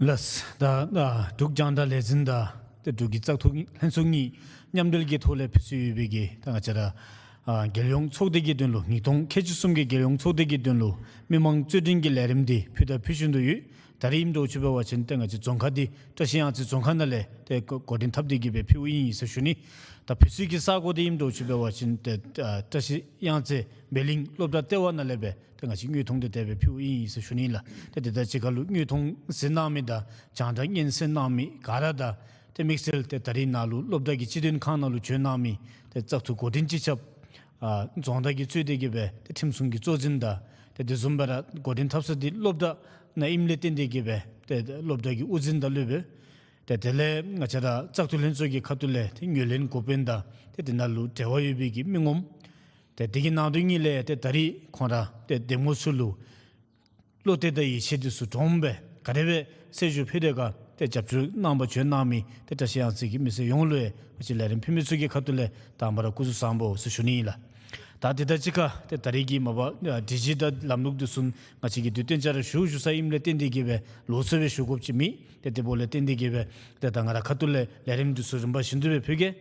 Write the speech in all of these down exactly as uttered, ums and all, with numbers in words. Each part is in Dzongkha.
ལགས། ད་ཨ་འབྲུག་རྒྱང་བསྒྲགས་ལས་འཛིན་དང་ཏེ་འབྲུག་གི་བཙག་འཐུ་ལྷན་ཚོགས་གཉིས་མཉམ་འབྲེལ་གྱི་ཐོག་ལས་ཕུལ་སུ་ཡོད་པའི་གི་ད་ང་བཅས་ར་ཨ་རྒྱལ་ཡོངས་ཚོགས་སྡེ་གི་དོན་ལུ་ཉིས་སྟོང་ཁལ་གཅིག་གསུམ་གྱི་རྒྱལ་ཡོངས་ཚོགས་སྡེ་གི་དོན་ལུ་མི་མང་རྩོད་འགྲན་གྱི་ལས་རིམ་འདི་ཕུལ་དང་ཕུལ་བཞིན་དུ་ཡོད། ད་རིས་ཨིནམ་འདྲཝ་ཅིག་འབད་བ་ཅིན་ཏེ་ང་བཅས་རྫོང་ཁག་འདི་བཀྲ་ཤིས་གཡང་རྩེ་རྫོང་ཁག་ནང་ལས་ཏེ་འགོ་འགོ་འདྲེན་འཐབ་སྟེ་གི་སྦེ་ཕུལཝ་ཨིན་ཟེར་ཞུ་ནི། ད་ཕུལ་སའི་གི་ས་གོ་འདི་ཨིནམ་འདྲཝ་ཅིག་འབད་བ་ཅིན་ཏེ་ཨ་བཀྲ་ཤིས་གཡང་རྩེ་བེ་གླིང་སློབ་གྲྭ་ལྟེ་བ་ནང་ལས་སྦེ་ཏེ་ང་བཅས་དངོས་མཐོང་འདི་དེ་སྦེ་ཕུལཝ་ཨིན་ཟེར་ཞུ་ནི་ལགས། ཏེ་དེ་དང་གཅིག་ཁར་ལུ་དངོས་མཐོང་གཟིགས་གནང་མི་དང་རྒྱང་བསྒྲགས་སྙན་གསན་གནང་མི་ག་ར་དང་ཏེ་དམིགས་བསལ་ཏེ་ད་རིས་ནཱ་ལུ་སློབ་གྲྭ་གི་སྤྱི་དོན་ཁང་ནང་ལུ་བྱོན་གནང་མི་ཏེ་བཙག་འཐུ་འགོ་འདྲེན་སྤྱི་ཁྱབ་ཨ་རྫོང་བདག་གིས་གཙོས་ཏེ་གི་སྦེ་ཏེ་ཁྲིམས་སྲུང་གི་གཙོ་འཛིན་དང་ཏེ་དེ་བཟུམ་སྦེ་ར་འགོ་འདྲེན་འཐབ་ས་འདི་སློབ་གྲྭ་ནང་ཨིནམ་ལས་བརྟེན་ཏེ་གི་སྦེ་ཏེ་སློབ་གྲྭ་གི་དབུ་འཛིན་དང་སློབ་དཔོན་ཏེ་དེ་ལས་ང་བཅས་ར་བཙག་འཐུ་ལྷན་ཚོགས་ཀྱི་ཁ་ཐུག་ལས་ཏེ་ངོས་ལེན་འགོ་དཔོན་དང་ཏེ་དེ་ནང་ལུ་འབྲེལ་བ་ཡོད་པའི་གི་མི་ངོམ། ཏེ་དེ་གི་ནང་དོན་ཉིད་ལས་ཏེ་ད་རིས་ཁོང་ར་ཏེ་འདེམས་ངོ་ཚུ་ལུ་བློ་གཏད་དང་ཡིད་ཆེས་འདི་ཚུ་དྲངམ་སྦེ་ག་དེ་སྦེ་གསལ་ཞུ་ཕུལ་དེ་ག་ཏེ་རྒྱབ་སྐྱོར་གནང་བར་བྱོན་གནང་མི་ཏེ་བཀྲ་ཤིས་གཡང་རྩེ་གི་མི་སེར་ཡོངས་ལུ་ཡང་ང་བཅས་ལས་རིམ་ཕུལ་མི་ཚུ་གི་ཁ་ཐུག་ལས་དང་པ་ར་སྐུ་གཟུགས་བཟང་པོ་ཟེར་ཞུ་ནི་ཨིན་ལགས། ད་དེ་དང་གཅིག་ཁར་ཏེ་ད་རིས་ཀྱི་མ་པ་ཨ་སྒྲིག་གཞི་དང་ལམ་ལུགས་འདི་ཚུ་ང་བཅས་ཀྱིས་དུས་སྟོན་ཆ་ར་ཞུ་ཞུ་ས་ཨིནམ་ལས་བརྟེན་ཏེ་གི་སྦེ་ལོགས་སུ་སྦེ་ཞུ་དགོཔ་ཅིག་མེད། ཏེ་དེ་འབདཝ་ལས་བརྟེན་ཏེ་གི་སྦེ་ཏེ་ད་ང་ར་ཁ་ཐུག་ལས་ལས་རིམ་འདི་ཚུ་རིམ་པ་བཞིན་དུ་སྦེ་ཕུལ་གེ།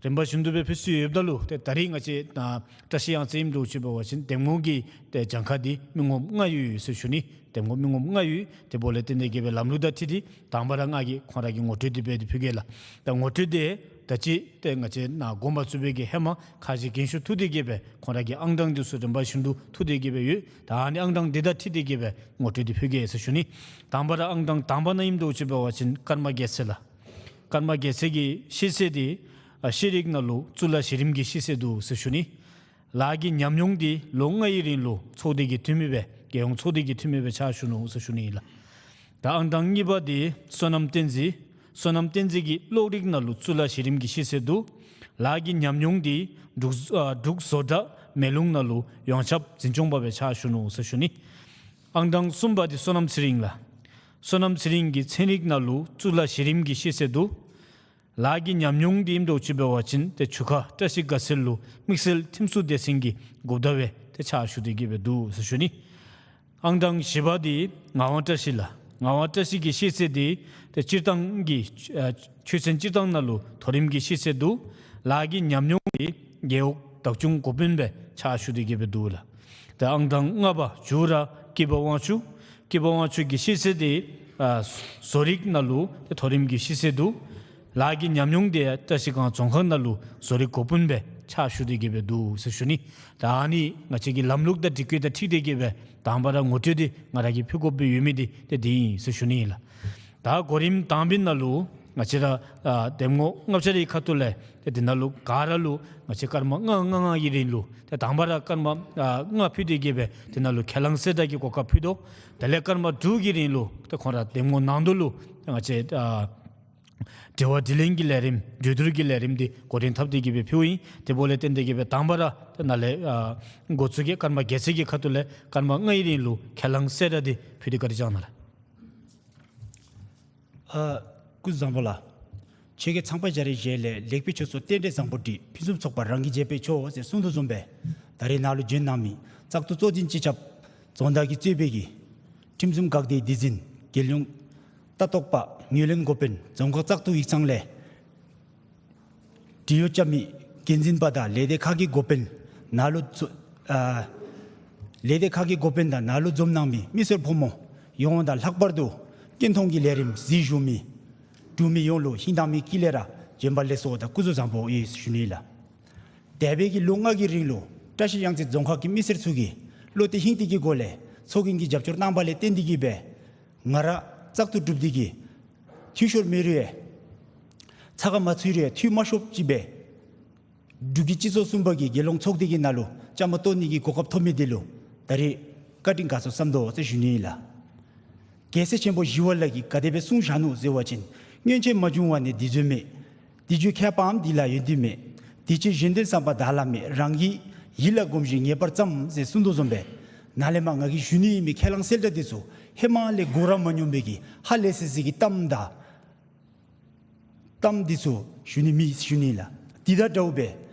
རིམ་པ་བཞིན་དུ་སྦེ་ཕུལ་སུ་ཡོདཔ་ད་ལུ་ཏེ་ད་རིས་ང་བཅས་ཨ་བཀྲ་ཤིས་གཡང་རྩེ་ཨིནམ་འདྲཝ་ཅིག་འབད་བ་ཅིན་འདེམས་ངོ་གི་ཏེ་གྱངས་ཁ་འདི་མི་ངོམ་ལྔ་ཡོད་ཟེར་ཞུ་ནི། འདེམས་ངོ་མི་ངོམ་ལྔ་ཡོད། དེ་འབདཝ་ལས་བརྟེན་ཏེ་གི་སྦེ་ལམ་ལུགས་དང་འཁྲིལ་ཏེ་དང་པ་ར་ང་གིས་ཁོང་ར་གི་ངོ་སྤྲོད་འདི་འབད་དེ་ཕུལ་གེ་ལགས། ད་ངོ་སྤྲོད་འདི་ད་ཅི་ཏེ་ང་བཅས་ནཱ་དགོངས་པ་རྫོགས་པའི་གི་ཧེ་མ་ཁ་རྗེ་རྒན་ཤོས་ཐུག་སྟེ་གི་སྦེ་ཁོང་ར་གི་ཨང་གྲངས་འདི་ཚུ་རིམ་པ་བཞིན་དུ་ཐུག་སྟེ་གི་སྦེ་ཡོད། ད་ཨ་ནི་ཨང་གྲངས་འདི་དང་འཁྲིལ་ཏེ་གི་སྦེ་ངོ་སྤྲོད་འདི་ཕུལ་གེ་ཟེར་ཞུ་ནི། དང་པ་ར་ཨང་གྲངས་དང་པ་ནང་ཨིནམ་འདྲཝ་ཅིག་འབད་བ་ཅིན་ཀརྨ་རྒྱལ་མཚན་ལགས། ཀརྨ་རྒྱལ་མཚན་གྱི་ཤེས་ཚད་འདི་ཨ་ཤེས་རིག་ནང་ལུ་གཙུག་ལག་གཞི་རིམ་གྱི་ཤེས་ཚད་འདུག་ཟེར་ཞུ་ནི། ལཱ་གི་ཉམས་མྱོང་འདི་ལོ་ལྔའི་རིང་ལུ་ཚོགས་སྡེ་གི་འཐུས་མི་སྦེ་རྒྱལ་ཡོངས་ཚོགས་སྡེ་གི་འཐུས་མི་སྦེ་ཕྱག་ཞུ་ནུག་ཟེར་ཞུ་ནི་ཨིན་ལགས། ད་ཨང་གྲངས་གཉིས་པ་འདི་བསོད་ནམས་བསྟན་འཛིན། བསོད་ནམས་བསྟན་འཛིན་གྱིས་གློག་རིག་ནང་ལུ་གཙུག་ལག་གཞི་རིམ་གྱི་ཤེས་ཚད་འདུག། ལཱ་གི་ཉམས་མྱོང་འདི་འབྲུག་ཨ་འབྲུག་བཟོ་གྲྭ་མེ་རླུང་ནང་ལུ་ཡོངས་ཁྱབ་འཛིན་སྐྱོང་པ་སྦེ་ཕྱག་ཞུ་ནུག་ཟེར་ཞུ་ནི། ཨང་གྲངས་གསུམ་པ་འདི་བསོད་ནམས་ཚེ་རིང་ལགས། བསོད་ནམས་ཚེ་རིང་གིས་ཚན་རིག་ནང་ལུ་གཙུག་ལག་གཞི་རིམ་གྱི་ཤེས་ཚད་འདུག། ལཱ་གི་ཉམས་མྱོང་འདི་ཨིནམ་འདྲཝ་ཅིག་འབད་བ་ཅིན་ཏེ་ཆུ་ཁ་བཀྲ་ཤིས་དགའ་ཚལ་ལུ་དམིགས་བསལ་ཁྲིམས་སྲུང་སྡེ་ཚན་གྱི་འགོ་བདག་སྦེ་ཏེ་ཕྱག་ཞུ་སྟེ་གི་སྦེ་འདུག་ཟེར་ཞུ་ནི། ཨང་གྲངས་བཞི་པ་འདི་ངག་དབང་བཀྲ་ཤིས་ལགས། ངག་དབང་བཀྲ་ཤིས་ཀྱི་ཤེས་ཚད་འདི་ཏེ་སྤྱིར་བཏང་གི་ཨ་ཆོས་ཚན་སྤྱིར་བཏང་ནང་ལུ་མཐོ་རིམ་གྱི་ཤེས་ཚད་འདུག། ལཱ་གི་ཉམས་མྱོང་འདི་རྒེད་འོག་བདག་སྐྱོང་འགོ་དཔོན་སྦེ་ཕྱག་ཞུ་སྟེ་གི་སྦེ་འདུག་ལགས། ཏེ་ཨང་གྲངས་ལྔ་པ་མཇུག་ར་སྐྱིད་པ་དབང་ཕྱུག། སྐྱིད་པ་དབང་ཕྱུག་གི་ཤེས་ཚད་འདི་ཨ་བཟོ་རིག་ནང་ལུ་ཏེ་མཐོ་རིམ་གྱི་ཤེས་ཚད་འདུག། ལཱ་གི་ཉམས་མྱོང་འདི་བཀྲ་ཤིས་སྒང་རྫོང་ཁག་ནང་ལུ་བཟོ་རིག་འགོ་དཔོན་སྦེ་ཕྱག་ཞུ་སྟེ་གི་སྦེ་འདུག་ཟེར་ཞུ་ནི། ད་ཨ་ནི་ང་བཅས་ཀྱི་ལམ་ལུགས་དང་སྒྲིག་བཀོད་དང་འཁྲིལ་ཏེ་གི་སྦེ་དང་པ་ར་ངོ་སྤྲོད་འདི་ང་ར་གིས་ཕུལ་དགོཔ་སྦེ་ཡོད་མི་འདི་ཏེ་འདི་ཨིན་ཟེར་ཞུ་ནི་ཨིན་ལགས། ད་གོ་རིམ་དང་པའི་ནང་ལུ་ང་བཅས་ར་ཨ་འདེམས་ངོ་ལྔ་བརྒྱ་རེ་ཁ་ཐུག་ལས་ཏེ་འདི་ནང་ལུ་ག་ར་ལུ་ང་བཅས་སྐར་མ་ལྔ་ལྔ་ལྔ་གི་རིང་ལུ་ཏེ་དང་པ་ར་སྐར་མ་ཨ་ལྔ་ཕུལ་ཏེ་གི་སྦེ་འདི་ནང་ལུ་ཁས་བླངས་གསལ་བསྒྲགས་ཀྱི་གོ་སྐབས་ཕུལ་དོ། དེ་ལས་སྐར་མ་དྲུག་གི་རིང་ལུ་ཏེ་ཁོང་ར་འདེམས་ངོ་ནང་དོ་ལུ་ཏེ་ང་བཅས་ཨ་དྲི་བ་དྲིས་ལན་གྱི་ལས་རིམ་གྲོས་བསྡུར་གྱི་ལས་རིམ་འདི་འགོ་འདྲེན་འཐབ་སྟེ་གི་སྦེ་ཕུལཝ་ཨིན། དེ་འབདཝ་ལས་བརྟེན་ཏེ་གི་སྦེ་དང་པ་ར་ཏེ་ནཱ་ལས་ཨ་འགོ་བཙུགས་ཀྱི་སྐར་མ་བརྒྱད་ཅུ་གི་ཁ་ཐུག་ལས་སྐར་མ་ལྔའི་རིང་ལུ་ཁས་བླངས་གསལ་བསྒྲགས་འདི་ཕུལ་ཏེ་བཀའ་དྲིན་བསྐྱང་གནང་ལགས། ཨ་སྐུ་གཟུགས་བཟང་པོ་ལགས། ཆེ་གེ་ཚངས་པ་འཇའ་རིས་ཞལ་ལས་ལེགས་པའི་ཆོས་སུ་རྟེན་འབྲེལ་བཟང་པོ་འགྲིག། ཕུན་སུམ་ཚོགས་པ་རང་གིས་བྱས་པས་ཆོག་ཟེར་གསུངས་དོ་བཟུམ་སྦེ་ད་རེས་ནཱ་ལུ་བྱོན་གནང་མི་བཙག་འཐུ་གཙོ་འཛིན་སྤྱི་ཁྱབ་རྫོང་བདག་གིས་གཙོས་པའི་གི་ཁྲིམས་སྲུང་འགག་སྡེའི་སྡེ་འཛིན་རྒྱལ་ཡོངས་ལྟ་རྟོག་པ་ངོས་ལེན་འགོ་དཔོན་རྫོང་ཁག་བཙག་འཐུ་ཡིག་ཚང་ལས་འབྲེལ་ཡོད་རྐྱབ་མི་འགན་འཛིན་པ་དང་ལས་སྡེ་ཁག་གི་འགོ་དཔོན་ནཱ་ལུ་འཛོ་ཨ་ལས་སྡེ་ཁག་གི་འགོ་དཔོན་དང་ནཱ་ལུ་འཛོམས་གནང་མི་མི་སེར་ཕོ་མོ་ཡོངས་དང་ལྷག་པར་དུ་སྐྱིད་གྲོང་གི་ལས་རིམ་གཟིགས་བཞུགས་མི་འབྲུག་མི་ཡོངས་ལུ་ཧིང་དྭངས་མའི་དཀྱིལ་ལས་ར་བྱོན་པ་ལེགས་སོ་དང་སྐུ་གཟུགས་བཟང་པོ་ཡོད་ཟེར་ཞུ་ནི་ལགས། འདས་པའི་གི་ལོ་ལྔ་གི་རིང་ལུ་བཀྲ་ཤིས་གཡང་རྩེ་རྫོང་ཁག་གི་མི་སེར་ཚུ་གིས་བློ་གཏད་ཧིང་གཏད་ཀྱི་སྒོ་ལས་ཚོགས་རྒྱན་གྱི་རྒྱབ་སྐྱོར་གནང་བ་ལས་བརྟེན་ཏེ་གི་སྦེ་ང་ར་བཙག་འཐུ་གྲུབ་སྟེ་གི་འཐུས་ཤོར་མེད་རུང་ཡང་ཚ་ཁ་མ་ཚུད་རུང་ཡང་འཐུས་མ་ཤོརཝ་ཅིག་སྦེ་འབྲུག་གི་སྤྱི་ཚོགས་གསུམ་པ་གི་རྒྱལ་ཡོངས་ཚོགས་སྡེ་གི་ནང་ལུ་བཅའ་མར་གཏོགས་ནི་གི་གོ་སྐབས་ཐོབ་མི་འདི་ལུ་ད་རེས་བཀའ་དྲིན་དགའ་ཚོར་བསམ་དོ་ཟེར་ཞུ་ནི་ཨིན་ལགས། རྒྱལ་སྲས་ཆེན་པོ་ཞི་བ་ལྷ་གིས་ག་དེ་སྦེ་གསུངས་བཞག་ནུག་ཟེར་བ་ཅིན། སྔོན་ཆད་མ་བྱུང་བ་ནི་འདི་བརྗོད་མེད། དེ་བརྗོད་མཁས་པའམ་དེ་ལ་ཡོན་ཏན་མེད། དེ་ཕྱིར་གཞན་དོན་བསམ་པ་བདག་ལ་མེད། རང་གི་ཡིད་ལ་སྒོམ་ཞིང་ངེས་པར་བརྩམ་ཟེར་གསུངས་དོ་བཟུམ་སྦེ་ནཱ་ལས་མར་ང་གིས་ཞུ་ནི་ཨིན་མི་ཁས་བླངས་གསལ་བསྒྲགས་འདི་ཚུ་ཧེ་མ་ལས་གོ་ར་མ་མྱོང་བའི་གི་ཧ་ལས་སི་སི་གི་གཏམ་དང་གཏམ་འདི་ཚུ་ཞུ་ནི་མེད་ཞུ་ནི་ལགས། དེ་དང་འདྲཝ་སྦེ་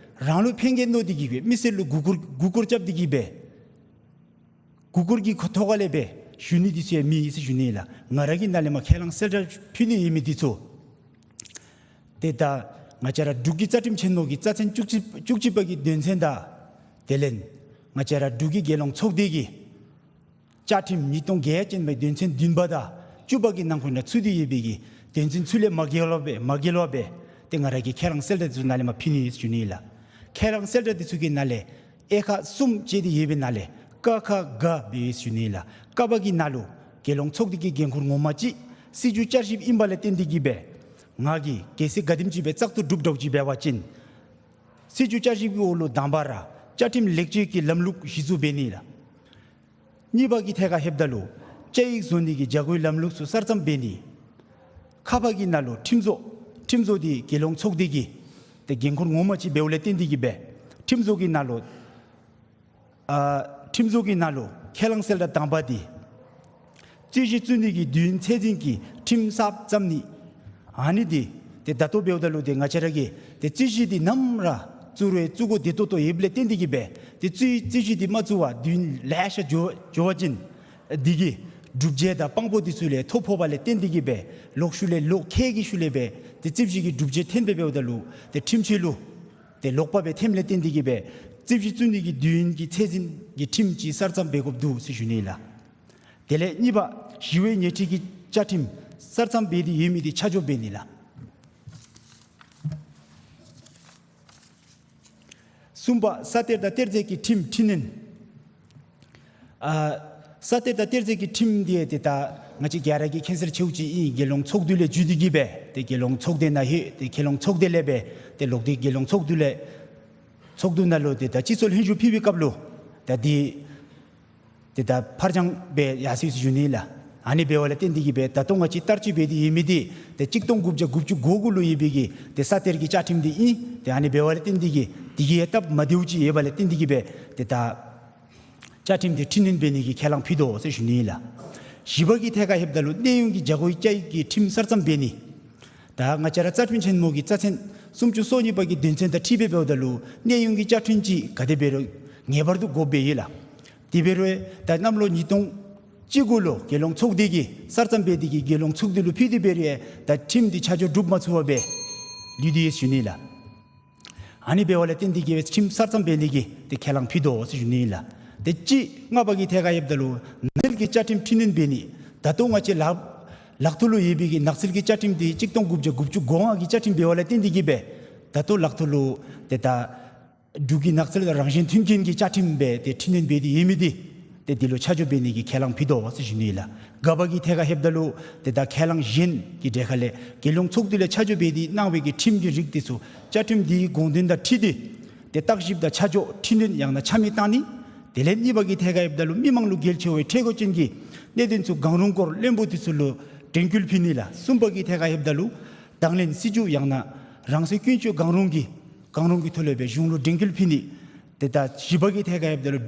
རང་ལུ་ཕན་ཁེ་མནོ་སྟེ་གི་སྦེ་མི་སེར་ལུ་མགུ་སྐོར་མགུ་སྐོར་རྐྱབ་སྟེ་གི་སྦེ་མགུ་སྐོར་གྱི་ཐོག་ཁ་ལས་སྦེ་ ཞུ་ནི་འདི་ཚུ་ཡང་མེད་ཟེར་ཞུ་ནི་ལགས། ང་ར་གི་ནང་ལས་མར་ཁས་བླངས་གསལ་བསྒྲགས་ཕུལ་ནི་ཡོད་མི་འདི་ཚུ་ཏེ་ད་ང་བཅས་ར་འབྲུག་གི་རྩ་ཁྲིམས་ཆེན་མོ་གི་རྩ་ཚན་བཅུ་གཅིག་བཅུ་གཅིག་པ་གི་དོན་ཚན་དང་དེ་ལས་ང་བཅས་ར་འབྲུག་གི་རྒྱལ་ཡོངས་ཚོགས་སྡེ་གི་བཅའ་ཁྲིམས་ཉིས་སྟོང་བརྒྱད་བཅུ་ཅན་པའི་དོན་ཚན་བདུན་པ་དང་བཅུ་པ་གི་ནང་འཁོད་ནང་ཚུད་དེ་ཡོད་པའི་གི་དོན་ཚན་ཚུ་ལས་མ་འགལ་བ་སྦེ་མ་འགལ་བ་སྦེ་ཏེ་ང་ར་གིས་ཁས་བླངས་གསལ་བསྒྲགས་འདི་ཚུ་ནང་ལས་མར་ཕུལ་ནི་ཡོད་ཟེར་ཞུ་ནི་ལགས། ཁས་བླངས་གསལ་བསྒྲགས་འདི་ཚུ་གི་ནང་ལས་དབྱེ་ཁག་གསུམ་ཕྱེ་སྟེ་ཡོད་པའི་ནང་ལས་ཀ་ཁ་ག་སྦེ་ཡོད་ཟེར་ཞུ་ནི་ལགས། ཀ་པ་གི་ནང་ལུ་རྒྱལ་ཡོངས་ཚོགས་སྡེ་གི་འགན་ཁུར་ངོ་མ་ཅིག་སྲིད་བྱུས་བསྐྱར་ཞིབ་ཨིན་པ་ལས་བརྟེན་ཏེ་གིས་སྦེ་ང་གིས་གལ་སྲིད་ག་དེམ་ཅིག་སྦེ་བཙག་འཐུ་གྲུབ་འགྱོཝ་ཅིག་འབད་བ་ཅིན་སྲིད་བྱུས་བསྐྱར་ཞིབ་ཀྱི་འོག་ལུ་དང་པ་ར་བཅའ་ཁྲིམས་ལེགས་བཅོས་ཀྱི་ལམ་ལུགས་གཞི་བཙུགས་འབད་ནི་ལགས། གཉིས་པ་གི་ཐད་ཁར་ལྷོདཔ་ད་ལུ་བཅའ་ཡིག་བཟོ་ནི་གི་བྱ་སྒོའི་ལམ་ལུགས་ཚུ་གསར་བརྩམ་འབད་ནི། ཁ་པ་གི་ནང་ལུ་ཁྲིམས་བཟོ། ཁྲིམས་བཟོ་འདི་རྒྱལ་ཡོངས་ཚོགས་སྡེ་གི་ཏེ་འགན་ཁུར་ངོ་མ་ཅིག་འབདཝ་ལས་བརྟེན་ཏེ་གིས་སྦེ་ཁྲིམས་བཟོ་གི་ནང་ལུ་ཨ་ཁྲིམས་བཟོ་གི་ནང་ལུ་ཁས་བླངས་གསལ་བསྒྲགས་དང་པ་འདི་རྩོད་གཞི་བཙུགས་ནི་གི་དུས་ཡུན་ཚད་འཛིན་གྱི་ཁྲིམས་གསར་བརྩམ་ནི། ཨ་ནི་འདི་ཏེ་ད་ལྟོ་འབདཝ་ད་ལུ་ཏེ་ང་བཅས་ར་གིས་ཏེ་རྩོད་གཞི་འདི་ནམ་ར་བཙུགས་རུང་བཙུགས་དགོ་བདེ་ཏོག་ཏོ་ཡོདཔ་ལས་བརྟེན་ཏེ་གིས་སྦེ་ཏེ་རྩོད་རྩོད་གཞི་འདི་མ་བཙུགས་པར་དུས་ཡུན་ལེ་ཤ་འགྱོ་འགྱོ་བ་ཅིན་འདི་གིས་སྒྲུབ་བྱེད་དང་དཔང་པོ་འདི་ཚུ་ལས་ཐོ་ཕོག་པ་ལས་བརྟེན་ཏེ་གིས་སྦེ་ལོག་ཤུལ་ལས་ལོག་ཁེལ་གྱི་ཤུལ་ལས་སྦེ་ཏེ་རྩོད་གཞི་གི་སྒྲུབ་བྱེད་འཐོན་སྦེ་འབདཝ་ད་ལུ་ཏེ་ཁྲིམས་ཆད་ལུ་ཏེ་ལོག་པ་སྦེ་འཐོནམ་ལས་བརྟེན་ཏེ་གིས་སྦེ་རྩོད་གཞི་བཙུགས་ནི་གི་དུས་ཡུན་གྱི་ཚད་འཛིན་གྱི་ཁྲིམས་ཅིག་གསར་བརྩམ་འབད་དགོཔ་འདུག་ཟེར་ཞུ་ནི་ལགས། དེ་ལས་གཉིས་པ་ཞི་བའི་ཉེས་ཁྲིམས་ཀྱི་བཅའ་ཁྲིམས་གསར་བརྩམ་འབད་དེ་ཡོད་མི་འདི་ཆ་འཇོག་འབད་ནི་ལགས། གསུམ་པ་ས་གཏེར་དང་གཏེར་ཟད་ཀྱི་ཁྲིམས་འཕྲི་སྣོན། ཨ་ས་གཏེར་དང་གཏེར་ཟད་ཀྱི་ཁྲིམས་འདི་ཏེ་ད་ང་བཅས་ག་ར་གིས་མཁྱེན་གསལ་ཆེཝ་ཅིག་ཨིན། རྒྱལ་ཡོངས་ཚོགས་འདུ་ལས་བརྒྱུད་དེ་གིས་སྦེ་ཏེ་རྒྱལ་ཡོངས་ཚོགས་སྡེ་ནང་ལྷོད་ཏེ་རྒྱལ་ཡོངས་ཚོགས་སྡེ་ལས་སྦེ་ཏེ་ལོག་སྟེ་རྒྱལ་ཡོངས་ཚོགས་འདུ་ལས་ཚོགས་འདུ་ནང་ལུ་ཏེ་ད་སྤྱི་ཚོགས་ལྷན་བཞུགས་ཕུལ་བའི་སྐབས་ལུ་ད་འདི་ཏེ་ད་ཕར་འགྱངས་སྦེ་ཡར་སོ་ཡི་ཟེར་ཞུ་ནི་ལགས། ཨ་ནི་འབདཝ་ལས་བརྟེན་ཏེ་གིས་སྦེ་ད་ལྟོ་ང་བཅས་བསྟར་སྤྱོད་འབད་དེ་ཡོད་མི་འདི་ཏེ་གཅིག་སྟོང་དགུ་བརྒྱ་དགུ་བཅུ་གོ་དགུ་ལུ་ཡོད་པའི་གི་ཏེ་ས་གཏེར་གྱི་བཅའ་ཁྲིམས་འདི་ཨིན། ཏེ་ཨ་ནི་འབདཝ་ལས་བརྟེན་ཏེ་གིས་འདི་གིས་ཡང་སྟབས་མ་བདེཝ་ཅིག་ཡོདཔ་ལས་བརྟེན་ཏེ་གིས་སྦེ་ཏེ་ད་བཅའ་ཁྲིམས་འདི་འཕྲི་སྣོན་འབད་ནི་གི་ཁས་བླངས་ཕུལ་དོ་ཟེར་ཞུ་ནི་ལགས། བཞི་པ་གི་ཐད་ཁར་ལྷོདཔ་ད་ལུ་གནས་དབྱུང་གི་བྱ་སྒོའི་བཅའ་ཡིག་གི་ཁྲིམས་གསར་བརྩམ་འབད་ནི། ད་ང་བཅས་ར་རྩ་ཁྲིམས་ཆེན་མོ་གི་རྩ་ཚན་སུམ་ཅུ་སོ་གཉིས་པ་གི་དོན་ཚན་དང་འཁྲིལ་སྦེ་འབདཝ་ད་ལུ་གནས་དབྱུང་གི་བཅའ་ཁྲིམས་ཅིག་ག་དེ་འབད་རུང་ངེས་པར་དུ་དགོཔ་སྦེ་ཡོད་ལགས། དེ་འབད་རུང་ད་གནམ་ལོ་ཉིས་སྟོང་བཅུ་དགུ་ལུ་རྒྱལ་ཡོངས་ཚོགས་སྡེ་གིས་གསར་བརྩམ་འབད་དེ་གིས་རྒྱལ་ཡོངས་ཚོགས་འདུ་ལུ་ཕུལ་ཏེ་འབད་རུང་ཡང་ད་ཁྲིམས་འདི་ཆ་འཇོག་གྲུབ་མ་ཚུགས་པར་སྦེ་ལུས་ཏེ་ཡོད་ཟེར་ཞུ་ནི་ལགས། ཨ་ནི་འབདཝ་ལས་བརྟེན་ཏེ་གིས་ཁྲིམས་གསར་བརྩམ་འབད་ནི་གི་ཏེ་ཁས་བླངས་ཕུལ་དོ་ཟེར་ཞུ་ནི་ལགས། ཏེ་ཅིག་ལྔ་པ་གི་ཐད་ཁར་ལྷོདཔ་ད་ལུ་ནགས་ཚལ་གྱི་བཅའ་ཁྲིམས་འཕྲི་སྣོན་འབད་ནི། ད་ལྟོ་ང་བཅས་ལག་ལག་ཐོག་ལུ་ཡོད་པའི་གི་ནགས་ཚལ་གྱི་བཅའ་ཁྲིམས་འདི་གཅིག་སྟོང་དགུ་བརྒྱ་དགུ་བཅུ་གོ་ལྔ་གི་བཅའ་ཁྲིམས་འབདཝ་ལས་བརྟེན་ཏེ་གིས་སྦེ་ད་ལྟོ་ལག་ཐོག་ལུ་ཏེ་ད་འབྲུག་གི་ནགས་ཚལ་དང་རང་བཞིན་མཐུན་རྐྱེན་གྱི་བཅའ་ཁྲིམས་སྦེ་ཏེ་འཕྲི་སྣོན་འབད་དེ་ཡོད་མི་འདི་ཏེ་འདི་ལུ་ཆ་འཇོག་འབད་ནི་གི་ཁས་བླངས་ཕུལ་དོ་ཟེར་ཞུ་ནི་ལགས། དགུ་པ་གི་ཐད་ཁར་ལྷོདཔ་ད་ལུ་ཏེ་ད་ཁས་བླངས་གཞན་གྱི་གྲས་ཁ་ལས་རྒྱལ་ཡོངས་ཚོགས་འདུ་ལས་ཆ་འཇོག་འབད་དེ་གནང་བའི་གི་ཁྲིམས་ཀྱི་རིགས་འདི་ཚུ་བཅའ་ཁྲིམས་འདིའི་དགོངས་དོན་དང་འཁྲིལ་ཏེ་ཏེ་བརྟག་ཞིབ་དང་ཆ་འཇོག་འཕྲི་སྣོན་ཡང་ན་ཆ་མེད་བཏང་ནི། དེ་ལས་གཉིས་པ་གི་ཐད་ཁར་ལྷོདཔ་ད་ལུ་མི་མང་ལུ་འགན་ཆེ་བའི་ཁྲེལ་དགོད་ཅན་གྱི་གནད་དོན་ཚུ་གང་རུང་སྐོར་བློན་པོ་འདི་ཚུ་ལུ་དྲན་སྐུལ་ཕུལ་ནི་ལགས། གསུམ་པ་གི་ཐད་ཁར་ལྷོདཔ་ད་ལུ་དང་ལེན་སྲིད་བྱུས་ཡང་ན་རང་སྲིད་ཀུན་སྤྱོད་གང་རུང་གི་གང་རུང་གི་ཐོག་ལས་སྦེ་གཞུང་ལུ་དྲན་སྐུལ་ཕུལ་ནི། ཏེ་ད་བཞི་པ་གི་ཐད་ཁར་ལྷོདཔ་ད་ལུ་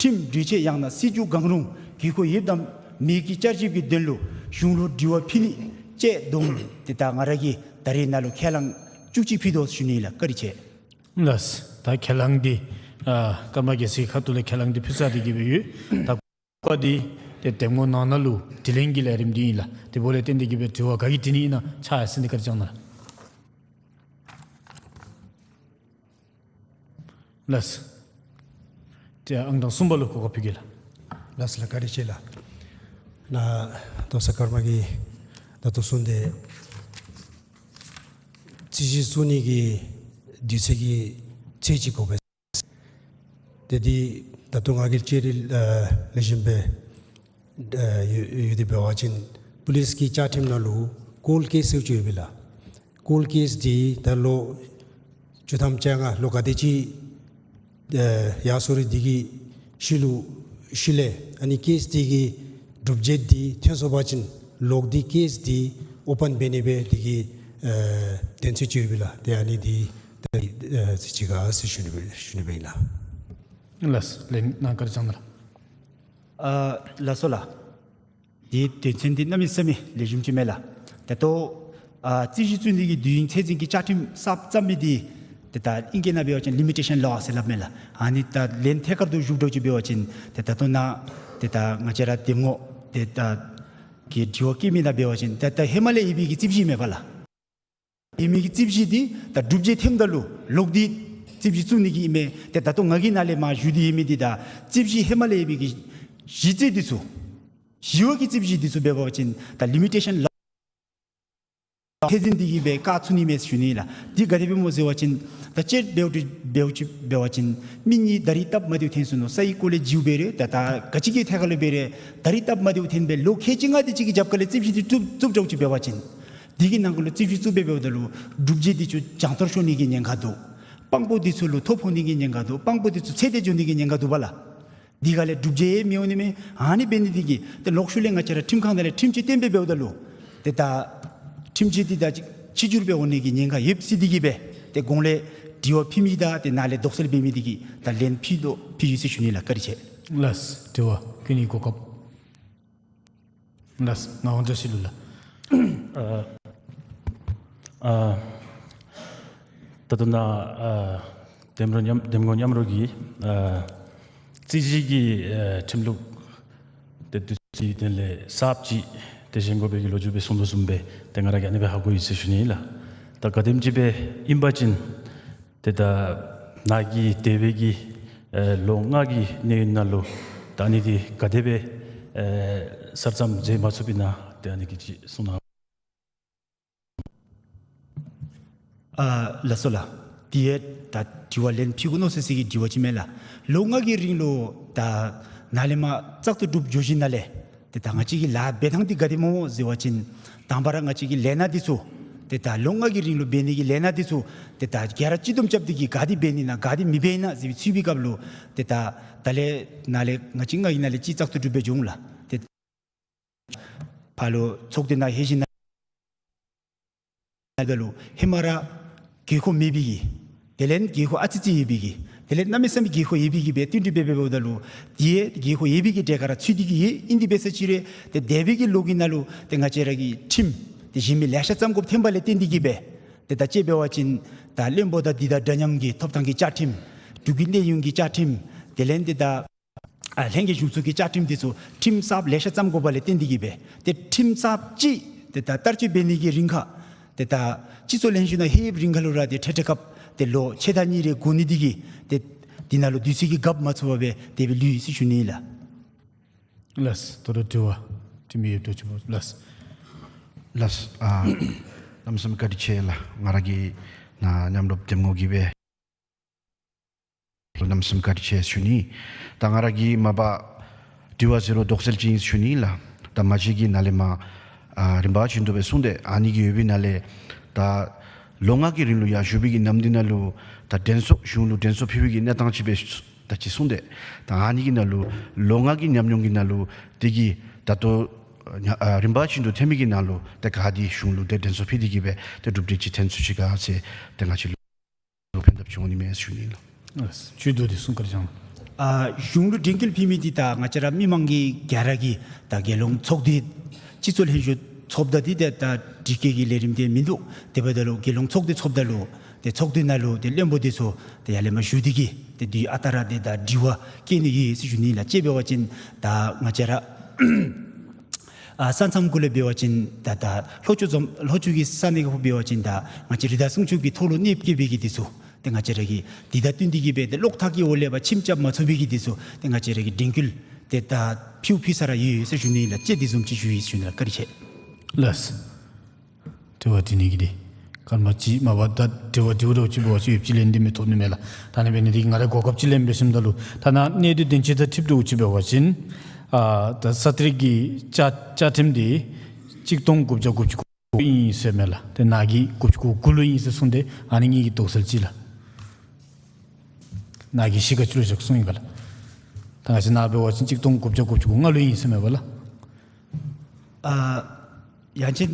ཁྲིམས་གྲོས་ཆོད་ཡང་ན་སྲིད་བྱུས་གང་རུང་དགོས་མཁོ་ཡོདཔ་དང་མེད་ཀྱི་བསྐྱར་ཞིབ་ཀྱི་དོན་ལུ་གཞུང་ལུ་དྲི་བ་ཕུལ་ནི་བཅས་བསྡོམས་ཏེ་ད་ང་ར་གིས་ད་རེས་ནཱ་ལུ་ཁས་བླངས་བཅུ་གཅིག་ཕུལ་དོ་ཟེར་ཞུ་ནི་ལགས། བཀའ་དྲིན་ཆེ། ལགས། ད་ཁས་བླངས་འདི་ཨ་ཀརྨ་རྒྱལ་སྲས་ཁ་ཐུག་ལས་ཁས་བླངས་འདི་ཕུལ་ཚར་ཏེ་གིས་སྦེ་ཡོད། ད་ཀ་འདི་ཏེ་གདམ་ངོ་ནང་ན་ལུ་དྲི་ལན་གྱི་ལས་རིམ་འདི་ཨིན་ལགས། དེ་འབདཝ་ལས་བརྟེན་ཏེ་གིས་སྦེ་དྲི་བ་ག་གིས་དྲི་ནི་ཨིན་ན་ཕྱག་ཡར་སེང་སྟེ་བཀའ་དྲིན་བསྐྱང་གནང་ལགས། ལགས། ཏེ་ཨང་གྲངས་གསུམ་པ་ལུ་གོ་སྐབས་ཕུལ་གེ་ལགས། ལགས་ལགས། བཀའ་དྲིན་ཆེ་ལགས། ནཱ་ད་ལྟོ་ས་ཀརྨ་གིས་ད་ལྟོ་གསུངས་ཏེ་རྩོད་གཞི་བཙུགས་ནི་གི་དུས་ཚོད་ཀྱི་ཚད་ཅིག་དགོ་པས། ཏེ་འདི་ད་ལྟོ་ང་གིས་བཅར་ཨ་ལེགས་ཤོམ་སྦེ་ཨ་ཡོད་ཡོད་དེ་འབད་བ་ཅིན་པུ་ལིསི་གི་བཅའ་ཁྲིམས་ནང་ལུ་ཀོལཌ་ཀེསི་ཟེར་ཅིག་ཡོད་པས་ལགས། ཀོལཌ་ཀེསི་འདི་ད་ལོ་བཅུ་ཐམ་བཅོ་ལྔ་ལོ་ག་དེ་ཅིག་ཨ་ཡར་སོང་རུང་འདི་གི་ཤུལ་ལུ་ཤུལ་ལས་ཨ་ནི་ཀེསི་འདི་གི་སྒྲུབ་བྱེད་འདི་ཐོན་སོང་པ་ཅིན་ལོག་འདི་ཀེསི་འདི་ཨོ་པཱན་འབད་ནི་སྦེ་འདི་གི་ཨ་དོན་ཚན་ཅིག་ཡོད་པས་ལགས། ཏེ་ཨ་ནི་འདི་ད་ཨ་ཅིག་ག་ཟེར་ཞུ་ནི་སྦེ་ཞུ་ནི་སྦེ་ཨིན་ལགས། ལགས། ལན་གནང་བཀའ་དྲིན་བསྐྱང་གནང་ལགས། ཨ་ལགས་སོ་ལགས། འདི་དོན་ཚན་འདི་གནམ་མེད་ས་མེད་ལེགས་ཤོམ་ཅིག་མས་ལགས། ད་ལྟོ་ཨ་རྩོད་གཞི་བཙུགས་ནི་གི་དུས་ཡུན་ཚད་འཛིན་གྱི་བཅའ་ཁྲིམས་གསར་བརྩམ་མི་འདི་ཏེ་ད་ཨིང་སྐད་ནང་འབད་བ་ཅིན་ལི་མི་ཊེ་ཤཱན་ལོ་ཟེར་སླབ་མས་ལགས། ཨ་ནི་ད་ལན་ཐད་ཀར་དུ་ཞུཝ་འདྲཝ་ཅིག་འབད་བ་ཅིན་ཏེ་ད་ལྟོ་ནཱ་ཏེ་ད་ང་བཅས་ར་གདམ་ངོ་ ཏེ་ད་གི་དྲི་བ་བཀོད་མི་ནང་འབད་བ་ཅིན་ད་ད་ཧེ་མ་ལས་ཡོད་པའི་གི་རྩིས་གཞི་མས་པ་ལགས། ཡོད་མི་གི་རྩིས་གཞི་འདི་ད་སྒྲུབ་བྱེད་ཐོནམ་ད་ལུ་ལོག་སྟེ་རྩིས་གཞི་བཙུགས་ནི་གི་ཨིན་མས། ཏེ་ད་ལྟོ་ང་གིས་ནཱ་ལས་མར་ཞུ་སྟེ་ཡོད་མི་འདི་ད་རྩིས་གཞི་ཧེ་མ་ལས་ཡོད་པའི་གི་གཞི་རྩ་འདི་ཚུ་ཞི་བ་གི་རྩིས་གཞི་འདི་ཚུ་འབད་བ་ཅིན་ད་ལི་མི་ཊེ་ཤཱན་ལ་ཐེ་ཚིན་འདི་གིས་སྦེ་བཀག་ཚུགས་ནི་མས་ཞུ་ནི་ལགས། འདི་ག་དེ་སྦེ་སྨོ་ཟེར་བ་ཅིན་ད་དཔྱེ་འབདཝ་ད་འབདཝ་ཅིག་འབད་བ་ཅིན་མི་གཉིས་ད་རིས་སྟབས་མ་བདེཝ་ཐོན་སོ་ནུག། སའི་སྐོར་ལས་འགྱོཝ་འབད་རུང་ད་ད་ག་ཅི་གི་ཐད་ཁར་ལུ་འབད་རུང་ད་རིས་སྟབས་མ་བདེཝ་ཐོན་སྦེ་ལོ་ཁལ་གཅིག་ལྔ་དེ་ཅིག་གི་རྒྱབ་ཁ་ལས་རྩིས་གཞི་འདི་བཙུགས་བཙུགས་འགྱོཝ་ཅིག་འབད་བ་ཅིན་འདི་གི་ནང་འཁོད་ལུ་རྩིས་གཞི་བཙུགས་སྦེ་འབདཝ་ད་ལུ་སྒྲུབ་བྱེད་འདི་ཚུ་གྱང་ཐོར་ཤོར་ནི་གི་ཉེན་ཁ་འདུག། དཔང་པོ་འདི་ཚུ་ལུ་ཐོ་ཕོག་ནི་གི་ཉེན་ཁ་འདུག། དཔང་པོ་འདི་ཚུ་ཚེ་འདས་འགྱོ་ནི་གི་ཉེན་ཁ་འདུག་པ་ལགས། འདི་ག་ལས་སྒྲུབ་བྱེད་མི་འོང་ནི་མས། ཨ་ནི་འབད་ནི་འདི་གིས་ཏེ་ལོག་ཤུལ་ལས་ང་བཅས་ར་ཁྲིམས་ཁང་ནང་ལས་ཁྲིམས་གཅོད་བཏོན་སྦེ་འབདཝ་ད་ལུ་ཏེ་ད་ཁྲིམས་གཅོད་འདི་ད་ཅིག་ཕྱི་འགྱུར་སྦེ་འོང་ནི་གི་ཉེན་ཁ་ཡོདཔ་ཟེར་འདི་གིས་སྦེ་ཏེ་གོང་ལས་དྲི་བ་ཕུལ་མི་དང་ཏེ་ནཱ་ལས་དོགས་སེལ་འབད་མི་འདི་གིས་ད་ལན་ཕུལ་དོ་ཕུལ་ཡི་ཟེར་ཞུ་ནི་ལགས། བཀའ་དྲིན་ཆེ། ལགས། དྲི་བ་བཀོད་ནིའི་གོ་སྐབས། ལགས། ངག་དབང་བཀྲ་ཤིས་ལུ་ལགས། ཨ་ཨ་ད་ལྟོ་ནཱ་ཨ་འདེམས་རོགས་མཉམ་འདེམས་ངོ་མཉམ་རོགས་ཀྱིས་ཨ་རྩིས་གཞི་གི་ཨ་ཁྲིམས་ལུགས་ཏེ་དུས་ཅི་དེ་ལས་གསརཔ་ཅིག་ཏེ་བཞེངས་དགོ་པའི་གི་ལོ་རྒྱུས་སྦེ་གསུངས་དོ་བཟུམ་སྦེ་ཏེ་ང་ར་གིས་ཨ་ནི་སྦེ་ཧ་གོ་ཡི་ཟེར་ཞུ་ནི་ལགས། ད་ག་དེམ་ཅིག་སྦེ་ཨིན་པ་ཅིན་ཏེ་ད་ནཱ་གིས་འདས་པའི་གི་ཨེ་ལོ་ལྔ་གི་གནས་ཡུན་ནང་ལུ་ད་ཨ་ནི་འདི་ག་དེ་སྦེ་ཨེ་གསར་རྩོམ་མཛད་མ་ཚུགས་པའི་ནང་ཏེ་ཨ་ནི་གི་ཅིག་གསུང་གནང་། ཨ་ལགས་སོ་ལགས། དེ་ཡང་ད་དྲི་བ་ལན་ཕུལ་དགོ་མནོ་སི་སི་གི་དྲི་བ་ཅིག་མས་ལགས། ལོ་ལྔ་གི་རིང་ལུ་ད་ནཱ་ལས་མར་བཙག་འཐུ་གྲུབ་འགྱོ་ཞིནམ་ལས་ཏེ་ད་ང་བཅས་ཀྱི་ལཱ་འབད་ཐངས་འདི་ག་དེ་སྨོ་ཟེར་བ་ཅིན་དང་པ་ར་ང་བཅས་ཀྱི་ལས་སྣ་འདི་ཚུ་ཏེ་ད་ལོ་ལྔ་གི་རིང་ལུ་འབད་ནི་གི་ལས་སྣ་འདི་ཚུ་ཏེ་ད་ག་ར་སྤྱི་བསྡོམས་རྐྱབ་སྟེ་གིས་ག་དེ་འབད་ནི་ན་ག་དེ་མི་འབད་ནི་ན་ཟེར་བའི་ཚུད་པའི་སྐབས་ལུ་ཏེ་ད་ད་ལས་ནཱ་ལས་ང་བཅས་ང་གིས་ནཱ་ལས་ཅིག་བཙག་འཐུ་གྲུབ་སྦེ་འགྱོ་འོང་ལགས། ཏེ་ཕར་ལུ་ཚོགས་སྡེ་ནང་ལྷོད་ཞིནམ་ལས་ད་ལུ་ཧེ་མ་ར་དགོས་མཁོ་མེད་པའི་གི་དེ་ལས་དགོས་མཁོ་ཨ་ཙི་ཙི་ཡོད་པའི་གི་དེ་ལས་གནམ་མེད་ས་མེད་དགོས་མཁོ་ཡོད་པའི་གི་སྦེ་བསྟུན་གྲོས་འབད་འབདཝ་ད་ལུ་དེ་དགོས་མཁོ་ཡོད་པའི་གི་གྲས་ཁར་ར་ཚུད་དེ་གིས་ཡོད། ཨིན་དེ་འབད་ས་ཅིག་རུང་ཏེ་འདས་པའི་གི་ལོ་གི་ནང་ལུ་ཏེ་ང་བཅས་ར་གི་ཁྲིམས་ཏེ་གཞན་མི་ལེ་ཤ་བརྩམ་དགོཔ་ཐོན་པ་ལས་བརྟེན་ཏེ་གིས་སྦེ་ཏེ་ད་དཔྱེ་འབད་བ་ཅིན་ད་བློན་པོ་དང་འདི་དང་འདྲ་མཉམ་གྱི་ཐོབ་ཐང་གི་བཅའ་ཁྲིམས་འབྲུག་གི་གནས་ཡུན་གྱི་བཅའ་ཁྲིམས་དེ་ལས་ཏེ་ད་ཨ་ལྷན་རྒྱས་གཞུང་ཚོགས་ཀྱི་བཅའ་ཁྲིམས་འདི་ཚུ་ཁྲིམས་གསརཔ་ལེ་ཤ་བརྩམ་དགོཔ་ལས་བརྟེན་ཏེ་གིས་སྦེ་ཏེ་ཁྲིམས་གསརཔ་ཅིག་ཏེ་ད་བསྟར་སྤྱོད་འབད་ནི་གི་རིང་ཁར་ཏེ་ད་སྤྱི་ཚོགས་ལྷན་བཞུགས་ནང་ལྷོདཔ་རིང་ཁར་ལུ་ར་ཏེ་འཕྲལ་འཕྲལ་སྐབས་ཏེ་ལོ་ཕྱེད་དང་གཉིས་རེ་འགོར་ནི་འདི་གིས་ཏེ་འདི་ནང་ལུ་དུས་ཚོད་ཀྱིས་རྐྱབ་མ་ཚུགས་པར་སྦེ་དེ་སྦེ་ལུས་ཡི་ཟེར་ཞུ་ནི་ལགས། ལགས། ད་རུང་དྲི་བ་དྲི་མི་ཡོདཔ་འདྲཝ་ཅིག་འབད། ལགས། ལགས། ཨ་གནམ་མེད་ས་མེད་བཀའ་དྲིན་ཆེ་ལགས། ང་ར་གི་ནཱ་མཉམ་རོགས་འདེམས་ངོ་གིས་སྦེ་གནམ་མེད་ས་མེད་བཀའ་དྲིན་ཆེ་ཞུ་ནི། ད་ང་ར་གིས་མ་པ་དྲི་བ་ཟེར་རུང་དོགས་སེལ་ཅིག་ཨིན་ཞུ་ནི་ལགས། ད་མ་གཞི་གི་ནཱ་ལས་མར་ཨ་རིམ་པ་བཞིན་དུ་སྦེ་གསུངས་ཏེ་ཨ་ནི་གི་ཡོད་པའི་ནང་ལས་ད་ལོ་ལྔ་གི་རིང་ལུ་ཡར་བཞུགས་པའི་གི་ནམ་དུས་ནང་ལུ་ད་དྲན་གསོ་གཞུང་ལུ་དྲན་གསོ་ཕུལ་བའི་གི་གནས་སྟངས་ཅིག་སྦེ་ད་ཅི་གསུངས་ཏེ་ད་ཨ་ནི་གི་ནང་ལུ་ལོ་ལྔ་གི་ཉམས་མྱོང་གི་ནང་ལུ་དེ་གིས་ད་ལྟོ་ཨ་རིམ་པ་བཞིན་དུ་ཐོན་མི་གི་ནང་ལུ་ཏེ་ག་དེ་གཞུང་ལུ་ཏེ་དྲན་གསོ་ཕུལ་ཏེ་གིས་སྦེ་ཏེ་གྲུབ་འབྲས་ཅིག་ཐོན་ཚུགས་ཅི་ག་ཟེར་ཏེ་ང་བཅས་ལུ་ཕན་ཐབས་བྱུང་ནི་མས་ཞུ་ནི་ལགས། ཨ་ཅིག་ད་འདི་གསུང་བཀའ་དྲིན་བསྐྱང་། ཨ་གཞུང་ལུ་དྲན་སྐུལ་ཕུལ་མི་འདི་ད་ང་བཅས་ར་མི་མང་གིས་ག་ར་གིས་ད་རྒྱལ་ཡོངས་ཚོགས་སྡེ་སྤྱི་ཚོགས་ལྷན་བཞུགས་ཚོགསཔ་ད་འདི་ཏེ་ད་དྲི་བཀོད་ཀྱི་ལས་རིམ་འདི་མིན་འདུག། དེ་འབདཝ་ད་ལུ་རྒྱལ་ཡོངས་ཚོགས་སྡེ་ཚོགསཔ་ད་ལུ་ཏེ་ཚོགས་སྡེ་ནང་ལུ་ཏེ་བློན་པོ་འདི་ཚུ་ཏེ་ཡར་ལས་མར་བཞུགས་ཏེ་གིས་ཏེ་དུས་ཨ་རྟག་ར་ཏེ་ད་དྲི་བ་བཀོད་ནི་ཡོད་ཟེར་ཞུ་ནི་ལགས། དཔྱེ་འབད་བ་ཅིན་ད་ང་བཅས་ར་ཨ་ས་མཚམས་གུ་ལས་འབད་བ་ཅིན་ད་ད་ལྷོ་ཕྱོགས་འཛོམས་ལྷོ་ཕྱོགས་ཀྱི་ས་གནས་ཁར་འབད་བ་ཅིན་ད་ང་བཅས་རི་དྭགས་སྲུང་སྐྱོབ་ཀྱི་ཐོག་ལུ་གནོདཔ་བཀལ་བའི་གི་འདི་ཚུ་ཏེ་ང་བཅས་ར་གིས་འདི་དང་བསྟུན་ཏེ་གིས་སྦེ་ཏེ་གློག་ཐག་གི་འོག་ལས་ཕར་ཁྱིམ་རྐྱབ་མ་ཚུགས་པའི་གི་འདི་ཚུ་ཏེ་ང་བཅས་ར་གིས་དྲན་སྐུལ་ཏེ་ད་ཕུལ་ཕུལ་ས་ར་ཡོད་ཡོད་ཟེར་ཞུ་ནི་ལགས། དཔྱེ་འདི་བཟུམ་ཅིག་ཞུ་ཡི་ཟེར་ཞུ་ནི་ལགས། བཀའ་དྲིན་ཆེ། ལགས། དྲི་བ་དྲི་ནི་གི་འདི་སྐར་མ་གཅིག་མ་པ་ད་དྲི་བ་དྲིཝ་འདྲཝ་ཅིག་འབད་བ་ཅིན་ཡོདཔ་ཅིག་ལན་འདི་མི་ཐོབ་ནི་མས་ལགས། ད་ཨ་ནི་འབད་ནི་འདི་གིས་ང་ར་གོ་སྐབས་ཅིག་ལེན་འབད་ཞིནམ་ད་ལུ་ད་ནཱ་གནས་སྡུད་དོན་གཅོད་དང་འཁྲིལཝ་འདྲཝ་ཅིག་འབད་བ་ཅིན་ཨ་ད་ས་ཊིག་གི་བཅའ་བཅའ་ཁྲིམས་འདི་གཅིག་སྟོང་དགུ་བརྒྱ་དགུ་བཅུ་གོ་ཨིན་ཟེར་མས་ལགས། ཏེ་ནཱ་གིས་དགུ་བཅུ་གོ་དགུ་ལུ་ཨིན་ཟེར་གསུངས་ཏེ་ཨ་ནི་གཉིས་ཀྱི་དོགས་སེལ་ཅིག་ལགས། ནཱ་གིས་གཞི་ག་ཅི་ལུ་བཞག་གསུངས་ཡི་ག་ལགས། ད་ང་བཅས་ནཱ་འབད་བ་ཅིན་གཅིག་སྟོང་དགུ་བརྒྱ་དགུ་བཅུ་གོ་ལྔ་ལུ་ཨིན་ཟེར་མས་པ་ལགས། ཨ་ཡང་ཅིན་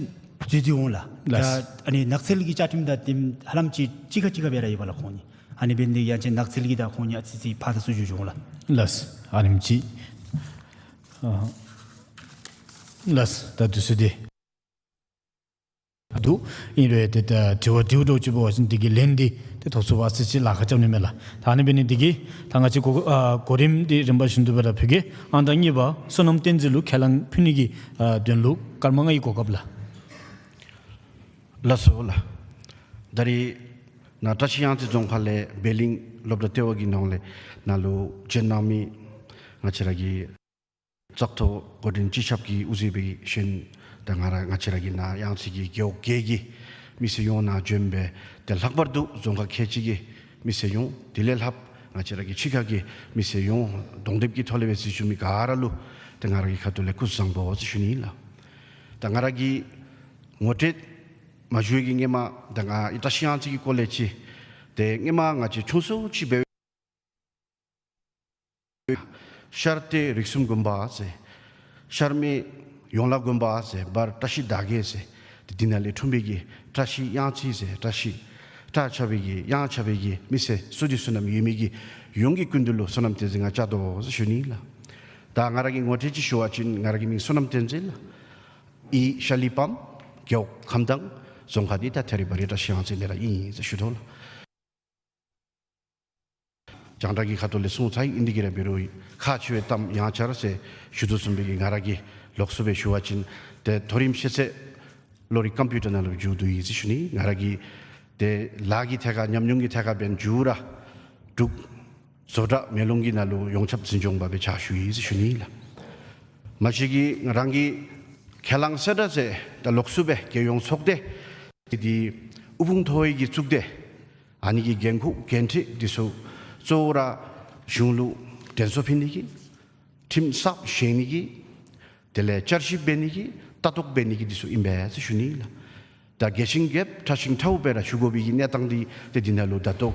འཛོལ་འཛོལཝ་འོང་ལགས། ལགས། ད་ཨ་ནི་ནགས་ཚལ་གྱི་བཅའ་ཁྲིམས་དང་འདི་ཧ་ལམ་ཅིག་གཅིག་ཁར་གཅིག་ཁར་སྦེ་ར་ཡོད་པ་ལགས་ཁོང་གཉིས། ཨ་ནི་འབད་ནི་འདི་ཡང་ཅིན་ནགས་ཚལ་གྱི་དང་ཁོང་གཉིས་ཨ་ཙི་ཙི་ཕར་དང་ཚུར་འགྱོ་འགྱོཝ་འོང་ལགས། ལགས། ཨ་ནེམ་ཅིག་ཨ་ལགས། ད་དུས་ཚོད་འདི་འདུག། ཨིན་རུང་ཏེ་ད་དྲི་བ་དྲིཝ་འདྲཝ་ཅིག་འབད་བ་ཅིན་འདི་གི་ལན་འདི་ད་ ཐོག་ཚུད་པ་ཟེར་ཅིག་ལཱ་ཁག་རྐྱབ་ནི་མས་ལགས། ད་ཨ་ནི་འབད་ནི་འདི་གིས་ད་ང་བཅས་གོ་ཨ་གོ་རིམ་འདི་རིམ་པ་བཞིན་དུ་སྦེ་ར་ཕུལ་གེ། ཨང་དང་གཉིས་པ་བསོད་ནམས་བསྟན་འཛིན་ལུ་ཁས་བླངས་ཕུལ་ནི་གི་ཨ་དོན་ལུ་སྐར་མ་ལྔ་གི་གོ་སྐབས་ལགས། ལགས་སོ་ལགས། ད་རིས་ནཱ་བཀྲ་ཤིས་གཡང་རྩེ་རྫོང་ཁག་ལས་བེ་གླིང་སློབ་གྲྭ་ལྟེ་བ་གི་ནང་ལས་ནཱ་ལུ་བྱོན་གནང་མི་ང་བཅས་ར་གི་བཙག་འཐུ་འགོ་འདྲེན་སྤྱི་ཁྱབ་ཀྱི་དབུ་མཛད་སྦེ་གཞན་ད་ང་ར་ང་བཅས་ར་གི་ནཱ་གཡང་རྩེ་གི་རྒེད་འོག་བརྒྱད་ཀྱི་མི་སེར་ཡོངས་ནཱ་བྱོན་སྦེ་ཏེ་ལྷག་པར་དུ་རྫོང་ཁག་ཁལ་གཅིག་གི་མི་སེར་ཡོངས་དེ་ལས་ལྷག་ང་བཅས་ར་གི་ཕྱི་ཁ་གི་མི་སེར་ཡོངས་གདོང་དེབ་ཀྱི་ཐོག་ལས་སྦེ་གཟིགས་བཞུགས་མི་ག་ར་ལུ་ཏེ་ང་ར་གི་ཁ་ཐུག་ལས་སྐུ་གཟུགས་བཟང་པོ་ཟེར་ཞུ་ནི་ལགས། ད་ང་ར་གི་ངོ་སྤྲོད་མ་ཞུ་བའི་གི་སྔོན་མ་ད་ང་ཨི་བཀྲ་ཤིས་གཡང་རྩེ་གི་སྐོར་ལས་ཅིག་ཏེ་སྔོན་མ་ང་བཅས་ཆུང་སུ་ཅིག་འབད་ཤར་ཏེ་རིགས་གསུམ་དགོན་པ་ཟེར། ཤར་སྨད་ཡོངས་ལ་དགོན་པ་ཟེར། བར་བཀྲ་ཤིས་དར་རྒྱས་ཟེར། ཏེ་འདི་ནང་ལས་འཁྲུངས་པའི་གི་བཀྲ་ཤིས་གཡང་རྩེ་ཟེར། བཀྲ་ཤིས་བཀྲ་ཆགས་པའི་གི་གཡང་ཆགས་པའི་གི་མི་སེར་བསོད་བདེ་བསོད་ནམས་ཡོད་མི་གི་ཡོངས་ཀྱི་སྐུ་མདུན་ལུ་བསོད་ནམས་བསྟན་འཛིན་ང་བཅར་དོ་ཟེར་ཞུ་ནི་ལགས། ད་ང་ར་གི་ངོ་སྤྲོད་ཅིག་ཞུ་བ་ཅིན་ང་ར་གི་མིང་བསོད་ནམས་བསྟན་འཛིན་ལགས། ཨི་ཤ་ལི་པམ་རྒེད་འོག་ཁམས་སྡང་རྫོང་ཁག་འདི་ད་ཐད་རི་བ་རི་བཀྲ་ཤིས་གཡང་རྩེ་ལས་ར་ཨིན་ཟེར་ཞུ་དོ་ལགས། རྒྱང་བསྒྲགས་ཀྱི་ཁ་ཐུག་ལས་གསུངས་ཚར་ཡི། ཨིན་དེ་གིས་ར་འབད་རུང་ཁག་ཆེ་བའི་གཏམ་ཡང་བསྐྱར་ཟེར་ཞུ་དོ་བཟུམ་སྦེ་གི་ང་ར་གི་ལོགས་སུ་སྦེ་ཞུ་བ་ཅིན་ཏེ་མཐོ་རིམ་ཤེས་ཚད་བློ་རིག་ཀམ་པིའུ་ཊར་ནང་ལུ་མཇུག་བསྡུ་ཡི་ཟེར་ཞུ་ནི། ང་ར་གི་ཏེ་ལཱ་གི་ཐད་ཁར་ཉམས་མྱོང་གི་ཐད་ཁར་འབདན་མཇུག་ར་འབྲུག་བཟོ་གྲྭ་མེ་ལོང་གི་ནང་ལུ་ཡོངས་ཁྱབ་འཛིན་སྐྱོང་པ་སྦེ་ཕྱག་ཞུ་ཡི་ཟེར་ཞུ་ནི་ལགས། མ་གཞི་གི་ང་རང་གི་ཁས་བླངས་གསལ་བསྒྲགས་ཟེར་ད་ལོགས་སུ་སྦེ་རྒྱལ་ཡོངས་ཚོགས་སྡེ་འདི་དབུ་འཕང་མཐོ་བའི་གི་གཙུག་སྡེ་ཨ་ནི་གི་འགན་ཁུར་འགན་འཁྲི་འདི་ཚུ་གཙོ་བོ་ར་གཞུང་ལུ་དྲན་གསོ་ཕུལ་ནི་གི་ཁྲིམས་གསརཔ་བཞེངས་ནི་གི་དེ་ལས་བསྐྱར་ཞིབ་འབད་ནི་གི་ལྟ་རྟོག་འབད་ནི་གི་འདི་ཚུ་ཨིན་པས་ཟེར་ཞུ་ནི་ལགས། ད་རྒྱས་ཤིང་རྒྱསཔ་ཕྲ་ཞིང་ཕྲའུ་སྦེ་ར་ཞུ་དགོ་པའི་གི་གནས་སྟངས་འདི་ཏེ་འདི་ནང་ལུ་ད་ལྟོ་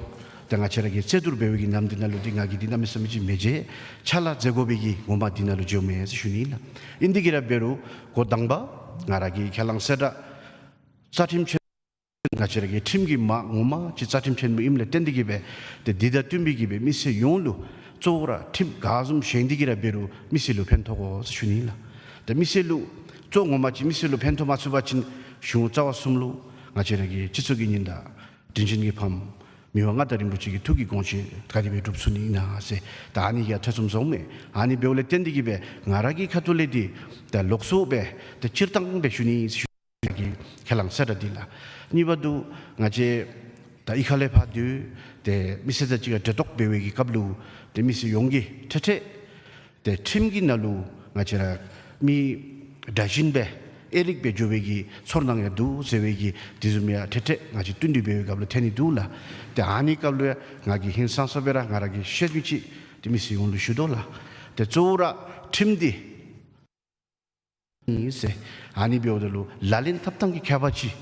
ད་ང་བཅས་ར་གི་རྩོད་བསྡུར་འབད་བའི་གི་ནམ་འདི་ནང་ལུ་འདི་ང་གིས་འདི་གནམ་མེད་ས་མེད་ཅིག་མི་བརྗེད། ཕྱག་ལཱ་མཛད་དགོ་པའི་གི་ངོ་མ་འདི་ནང་ལུ་འགྱོཝ་མས་ཟེར་ཞུ་ནི་ལགས། ཨིན་དེ་གིས་ར་འབད་རུང་འགོ་དང་པ་ང་ར་གི་ཁས་བླངས་གསལ་བསྒྲགས་རྩ་ཁྲིམས་ཆེན་ང་བཅས་ར་གི་ཁྲིམས་ཀྱི་མ་ངོ་མ་ཅིག་རྩ་ཁྲིམས་ཆེན་མོ་ཨིནམ་ལས་བརྟེན་ཏེ་གིས་སྦེ་ཏེ་འདི་དང་བསྟུན་པའི་གིས་སྦེ་མི་སེར་ཡོངས་ལུ་གཙོ་བོ་ར་ཁྲིམས་ག་བཟུམ་བཞེངས་ཏེ་གིས་ར་འབད་རུང་མི་སེར་ལུ་ཕན་ཐོགས་དགོ་ཟེར་ཞུ་ནི་ལགས། ཏེ་མི་སེར་ལུ་གཙོ་ངོ་མ་ཅིག་མི་སེར་ལུ་ཕན་ཐོགས་མ་ཚུགས་པ་ཅིན་གཞུང་རྩ་བ་གསུམ་ལུ་ང་བཅས་ར་གི་སྤྱི་ཚོགས་ཀྱི་ཉི་ཟླ་དྲིན་ཅན་གྱི་ཕམ་མི་དབང་མངའ་བདག་རིན་པོ་ཆེ་གི་ཐུགས་ཀྱི་དགོངས་བཞེད་ག་དེ་སྦེ་སྒྲུབ་ཚུགས་ནི་ཨིན་ན་ཟེར་ད་ཨ་ནི་གི་ཐེ་ཚོམ་བཟོཝ་མས། ཨ་ནི་འབདཝ་ལས་བརྟེན་ཏེ་གིས་སྦེ་ང་ར་གི་ཁ་ཐུག་ལས་འདི་ད་ལོགས་སུ་སྦེ་ད་སྤྱིར་བཏང་སྦེ་ཞུ་ནི་ཟེར་ཞུ་གི་ཁས་བླངས་གསལ་བསྒྲགས་འདི་ལགས། གཉིས་པ་འདི་ང་བཅས་ད་གཡུས་ཁ་ལས་ཕར་འདི་ཏེ་མི་སེར་དང་གཅིག་ཁར་འབྲེལ་གཏོགས་འབད་བའི་གི་སྐབས་ལུ་ཏེ་མི་སེར་ཡོངས་ཀྱིས་ཐད་ཐད་ཏེ་ཁྲིམས་ཀྱི་ནང་ལུ་ང་བཅས་ར་མི་དགྲ་བཞིན་སྦེ་ཨེ་རིག་སྦེ་འགྱོ་བའི་གི་ཚོར་སྣང་ཡང་འདུག་ཟེར་བའི་གི་དེ་བཟུམ་ཡང་ཐད་ཐད་ང་བཅས་བསྟུན་གྲོས་འབད་བའི་སྐབས་ལུ་ཐོན་ནི་འདུག་ལགས། ཏེ་ཨ་ནི་སྐབས་ལུ་ཡང་ང་གིས་ཧིང་སངས་ས་སྦེ་ར་ང་ར་གིས་ཤེས་མི་ཅིག་ཏེ་མི་སེར་ཡོངས་ལུ་ཞུ་དོ་ལགས། ཏེ་གཙོ་བོ་ར་ཁྲིམས་འདི་ཨིན་ཟེར། ཨ་ནི་འབདཝ་ད་ལུ་ལག་ལེན་འཐབ་ཐངས་ཀྱི་ཁྱད་པར་ཅིག་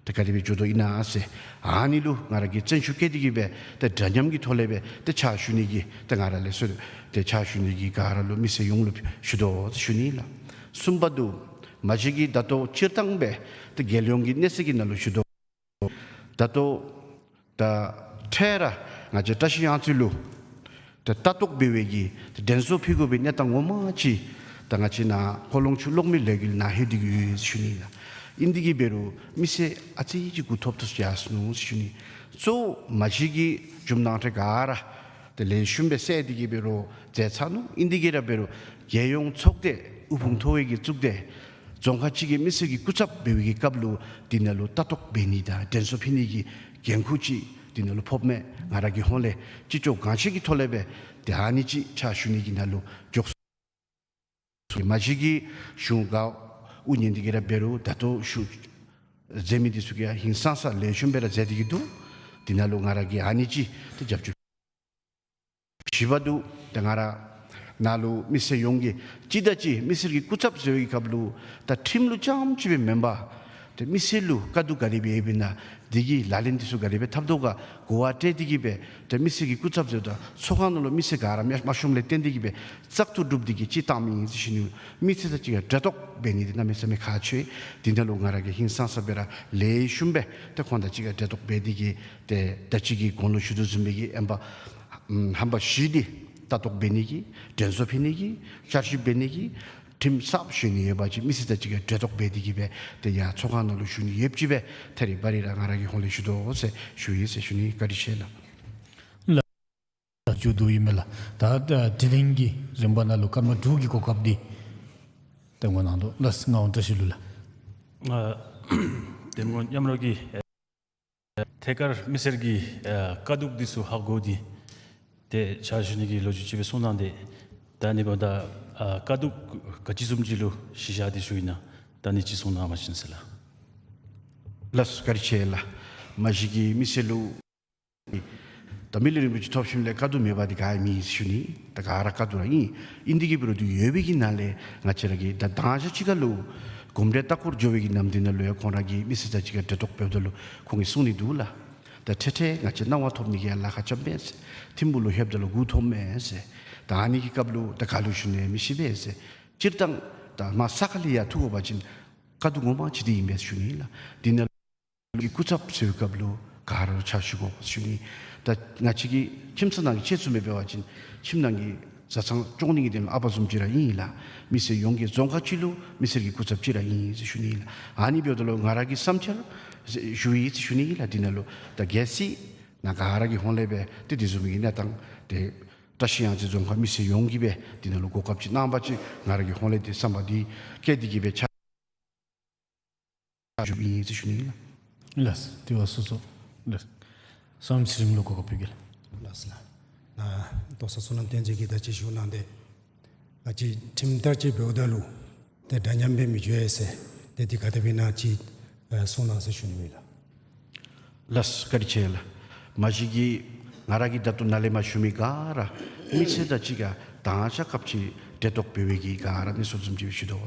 ཏེ་ག་དེ་སྦེ་འགྱོ་དོ་ཨིན་ན་ཟེར། ཨ་ནི་ལུ་ང་ར་གིས་བརྩོན་ཤུགས་བསྐྱེད་དེ་གིས་སྦེ་ཏེ་འདྲ་མཉམ་གྱི་ཐོག་ལས་སྦེ་ཏེ་ཕྱག་ཞུ་ནི་གི་ཏེ་ང་ར་ལས་ཚོར་ཏེ་ཕྱག་ཞུ་ནི་གི་ག་ར་ལུ་མི་སེར་ཡོངས་ལུ་ཞུ་དོ་ཟེར་ཞུ་ནི་ལགས། གསུམ་པ་འདི་མ་གཞི་གི་ད་ལྟོ་སྤྱིར་བཏང་སྦེ་ཏེ་རྒྱལ་ཡོངས་ཀྱི་གནས་ཚད་ཀྱི་ནང་ལུ་ཞུ་དོ། ད་ལྟོ་ད་འཕྲལ་ར་ང་བཅས་བཀྲ་ཤིས་གཡང་རྩེ་ལུ་ད་ལྟ་རྟོག་འབད་བའི་གི་ད་དྲན་གསོ་ཕུལ་དགོ་པའི་གནས་སྟངས་ངོ་མ་ཅིག་ད་ང་བཅས་ནཱ་ཀོ་ལོང་ཆུ་གློག་མེ་ལས་འགུལ་ནང་ལྷོད་དེ་གི་ཡོད་ཟེར་ཞུ་ནི་ལགས། ཨིན་དེ་གིས་འབད་རུང་མི་སེར་ཨ་ཙི་ཅིག་གུ་ཐོབ་ཐོབ་ཅིག་ཡར་སོང་ནུག་ཟེར་ཞུ་ནི། གཙོ་བོ་མ་གཞི་གི་རྒྱུ་མ་ནང་འཁྲིལ་ག་ར་ད་ལེགས་ཤོམ་སྦེ་སེལ་ཏེ་གིས་འབད་རུང་མཛད་ཚར་ནུག། ཨིན་དེ་གིས་ར་འབད་རུང་རྒྱལ་ཡོངས་ཚོགས་སྡེ་དབུ་འཕང་མཐོ་བའི་གི་གཙུག་སྡེ་རྫོང་ཁག་གཅིག་གི་མི་སེར་གྱི་སྐུ་ཚབ་འབད་བའི་གི་སྐབས་ལུ་འདི་ནང་ལུ་ལྟ་རྟོག་འབད་ནི་དང་དྲན་གསོ་ཕུལ་ནི་གི་འགན་ཁུར་ཅིག་འདི་ནང་ལུ་ཕོགཔ་མས། ང་ར་གི་ཧོངས་ལས་ཅི་ལྕོགས་གང་ཤེས་ཀྱི་ཐོག་ལས་སྦེ་ཏེ་ཨ་ནི་ཅིག་ཕྱག་ཞུ་ནི་གི་ནང་ལུ་འགྱོ་ཚུགས། མ་གཞི་གི་གཞུང་ག་དབུ་བརྙེས་ཏེ་གིས་ར་འབད་རུང་ད་ལྟོ་ཞུ་མཛད་མི་འདི་ཚུ་གིས་ཧིང་སངས་ས་ལེགས་ཤོམ་སྦེ་ར་མཛད་དེ་གིས་འདུག། འདི་ནང་ལུ་ང་ར་གིས་ཨ་ནི་ཅིག་ཏེ་རྒྱབ་སྐྱོར། བཞི་པ་འདི་ད་ང་ར་ནཱ་ལུ་མི་སེར་ཡོངས་ཀྱིས་གཅིག་དང་གཅིག་མི་སེར་གྱི་སྐུ་ཚབ་ཟེར་བའི་སྐབས་ལུ་ད་ཁྲིམས་ལུ་རྐྱངམ་ཅིག་སྦེ་མེན་པར་ཏེ་མི་སེར་ལུ་དཀའ་སྡུག་ག་དེ་སྦེ་ཡོདཔ་ཨིན་ན་འདི་གི་ལག་ལེན་འདི་ཚུ་ག་དེ་སྦེ་འཐབ་དོ་ག་གོ་བ་སྤྲོད་དེ་གིས་སྦེ་ཏེ་མི་སེར་གྱི་སྐུ་ཚབ་ཟེརཝ་ད་ཚོགས་ཁང་ནང་ལུ་མི་སེར་ག་ར་མ་མ་ཤོངམ་ལས་བརྟེན་ཏེ་གིས་སྦེ་བཙག་འཐུ་གྲུབ་སྟེ་གིས་སྤྱིར་བཏང་མི་ཨིན་ཟེར་ཞུ་ནི། མི་སེར་དང་གཅིག་ཁར་འབྲེལ་གཏོགས་འབད་ནི་འདི་གནམ་མེད་ས་མེད་ཁག་ཆེ། འདི་ནང་ལུ་ང་ར་གིས་ཧིང་སངས་ས་སྦེ་ར་ལེགས་ཤོམ་སྦེ་ཏེ་ཁོང་དང་གཅིག་ཁར་འབྲེལ་གཏོགས་འབད་དེ་གིས་ཏེ་ད་ཅི་གི་གོང་ལུ་ཞུ་དོ་བཟུམ་སྦེ་གི་ཨེམ་པ་ཨམ་ཧམ་པ་བཞི་འདི་ལྟ་རྟོག་འབད་ནི་གི་དྲན་གསོ་ཕུལ་ནི་གི་བསྐྱར་ཞིབ་འབད་ནི་གི་ ཁྲིམས་གསརཔ་བཞེས་ནི་ཡོད་པ་ཅིན་མི་སེར་དང་གཅིག་ཁར་འབྲེལ་གཏོགས་འབད་དེ་གིས་སྦེ་ཏེ་ཡར་ཚོགས་ཁང་ནང་ལུ་ཞུ་ནི་ཡོདཔ་ཅིག་སྦེ་ཐད་རི་བ་རི་ར་ང་ར་གིས་ཧོངས་ལས་ཞུ་དོ་ཟེར་ཞུ་ཡི་ཟེར་ཞུ་ནི། བཀའ་དྲིན་ཆེ་ལགས། ལགས་མཇུག་བསྡུ་ཡི་མས་ལགས། ད་ད་དྲི་ལན་གྱི་རིམ་པ་ནང་ལུ་སྐར་མ་དྲུག་གི་གོ་སྐབས་འདི་གཏང་དགོ་གནང་དོ། ལགས་ངག་དབང་བཀྲ་ཤིས་ལུ་ལགས། ཨ་འདེམས་ངོ་མཉམ་རོགས་ཀྱིས་ཨ་ཐད་ཀར་མི་སེར་གྱི་ཨ་དཀའ་སྡུག་འདི་ཚུ་ཧ་གོ་སྟེ་ཏེ་ཕྱག་ཞུ་ནི་གི་ལོ་རྒྱུས་ཅིག་སྦེ་གསུངས་གནང་སྟེ། ད་ཨ་ནི་འབདཝ་ད་ཨ་དཀའ་སྡུག་ག་ཅི་བཟུམ་ཅིག་ལུ་གཞི་བཞག་སྟེ་ཞུ་ཡི་ན་ད་ཨ་ནི་ཅིག་གསུང་གནང་བ་ཅིན་ཟེར་ལགས། ལགས་བཀའ་དྲིན་ཆེ་ལགས། མ་གཞི་གིས་མི་སེར་ལུ་ད་མི་ལུས་རིན་པོ་ཆེ་ཐོབ་ཞིནམ་ལས་དཀའ་སྡུག་མེད་པ་འདི་ག་ཡང་མེད་ཟེར་ཞུ་ནི། ད་ག་ར་དཀའ་སྡུག་ར་ཨིན། ཨིན་དེ་གིས་འབད་རུང་འདི་ཡོད་པའི་གི་ནང་ལས་ང་བཅས་ར་གིས་ད་དང་ཞག་ཅིག་ཁར་ལུ་གོམས་འདྲིས་ལྟ་སྐོར་འགྱོ་བའི་གི་ནམ་འདི་ནང་ལུ་ཡང་ཁོང་ར་གིས་མི་སེར་དང་གཅིག་ཁར་འབྲེལ་གཏོགས་འབདཝ་ད་ལུ་ཁོང་གིས་གསུང་ནི་འདུག་ལགས། ད་འཕྲལ་འཕྲལ་ང་བཅས་གནང་བ་ཐོབ་ནི་གི་ཡང་ལཱ་ཁག་རྐྱབ་མས་ཟེར། ཐིམ་ཕུག་ལུ་ལྷོདཔ་ད་ལུ་སྒུག་ཐོབ་མས་ཟེར། ད་ཨ་ནི་གི་སྐབས་ལུ་ད་ག་ལུ་ཞུ་ནི་མི་ཤེས་པས་ཟེར། སྤྱིར་བཏང་ད་མར་ས་ཁ་ལས་ཡར་འཐུ་དགོ་པ་ཅིན་དཀའ་སྡུག་ངོ་མ་ཅིག་འདི་ཨིན་པས་ཞུ་ནི་ལགས། འདི་ནང་གི་སྐུ་ཚབ་ཟེར་བའི་སྐབས་ལུ་ག་ར་ཕྱག་ཞུ་དགོ་ཞུ་ནི། ད་ང་བཅས་ཀྱི་ཁྱིམ་ཚང་ནང་གི་ཆ་བཟུམ་སྦེ་འབད་བ་ཅིན་ཁྱིམ་ནང་གི་བཟའ་ཚང་སྐྱོང་ནི་གི་དོན་ལུ་ཨ་པ་བཟུམ་ཅིག་ར་ཨིན་ལགས། མི་སེར་ཡོངས་ཀྱི་རྫོང་ཁག་ཅིག་ལུ་མི་སེར་གྱི་སྐུ་ཚབ་ཅིག་ར་ཨིན་ཟེར་ཞུ་ནི་ལགས། ཨ་ནི་འབདཝ་ད་ལུ་ང་ར་གི་བསམ་འཆར་ཞུ་ཡི་ཟེར་ཞུ་ནི་ལགས། འདི་ནང་ལུ་ད་གལ་སྲིད་ནཱ་ག་ར་གི་ཧོངས་ལས་སྦེ་ཏེ་འདི་བཟུམ་གྱི་གནས་སྟངས་ཏེ་བཀྲ་ཤིས་གཡང་རྩེ་རྫོང་ཁག་མི་སེར་ཡོངས་ཀྱིས་སྦེ་འདི་ནང་ལུ་གོ་སྐབས་ཅིག་གནང་པ་ཅིན་ང་ར་གི་ཧོངས་ལས་ཏེ་བསམ་པ་འདི་བསྐྱེད་དེ་གིས་སྦེ་ཕྱག་ཞུཝ་ཨིན་ཟེར་ཞུ་ནི་ལགས། ལགས་དེ་བ་སོ་སོ་ལགས་བསོད་ནམས་ཚེ་རིང་ལུ་གོ་སྐབས་ཕུལ་གེ་ལགས། ལགས་ལགས། ཨ་ལྟོ་ཚང་བསོད་ནམས་བསྟན་འཛིན་གྱིས་ད་ཅི་ཞུ་གནང་སྟེ་ང་བཅས་ཁྲིམས་བསྟར་ཅིག་འབདཝ་ད་ལུ་ཏེ་འདྲ་མཉམ་སྦེ་མི་འགྱོ་ཡ་ཟེར་ཏེ་འདི་ག་དེ་སྦེ་ཨིན་ན་ཅིག་ཨ་གསུང་གནང་ཟེར་ཞུ་ནི་ཨིན་ལགས། ལགས་བཀའ་དྲིན་ཆེ་ལགས། མ་གཞི་གིས་ང་ར་གིས་ད་ལྟོ་ནཱ་ལས་མར་ཞུ་མི་ག་ར་མི་སེར་དང་གཅིག་ཁར་དང་ཞག་སྐབས་ཅིག་འབྲེལ་གཏོགས་འབད་བའི་གི་ག་ར་མི་སེར་བཟུམ་ཅིག་སྦེ་ཞུ་དོ།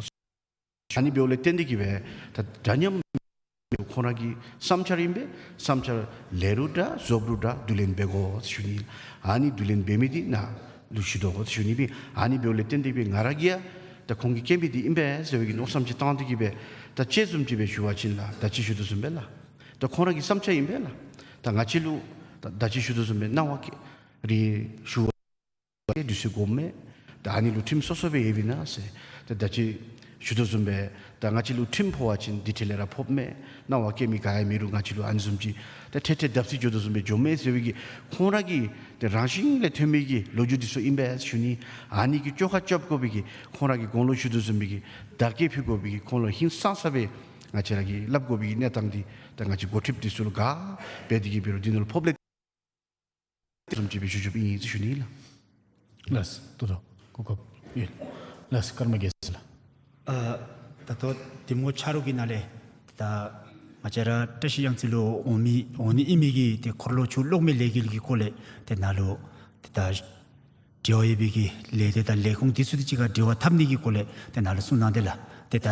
ཨ་ནི་འབདཝ་ལས་བརྟེན་ཏེ་གིས་སྦེ་ད་འདྲ་མཉམ་ཁོང་ར་གི་བསམ་འཆར་ཨིན་པས། བསམ་འཆར་ལེགས་རུང་འདྲ་རྫོགས་རུང་འདྲ་བསྡུ་ལེན་འབད་དགོ་ཞུ་ནི། ཨ་ནི་བསྡུ་ལེན་འབད་མི་འདི་ནཱ་ལུ་ཞུ་དོ་ཞུ་ནི་སྦེ། ཨ་ནི་འབདཝ་ལས་བརྟེན་ཏེ་སྦེ་ང་ར་གིས་ཡང་ད་ཁོང་གིས་བཀལ་མི་འདི་ཨིན་པས་ཟེར་བའི་གི་མནོ་བསམ་ཅིག་བཏང་སྟེ་གིས་སྦེ་ད་དཔྱེ་བཟུམ་ཅིག་སྦེ་ཞུ་བ་ཅིན་ལགས་ད་ཅི་ཞུ་དོ་བཟུམ་སྦེ་ལགས། ད་ཁོང་ར་གི་བསམ་འཆར་ཨིན་པས་ལགས། ད་ང་བཅས་ལུ་ད་ད་ཅི་ཞུ་དོ་བཟུམ་སྦེ་གནང་བ་གི་རེ་ཞུ་བ་དུས་ཚོད་དགོཔ་མས། ད་ཨ་ནི་ལུ་ཁྲིམས་སོ་སོ་སྦེ་ཡོདཔ་ཨིན་ན་ཟེར། ད་ད་ཅི་ཞུ་དོ་བཟུམ་སྦེ་ད་ང་བཅས་ལུ་ཁྲིམས་ཕོག་པ་ཅིན་འདི་འཕྲལ་ལས་ར་ཕོགཔ་མས། གནང་བ་བཀལ་མི་ག་ཡང་མེད་རུང་ང་བཅས་ལུ་ཨ་ནི་བཟུམ་ཅིག་ད་འཕྲལ་འཕྲལ་བརྡབ་གསིག་འགྱོ་དོ་བཟུམ་སྦེ་འགྱོཝ་མས་ཟེར་བའི་གི་ཁོང་ར་གི་ཏེ་རང་བཞིན་ལས་ཐོན་མི་གི་ལོ་རྒྱུས་འདི་ཚུ་ཨིན་པས་ཞུ་ནི། ཨ་ནི་གི་བཅོ་ཁ་རྐྱབ་དགོ་པའི་གི་ཁོང་ར་གིས་གོང་ལུ་ཞུ་དོ་བཟུམ་སྦེ་གི་བདག་སྐྱོང་ཕུལ་དགོ་པའི་གི་ཁོང་ལུ་ཧིང་སངས་ས་སྦེ་ང་བཅས་ར་གིས་སླབ་དགོ་པའི་གི་གནས་སྟངས་འདི་ད་ང་བཅས་འགོ་ཁྲིདཔ་འདི་ཚུ་ལུ་ག་འབད་དེ་གིས་འབད་རུང་འདི་ནང་ལུ་ཕོགཔ་ལས་བཟུམ་ཅིག་སྦེ་ཞུ་ཞུཝ་ཨིན་ཟེར་ཞུ་ནི་ལགས། ལགས་ད་ལྟོ་གོ་སྐབས་ཡོད། ལགས་ཀརྨ་རྒྱལ་མཚན་ལགས། ཨ་ད་ལྟོ་འདེམས་ངོ་ཆ་རོགས་ཀྱི་ནང་ལས་ད་ང་བཅས་ར་བཀྲ་ཤིས་གཡང་རྩེ་ལུ་འོང་མི་འོང་ནི་ཨིན་མི་གི་ཏེ་འཁོར་ལོ་ཆུ་གློག་མེ་ལས་འགུལ་གྱི་སྐོར་ལས་ཏེ་ནཱ་ལུ་ཏེ་ད་འབྲེལ་བ་ཡོད་པའི་གི་ལས་སྡེ་དང་ལས་ཁུངས་འདི་ཚུ་དང་གཅིག་ཁར་འབྲེལ་བ་འཐབ་ནི་གི་སྐོར་ལས་ཏེ་ནཱ་ལུ་གསུང་གནང་སྟེ་ལགས། ཏེ་ད་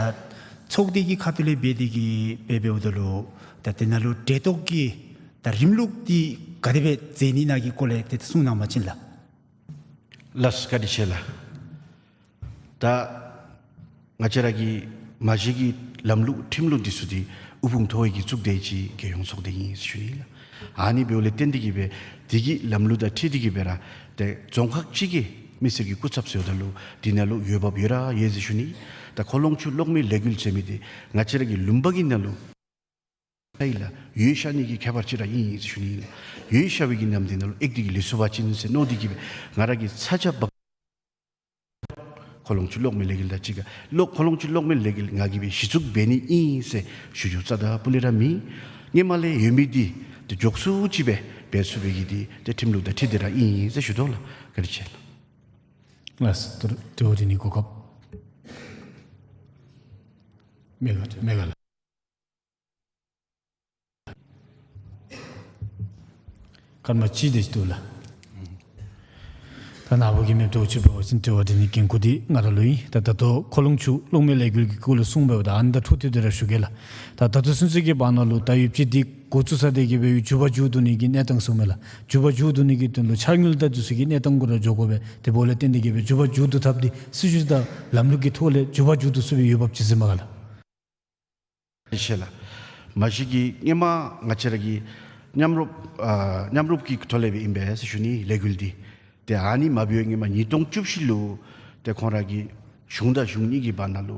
ཚོགས་སྡེ་གི་ཁ་ཐུག་ལས་འབད་དེ་གིས་འབད་འབདཝ་ད་ལུ་ད་དེ་ནང་ལུ་འབྲེལ་གཏོགས་ཀྱི་ད་རིམ་ལུགས་འདི་ག་དེ་སྦེ་མཛད་ནི་ཨིན་ན་གི་སྐོར་ལས་ཏེ་གསུང་གནང་བ་ཅིན་ལགས། ལགས་བཀའ་དྲིན་ཆེ་ལགས། ད་ང་བཅས་ར་གི་མ་གཞི་གི་ལམ་ལུགས་ཁྲིམས་ལུགས་འདི་ཚུ་འདི་དབུ་འཕང་མཐོ་བའི་གི་གཙུག་སྡེ་ཅིག་རྒྱལ་ཡོངས་ཚོགས་སྡེ་ཨིན་ཟེར་ཞུ་ནི་ལགས། ཨ་ནི་འབདཝ་ལས་བརྟེན་ཏེ་གིས་སྦེ་འདི་གི་ལམ་ལུགས་དང་འཁྲིལ་ཏེ་གིས་སྦེ་ར་ཏེ་རྫོང་ཁག་ཅིག་གི་མི་སེར་གྱི་སྐུ་ཚབ་ཟེརཝ་ད་ལུ་འདི་ནང་ལུ་འོས་འབབ་ཡོད་ར་ཡོད་ཟེར་ཞུ་ནི། ད་ཁོ་ལོང་ཆུ་གློག་མེ་ལས་འགུལ་ཟེར་མི་འདི་ང་བཅས་ར་གི་ལུང་པ་གི་ནང་ལུ་ཨའི་ལགས་ཡོད་ཤར་ནི་གི་ཁྱད་པར་ཅིག་ར་ཨིན་ཟེར་ཞུ་ནི་ལགས། ཡོད་ཤར་བའི་གི་ནམ་འདི་ནང་ལུ་ཨེག་འདི་གིས་ལུས་སོང་པ་ཅིན་ཟེར་མནོ་སྟེ་གིས་སྦེ་ང་ར་གི་ཚ་གྱང་འབག་ཁོ་ལོང་ཆུ་གློག་མེ་ལས་འགུལ་དང་གཅིག་ཁར་ལོ་ཁོ་ལོང་ཆུ་གློག་མེ་ལས་འགུལ་ང་གིས་སྦེ་གཞི་བཙུགས་འབད་ནི་ཨིན་ཟེར་ཞུ་རྒྱུ་རྩ་དང་སྤུ་ལས་ར་མེད། སྔོན་མ་ལས་ཡོད་མི་འདི་ཏེ་མགྱོགས་སུ་ཅིག་སྦེ་འབད་ཚུགས་པའི་གི་འདི་ཏེ་ཁྲིམས་ལུགས་དང་འཁྲིལ་ཏེ་ར་ཨིན་ཟེར་ཞུ་དོ་ལགས། བཀའ་དྲིན་ཆེ་ལགས། ལགས་སོ། དྲི་བ་དྲི་ནི་གོ་སྐབས་མེད་ག་མེད་ག་ལགས། སྐར་མ་གཅིག་དེ་ཅིག་འདུག་ལགས། ད་ནཱ་བུ་གིས་མེདཔ་འདྲཝ་ཅིག་འབད་བ་ཅིན་དྲི་བ་དྲི་ནི་འགན་ཁུར་འདི་ང་ར་ལུ་ཨིན། ད་ད་ལྟོ་ཁོ་ལོང་ཆུ་གློག་མེ་ལས་འགུལ་གྱི་སྐོར་ལུ་གསུངས་འབདཝ་ད་ཨ་ནི་དང་འཁྲིལ་ཏེ་ར་ཞུ་གེ་ལགས། ད་ད་ལྟོ་ཚུན་ཚོད་ཀྱི་བར་ན་ལུ་ད་ཡོདཔ་ཅིག་འདི་འགོ་བཙུགས་ས་དེ་གིས་སྦེ་མཇུག་བསྡུ་འགྱོ་ནི་གི་གནས་སྟངས་ཟེར་མས་ལགས། མཇུག་བསྡུ་འགྱོ་ནི་གི་དོན་ལུ་འཆར་དངུལ་དང་འདི་ཚུ་གི་གནས་སྟངས་གུ་ར་འགྱོ་དགོ་པས། དེ་འབདཝ་ལས་བརྟེན་ཏེ་གིས་སྦེ་མཇུག་བསྡུ་འགྱོ་ཐབས་འདི་སྲིད་བྱུས་དང་ལམ་ལུགས་ཀྱི་ཐོག་ལས་མཇུག་བསྡུ་འགྱོ་ཚུགས་པའི་འོས་འབབ་ཅིག་ཟེར་མས་ག་ལགས། ཤེས་ལགས། མ་གཞི་གིས་སྔོན་མ་ང་བཅས་ར་གི་མཉམ་རོགས་ཨ་མཉམ་རོགས་ཀྱི་ཐོག་ལས་སྦེ་ཨིན་པས་ཟེར་ཞུ་ནི་ལས་འགུལ་འདི། ཏེ་ཨ་ནི་མ་འབད་བའི་སྔོན་མ་ཉིས་སྟོང་བཅུ་བཞི་ལུ་ཏེ་ཁོང་ར་གི་ གཞུང་དང་གཞུང་གཉིས་ཀྱི་བར་ན་ལུ་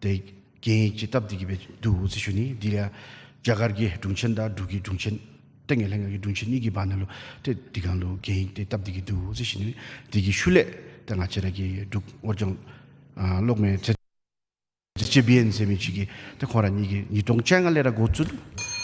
ཏེ་གན་ཡིག་ཅིག་བཏབ་སྟེ་གི་སྦེ་འདུག་ཟེར་ཞུ་ནི། དེ་ལས་རྒྱ་གར་གྱི་དྲུང་ཆེན་དང་འབྲུག་གི་དྲུང་ཆེན་ཏེ་ངན་ལྷད་ངན་གྱི་དྲུང་ཆེན་གཉིས་ཀྱི་བར་ན་ལུ་ཏེ་དེ་སྒང་ལུ་གན་ཡིག་ཏེ་བཏབ་སྟེ་གི་འདུག་ཟེར་ཞུ་ནི། དེ་གི་ཤུལ་ལས་ཏེ་ང་བཅས་ར་གི་འབྲུག་དབུས་གཙང་ཨ་གློག་མེ་ཚད་ཇེ་བི་ཨེན་ཟེར་མི་ཅིག་གིས་ཏེ་ཁོང་ར་གཉིས་ཀྱིས་ཉིས་སྟོང་བཅོ་ལྔ་ལས་ར་འགོ་བཙུགས།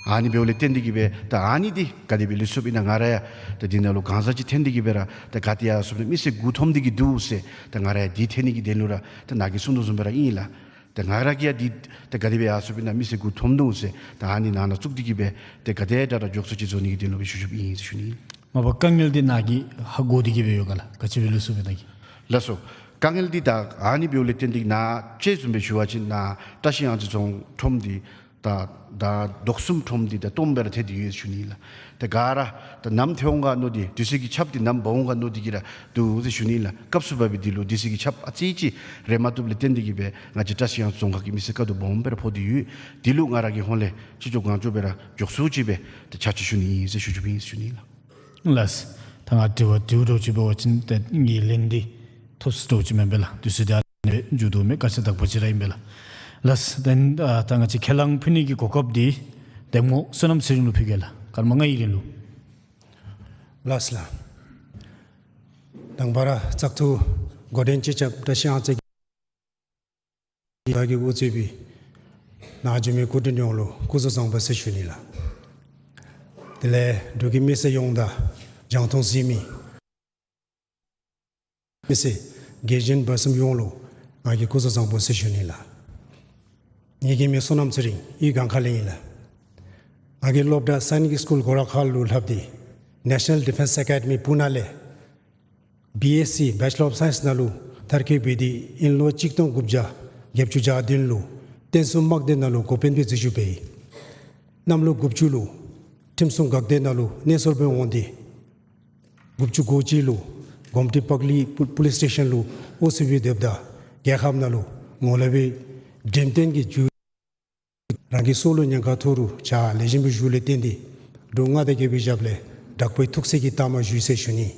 ཨ་ནི་འབདཝ་ལས་བརྟེན་ཏེ་གི་སྦེ་ད་ཨ་ནི་འདི་ག་དེ་སྦེ་ལུས་སོཔ་ཨིན་ན། ང་ར་ཡང་ད་འདི་ནང་ལུ་གང་ཟག་ཅིག་ཐོན་ཏེ་གི་སྦེ་ར་ད་ག་ཏེ་ཡར་སོཔ་ཨིན་ན་མི་སེར་མགུ་འཐོམ་སྟེ་གི་འདུག་ཟེར། ད་ང་ར་ཡང་འདི་ཐོན་ནི་གི་དོན་ལུ་ར་ད་ནཱ་གིས་གསུང་དོ་བཟུམ་སྦེ་ར་ཨིན་ལགས། ད་ང་ར་གིས་ཡང་འདི་ད་ག་དེ་སྦེ་ཡར་སོཔ་ཨིན་ན་མི་སེར་མགུ་འཐོམ་འདུག་ཟེར། ད་ཨ་ནི་ནང་ན་བཙུགས་ཏེ་གི་སྦེ་ད་ག་དེ་དྲག་དྲག་མགྱོགས་སུ་ཅིག་བཟོ་ནི་གི་དོན་ལུ་སྦེ་ཞུ་ཞུཝ་ཨིན་ཟེར་ཞུ་ནི། མ་པ་དཀའ་ངལ་འདི་ནཱ་གིས་ཧ་གོ་སྟེ་གི་སྦེ་ཡོད་ག་ལགས། ག་ཅི་སྦེ་ལུས་སོཔ་ཨིན་ན་གི། ལགས་སོ། དཀའ་ངལ་འདི་ད་ཨ་ནི་འབདཝ་ལས་བརྟེན་ཏེ་ནཱ་ཅིག་བཟུམ་སྦེ་ཞུ་བ་ཅིན་ནཱ་བཀྲ་ཤིས་གཡང་རྩེ་རྫོང་ཁྲོམ་འདི་ད་ད་དོག་གསུམ་ཁྲོམ་འདི་ད་སྟོངམ་སྦེ་ར་ཐལ་ཏེ་ཡོད་ཟེར་ཞུ་ནི་ལགས། ད་ག་ར་ད་ནམ་ཐལ་འོང་ག་མནོ་སྟེ་དུས་ཚོད་ཀྱི་ཆརཔ་འདི་ནམ་འབག་འོང་ག་མནོ་སྟེ་གི་ར་འདུག་ཟེར་ཞུ་ནི་ལགས། སྐབས་སུ་བབས་པའི་འདི་ལུ་དུས་ཚོད་ཀྱི་ཆརཔ་ཨ་ཙི་ཅིག་རེག་མ་བཏུབ་ལས་བརྟེན་ཏེ་གི་སྦེ་ང་བཅས་བཀྲ་ཤིས་གཡང་རྩེ་རྫོང་ཁག་གི་མི་སེར་དཀའ་སྡུག་སྦོམ་སྦེ་ར་ཕོག་སྟེ་ཡོད། འདི་ལུ་ང་ར་གི་ཧོངས་ལས་ཅི་ལྕོགས་གང་ལྕོགས་སྦེ་ར་མགྱོགས་སུ་ཅིག་སྦེ་ད་ཕྱག་ཕྱིད་ཞུ་ནི་ཨིན་ཟེར་ཞུ་ཞུཝ་ཨིན་ཟེར་ཞུ་ནི་ལགས། ལགས། ད་ང་དྲི་བ་དྲིཝ་འདྲཝ་ཅིག་འབད་བ་ཅིན་ཏེ་ངེའི་ལན་འདི་ཐོབ་སོ་འདྲཝ་ཅིག་མེན་པས་ལགས། དུས་ཚོད་འདི་ཨ་ནི་སྦེ་མཇུག་བསྡུ་མི་སྐར་ཆ་དག་པ་ཅིག་ར་ཨིན་པས་ལགས། ལགས། ཏེ་ཨ་ད་ང་བཅས་ཁས་བླངས་ཕུལ་ནི་གི་གོ་སྐབས་འདི་གདམ་ངོ་བསོད་ནམས་ཚེ་རིང་ལུ་ཕུལ་གེ་ལགས། སྐར་མ་ལྔའི་རིང་ལུ། ལགས་ལགས། དང་པ་ར་བཙག་འཐུ་འགོ་འདྲེན་ཅིག་རྐྱབ་བཀྲ་ཤིས་གཡང་རྩེ་གི་ཨུ་ཚུགས་པའི་ནཱ་འབྱོན་མི་སྐུ་མགྲོན་ཡོངས་ལུ་སྐུ་གཟུགས་བཟང་པོ་ཟེར་ཞུ་ནི་ལགས། དེ་ལས་འབྲུག་གི་མི་སེར་ཡོངས་དང་རྒྱང་མཐོང་གཟིགས་མི་མི་སེར་རྒན་གཞོན་བར་གསུམ་ཡོངས་ལུ་ང་གིས་སྐུ་གཟུགས་བཟང་པོ་ཟེར་ཞུ་ནི་ལགས། ངེ་གི་མིང་བསོད་ནམས་ཚེ་རིང་ཡུལ་སྒང་ཁ་ལས་ཨིན་ལགས། ང་གིས་སློབ་གྲྭ་སཱའིནིཀ་སི་ཀུལ་སྒོ་ར་ཁ་ལུ་ལྷབ་སྟེ་National Defence Academy Pune ལས་བི་ཨེས་སི་Bachelor of Science ནང་ལུ་མཐར་འཁྱོལ་འབད་དེ་དབྱིན་ལོ་གཅིག་སྟོང་དགུ་བརྒྱ་བརྒྱད་ཅུ་གྱ་བདུན་ལུ་བསྟན་སྲུང་དམག་སྡེ་ནང་ལུ་འགོ་དཔོན་སྦེ་འཛུལ་ཞུགས་འབད་ཡི། གནམ་ལོ་དགུ་བཅུ་ལུ་ཁྲིམས་སྲུང་འགག་སྡེ་ནང་ལུ་གནས་སོར་སྦེ་འོང་སྟེ་དགུ་བཅུ་གོ་གཅིག་ལུ་གོམ་ཊི་པག་ལི་པུ་པུ་ལིས་སི་ཊེ་ཤཱན་ལུ་ཨོ་སི་སྦེ་སྡོདཔ་ད་རྒྱལ་ཁབ་ནང་ལུ་ངོ་ལོག་སྦེ་འགྲེམས་སྟོན་གྱི་བརྒྱུད་རང་གི་སྲོག་ལུ་ཉེན་ཁ་ཐུག་རུང་ཕྱག་ལེགས་ཤོམ་སྦེ་ཞུ་ལས་བརྟེན་ཏེ་ལོ་ལྔ་དང་བརྒྱད་པའི་ཞབས་ལས་དྲག་པོའི་ཐུགས་སྲས་ཀྱི་རྟགས་མ་ཞུ་ཟེར་ཞུ་ནི།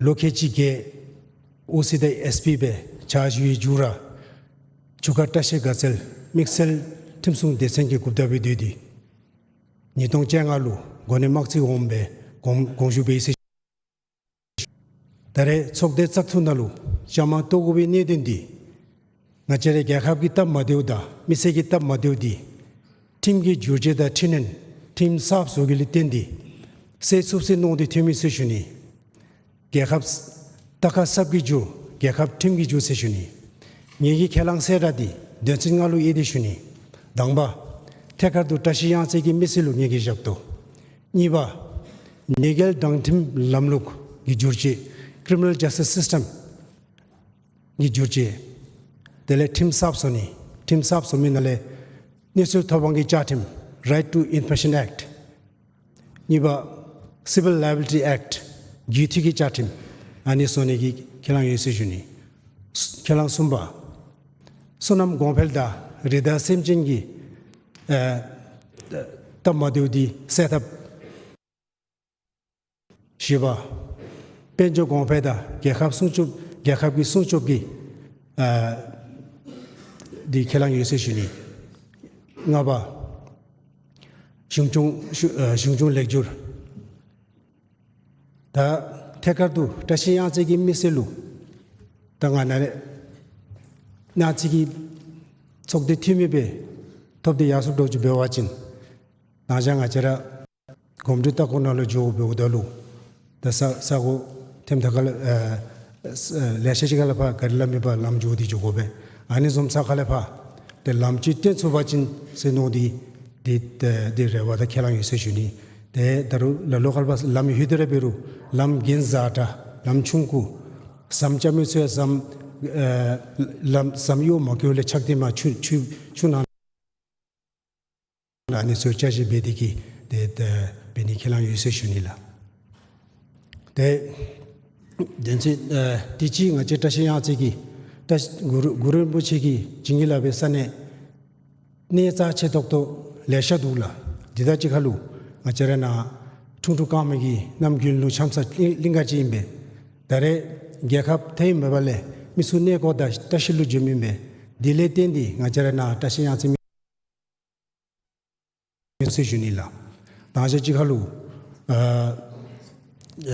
ལོ་ཁལ་གཅིག་བརྒྱད་ཨོ་སི་དང་ཨེས་པི་སྦེ་ཕྱག་ཞུ་བའི་མཇུག་ར་ཆུ་ཁ་བཀྲ་ཤིས་དགའ་ཚལ་དམིགས་བསལ་ཁྲིམས་སྲུང་སྡེ་ཚན་གྱི་འགོ་བདག་སྦེ་སྡོད་དེ་ཉིས་སྟོང་བཅོ་ལྔ་ལུ་གོ་གནས་དམག་རྩིས་འོགམ་སྦེ་དགོངས་དགོངས་ཞུ་འབད་ཡི་ཟེར། ད་རེས་ཚོགས་སྡེ་བཙག་འཐུ་ནང་ལུ་བཅའ་མར་གཏོགས་དགོ་པའི་གནད་དོན་འདི་ང་བཅས་རའི་རྒྱལ་ཁབ་ཀྱི་སྟབས་མ་བདེཝ་དང་མི་སེར་གྱི་སྟབས་མ་བདེཝ་འདི་ཁྲིམས་ཀྱི་བསྒྱུར་བཅོས་དང་འཕྲི་སྣོན་ཁྲིམས་གསརཔ་བཟོ་གི་ལས་བརྟེན་ཏེ་སེལ་ཚུགས་ཟེར་མནོ་སྟེ་ཐོན་མི་ཟེར་ཞུ་ནི། རྒྱལ་ཁབ་རྟ་ཁ་གསརཔ་གི་འགྱུར་རྒྱལ་ཁབ་ཁྲིམས་ཀྱི་འགྱུར་ཟེར་ཞུ་ནི། ངེ་གི་ཁས་བླངས་གསལ་བསྒྲགས་འདི་དོན་ཚན་ལྔ་ལུ་དབྱེ་སྟེ་ཞུ་ནི། དང་པ་ཐད་ཀར་དུ་བཀྲ་ཤིས་གཡང་རྩེ་གི་མི་སེར་ལུ་ངེ་གི་ཞབས་ཏོག། གཉིས་པ་ཉེས་འགེལ་དྲང་ཁྲིམས་ལམ་ལུགས་ཀྱི་བསྒྱུར་བཅོས་Criminal Justice System གི་བསྒྱུར་བཅོས། དེ་ལས་ཁྲིམས་གསརཔ་བཟོ་ནི། ཁྲིམས་གསརཔ་བཟོ་མི་ནང་ལས་གནས་ཚུལ་ཐོབ་དབང་གི་བཅའ་ཁྲིམས་Right to Information Act། གཉིས་པ་Civil Liability Act རྒུད་འཐུས་ཀྱི་བཅའ་ཁྲིམས་ཨ་ནི་བཟོ་ནི་གི་ཁས་བླངས་ཡོད་ཟེར་ཞུ་ནི། ཁས་བླངས་གསུམ་པ་སོ་ནམ་གོང་འཕེལ་དང་རི་དྭགས་སེམས་ཅན་གྱི་ཨ་སྟབས་མ་བདེཝ་འདི་སེལ་ཐབས། བཞི་པ་དཔལ་འབྱོར་གོང་འཕེལ་དང་རྒྱལ་ཁབ་སྲུང་སྐྱོབ་རྒྱལ་ཁབ་ཀྱི་སྲུང་སྐྱོབ་ཀྱི་ཨ་འདི་ཁས་བླངས་ཡོད་ཟེར་ཞུ་ནི། ལྔ་པ་གཞུང་སྐྱོང་གཞུང་ཨ་གཞུང་སྐྱོང་ལེགས་བསྒྱུར། ད་ཐད་ཀར་དུ་བཀྲ་ཤིས་གཡང་རྩེ་གི་མི་སེར་ལུ་ད་ང་ནཱ་ལས་ནཱ་ཅིག་གི་ཚོགས་སྡེ་འཐུས་མི་སྦེ་ཐོབ་སྟེ་ཡར་སོཔ་འདྲཝ་ཅིག་འབད་བ་ཅིན་ནཱ་ཅ་ང་བཅས་ར་གོམས་འདྲིས་ལྟ་སྐོར་ནང་ལུ་འགྱོ་འབདཝ་ད་ལུ་ད་ས་ས་གོ་ཐེམ་ཐ་ཁ་ལས་ཨ་ས་ལེ་ཤ་ཅིག་ཁ་ལས་ཕར་ག་རི་ལམ་མེད་པར་ལམ་འགྱོ་སྟེ་འགྱོ་དགོ་པས། ཨ་ནི་བཟུམ་ས་ཁ་ལས་ཕར་ཏེ་ལམ་ཅིག་བཏོན་ཚུགས་པ་ཅིན་ཟེར་མནོ་སྟེ་འདི་ཏེ་འདི་རེ་བ་དང་ཁས་བླངས་ཡོད་ཟེར་ཞུ་ནི། ཏེ་ད་རུང་ལ་ལོ་ཁ་ལས་ཕར་ལམ་ལྷོད་དེ་ར་འབད་རུང་ལམ་གྱེན་བཟའ་དྲགས་ལམ་ཆུང་ཀུ་ཟམ་རྐྱབ་མི་ཚུ་ཡང་ཟམ་ཨ་ལམ་ཟམ་གཡོག་མ་བཀོལ་ལས་ཆགས་ཏེ་མར་ཆུ་ཆུ་ཆུ་ནང་ཨ་ནི་ཚུ་བསྐྱར་ཞིབ་འབད་དེ་གིས་ཏེ་ཏེ་འབད་ནི་ཁས་བླངས་ཡོད་ཟེར་ཞུ་ནི་ལགས། ཏེ་དོན་ཚན་ཨ་དེ་ཅིག་ང་བཅས་བཀྲ་ཤིས་གཡང་རྩེ་གི་བཀྲ་གུ་རུ་གུ་རུ་རིན་པོ་ཆེ་གིས་བྱིན་གྱིས་བརླབས་པའི་ས་གནས་གནས་རྩ་ཆེ་ཏོག་ཏོ་ལེ་ཤ་འདུག་ལགས། དེ་དང་གཅིག་ཁར་ལུ་ང་བཅས་ར་ནཱ་ཁྲུང་ཁྲུང་དཀར་མོ་གི་གནམ་དགུན་ལུ་འཁྱམ་ས་གླིང་གླིང་ག་ཅིག་ཨིན་པས། ད་རེས་རྒྱལ་ཁབ་ཐེ་མེད་པ་ལས་ མི་ཚུ་གནས་སྐོར་དང་བཀྲ་ཤིས་ལུ་འབྱོན་མི་མས། དེ་ལས་བརྟེན་ཏེ་ང་བཅས་ར་ནཱ་བཀྲ་ཤིས་གཡང་རྩེ་མི་ཟེར་ཞུ་ནི་ལགས། ད་ཅི་ཁ་ལུ་ཨ་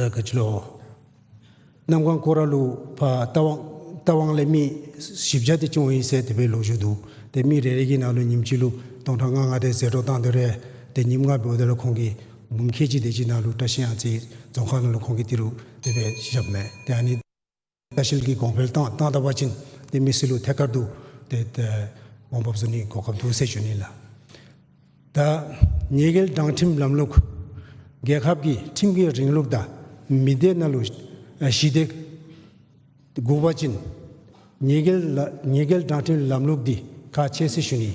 ཨ་ག་ཅི་ལོ། གནམ་གང་སྐོར་ར་ལུ་ཕར་རྟ་དབང་རྟ་དབང་ལས་མི་བཞི་བརྒྱ་དེ་ཅིག་འོང་ཡི་ཟེར་དེ་སྦེ་ལོ་རྒྱུས་འདུག། ཏེ་མི་རེ་རེ་གི་ནང་ལུ་ཉིནམ་གཅིག་ལུ་སྟོང་ཕྲག་ལྔ་ལྔ་དེ་ཟད་འགྲོ་བཏང་དེ་རེ། ཏེ་ཉིནམ་ལྔ་འབདཝ་ད་ལུ་ཁོང་གིས་འབུམ་ཁལ་གཅིག་དེ་ཅིག་ནང་ལུ་བཀྲ་ཤིས་གཡང་རྩེ་རྫོང་ཁག་ནང་ལུ་ཁོང་གིས་དེ་རུ་དེ་སྦེ་བཞགཔ་མས། ཏེ་ཨ་ནི་ལྟ་བཤལ་གྱི་གོང་འཕེལ་བཏང་བཏང་ད་པ་ཅིན་ཏེ་མི་སེར་ལུ་ཐད་ཀར་དུ་ཏེ་ཏེ་འོང་འབབ་བཟོ་ནི་གོ་སྐབས་འདུག་ཟེར་ཞུ་ནི་ལགས། ད་ཉེས་འགེལ་དྲང་ཁྲིམས་ལམ་ལུགས་རྒྱལ་ཁབ་ཀྱི་ཁྲིམས་ཀྱི་རིང་ལུགས་དང་མི་སྡེ་ནང་ལུ་ཨ་ཞི་བདེ་དགོ་པ་ཅིན་ཉེས་འགེལ་ལ་ཉེས་འགེལ་དྲང་ཁྲིམས་ལམ་ལུགས་འདི་ཁག་ཆེ་ཟེར་ཞུ་ནི།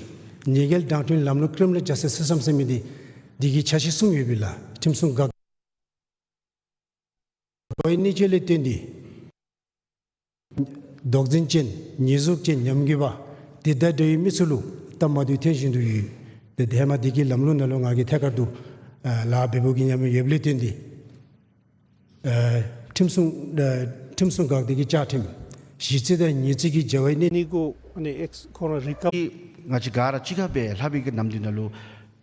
ཉེས་འགེལ་དྲང་ཁྲིམས་ལམ་ལུགས་ཀྲིམ་ནཱལ་ཇཱས་ཊིས་སི་སིསི་ཊམ་ཟེར་མི་འདི་འདི་གི་འཆར་གཞི་གསུམ་ཡོད་པས་ལགས། ཁྲིམས་སྲུང་འགག་འགྲོ་བའི་གནད་སྤྱོད་ལས་བརྟེན་ཏེ་དོགས་ཟོན་ཅན་ཉེས་འཛུགས་ཅན་ཉམས་རྒུད་པ་དེ་དང་འདྲ་བའི་མི་ཚུ་ལུ་སྟབས་མ་བདེཝ་ཐོན་བཞིན་དུ་ཡོད། ཏེ་ཧེ་མ་འདི་གི་ལམ་ལུགས་ནང་ལུ་ང་གིས་ཐད་ཀར་དུ་ཨ་ལཱ་འབད་འབདཝ་གི་ཉམས་མྱོང་ཡོདཔ་ལས་བརྟེན་ཏེ་ཨ་ཁྲིམས་སྲུང་ཨ་ཁྲིམས་སྲུང་འགག་སྡེ་གི་བཅའ་ཁྲིམས་གཞི་རྩའི་དང་ཉེས་རྩའི་གི་འབྲེལ་བའི་གནད་ནི་གུ་ཨ་ནི་ཨེགསི་ཁོ་ར་རི་ཀ་ང་བཅས་ག་ར་གཅིག་ཁར་སྦེ་ལྷབ་པའི་གི་ནམ་དུས་ནང་ལུ་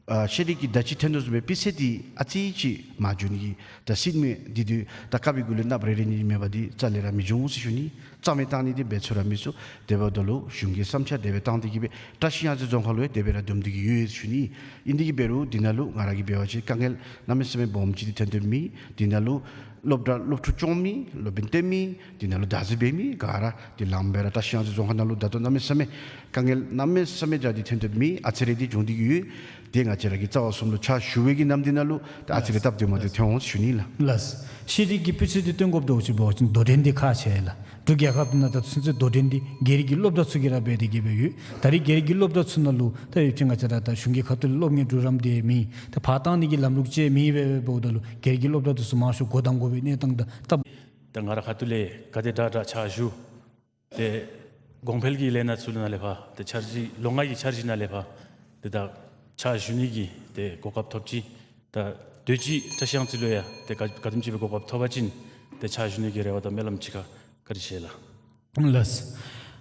ཨ་ཤེས་རིག་གི་བརྡ་ཅིག་ཐོན་དོ་བཟུམ་སྦེ་སྤུས་ཚད་འདི་ཨ་ཙི་ཅིག་མ་འགྱོ་ནི་གི་ད་སྲིད་མི་འདི་དུས་ད་དཀའ་བའི་གུ་ལུ་ནགཔ་རེ་རེ་གཉིས་མེད་པ་འདི་རྩ་ལས་ར་མི་འབྱུང་ཟེར་ཞུ་ནི། རྩ་མེད་བཏང་ནི་འདི་འབད་ཚུགས་ར་མི་ཚུགས། དེ་འབདཝ་ད་ལུ་གཞུང་གི་བསམ་འཆར་དེ་སྦེ་བཏང་སྟེ་གི་སྦེ་བཀྲ་ཤིས་གཡང་རྩེ་རྫོང་ཁག་ལུ་ཡང་དེ་སྦེ་ར་བསྡོམས་ཏེ་གི་ཡོད་ཟེར་ཞུ་ནི། ཨིན་ཏེ་གི་འབད་རུང་འདི་ནང་ལུ་ང་ར་གིས་འབད་བ་ཅིན་དཀའ་ངལ་གནམ་མེད་ས་མེད་སྦོམ་ཅིག་འདི་ཐོན་དོ་མེད། འདི་ནང་ལུ་སློབ་གྲྭ་སློབ་ཕྲུག་སྐྱོང་མི་སློབ་དཔོན་སྟོན་མི་འདི་ནང་ལུ་བདག་འཛིན་འབད་མི་ག་ར་འདི་ལངམ་སྦེ་ར་བཀྲ་ཤིས་གཡང་རྩེ་རྫོང་ཁག་ནང་ལུ་ད་ལྟོ་གནམ་མེད་ས་མེད་དཀའ་ངལ་གནམ་མེད་ས་མེད་འདྲ་འདི་ཐོན་དོ་མེད། ཨ་ཙི་རེ་འདི་འབྱུང་སྟེ་གི་ཡོད། དེ་ང་བཅས་ར་གི་རྩ་བ་གསུམ་ལུ་ཕྱག་ཞུ་བའི་གི་ནམ་དུས་ནང་ལུ་ད་ཨ་ཙི་རེ་སྟབས་བདེ་མ་བདེ་ཐོན་འོང་ཟེར་ཞུ་ནི་ལགས། ལགས། ཤེས་རིག་གི་སྤུས་ཚད་འདི་སྟོན་དགོཔ་འདྲཝ་ཅིག་འབད་བ་ཅིན་དོ་འགྲན་འདི་ཁག་ཆེ་ལགས། འབྲུག་རྒྱལ་ཁབ་ནང་ད་ཚུན་ཚོད་དོ་འགྲན་འདི་སྒེར་གྱི་སློབ་གྲྭ་ཚུ་གིས་ར་འབད་དེ་གི་སྦེ་ཡོད། ད་རེས་སྒེར་གྱི་སློབ་གྲྭ་ཚུ་ནང་ལུ་ད་ཡོད་ཅིག་ང་བཅས་ར་ད་གཞུང་གི་ཁ་ཐུག་ལས་སློབ་གཉེར་གྲོགས་རམ་འདི་མེད། ད་ཕར་བཏང་ནི་གི་ལམ་ལུགས་ཅིག་མེད་པས་འབདཝ་ད་ལུ་སྒེར་གྱི་སློབ་གྲྭ་འདི་ཚུ་མང་ཤོས་སྒོ་བསྡམ་དགོ་པའི་གནས་སྟངས་དང་སྟབས། ད་ང་ར་ཁ་ཐུག་ལས་ག་དེ་དྲག་དྲག་ཕྱག་ཞུ། ཏེ་གོང་འཕེལ་གྱི་ལས་སྣ་ཚུ་ནང་ལས་ཕར་ཏེ་འཆར་གཞི་ལོ་ལྔ་གི་འཆར་གཞི་ནང་ལས་ཕར་ཏེ་ད་ཕྱག་ཞུ་ནི་གི་ཏེ་གོ་སྐབས་ཐོབ་ཅི། ད་དུས་ཅི་བཀྲ་ཤིས་གཡང་རྩེ་ལུ་ཡང་ཏེ་ག་ག་དེམ་ཅིག་སྦེ་གོ་སྐབས་ཐོབ་པ་ཅིན་ཏེ་ཕྱག་ཞུ་ནི་གི་རེ་བ་དང་སྨོན་ལམ་ཅིག་ཁར་བཀའ་དྲིན་ཆེ་ལགས། ལགས།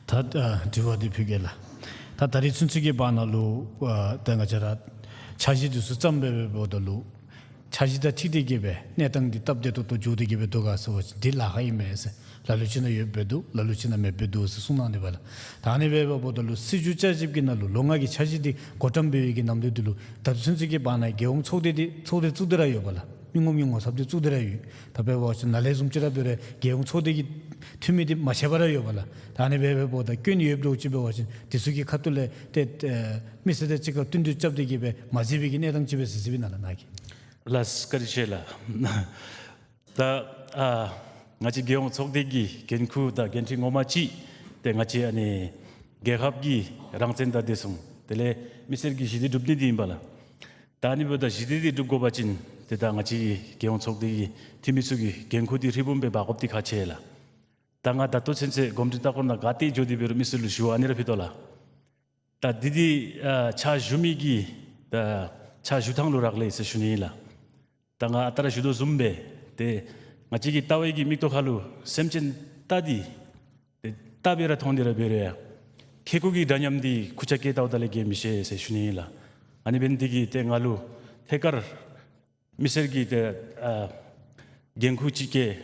ད་ཨ་དྲི་བ་འདི་ཕུལ་གེ་ལགས། ད་ད་རེས་ཚུན་ཚོད་ཀྱི་བར་ན་ལུ་ཨ་ད་ང་བཅས་ར་འཆར་གཞི་འདི་ཚུ་བརྩམས་སྦེ་འབདཝ་ད་ལུ་འཆར་གཞི་དང་འཁྲིལ་ཏེ་གི་སྦེ་གནས་སྟངས་འདི་སྟབས་བདེ་ཏོག་ཏོ་འགྱོ་སྟེ་གི་སྦེ་འདུག་ག་ཟེར་བ་ཅིན་འདི་ལཱ་ཁག་ཨིན་མས་ཟེར། ལ་ལུ་ཅིག་ནང་ཡོདཔ་སྦེ་འདུག། ལ་ལུ་ཅིག་ནང་མེདཔ་སྦེ་འདུག་ཟེར་གསུང་གནང་དེ་སྦེ་ལགས། ད་ཨ་ནི་སྦེ་འབདཝ་ད་ལུ་སྲིད་བྱུས་བསྐྱར་ཞིབ་ཀྱི་ནང་ལུ་ལོ་ལྔ་གི་འཆར་གཞི་འདི་བགོ་བཀྲམ་འབད་བའི་གི་ནམ་དུས་འདི་ལུ་ད་ཚུན་ཚོད་ཀྱི་བར་ན་རྒྱལ་ཡོངས་ཚོགས་སྡེ་འདི་ཚོགས་སྡེ་བཙུགས་ཏེ་ར་ཡོད་པས་ལགས། མི་ངོམ་གྱི་ངོ་ཚབ་འདི་བཙུགས་ཏེ་ར་ཡོད། ད་འབད་བ་ཅིན་ནཱ་ལས་བཟུམ་ཅིག་ར་འབད་རུང་རྒྱལ་ཡོངས་ཚོགས་སྡེ་གི་འཐུས་མི་འདི་མ་ཆད་པར་ར་ཡོད་པས་ལགས། ད་ཨ་ནི་སྦེ་འབདཝ་ད་སྐྱོན་ཡོདཔ་འདྲཝ་ཅིག་འབད་བ་ཅིན་འདི་ཚུ་གི་ཁ་ཐུག་ལས་ཏེ་ཨེ་མི་སེར་དང་གཅིག་ཁར་བསྟུན་གྲོས་རྐྱབ་སྟེ་གི་སྦེ་མ་མཛད་པའི་གི་གནས་སྟངས་ཅིག་སྦེ་གཟིགས་གཟིགསཔ་ཨིན་ན་ལགས་ནཱ་གིས། ལགས་བཀའ་དྲིན་ཆེ་ལགས། ད་ཨ་ང་བཅས་རྒྱལ་ཡོངས་ཚོགས་སྡེ་གི་འགན་ཁུར་དང་འགན་འཁྲི་ངོ་མ་ཅིག་ཏེ་ང་བཅས་ཨ་ནི་རྒྱལ་ཁབ་ཀྱི་རང་བཙན་དང་བདེ་སྲུང་དེ་ལས་མི་སེར་གྱི་ཞི་བདེ་སྒྲུབ་ནི་འདི་ཨིན་པས་ལགས། ད་ཨ་ནི་འབདཝ་ད་ཞི་བདེ་འདི་སྒྲུབ་དགོ་པ་ཅིན་ཏེ་ད་ང་བཅས་ཀྱི་རྒྱལ་ཡོངས་ཚོགས་སྡེ་གི་འཐུས་མི་ཚུ་གི་འགན་ཁུར་འདི་ཧྲིལ་བུམ་སྦེ་འབག་དགོཔ་འདི་ཁག་ཆེ་ལགས། ད་ང་ད་ལྟོ་ཚུན་ཚོད་གོམས་འདྲིས་ལྟ་སྐོར་ནང་ག་ཏེ་འགྱོ་སྟེ་འབད་རུང་མི་སེར་ལུ་ཞུ་བ་ཨ་ནི་ར་ཕུལ་དོ་ལགས། ད་འདི་འདི་ཨ་ཕྱག་ཞུ་མི་གི་ད་ཕྱག་ཞུ་ཐངས་ལུ་རག་ལས་ཟེར་ཞུ་ནི་ཨིན་ལགས། ད་ང་ཨ་རྟག་ར་ཞུ་དོ་བཟུམ་སྦེ་ཏེ་ང་བཅས་ཀྱི་ལྟ་བའི་གི་མིག་ཏོ་ཁ་ལུ་སེམས་ཅན་རྟ་འདི་ཏེ་རྟ་སྦེ་ར་མཐོང་སྟེ་ར་འབད་རུང་ཡང་ཁེ་ཀོ་གི་འདྲ་མཉམ་འདི་ཁུར་ཆ་བཀལ་བལྟཝ་ད་ལས་ཀྱི་མི་ཤེས་ཟེར་ཞུ་ནི་ཨིན་ལགས། ཨ་ནི་འབད་ནི་འདི་གིས་ཏེ་ང་ལུ་ཐད་ཀར་མི་སེར་གྱི་ཏེ་ཨ་འགན་ཁུར་ཅིག་བཀལ་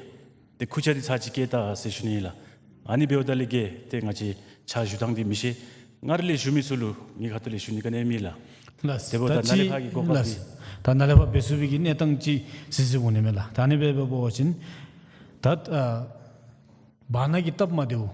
ཏེ་ཁུར་ཆ་འདི་ཚར་ཅིག་བཀལ་ད་ཟེར་ཞུ་ནི་ཨིན་ལགས། ཨ་ནི་འབདཝ་ད་ལས་ཀྱི་ཏེ་ང་བཅས་ཕྱག་ཞུ་ཐངས་འདི་མི་ཤེས། སྔར་ལས་ཞུ་མི་ཚུ་ལུ་ངེའི་ཁ་ཐུག་ལས་ཞུ་ནི་ག་ནི་ཡང་མེད་ལགས། ལགས། དེ་འབདཝ་ད་ད་ནཱ་ལས་ཅི་ཕར་གྱི་གོ་སྐབས་ལགས། འདི་ད་ནཱ་ལས་ཕར་འབད་ཚུགས་པའི་གི་གནས་སྟངས་ཅིག་གཟིགས་གཟིགསཔ་འོང་ནི་མས་ལགས། ད་ཨ་ནི་སྦེ་འབད་བ་ཅིན་ད་ཨ་བར་ན་གི་སྟབས་མ་བདེཝ་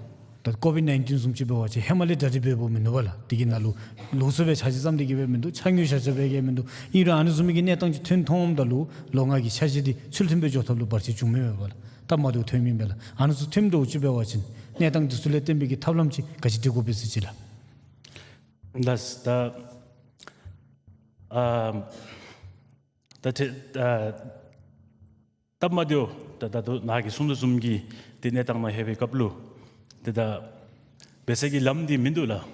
ད་ཀོ་ཝིཌ་ནའིན་ཊིན་བཟུམ་ཅིག་འབད་བ་ཅིན་ཧེ་མ་ལས་གྲ་སྒྲིག་འབད་འབདཝ་མིན་འདུག་པ་ལགས། དེ་གི་ནང་ལུ་ལོགས་སུ་སྦེ་འཆར་གཞི་བརྩམས་ཏེ་གི་སྦེ་མིན་འདུག། འཆར་དངོས་བཞག་བཞགཔ་སྦེ་གི་མིན་འདུག། ཨིན་རུང་ཨ་ནི་བཟུམ་མའི་གི་གནས་སྟངས་ཅིག་ཐོན་ཐོནམ་ད་ལུ་ལོ་ལྔ་གི་འཆར་གཞི་འདི་ཚུལ་མཐུན་སྦེ་འགྱོ་ཐབས་ལུ་བར་ཆད་བྱུང་མི་འོང་པ་ལགས། སྟབས་མ་བདེཝ་ཐོན་མི་མས་ལགས། ཨ་ནི་ཚུ་ཐོནམ་འདྲཝ་ཅིག་འབད་བ་ཅིན་གནས་སྟངས་འདི་ཚུ་ལས་བརྟེན་པའི་གི་ཐབས་ལམ་ཅིག་ག་ཅི་སྒྲིག་དགོ་པས་ཟེར་ཅིག་ལགས། ལགས། ད་ཨ་ད་ཏེ་ཨ་སྟབས་མ་བདེཝ་ད་ད་ལྟོ་ནཱ་གིས་གསུངས་དོ་བཟུམ་གྱི་ཏེ་གནས་སྟངས་ནང་ལྷོད་པའི་སྐབས་ལུ་ཏེ་ད་འབད་ས་གི་ལམ་འདི་མིན་འདུག་ལགས།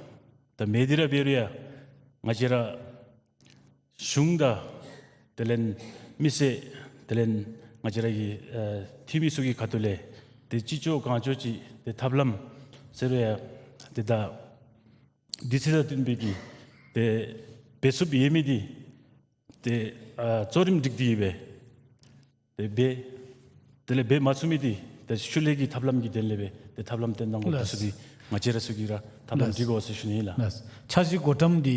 ད་མེད་དེ་ར་འབད་རུང་ཡང་ང་བཅས་ར་གཞུང་དང་དེ་ལས་མི་སེར་དེ་ལས་ང་བཅས་ར་གི་ཨ་འཐུས་མི་ཚུ་གི་ཁ་ཐུག་ལས་ཏེ་ཅི་ལྕོགས་གང་ལྕོགས་ཅིག་ཏེ་ཐབས་ལམ་ ཟེར་རུང་ཡང་ཏེ་ད་དུས་ཚོད་དང་བསྟུན་པའི་གི་ཏེ་འབད་ཚུགསཔ་ཡོད་མི་འདི་ཏེ་ཨ་གཙོ་རིམ་སྒྲིག་སྟེ་གི་སྦེ་ཏེ་འབད། དེ་ལས་འབད་མ་ཚུགས་མི་འདི་ཏེ་ཤུལ་ལས་ཀྱི་ཐབས་ལམ་གྱི་དོན་ལས་སྦེ་ཏེ་ཐབས་ལམ་བཏོན་གནང་དགོཔ་འདི་ཚུ་འདི་ང་བཅས་ར་ཚུ་གིས་ར་ཐབས་ལམ་སྒྲིག་དགོ་ཟེར་ཞུ་ནི་ཨིན་ལགས། ལགས། འཆར་གཞི་བགོ་བཀྲམ་འདི་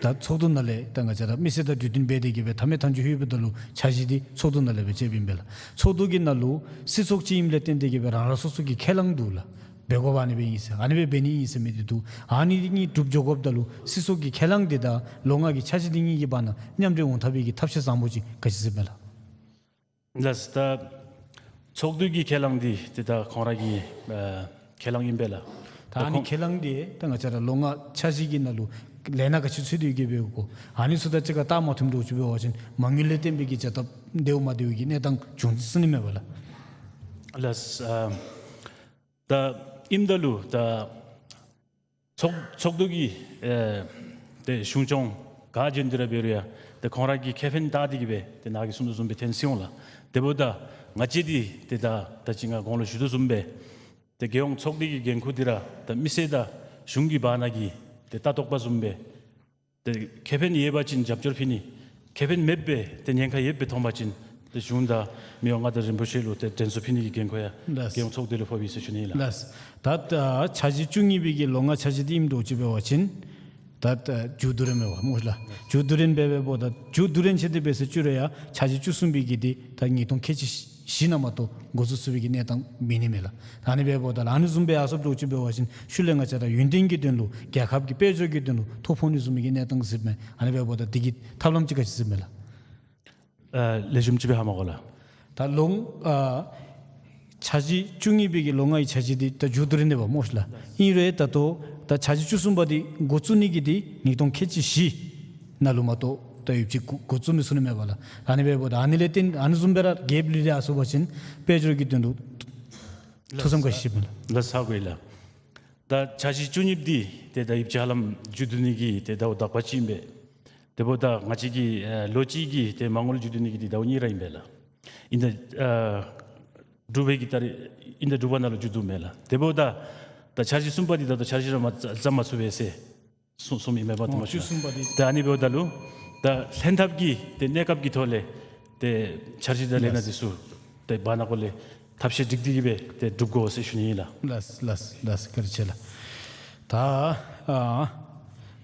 ད་ཚོགས་འདུ་ནང་ལས་ད་ང་བཅས་ར་མི་སེར་དང་གྲོས་བསྟུན་འབད་དེ་གི་སྦེ་མཐའ་མའི་མཐའ་མཇུག་ལྷོདཔ་ད་ལུ་འཆར་གཞི་འདི་ཚོགས་འདུ་ནང་ལས་སྦེ་བཅདཔ་ཨིན་པས་ལགས། ཚོགས་འདུ་གི་ནང་ལུ་སྲིད་ཚོགས་ཅིག་ཨིནམ་ལས་བརྟེན་ཏེ་གི་སྦེ་རང་རང་སོ་སོ་གི་ཁས་བླངས་འདུག་ལགས། འབད་དགོཔ་ཨ་ནི་སྦེ་ཨིན་ཟེར་ཨ་ནི་སྦེ་འབད་ནི་ཨིན་ཟེར་མི་འདི་འདུག། ཨ་ནི་གཉིས་གྲུབ་འགྱོ་དགོཔ་ད་ལུ་སྲིད་ཚོགས་ཀྱི་ཁས་བླངས་འདི་དང་ལོ་ལྔ་གི་འཆར་གཞི་འདི་གཉིས་ཀྱི་བར་ན་མཉམ་འདྲེས་འོང་ཐབས་པའི་གི་ཐབས་ཤེས་བཟང་པོ་ཅིག་ག་ཅི་ཟེར་མས་ལགས། ལགས། ད་ཚོགས་འདུ་གི་ཁས་བླངས་འདི་ཏེ་ད་ཁོང་ར་གི་ཨ་ཁས་བླངས་ཨིན་པས་ལགས། ད་ཨ་ནི་ཁས་བླངས་འདི་ད་ང་བཅས་ར་ལོ་ལྔ་འཆར་གཞི་གི་ནང་ལུ་ལས་སྣ་ག་ཅི་ཚུད་དེ་གི་སྦེ་ཡོད་གོ། ཨ་ནི་ཚུ་དང་གཅིག་ཁར་བལྟ་མ་མཐུནམ་འདྲཝ་ཅིག་འབད་བ་ཅིན་མ་དངུལ་ལས་བརྟེན་པའི་གི་བྱ་ཐབས་བདེཝ་མ་བདེཝ་གི་གནས་སྟངས་བྱུང་སོ་ནི་མས་པ་ལགས། ལགས། ཨ་ད་ཨིནམ་ད་ལུ་ད་ཚོགས་ཚོགས་འདུ་གི་ཨེ་ཏེ་གཞུང་སྐྱོང་ག་བྱོན་ཏེ་ར་འབད་རུང་ཡང་ཏེ་ཁོང་ར་གི་ཁེ་ཕན་བལྟ་སྟེ་གི་སྦེ་ཏེ་ནཱ་གིས་གསུངས་དོ་བཟུམ་སྦེ་ཐོན་སོ་འོང་ལགས། དེ་འབདཝ་ད་ང་བཅས་འདི་ཏེ་ད་ད་ཅི་ང་གོང་ལུ་ཞུ་དོ་བཟུམ་སྦེ་ཏེ་རྒྱལ་ཡོངས་ཚོགས་སྡེ་གི་འགན་ཁུར་འདི་ར་ད་མི་སེར་དང་གཞུང་གི་བར་ན་གི་ཏེ་ལྟ་རྟོག་པ་བཟུམ་སྦེ་ཏེ་ཁེ་ཕན་ཡོད་པ་ཅིན་རྒྱབ་སྐྱོར་ཕུལ་ནི། ཁེ་ཕན་མེདཔ་སྦེ་ཏེ་ཉེན་ཁ་ཡོདཔ་སྦེ་མཐོང་པ་ཅིན་ཏེ་གཞུང་དང་མི་དབང་མངའ་བདག་རིན་པོ་ཆེ་ལུ་ཏེ་དྲན་གསོ་ཕུལ་ནི་གི་འགན་ཁུར་ཡང་ལགས། རྒྱལ་ཡོངས་ཚོགས་སྡེ་ལུ་ཕོགཔ་ཨིན་ཟེར་ཞུ་ནི་ཨིན་ལགས། ལགས། ད་ད་འཆར་གཞི་བཅུ་གཉིས་པའི་གི་ལོ་ལྔ་འཆར་གཞི་འདི་ཨིནམ་འདྲཝ་ཅིག་འབད་བ་ཅིན་ད་ད་མཇུག་བསྡུ་རན་མས་པ་སྨོ་ལགས། མཇུག་བསྡུ་རན་འབད་འབདཝ་ད་མཇུག་བསྡུ་རན་ཆེ་སྟེ་འབད་ཟེར་བཅུག་རུང་ཡང་འཆར་གཞི་བཅུ་གསུམ་པའི་གི་འདི་ད་ཉིས་སྟོང་ཁལ་གཅིག་བཞི་ནང་མ་གཏོགས་འགོ་བཙུགས་ཚུགས་པའི་གི་གནས་སྟངས་མེད་ནི་མས་ལགས། ད་ཨ་ནི་འབདཝ་ད་ལུ་ཨ་ནི་བཟུམ་སྦེ་ཡར་སོངམ་འདྲཝ་ཅིག་འབད་བ་ཅིན་ཤུལ་ལས་ང་བཅས་ར་ཡུན་བརྟན་གྱི་དོན་ལུ་རྒྱལ་ཁབ་ཀྱི་དཔལ་འབྱོར་གྱི་དོན་ལུ་ཐོ་ཕོག་ནི་བཟུམ་མའི་གི་གནས་སྟངས་ཅིག་མས། ཨ་ནི་འབདཝ་ད་འདི་གི་ཐབས་ལམ་ཅིག་ག་ཅི་ཟེར་མས་ལགས། ཨ་ལེགས་ཤོམ་ཅིག་སྦེ་ཧ་མ་གོ་ལགས། ད་ལོ་ཨ་འཆར་གཞི་བཅུ་གཉིས་པའི་གི་ལོ་ལྔའི་འཆར་གཞི་འདི་ད་མཇུག་བསྡུ་རན་ནི་པ་སྨོ་ལགས། ཨིན་རུང་ད་ལྟོ་ད་འཆར་གཞི་བཅུ་གསུམ་པ་འདི་འགོ་བཙུགས་ནི་གི་འདི་ཉིས་སྟོང་ཁལ་གཅིག་བཞི་ནང་ལུ་མ་གཏོགས་ད་ཡོདཔ་ཅིག་འགོ་འགོ་བཙུགས་མི་ཚུགས་ནི་མས་པ་ལགས། ཨ་ནི་འབདཝ་ད་ཨ་ནི་ལས་བརྟེན་ཨ་ནི་བཟུམ་སྦེ་ར་གེཔ་ལུས་ཏེ་ཡར་སོང་པ་ཅིན་དཔལ་འབྱོར་གྱི་དོན་ལུ་ཐུགས་བསམ་ག་ཅི་བཞེས་མས་ལགས། ལགས་ཧ་གོ་ཡི་ལགས། ད་འཆར་གཞི་བཅུ་གཉིས་འདི་ཏེ་ད་ཡིབ་ཆ་ཧ་ལམ་མཇུག་བསྡུ་ནི་གི་ཏེ་ཟླཝ་དག་པ་ཅིག་ཨིན་པས། དེ་འབདཝ་ད་ང་བཅས་ཀྱི་ཨེ་ལོ་གཅིག་གི་ཏེ་མ་དངུལ་མཇུག་བསྡུ་ནི་གི་ཏེ་ཟླཝ་གཉིས་ར་ཨིན་པས་ལགས། ཨིན་ད་ཨ་དྲུག་པའི་གི་ཏ་རིག་ཨིན་ད་དྲུག་པ་ནང་ལུ་མཇུག་བསྡུཝ་མས་ལགས། དེ་འབདཝ་ད་ད་འཆར་གཞི་གསུམ་པ་འདི་ད་ལྟོ་འཆར་གཞི་ར་མ་བརྩམ་མ་ཚུགས་པས་ཟེར་གསུངས་གསུངམ་ཨིན་མས་པ། ཨོ་དེ་མ་བཅུ་གསུམ་པ་འདི། ད་ཨ་ནི་འབདཝ་ད་ལུ་ད་ལྷན་ཐབས་ཀྱི་ཏེ་གནས་སྐབས་ཀྱི་ཐོག་ལས་ཏེ་འཆར་གཞི་དང་ལས་སྣ་འདི་ཚུ་ཏེ་བར་ན་ཀོ་ལས་ཐབས་ཤེས་སྒྲིག་སྟེ་གི་སྦེ་ཏེ་སྒྲུབ་དགོ་ཟེར་ཞུ་ནི་ཨིན་ལགས། ལགས་ལགས་ལགས། བཀའ་དྲིན་ཆེ་ལགས། ད་ཨ་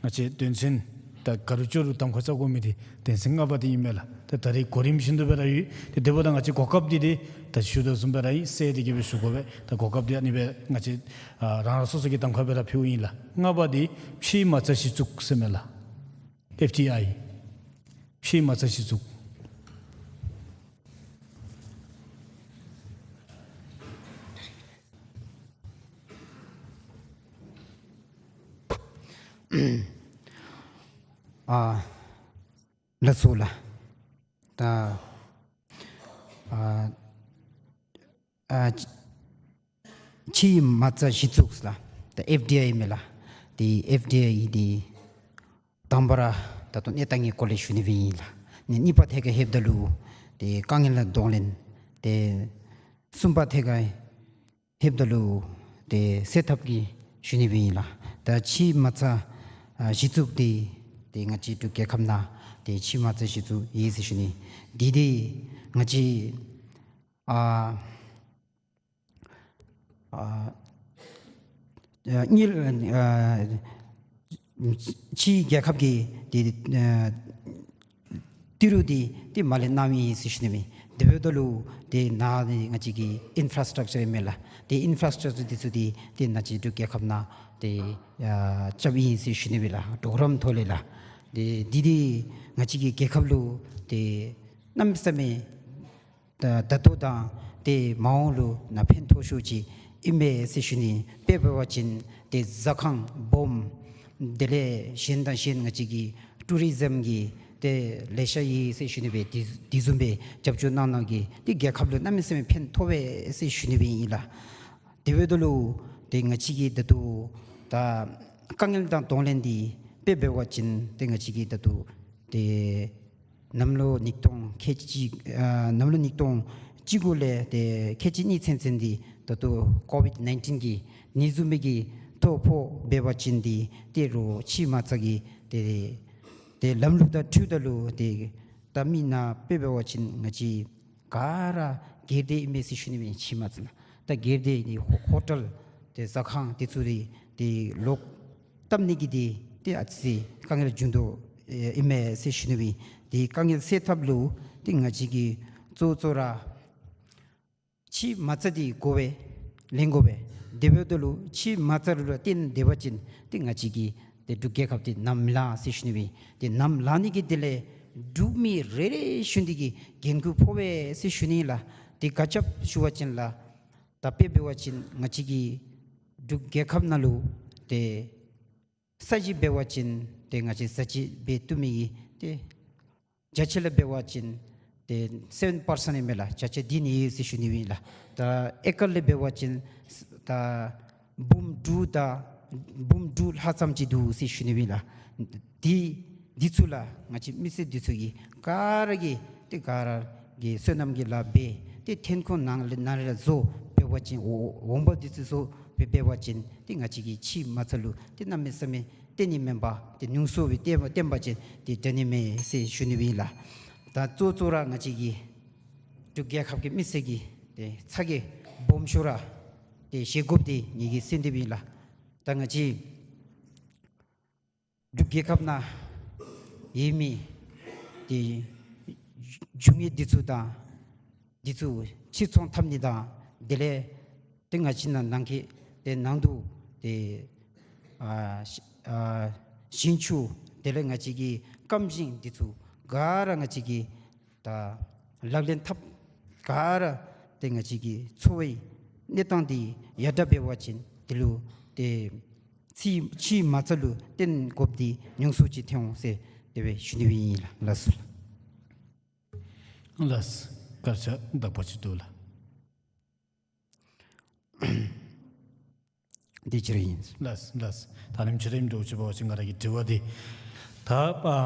ང་བཅས་དོན་ཚན་ད་ག་རུ་ཅོག་རུ་གདམ་ཁ་རྐྱབ་དགོ་མི་འདི་དོན་ཚན་ལྔ་པ་འདི་ཨིན་མས་ལགས། ད་ད་རེས་གོ་རིམ་བཞིན་དུ་སྦེ་ར་ཡོད། ཏེ་དེ་འབདཝ་ད་ང་བཅས་གོ་སྐབས་འདི་འདི་ད་ཞུ་དོ་བཟུམ་སྦེ་ར་ཡོད་ཟེར་ཏེ་གི་སྦེ་ཞུ་དགོ་པས། ད་གོ་སྐབས་འདི་ཨ་ནི་སྦེ་ང་བཅས་ཨ་རང་རང་སོ་སོ་གི་གདམ་ཁ་སྦེ་ར་ཕུལཝ་ཨིན་ལགས། ལྔ་པ་འདི་ཕྱིའི་མ་རྩ་གཞི་བཙུགས་ཟེར་མས་ལགས། ཨེཕ་ཌི་ཨའི། ཕྱིའི་མ་རྩ་གཞི་བཙུགས། ཨ་ལགས་སོ་ལགས། ད་ཨ་ཨ་ཕྱིའི་མ་རྩ་གཞི་བཙུགས་ལགས། ད་ཨེཕ་ཌི་ཨའི་མས་ལགས། ཏེ་ཨེཕ་ཌི་ཨའི་འདི་དང་པ་ར་ད་ལྟོ་གནས་སྟངས་ཀྱི་སྐོར་ལས་ཞུ་ནི་སྦེ་ཨིན་ལགས། ནི་གཉིས་པ་ཐད་ཁར་ལྷོདཔ་ད་ལུ་ཏེ་དཀའ་ངལ་ལ་གདོང་ལེན། ཏེ་གསུམ་པ་ཐད་ཁར་ལྷོདཔ་ད་ལུ་ཏེ་སེལ་ཐབས་ཀྱི་ཞུ་ནི་སྦེ་ཨིན་ལགས། ད་ཕྱིའི་མ་རྩ་ཨ་གཞི་བཙུགས་འདི་ཏེ་ང་བཅས་འབྲུག་རྒྱལ་ཁབ་ནང་ཏེ་ཕྱིའི་མ་རྩ་གཞི་བཙུགས་ཡོད་ཟེར་ཞུ་ནི། འདི་འདི་ང་བཅས་ཨ་ཨ་ཨ་དངུལ་ཨ་ཕྱིའི་རྒྱལ་ཁབ་ཀྱི་ཏེ་ཨ་ཏི་རུ་འདི་ཏེ་མ་ལེན་གནང་ཡི་ཟེར་ཞུ་ནི་མས། དེ་འབདཝ་ད་ལུ་ཏེ་ནཱ་ནི་ང་བཅས་ཀྱི་ཨིན་ཕ་ར་སི་ཊག་ཅར་ཨིན་མས་ལགས། ཏེ་ཨིན་ཕ་ར་སི་ཊག་ཅར་འདི་ཚུ་འདི་ཏེ་ང་བཅས་འབྲུག་རྒྱལ་ཁབ་ནང་ཏེ་ཨ་རྐྱབ་ཡི་ཟེར་ཞུ་ནི་མས་ལགས། གྲོགས་རམ་ཐོག་ལས་ལགས། ཏེ་འདི་འདི་ང་བཅས་ཀྱི་རྒྱལ་ཁབ་ལུ་ཏེ་གནམ་མེད་ས་མེད་ད་ད་ལྟོ་དང་ཏེ་མ་འོངས་ལུ་ནང་ཕན་ཐོགས་ཤོས་ཅིག་ཨིན་པས་ཟེར་ཞུ་ནི། དཔེ་འབད་བ་ཅིན་ཏེ་ཟ་ཁང་སྦོམ་དེ་ལས་གཞན་དང་གཞན་ང་བཅས་ཀྱི་ཊུ་རི་ཛིམ་གྱི་ཏེ་ལེ་ཤ་ཡོད་ཟེར་ཞུ་ནི་སྦེ་དེ་དེ་བཟུམ་སྦེ་རྒྱབ་སྐྱོར་གནང་གནང་གིས་ཏེ་རྒྱལ་ཁབ་ལུ་གནམ་མེད་ས་མེད་ཕན་ཐོགས་པས་ཟེར་ཞུ་ནི་སྦེ་ཨིན་ལགས། དེ་འབདཝ་ད་ལུ་ཏེ་ང་བཅས་ཀྱིས་ད་ལྟོ་ད་དཀའ་ངལ་དང་གདོང་ལེན་འདི་དཔེ་འབད་བ་ཅིན་ཏེ་ང་བཅས་ཀྱིས་ད་ལྟོ་ཏེ་གནམ་ལོ་ཉིས་སྟོང་ཁལ་གཅིག་ཨ་གནམ་ལོ་ཉིས་སྟོང་བཅུ་དགུ་ལས་ཏེ་ཁལ་གཅིག་གཉིས་ཚུན་ཚོད་འདི་ ད་ལྟོ་ཀོ་ཝིཌ་ནའིན་ཊིན་གྱི་ནད་ཟུག་མི་གི་ཐོ་ཕོག་འབད་བ་ཅིན་འདི་ཏེ་རོགས་ཕྱི་མ་རྩ་གི་ཏེ་ཏེ་ལམ་ལུགས་དང་འཁྲིལཝ་ད་ལུ་ཏེ་ད་མི་ནང་དཔེ་འབད་བ་ཅིན་ང་བཅས་ག་ར་སྒེར་སྡེ་ཨིན་མས་ཟེར་ཞུ་ནི་ཨིན། ཕྱི་མ་རྩ་ནང་ད་སྒེར་སྡེ་ནི་ཧོ་ཧོ་ཊེལ་ཏེ་ཟ་ཁང་འདི་ཚུ་ར་ཏེ་ལོག་བཏབ་ནི་གི་འདི་ཏེ་ཨ་ཙི་དཀའ་ངལ་འབྱུང་དོ་ཨིན་མས་ཟེར་ཞུ་ནི་ཨིན། ཏེ་དཀའ་ངལ་སེལ་ཐབས་ལུ་ཏེ་ང་བཅས་ཀྱིས་གཙོ་གཙོ་ར་ཕྱི་མ་རྩ་འདི་དགོ་པས། ལེན་དགོ་པས། དེ་འབདཝ་ད་ལུ་ཕྱི་མ་རྩ་ལུ་ལུ་བརྟེན་སྡོད་པ་ཅིན་ཏེ་ང་བཅས་ཀྱི་ཏེ་འབྲུག་རྒྱལ་ཁབ་འདི་ནམ་ལང་ཟེར་ཞུ་ནི་ཨིན། ཏེ་ནམ་ལང་ནི་གི་དེ་ལས་འབྲུག་མི་རེ་རེ་བཞིན་འདི་གིས་འགན་ཁུར་ཕོག་པས་ཟེར་ཞུ་ནི་ལགས། ཏེ་ག་ཅི་སྦེ་ཞུ་བ་ཅིན་ལགས། ད་དཔེ་འབད་བ་ཅིན་ང་བཅས་ཀྱི་འབྲུག་རྒྱལ་ཁབ་ནང་ལུ་ཏེ་ས་གཞི་འབད་བ་ཅིན་ཏེ་ང་བཅས་ས་གཞི་འབད་བཏུབ་མི་གི་ཏེ་རྒྱ་ཆེ་ལས་འབད་བ་ཅིན་ཏེ་སེ་བེན་པར་སེནཊ་ཨིན་མས་ལགས། རྒྱ་ཆེ་འདི་ནི་ཡོད་ཟེར་ཞུ་ནི་ཨིན་ལགས། ད་ཨེ་ཀར་ལས་འབད་བ་ཅིན་ད་འབུམ་དྲུག་དང་འབུམ་དྲུག་ལྷག་ཙམ་ཅིག་འདུག་ཟེར་ཞུ་ནི་ཨིན་ལགས། འདི་འདི་ཚུ་ལགས་ང་བཅས་མི་སེར་འདི་ཚུ་གིས་ག་ར་གིས་ཏེ་ག་ར་གིས་བསོད་ནམས་ཀྱི་ལཱ་འབད་དེ་འཐོན་ཁུངས་ནང་ལས་ནང་ལས་བཟོ་འབད་བ་ཅིན་འོ་འོང་འབབ་འདི་ཚུ་བཟོ་འབད་འབད་བ་ཅིན་ཏེ་ང་བཅས་ཀྱི་ཕྱི་མ་རྩ་ལུ་ཏེ་གནམ་མེད་ས་མེད་བརྟེན་ནི་མེན་པར་ཏེ་ཉུང་སུ་སྦེ་བརྟེན་བརྟེན་པ་ཅིན་ཏེ་དྲག་ནི་མས་ཟེར་ཞུ་ནི་ཨིན་ལགས། ད་གཙོ་གཙོ་ར་ང་བཅས་ཀྱི་འབྲུག་རྒྱལ་ཁབ་ཀྱི་མི་སེར་གྱིས་ཏེ་ཚ་གྱང་སྦོམ་ཤོས་ར་ཏེ་བཞེས་དགོཔ་འདི་ངེ་གི་སེམས་འདི་ཨིན་ལགས། ད་ང་བཅས་འབྲུག་རྒྱལ་ཁབ་ནང་ཡོད་མི་ཏེ་རྒྱུ་དངོས་འདི་ཚུ་དང་འདི་ཚུ་ཕྱིར་ཚོང་འཐབ་ནི་དང་དེ་ལས་ཏེ་ང་བཅས་ནང་ནང་གི་ཏེ་ནང་དུ་ཏེ་ཨ་ཨ་ཞིང་ཆུ་དེ་ལས་ང་བཅས་ཀྱི་སྐམ་ཞིང་འདི་ཚུ་ག་ར་ང་བཅས་ཀྱིས་ད་ལག་ལེན་འཐབ་ག་ར་ཏེ་ང་བཅས་ཀྱི་འཚོ་བའི་གནས་སྟངས་འདི་ཡར་དྲག་འབད་བ་ཅིན་འདི་ལུ་ཏེ་ཕྱི་ཕྱི་མ་རྩ་ལུ་བརྟེན་དགོཔ་འདི་ཉུང་སུ་ཅིག་ཐོན་འོང་ཟེར་དེ་སྦེ་ཞུ་ནི་ཨིན་ལགས། ལགས་སོ་ལགས། ལགས། སྐར་ཆ་དག་པ་ཅིག་འདུག་ལགས། དེ་ཅིག་ར་ཨིན། ལགས་ལགས། ད་ནི་ཆ་རེ་འདྲཝ་ཅིག་འབད་བ་ཅིན་ང་ར་གི་དྲི་བ་འདི་ད་ཨ་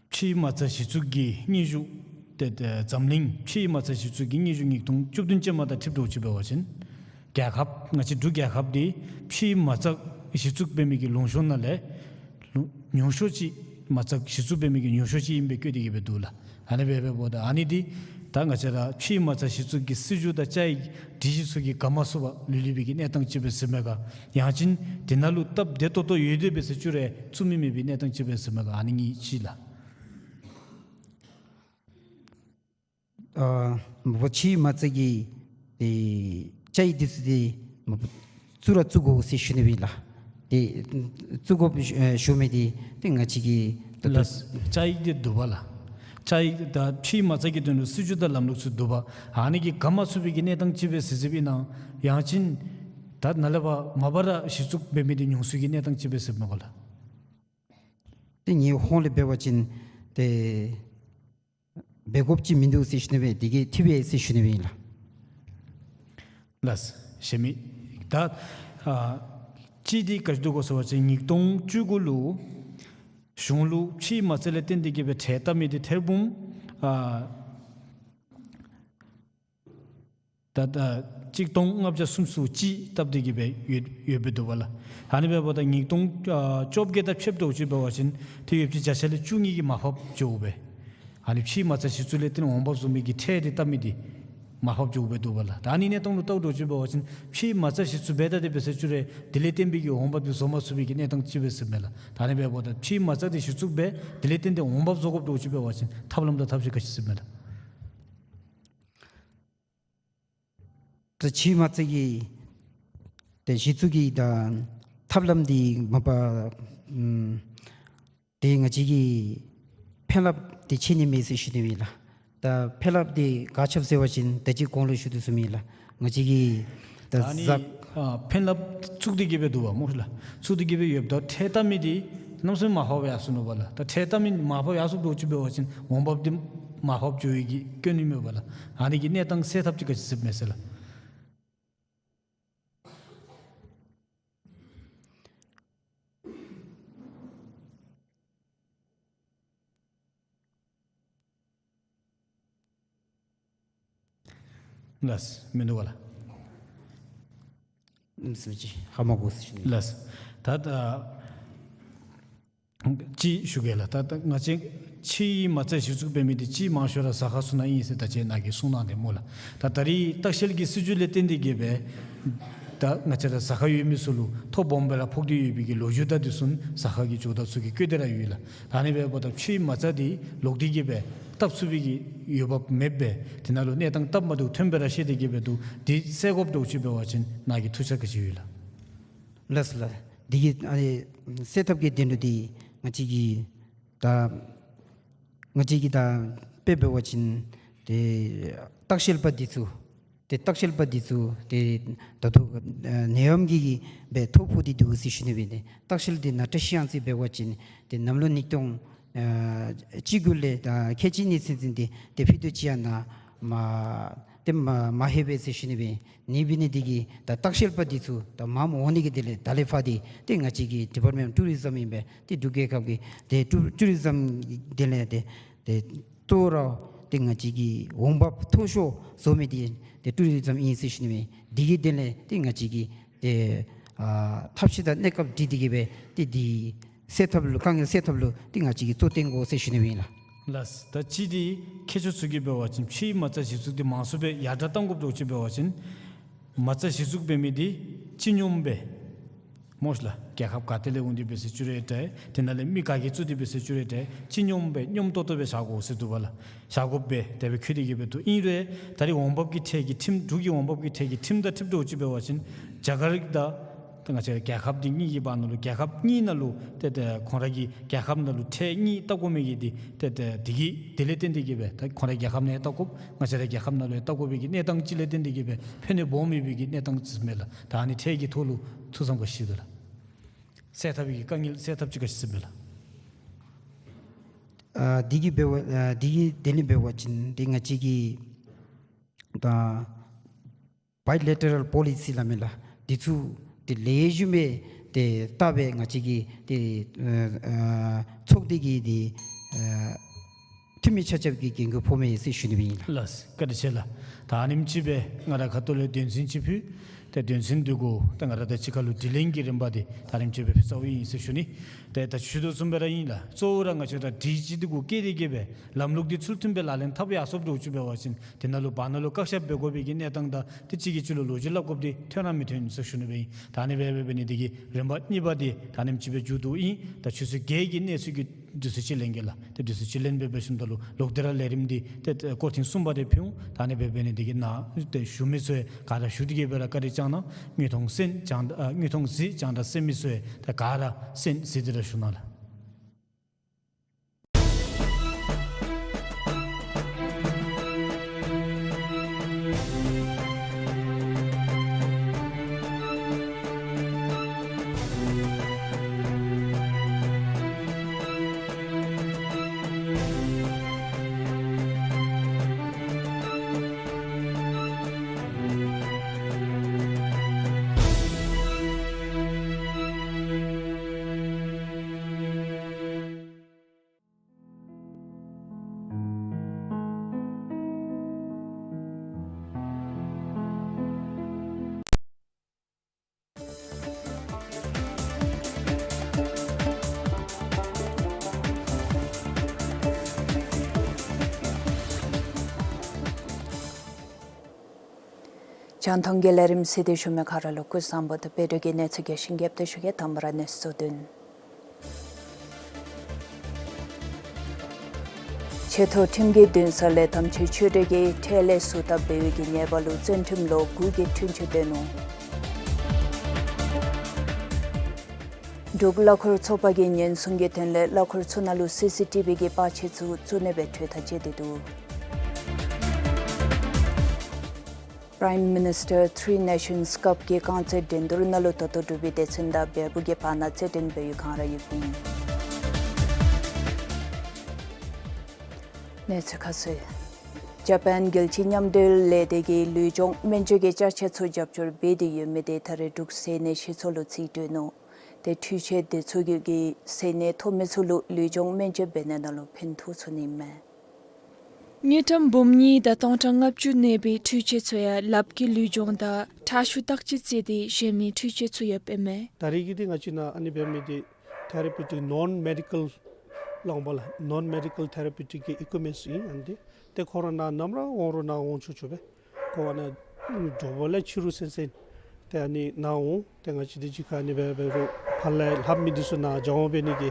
ཕྱི་མ་རྩ་གཞི་བཙུགས་ཀྱི་སྙན་ཞུ་ཏེ་ཏེ་འཛམ་གླིང་ཕྱི་མ་རྩ་གཞི་བཙུགས་ཀྱི་སྙན་ཞུ་ཉིས་སྟོང་བཅུ་བདུན་ཅན་མ་དང་འཁྲིལ་འདྲཝ་ཅིག་འབད་བ་ཅིན་རྒྱལ་ཁབ་ང་བཅས་འབྲུག་རྒྱལ་ཁབ་འདི་ཕྱི་མ་རྩ་གཞི་བཙུགས་འབད་མི་གི་ལུང་ཤོང་ནང་ལས་ལུ་ཉུང་ཤོས་ཅིག་མ་རྩ་གཞི་བཙུགས་འབད་མི་གི་ཉུང་ཤོས་ཅིག་ཨིན་པའི་བཀོད་དེ་གི་སྦེ་འདུག་ལགས། ཨ་ནི་སྦེ་འབདཝ་ད་ཨ་ནི་འདི་ད་ང་བཅས་ར་ཕྱི་མ་རྩ་གཞི་བཙུགས་ཀྱི་སྲིད་བྱུས་དང་བཅའ་ཡིག་སྒྲིག་གཞི་ཚུ་གིས་ག་མ་ཚུགས་པར་ལུས་ལུས་པའི་གི་གནས་སྟངས་ཅིག་སྦེ་ཟེར་མས་ག། ཡང་ཅིན་དེ་ནང་ལུ་སྟབས་བདེ་ཏོག་ཏོ་ཡོད་དེ་འབད་ཟེར་བཅུག་རུང་བཙུགས་མི་མེད་པའི་གནས་སྟངས་ཅིག་སྦེ་ཟེར་མས་ག། ཨ་ནི་གཉིས་ཅིག་ལགས། ཨ་མ་པ་ཕྱི་མ་རྩ་གི་ཏེ་བཅའ་ཡིག་འདི་ཚུ་འདི་མ་པ་བཙུགས་ར་བཙུགས་དགོ་ཟེར་ཞུ་ནི་ཨིན་ལགས། ཏེ་བཙུགས་དགོཔ་ཞུ་ཨེ་ཞུ་མི་འདི་ཏེ་ང་བཅས་ཀྱི་ད་ལྟོ་ལགས། བཅའ་ཡིག་འདི་འདུག་པ་ལགས། བཅའ་ཡིག་ད་ཕྱི་མ་རྩ་གི་དོན་ལུ་སྲིད་བྱུས་དང་ལམ་ལུགས་ཚུ་འདུག་པ། ཨ་ནི་གིས་ག་མ་ཚུགས་པའི་གི་གནས་སྟངས་ཅིག་སྦེ་ཟེར་ཟེརཝ་ཨིན་ན། ཡང་ཅིན་ད་ནཱ་ལས་ཕར་མ་པ་ར་གཞི་བཙུགས་འབད་མི་འདི་ཉུང་སུའི་གི་གནས་སྟངས་ཅིག་སྦེ་ཟེར་མས་ག་ལགས། ཏེ་ངེའི་ཧོངས་ལས་འབད་བ་ཅིན་ཏེ་འབད་དགོཔ་ཅིག་མིན་འདུག་ཟེར་ཞུ་ནི་སྦེ་དེ་གིས་ཐིབས་པས་ཟེར་ཞུ་ནི་སྦེ་ཨིན་ལགས། ལགས། ཞེ་མི་ད་ཨ་གཅིག་འདི་ག་ཅི་འདུག་གོ་ཟེར་བ་ཅིན་ཉིས་སྟོང་བཅུ་དགུ་ལུ་གཞུང་ལུ་ཕྱི་མ་རྩ་ལས་བརྟེན་ཏེ་གི་སྦེ་ཁྲལ་བཏབ་མི་འདི་ཐེར་འབུམ་ཨ་ད་ད་གཅིག་སྟོང་ལྔ་བརྒྱ་སུམ་ཅུ་སོ་གཅིག་བཏབ་སྟེ་གི་སྦེ་ཡོད་ཡོདཔ་སྦེ་འདུག་པ་ལགས། ཨ་ནི་འབདཝ་ད་ཉིས་སྟོང་ཨ་བཅོ་བརྒྱད་དང་ཕྱདཔ་འདྲཝ་ཅིག་འབད་བ་ཅིན་ཏེ་ཡོདཔ་ཅིག་བརྒྱ་ཆ་ལས་བཅུ་གཉིས་ཀྱིས་མར་ཕབ་འགྱོ་སྦེ། ཨ་ནི་ཕྱི་མ་རྩ་གཞི་བཙུགས་ལས་བརྟེན་འོང་འབབ་བཟོ་མི་གི་ཁྲལ་འདི་བཏབ་མི་འདི་མར་ཕབ་འགྱོ་སྦེ་འདུག་པ་ལགས། ད་ཨ་ནི་གནས་སྟངས་ལུ་བལྟཝ་འདྲཝ་ཅིག་འབད་བ་ཅིན་ཕྱི་མ་རྩ་གཞི་བཙུགས་འབད་ད་དེ་སྦེ་ཟེར་བཅུག་རུང་དེ་ལས་བརྟེན་པའི་གི་འོང་འབབ་འདི་བཟོ་མ་ཚུགས་པའི་གི་གནས་སྟངས་ཅིག་སྦེ་ཟེར་མས་ལགས། ད་ཨ་ནི་འབདཝ་ད་ཕྱི་མ་རྩ་འདི་གཞི་བཙུགས་འབད་དེ་ལས་བརྟེན་ཏེ་འོང་འབབ་བཟོ་དགོཔ་འདྲཝ་ཅིག་འབད་བ་ཅིན་ཐབས་ལམ་དང་ཐབས་ཤེས་ག་ཅི་ཟེར་མས་ལགས། ད་ཕྱི་མ་རྩ་གི་ཏེ་གཞི་བཙུགས་ཀྱི་ད་ཐབས་ལམ་འདི་མ་པ་ཨམ་ཏེ་ང་བཅས་ཀྱིས་ཕན་རླབས་འདི་ཆེ་ནི་མས་ཟེར་ཞུ་ནི་ཨིན་ལགས། ད་ཕན་རླབས་འདི་ག་ཅི་སྦེ་ཟེར་བ་ཅིན་ད་ཅི་གོང་ལུ་ཞུ་དོ་བཟུམ་ཨིན་ལགས། ང་བཅས་ཀྱིས་ད་ཨ་ནི་ཟ་ཨ་ཕན་རླབས་བཙུགས་ཏེ་གི་སྦེ་འདུག་པ་སྨོ་ལགས། བཙུགས་ཏེ་གི་སྦེ་ཡོདཔ་ད་ཁྲལ་བཏབ་མི་འདི་གནམ་མེད་ས་མེད་མར་ཕབ་ཡར་སོ་ནུག་པ་ལགས། ད་ཁྲལ་བཏབ་མི་མར་ཕབ་ཡར་སོཔ་འདྲཝ་ཅིག་འབད་བ་ཅིན་འོང་འབབ་འདི་མར་ཕབ་འགྱོ་ཡི་གི་སྐྱོན་ཨིན་མས་པ་ལགས། ཨ་ནི་གི་གནས་སྟངས་སེལ་ཐབས་ཅིག་ག་ཅི་ཟེར་མས་ཟེར་ལགས། ལགས། མིན་འདུག་པ་ལགས། ཨིན་ཟེར་ཅིག་ཧ་མ་གོ་ཟེར་ཞུ་ནི། ལགས། ད་ད་ཅིག་ཞུ་གེ་ལགས། ད་ད་ང་བཅས་ཕྱིའི་མ་རྩ་གཞི་བཙུགས་འབད་མི་འདི་ཅིག་མང་ཤོས་ར་ཟ་ཁང་ཚུ་ནང་ཨིན་ཟེར་ད་ཅི་ནཱ་གིས་གསུངས་གནང་དེ་སྨོ་ལགས། ད་ད་རིས་ལྟ་བཤལ་གྱི་སྲིད་བྱུས་ལས་བརྟེན་ཏེ་གིས་སྦེ་ད་ང་བཅས་ར་ཟ་ཁང་ཡོད་མི་ཚུ་ལུ་ཐོ་སྦོམ་སྦེ་ར་ཕོག་སྟེ་ཡོད་པའི་གི་ལོ་རྒྱུས་དང་དེ་ཚུ་ཟ་ཁང་གི་ཇོ་བདག་ཚུ་གིས་བཀོད་དེ་ར་ཡོད་ལགས། ད་ཨ་ནི་འབདཝ་ད་ཕྱིའི་མ་རྩ་འདི་ལོག་སྟེ་གིས་སྦེ་བཏབ་ཚུགས་པའི་གི་འོས་འབབ་མེདཔ་སྦེ་དེ་ནང་ལུ་གནས་སྟངས་སྟབས་མ་བདེཝ་ཐོན་སྦེ་ར་བཤད་དེ་གིས་སྦེ་འདུག། འདི་སེལ་དགོཔ་འདྲཝ་ཅིག་འབད་བ་ཅིན་ནཱ་གི་ཐུགས་འཆར་ག་ཅི་ཡོད་ལགས། ལགས་སོ་ལགས། འདི་གི་ཨ་ནི་སེལ་ཐབས་ཀྱི་དོན་ལུ་འདི་ང་བཅས་ཀྱིས་ད་ང་བཅས་ཀྱིས་ད་དཔེ་འབད་བ་ཅིན་ཏེ་ལྟ་བཤལ་པ་འདི་ཚུ་ཏེ་ལྟ་བཤལ་པ་འདི་ཚུ་ཏེ་ད་ལྟོ་ཨ་ནད་ཡམས་ཀྱིས་སྦེ་ཐོ་ཕོག་སྟེ་འདུག་ཟེར་ཞུ་ནི་སྦེ་ཏེ་ལྟ་བཤལ་འདི་ནང་བཀྲིས་གཡང་རྩེ་འབད་བ་ཅིན་ཏེ་གནམ་ལོ་ཉིས་སྟོང་ཨ་གཅིག་དགུ་ལས་ད་ཁལ་གཅིག་གཉིས་ཚུན་ཚོད་འདི་ཏེ་ཕྱེད་དུ་ཅིག་ཡང་ནཱ་མ་ཏེ་མ་མ་ལྷོད་པས་ཟེར་ཞུ་ནི་སྦེ། ཨ་ནི་འབད་ནི་འདི་གིས་ད་ལྟ་བཤལ་པ་འདི་ཚུ་ད་མངམ་འོང་ནི་གི་དོན་ལས་ད་ལས་ཕར་འདི་ཏེ་ང་བཅས་ཀྱི་Department of Tourism ཨིན་པས། ཏེ་འབྲུག་རྒྱལ་ཁབ་ཀྱི་ཏེ་ཊུ་ཊུ་རི་ཛམ་གྱི་དོན་ལས་ཏེ་ཏེ་གཙོ་བོ་ར་ཏེ་ང་བཅས་ཀྱི་འོང་འབབ་མཐོ་ཤོས་བཟོ་མི་འདི་ཏེ་ཊུ་རི་ཛམ་ཨིན་ཟེར་ཞུ་ནི་སྦེ། འདི་གི་དོན་ལས་ཏེ་ང་བཅས་ཀྱིས་ཏེ་ཨ་ཐབས་ཤེས་དང་གནས་སྐབས་སྒྲིག་སྟེ་གིས་སྦེ་ཏེ་འདི་སེལ་ཐབས་ལུ་དཀའ་ངལ་སེལ་ཐབས་ལུ་ཏེ་ང་བཅས་ཀྱིས་གཙོ་བོ་བཏོན་དགོ་ཟེར་ཞུ་ནི་སྦེ་ཨིན་ལགས། ལགས། ད་ཅི་འདི་མཁས་མཆོག་ཚུ་གིས་འབད་བ་ཅིན་ཕྱིའི་མ་རྩ་གཞི་བཙུགས་འདི་མང་སུ་སྦེ་ཡར་དྲག་གཏང་དགོཔ་འདྲཝ་ཅིག་འབད་བ་ཅིན་མ་རྩ་གཞི་བཙུགས་འབད་མི་འདི་སྤྱི་སྙོམས་སྦེ་སྨོ་ལགས། རྒྱལ་ཁབ་ག་ཏེ་ལས་འོང་སྟེ་འབད་ཟེར་ཅི་རུང་འདྲ། དེ་ནང་ལས་མི་ག་གིས་བཙུགས་ཏེ་འབད་ཟེར་ཅི་རུང་འདྲ། སྤྱི་སྙོམས་སྦེ་སྙོམས་ཏོག་ཏོ་སྦེ་བཞག་དགོ་ཟེར་འདུག་པ་ལགས། བཞག་དགོཔ་སྦེ་དེ་སྦེ་འཁོད་དེ་གིས་སྦེ་འདུག། ཨིན་རུང་ད་རིས་འོང་འབབ་ཀྱི་ཁྲལ་གྱི་ཁྲིམས་འབྲུག་གི་འོང་འབབ་ཀྱི་ཁྲལ་གྱི་ཁྲིམས་དང་འཁྲིལཝ་འདྲཝ་ཅིག་འབད་བ་ཅིན་རྒྱ་གར་དང་ཏེ་ང་བཅས་རྒྱལ་ཁབ་འདི་གཉིས་ཀྱི་བར་ན་ལུ་རྒྱལ་ཁབ་གཉིས་ནང་ལུ་ཏེ་ཏེ་ཁོང་ར་གི་རྒྱལ་ཁབ་ནང་ལུ་ཁྲལ་གཉིས་བཏབ་དགོ་མི་གི་འདི་ཏེ་ཏེ་འདི་གིས་དེ་ལས་བརྟེན་ཏེ་གིས་སྦེ་ད་ཁོང་ར་རྒྱལ་ཁབ་ནང་ཡང་བཏབ་དགོཔ་ང་བཅས་ར་རྒྱལ་ཁབ་ནང་ལུ་ཡང་བཏབ་དགོ་པའི་གི་གནས་སྟངས་ཅིག་ལས་བརྟེན་ཏེ་གིས་སྦེ་ཕན་ནུས་སྦོམ་མེད་པའི་གི་གནས་སྟངས་ཅིག་མས་ལགས། ད་ཨ་ནི་ཁྲལ་གྱི་ཐོག་ལུ་ཐུགས་བསམ་ག་ཅི་ཡོད་ལགས། སེལ་ཐབས་ཀྱི་དཀའ་ངལ་སེལ་ཐབས་ཅིག་ག་ཅི་ཟེར་མས་ལགས། ཨ་འདི་གི་འབད་བ་ཨ་འདི་གི་དོན་ལས་འབད་བ་ཅིན་ཏེ་ང་བཅས་ཀྱིས་ད་Bilateral Policy སླབ་མས་ལགས། འདི་ཚུ་ཏེ་ལེགས་ཤོམ་སྦེ་ཏེ་བལྟ་སྦེ་ང་བཅས་ཀྱིས་ཏེ་ཨ་ཨ་ཚོགས་སྡེ་གི་ཏེ་ཨ་འཐུས་མི་ཆ་ཁྱབ་ཀྱིས་འགན་ཁུར་ཕོག་མས་ཟེར་ཞུ་ནི་སྦེ་ཨིན་ལགས། ལགས། བཀའ་དྲིན་ཆེ་ལགས། ད་ཨ་ནེམ་ཅིག་སྦེ་ང་ར་ཁ་ཐུག་ལས་དོན་ཚན་ཅིག་ཕུལ། ཏེ་དོན་ཚན་འདི་གུ་ད་ང་ར་དང་གཅིག་ཁར་ལུ་དྲི་ལན་གྱི་རིམ་པ་འདི་ད་ཨ་ནེམ་ཅིག་སྦེ་ཕུལ་ཚརཝ་ཨིན་ཟེར་ཞུ་ནི། ཏེ་ད་ཞུ་དོ་བཟུམ་སྦེ་ར་ཨིན་ལགས། གཙོ་བོ་ར་ང་བཅས་ར་དྲི་ཅིག་འདི་གུ་བཀལ་ཏེ་གིས་སྦེ་ལམ་ལུགས་འདི་ཚུལ་མཐུན་སྦེ་ལག་ལེན་འཐབ་ཡར་སོཔ་འདྲཝ་ཅིག་འབད་བ་ཅིན་དེ་ནང་ལུ་བར་ན་ལུ་བཀག་ཆ་འབད་དགོ་པའི་གི་གནས་སྟངས་དང་ཏེ་གཅིག་གིས་གཅིག་ལུ་ལོ་རྒྱུས་སླབ་དགོཔ་འདི་ཐོན་ར་མི་ཐོན་ཟེར་ཞུ་ནི་སྦེ་ཨིན། ད་ཨ་ནི་སྦེ་འབད་འབད་ནི་འདི་གིས་རིམ་པ་གཉིས་པ་འདི་ད་ཨ་ནེམ་ཅིག་སྦེ་མཇུག་བསྡུཝ་ཨིན། ད་ཆུ་ཚོད་བརྒྱད་ཀྱི་གནས་ཚུལ་གྱི་དུས་ཚོད་ཅིག་ལེན་གེ་ལགས། ཏེ་དུས་ཚོད་ཅིག་ལེན་སྦེ་འབད་ཞིནམ་ད་ལུ་ལོག་སྟེ་ར་ལས་རིམ་འདི་ཏེ་ཏེ་སྐོར་ཐེངས་གསུམ་པ་འདི་ཕུལ་འོང་། ད་ཨ་ནི་སྦེ་འབད་ནི་འདི་གིས་ནཱ་ཏེ་ཞུ་མི་ཚུ་ཡང་ག་ར་ཞུ་སྟེ་གིས་སྦེ་ར་བཀའ་དྲིན་བསྐྱང་གནང་། དངོས་མཐོང་གསན་སྦྱང་ཨ་དངོས་མཐོང་གཟིགས་སྦྱང་བརྡར་གསན་མི་ཚུ་ཡང་ད་ག་ར་གསན་གཟིགས་ཏེ་ར་བཞུགས་གནང་ལགས། རྒྱང་མཐོང་གི་ལས་རིམ་གཟིགས་ཏེ་བཞུགས་མི་ག་ར་ལུ་སྐུ་གཟུགས་བཟང་པོ་དང་བོད་འབྲུག་གི་གནས་ཚུལ་རྒྱས་ཤིང་རྒྱསཔ་སྦེ་ཞུ་གེ། དང་པ་ར་གནས་ཚུལ་བསྡུ་ནི། ཆེ་མཐོ་ཁྲིམས་ཀྱི་འདུན་ས་ལས་དམ་ཆོས་ཆོས་གྲོས་ཀྱིས་ཁྲལ་ལས་ཟུར་བལྟ་འབད་བའི་གི་ཉེས་པ་ལུ་བཙོན་ཁྲིམས་ལོ་དགུ་གི་འཁྲུན་ཆོད་བཏོན་ནུག། འབྲུག་གླ་འཁོར་ཚོགས་པ་གིས་ཉེན་སྲུང་གི་དོན་ལས་གླ་འཁོར་ཚུ་ནང་ལུ་སི་སི་ཊི་བི་གི་པར་ཆས་ཚུ་བཙུགས་ནི་སྦེ་གྲོས་ཐག་བཅད་དེ་འདུག། Prime Minister Three Nations Cup གི་རྐང་རྩེད་འགྲན་བསྡུར་ནང་ལུ་ད་ལྟོ་འབྲུག་པའི་སྡེ་ཚན་དང་བལ་པོ་གི་བར་ན་རྩེད་འགྲན་འབད་བའི་སྒང་ར་ཡོདཔ་ཨིན། གནས་ཚུལ་ཁ་གསལ། ཇ་པཱན་རྒྱལ་སྤྱིའི་མཉམ་འབྲེལ་ལས་སྡེ་གིས་ལུས་སྦྱོང་སྨན་བཅོས་ཀྱི་ཅ་ཆས་ཚུ་རྒྱབ་སྐྱོར་འབད་དེ་ཡོད་མི་དེ་ད་རེས་འབྲུག་ཟས་སྣེ་ཆེ་ཚོགས་ལུ་རྩིས་སྤྲོད་ནུག། དེ་འཕྲུལ་ཆས་དེ་ཚུ་གིས་ཟས་སྣེ་ཐོབ་མི་ཚུ་ལུ་ལུས་སྦྱོང་སྨན་བཅོས་འབད་ནི་ནང་ལུ་ཕན་ཐོགས་ཚུགས་ནི་མས། དངུལ་ཀྲམ་འབུམ་གཉིས་དང་སྟོང་ཕྲག་ལྔ་བཅུ་གནས་པའི་འཕྲུལ་ཆས་ཚུ་ཡང་ལགཔ་གི་ལུས་སྦྱོང་དང་ཁྲག་ཤུགས་བརྟག་དཔྱད་རྩེ་སྟེ་གཞན་མི་འཕྲུལ་ཆས་ཚུ་ཡོདཔ་ཨིན་མས། ད་རེས་ཀྱི་འདི་ང་བཅས་ནང་ཨ་ནི་འབད་མི་འདི་ཐེ་ར་པིའུ་ཊིཀ་ནོན་མེ་ཌི་ཀཱལ་ལགས་པ་ལགས། ནོན་མེ་ཌི་ཀཱལ་ཐེ་ར་པིའུ་ཊིཀ་གི་ཨི་ཀུའིཔ་མེནཊསི་ཨིན། ཨ་ནི་འདི་ཏེ་ཁོང་ར་ནཱ་ནམ་ར་འོང་རུང་ནཱ་འོང་ཆོག་ཆོག་པས། ཁོང་ཨ་ནཱ་འགྱོ་བ་ལས་ཕྱི་རུ་སེམས་སེམས་ཏེ་ཨ་ནི་ནཱ་འོང་། ཏེ་ང་བཅས་འདི་གཅིག་ཁར་ཨ་ནི་འབད་འབད་རུང་ཕར་ལས་ལྷབ་མི་འདི་ཚུ་ནཱ་སྦྱང་བ་འབད་ནི་གི་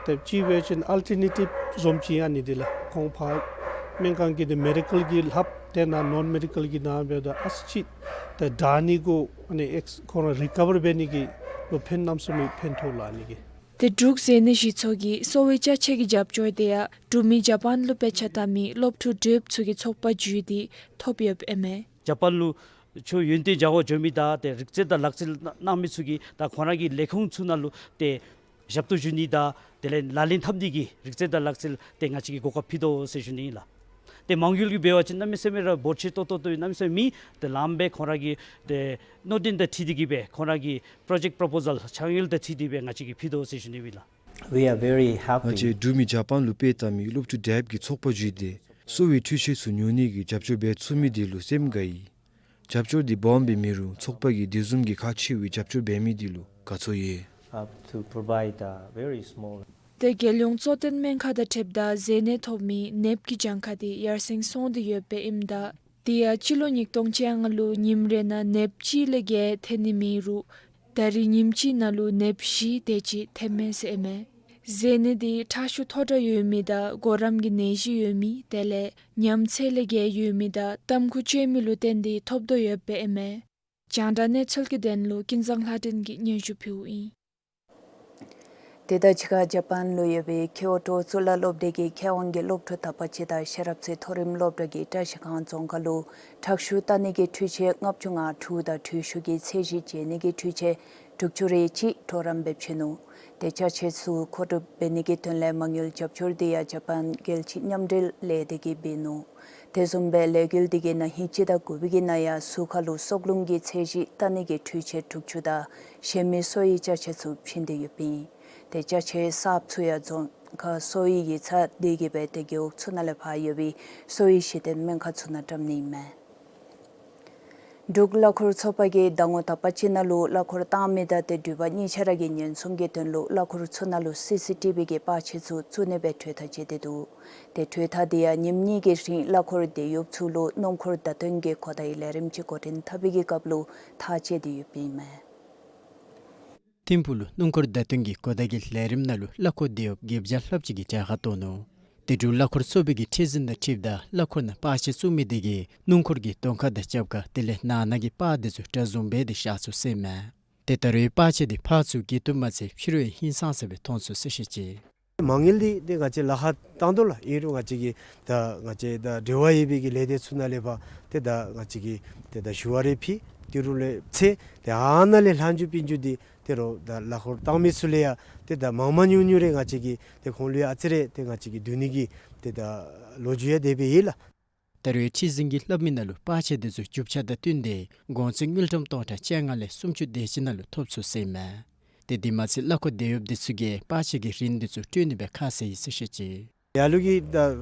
ཏེ་ཅིག་འབད་བ་ཅིན་ཨལ་ཊར་ནེ་ཊིབ་བཟུམ་ཅིག་ཨ་ནི་འདི་ལགས། ཁོང་ཕར་སྨན་ཁང་གི་འདི་མེ་ཌི་ཀཱལ་གྱི་ལྷབ་ཏེ་ནཱ་ནོན་མེ་ཌི་ཀཱལ་གྱི་ནང་འབདཝ་ད་ཨ་ཙི་ཅིག་ཏེ་དྲག་ནི་གུ་ཨ་ནི་ཨེགསི་ཁོང་ར་རི་ཀ་བར་འབད་ནི་གི་ལུ་ཕན་གནམ་མེད་ས་མེད་ཕན་ཐོགས་ལགས་ཨ་ནི་གི། ཏེ་འབྲུག་ཟས་སྣ་གཞི་ཚོགས་ཀྱིས་གསོ་བའི་ཅ་ཆས་ཀྱི་རྒྱབ་སྐྱོར་དེ་ཡང་འབྲུག་མི་ཇ་པཱན་ལུ་དཔེ་ཆ་ལྟ་མི་སློབ་ཕྲུག་དྲུག་ཚུ་གི་ཚོགས་པ་བརྒྱུད་དེ་ཐོབ་ཡོདཔ་ཨིན་མས། ཇ་པཱན་ལུ་ཁྱོད་ཡོན་ཏན་སྦྱང་བར་འགྱོ་མི་དང་ཏེ་རིག་རྩལ་དང་ལག་རྩལ་གནང་མི་ཚུ་གིས་ད་ཁོང་ར་གི་ལས་ཁུངས་ཚུ་ནང་ལུ་ཏེ་ཞབས་ཏོག་ཞུ་ནི་དང་དེ་ལས་ལག་ལེན་འཐབ་ནི་གི་རིག་རྩལ་དང་ལག་རྩལ་ཏེ་ང་བཅས་ཀྱིས་གོ་སྐབས་ཕུལ་དོ་ཟེར་ཞུ་ནི་ཨིན་ལགས། ཏེ་མ་དངུལ་གྱི་འབད་བ་ཅིན་གནམ་མེད་ས་མེད་ར་འབོར་ཆེ་ཏོག་ཏོ་ཏོ་གནམ་མེད་ས་མེད་མེད། ཏེ་ལངམ་སྦེ་ཁོང་ར་གི་ཏེ་མནོ་དོན་དང་འཁྲིལ་ཏེ་གིས་སྦེ་ཁོང་ར་གི་པྲོ་ཇེཀཊ་པྲོ་པོ་ཟཱལ་ཕྱག་དངུལ་དང་འཁྲིལ་ཏེ་སྦེ་ང་བཅས་ཀྱིས་ཕུལ་དོ་ཟེར་ཞུ་ནི་ཨིན་ལགས། We are very happy. ང་བཅས་འབྲུག་མི་ཇ་པཱན་ལུ་དཔེ་ལྟ་མི་སློབ་ཕྲུག་དྲུག་གི་ཚོགས་པ་བརྒྱུད་དེ་གསོ་བའི་འཕྲུལ་ཆས་ཚུ་ཉོ་ནི་གི་རྒྱབ་སྐྱོར་འབད་ཚུགས་མི་དེ་ལུ་སེམས་དགའ་ཡི། རྒྱབ་སྐྱོར་དེ་སྦོམ་སྦེ་མེད་རུང་ཚོགས་པ་གིས་དེ་བཟུམ་གྱི་ཁག་ཆེ་བའི་རྒྱབ་སྐྱོར་འབད་མི་དེ་ལུ་དགའ་ཚོར་ཡོད། Up to provide a very small. ཏེ་རྒྱལ་ཡོངས་གཙོ་བསྟེན་སྨན་ཁང་དང་འཁྲིལཝ་ད་ཟས་སྣ་ཐོབ་མི་ནདཔ་གི་གྱངས་ཁ་དེ་ཡར་སེང་སོང་སྟེ་ཡོདཔ་ཨིནམ་ད་དེ་ཡང་སྤྱི་ལོ་ཉིས་སྟོང་བཅོ་ལྔ་ལུ་ཉིནམ་རེ་ནང་ནདཔ་གཅིག་ལས་བརྒལ་ཐོན་ནི་མེད་རུང་ད་རེས་ཉིནམ་གཅིག་ནང་ལུ་ནདཔ་བཞི་དེ་ཅིག་ཐོནམ་མས་ཟེར་ཨིན་མས། ཟས་སྣ་དེ་ཁྲག་ཤུགས་མཐོ་དྲགས་ཡོད་མི་དང་གོ་རམས་ཀྱི་ནད་གཞི་ཡོད་མི་དེ་ལས་ཉམས་ཚད་ལས་བརྒལ་ཡོད་མི་དང་ཏམ་ཁུ་སྤྱོད་མི་ལུ་བརྟེན་ཏེ་ཐོབ་དོ་ཡོདཔ་ཨིན་མས། རྒྱང་བསྒྲགས་གནས་ཚུལ་གྱི་དོན་ལུ་ཀུན་བཟང་ལྷ་སྒྲོན་གྱིས་སྙན་ཞུ་ཕུལཝ་ཨིན། དེ་དང་གཅིག་ཁར་ཇ་པཱན་ལུ་ཡོད་པའི་ཁྱེའོ་ཊོ་གཙུག་ལག་སློབ་གྲྭ་གི་མཁས་དབང་གི་སློབ་ཕྲུག་དག་པ་ཅིག་དང་ཤེས་རབ་རྩེ་མཐོ་རིམ་སློབ་གྲྭ་གི་བཀྲ་ཤིས་སྒང་རྫོང་ཁག་ལུ་ཁྲག་ཤུགས་བལྟ་ནི་གི་འཕྲུལ་ཆས་ལྔ་བཅུ་ང་དྲུག་དང་འཕྲུལ་ཤུགས་ཀྱི་ཚད་གཞི་འཇལ་ནི་གི་འཕྲུལ་ཆས་དྲུག་ཅུ་རེ་གཅིག་གྲོགས་རམ་འབད་བྱིན་ནུག། དེ་ཅ་ཆས་ཚུ་མཁོ་སྒྲུབ་འབད་ནི་གི་དོན་ལས་མ་དངུལ་རྒྱབ་སྐྱོར་དེ་ཡང་ཇ་པཱན་རྒྱལ་སྤྱི་མཉམ་འབྲེལ་ལས་སྡེ་གིས་འབད་ནུག། དེ་བཟུམ་སྦེ་ལས་འགུལ་དེ་གིས་ན་ཧིང་སྤྱི་ཟླ་དགུ་པའི་གི་ནང་ཡང་ཟུར་ཁ་ལུ་སྲོག་རླུང་གི་ཚད་གཞི་བལྟ་ནི་གི་འཕྲུལ་ཆས་དྲུག་ཅུ་དང་གཞན་མི་གསོ་བའི་ཅ་ཆས་ཚུ་བྱིན་ཏེ་ཡོདཔ་ཨིན། དེ་ཅ་ཆས་གསརཔ་ཚུ་ཡང་རྫོང་ཁག་གསོ་བའི་ཡིག་ཚང་དེ་གིས་སྦེ་ཏེ་རྒེད་འོག་ཚུ་ནང་ལས་ཕར་ཡོད་པའི་གསོ་བའི་གཞི་རྟེན་སྨན་ཁང་ཚུ་ནང་བཀྲམ་ནི་ཨིན་མས། འབྲུག་གླ་འཁོར་ཚོགས་པ་གིས་ཟླ་ངོ་དག་པ་ཅིག་ནང་ལུ་གླ་འཁོར་བཏང་མི་དང་ཏེ་འགྲུལ་པ་གཉིས་ཆ་ར་གི་ཉེན་སྲུང་གི་དོན་ལུ་གླ་འཁོར་ཚུ་ནང་ལུ་སི་སི་ཊི་བི་གི་པར་ཆས་ཚུ་བཙུགས་ནི་སྦེ་གྲོས་ཐག་བཅད་དེ་འདུག། ཏེ་གྲོས་ཐག་དེ་ཡང་ཉིནམ་གཉིས་ཀྱི་རིང་གླ་འཁོར་བདེ་ཡོདཔ་ཚུ་ལུ་སྣུམ་འཁོར་བརྡ་སྟོན་གྱི་གོ་བརྡའི་ལས་རིམ་ཅིག་འགོ་འདྲེན་འཐབ་པའི་གི་སྐབས་ལུ་ཐག་བཅད་དེ་ཡོདཔ་ཨིན་མས། ཐིམ་ཕུག་ལུ་སྣུམ་འཁོར་བརྡ་སྟོན་གྱི་གོ་བརྡ་གི་ལས་རིམ་ནང་ལུ་གླ་འཁོར་བདེ་ཡོདཔ་བརྒྱད་བརྒྱ་ལྷགཔ་ཅིག་གིས་གྲལ་ཁར་གཏོགས་ནུག། ཏེ་འབྲུག་གླ་འཁོར་ཚོགས་པའི་གི་ཁྲི་འཛིན་དང་འཁྲིལཝ་ད་གླ་འཁོར་ནང་པར་ཆས་བཙུགས་མི་དེ་གིས་སྣུམ་འཁོར་གྱི་གདོང་ཁ་དང་རྐྱབ་ཁ་དེ་ལས་ནང་ན་གི་པར་དེ་ཚུ་འདྲ་བཟུམ་སྦེ་ཏེ་བཞག་ཚུགས་ཟེར་ཨིན་མས། ཏེ་ད་རུང་པར་ཆས་དེ་ཕར་ཚུར་འགྱེལ་བཏུབ་མ་ཚད་ཕྱི་རུ་ཡང་ཧིང་སངས་ས་སྦེ་མཐོང་ཚུགས་ཟེར་བཤད་ཅི། མ་དངུལ་འདི་ཏེ་ང་བཅས་ལཱ་ཁག་བཏང་དོ་ལགས། ཨིན་རུང་ང་བཅས་ཀྱིས་ད་ང་བཅས་ད་འབྲེལ་བ་ཡོད་པའི་གི་ལས་སྡེ་ཚུ་ནང་ལས་ཕར་ཏེ་ད་ང་བཅས་ཀྱིས་ཏེ་ད་ཞུ་བ་རེ་ཕུལ། ཏི་རུ་ལས་ཚེ་ཏེ་ཨ་ནཱ་ལས་ལྷག་རྒྱུ་སྤིན་རྒྱུ་འདི་ཏེ་རོགས་ད་གླ་འཁོར་བཏང་མི་ཚུ་ལས་ཡང་ཏེ་ད་མང་མང་ཉུང་ཉུང་རེ་ང་བཅས་ཀྱིས་ཏེ་ཁོང་ལུ་ཡང་ཨ་ཙི་རེ་ཏེ་ང་བཅས་ཀྱིས་བསྡུ་ནི་གི་ཏེ་ད་ལོ་རྒྱུས་ཡང་དེ་སྦེ་ཡོད་ལགས། ད་རུང་ཁྲི་འཛིན་གྱིས་སླབ་མི་ནང་ལུ་པར་ཆས་དེ་ཚུ་རྒྱུ་ཆ་དང་བསྟུན་ཏེ་གོང་ཚད་དངུལ་ཀྲམ་སྟོང་ཕྲག་བཅོ་ལྔ་ལས་སུམ་ཅུ་དེ་ཅིག་ནང་ལུ་ཐོབ་ཚུགས་ཟེར་ཨིན་མས། ཏེ་དེ་མ་ཚད་གླ་འཁོར་བདེ་ཡོདཔ་དེ་ཚུ་གིས་པར་ཆས་ཀྱི་རིན་དེ་ཚུ་སྤྲོད་ནི་སྦེ་ཁ་བཟེད་ཡི་ཟེར་བཤད་ཅི། ཡར་ལུ་གི་ད་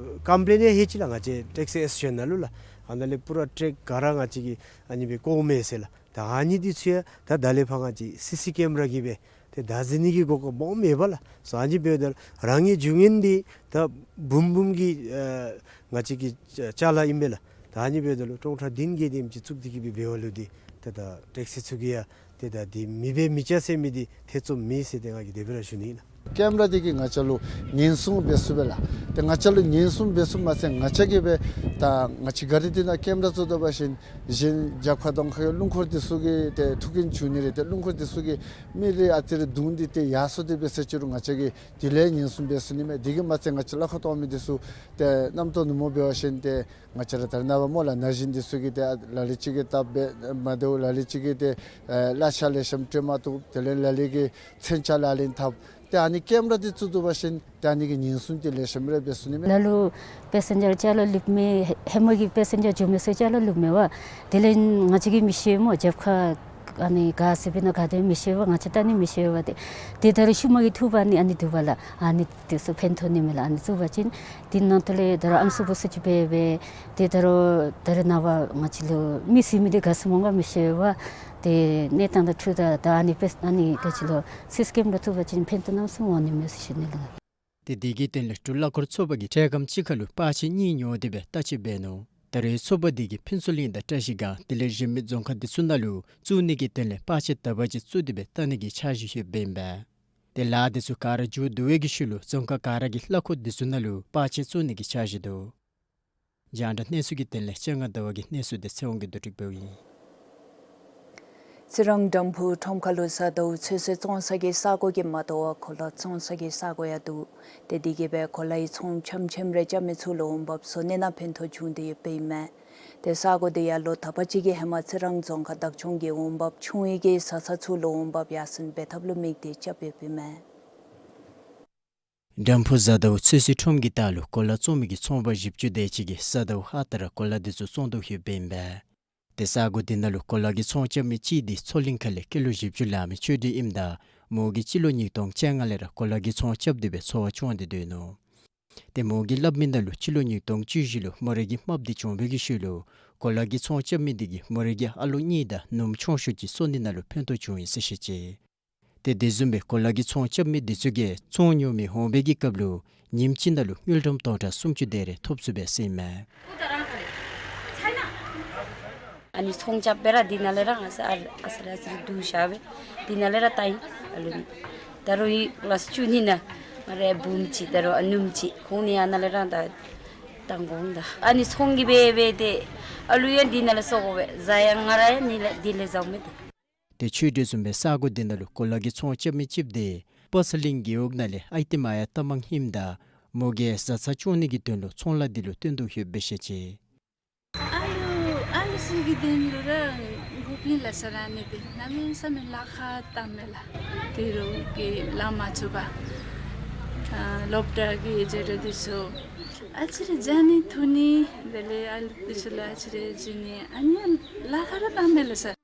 ཀམ་པི་ལེན་ཡང་ལྷོད་ཅི་ལགས། ང་བཅས་ཊེག་སི་ཨེ་སོ་ཤི་ཨེ་ཤན་ནང་ལུ་ལགས། ཨ་ནཱ་ལས་པུ་ར་ཊེཀ་ག་ར་ང་བཅས་ཀྱིས་ཨ་ནི་སྦེ་བཀོཝ་མས་ཟེར་ལགས། ད་ཨ་ནི་འདི་ཚུ་ཡང་ད་ད་ལས་ཕར་ང་བཅས་སི་སི་ཀེམ་ར་གིས་སྦེ་ཏེ་བདག་འཛིན་ནི་གི་གོ་སྐབས་སྦོམ་ཡོད་པས་ལགས། སོ་ཨ་ནི་འབདཝ་ད་རང་གི་རྒྱུ་ངན་འདི་ད་འབུམ་འབུམ་གྱི་ཨ་ང་བཅས་ཀྱི་ཅ་ལ་ཨིན་པས་ལགས། ད་ཨ་ནི་འབདཝ་ད་ལུ་སྟོང་ཕྲག་བདུན་བརྒྱད་དེམ་ཅིག་བཙུགས་ཏེ་གིས་སྦེ་འབདཝ་ལུ་འདི་ཏེ་ད་ཊེག་སི་ཚུ་གིས་ཡང་ཏེ་ད་འདི་མི་འབད་མི་བྱ་ཟེར་མི་འདི་ཐེ་ཚོམ་མེད་ཟེར་ཏེ་ང་གིས་དེ་སྦེ་ར་ཞུ་ནི་ཨིན་ལགས། ཀེམ་ར་འདི་གིས་ང་བཅས་ལུ་ཉེན་སྲུང་འབད་ཚུགས་པས་ལགས། ཏེ་ང་བཅས་ལུ་ཉེན་སྲུང་འབད་ཚུགསཔ་མ་ཚད་ང་བཅས་ཀྱིས་སྦེ་ད་ང་བཅས་གཱ་རི་འདི་ནང་ཀེམ་ར་བཙུགས་ད་པ་ཅིན་གཞན་རྒྱབ་ཁར་གདོང་ཁར་གྱི་རླུང་འཁོར་འདི་ཚུ་གིས་ཏེ་འཐུ་འགྱོ་ནི་རེ་ཏེ་རླུང་འཁོར་འདི་ཚུ་གིས་མི་རེ་ཨ་ཙི་རེ་བརྡུང་སྟེ་ཏེ་ཡར་སོང་སྟེ་འབད་ཟེར་ཅི་རུང་ང་བཅས་ཀྱིས་དེ་ལས་ཉེན་སྲུང་འབད་ཚུགས་ནི་མས། དེ་གིས་མ་ཚད་ང་བཅས་གླ་འཁོར་གཏང་མི་འདི་ཚུ་ཏེ་གནམ་སྟོང་ནུབ་མོ་འབད་བ་ཅིན་ཏེ་ང་བཅས་ར་ད་རེས་ནངས་པ་སྨོ་ལགས་ན་གཞོན་འདི་ཚུ་གིས་ཏེ་ལ་ལུ་ཅིག་གིས་སྟབས་མ་བདེཝ་ལ་ལུ་ཅིག་གིས་ཏེ་ཨེ་གླ་ཆ་ལེགས་ཤོམ་སྤྲོད་མ་བཏུབ། དེ་ལས་ལ་ལུ་གིས་མཚོན་ཆ་ལག་ལེན་འཐབ། ཏེ་ཨ་ནི་ཀེམ་ར་འདི་བཙུགས་ད་པ་ཅིན་ཏེ་ཨ་ནི་གི་ཉེན་སྲུང་འདི་ལེགས་ཤོམ་ར་འབད་ཚུགས་ནི་མས། ལ་ལུ་པེ་སེན་ཇར་ཅ་ལ་ལུསཔ་མས། ཧེ་མ་གི་པེ་སེན་ཇར་འགྱོ་མི་ཚུ་ཅ་ལ་ལུསཔ་མས་པ། དེ་ལས་ང་བཅས་ཀྱིས་མི་ཤེས་སྨོ། རྒྱབ་ཁར་ ཨ་ནི་ག་ཟེར་སྦེ་ཨིན་ན་ག་དེ་མི་ཤེས་པས། ང་བཅས་ད་ནི་མི་ཤེས་པས། ཏེ་ཏེ་ད་རུང་ཤུལ་མ་གི་ཐུགཔ་ཨ་ནི་ཨ་ནི་འདུག་པ་ལགས། ཨ་ནི་དེ་ཚུ་ཕན་ཐོགས་ནི་མས་ལགས། ཨ་ནི་བཙུགས་པ་ཅིན་དེ་ནང་དོ་ལས་ད་རུང་ཨམ་སྲུ་བུ་སྲུ་ཅིག་འབད་སྦེ་ཏེ་ད་རུང་ད་རུང་ནངས་པ་ང་བཅས་ལུ་མི་ཟེར་མི་འདི་ག་ཟེར་སྨོ་ག་མི་ཤེས་པས། ཏེ་གནས་སྟངས་དང་འཁྲིལཝ་ད་ད་ཨ་ནི་དཔེ་ཨ་ནི་ག་ཅི་ལོ་སིསི་ཀེམ་ལུ་བཙུགས་པ་ཅིན་ཕན་ཐོགས་གནམ་མེད་ས་མེད་འོང་ནི་མས་ཟེར་ཞུ་ནི་ལགས། ཏེ་དེ་གི་དོན་ལས་འབྲུག་གླང་འཁོར་ཚོགས་པ་གིས་འཕྲལ་ཁམས་ཅིག་ཁར་ལུ་པར་ཆས་གཉིས་ཉོ་སྟེ་སྦེ་བལྟ་བཅར་འབད་ནུག། ད་རེས་ཚོགས་པ་དེ་གིས་ཕུན་ཚོགས་གླིང་དང་བཀྲ་ཤིས་སྒང་དེ་ལས་གཞན་མི་རྫོང་ཁག་དེ་ཚུ་ནང་ལུ་བཙུགས་ནི་གི་དོན་ལས་པར་ཆས་དག་པ་ཅིག་བཙུགས་ཏེ་སྦེ་བལྟ་ནི་གི་འཆར་གཞི་ཡོདཔ་ཨིན་པས། ཏེ་ལཱ་དེ་ཚུ་ག་ར་མཇུག་བསྡུ་བའི་གི་ཤུལ་ལུ་རྫོང་ཁག་ག་ར་གི་གླ་འཁོར་དེ་ཚུ་ནང་ལུ་པར་ཆས་བཙུགས་ནི་གི་འཆར་གཞི་འདུག། རྒྱང་བསྒྲགས་གནས་ཚུལ་གྱི་དོན་ལས་སྤྱན་སྔ་ཟླ་བ་གི་གནས་ཚུལ་དེ་ཚེ་དབང་གིས་བསྡུ་སྒྲིག་འབདཝ་ཨིན། རྩི་རང་འགྲམ་ཕུག་ཁྲོམ་ཁ་ལུ་ས་དྭོགས་ཚོད་བསྲེ་བཙོང་ས་གི་ས་གོ་གིས་མ་དོ་བར་གོ་ལ་བཙོང་ས་གི་ས་གོ་ཡང་འདུག། ཏེ་དེ་གིས་སྦེ་གོ་ལའི་ཚོང་ཆམ་ཆམ་རེ་རྐྱབ་མི་ཚུ་ལུ་འོང་འབབ་བཟོ་ནི་ནང་ཕན་ཐོགས་བྱུང་སྟེ་ཡོདཔ་ཨིན་མས། ཏེ་ས་གོ་དེ་ཡང་ལོ་དག་པ་ཅིག་གི་ཧེ་མ་རྩི་རང་རྫོང་ཁག་བདག་སྐྱོང་གིས་འོང་འབབ་ཆུང་བའི་གི་བཟའ་ཚང་ཚུ་ལུ་འོང་འབབ་ཡར་སེང་འབད་ཐབས་ལུ་དམིགས་ཏེ་རྐྱབ་ཡོདཔ་ཨིན་མས། འགྲམ་ཕུག་ས་དྭོགས་ཚོད་བསྲེ་ཁྲོམ་གྱི་ལྟག་ལུ་གོ་ལ་བཙོང་མི་གི་ཚོང་པ་བཞི་བཅུ་དེ་ཅིག་གིས་ས་དྭོགས་ཧ་ལྟ་ར་གོ་ལ་དེ་ཚུ་བཙོང་དོ་ཡོདཔ་ཨིན་པས། ཏེ་ས་གོ་དེ་ནང་ལུ་གོ་ལ་གི་ཚོང་རྐྱབ་མི་ཅིག་དེ་མཚོ་གླིང་ཁ་ལས་སྐྱེས་ལོ་བཞི་བཅུ་ལང་མི་ཆོས་སྒྲོན་ཨིནམ་ད་མོ་གིས་སྤྱི་ལོ་ཉིས་སྟོང་བཅོ་ལྔ་ལས་ར་གོ་ལ་གི་ཚོང་རྐྱབ་སྟེ་སྦེ་འཚོ་བ་སྐྱོང་སྟེ་སྡོད་ནུག། ཏེ་མོ་གིས་སླབ་མི་ནང་ལུ་སྤྱི་ལོ་ཉིས་སྟོང་བཅུ་བཞི་ལུ་མོ་རའི་གི་རྨགཔ་དེ་གྱོངས་པའི་གི་ཤུལ་ལུ་གོ་ལ་གི་ཚོང་རྐྱབ་མི་དེ་གིས་མོ་རའི་གི་ཨ་ལོ་གཉིས་དང་ནུམོ་ཆུང་ཤོས་ཅིག་གསོ་ནི་ནང་ལུ་ཕན་ཐོགས་བྱུང་ཡི་ཟེར་བཤད་ཅི། ཏེ་དེ་བཟུམ་སྦེ་གོ་ལ་གི་ཚོང་རྐྱབ་མི་དེ་ཚུ་གིས་ཚོང་ཉོ་མི་འོང་བའི་གི་སྐབས་ལུ་ཉིནམ་གཅིག་ནང་ལུ་དངུལ་ཀྲམ་སྟོང་ཕྲག་སུམ་ཅུ་དེ་རེ་ཐོབ་ཚུགས་པས་ཟེར་ཨིན་མས། ཨ་ནི་ཚོང་རྐྱབ་སྦེ་ར་དེ་ནང་ལས་ར་ང་བཅས་ཨ་ཨ་ཙི་རེ་ཨ་ཙི་རེ་བསྡུ་བཞག་སྦེ་དེ་ནང་ལས་ར་བཏང་ཡི། ཨ་ལོ་ནི་ད་རུང་ཡི་ལགས་སོ་བཅུ་གཉིས་ནང་ང་རའི་བུམོ་ཅིག་ད་རུང་ཨ་ནེམོ་ཅིག་ཁོང་གཉིས་ཨ་ནཱ་ལས་ར་ད་བཏང་དགོ་འོང་ད། ཨ་ནི་ཚོང་གི་སྦེ་སྦེ་ཏེ་ཨ་ལུ་ཡང་དེ་ནང་ལས་གསོ་དགོ་པས། བཟའ་ཡང་ང་ར་ཡང་ནི་ལས་དེ་ལས་བཟའཝ་མས་ཏེ། ཏེ་ཆོས་སྒྲོན་བཟུམ་སྦེ་ས་གོ་དེ་ནང་ལུ་གོ་ལ་གི་ཚོང་རྐྱབ་མི་ཅིག་དེ་སྤ་སེ་གླིང་རྒེད་འོག་ནང་ལས་ཨའི་ཏེ་མ་ཡ་རྟ་མང་ཨིནམ་ད་མོ་གིས་བཟའ་ཚང་སྐྱོང་ནི་གི་དོན་ལུ་ཚོང་ལཱ་དེ་ལུ་བརྟེན་དོ་ཡོདཔ་སྦེ་བཤད་ཅི། ཨ་ལུ་ཨ་ལུ་ཚུ་གི་དོན་ལུ་ར་འགོ་དཔོན་ལ་ས་ར་ནི་དེ་གནམ་མེད་ས་མེད་ལཱ་ཁག་བཏངམ་མས་ལགས། དེ་རུང་གི་ལཱ་མ་ཚུགས་པར་ཨ་སློབ་གྲྭ་གི་རྒྱལ་སྒྲོལ་དེ་ཚུ་ཨ་ཙི་རེ་བཟའ་ནི་འཐུང་ནི་དེ་ལས་ཨ་ལུ་དེ་ཚུ་ལུ་ཨ་ཙི་རེ་བྱིན་ནི་ཨ་ནི་ལཱ་ཁག་ར་བཏངམ་མས་ལགས་སར།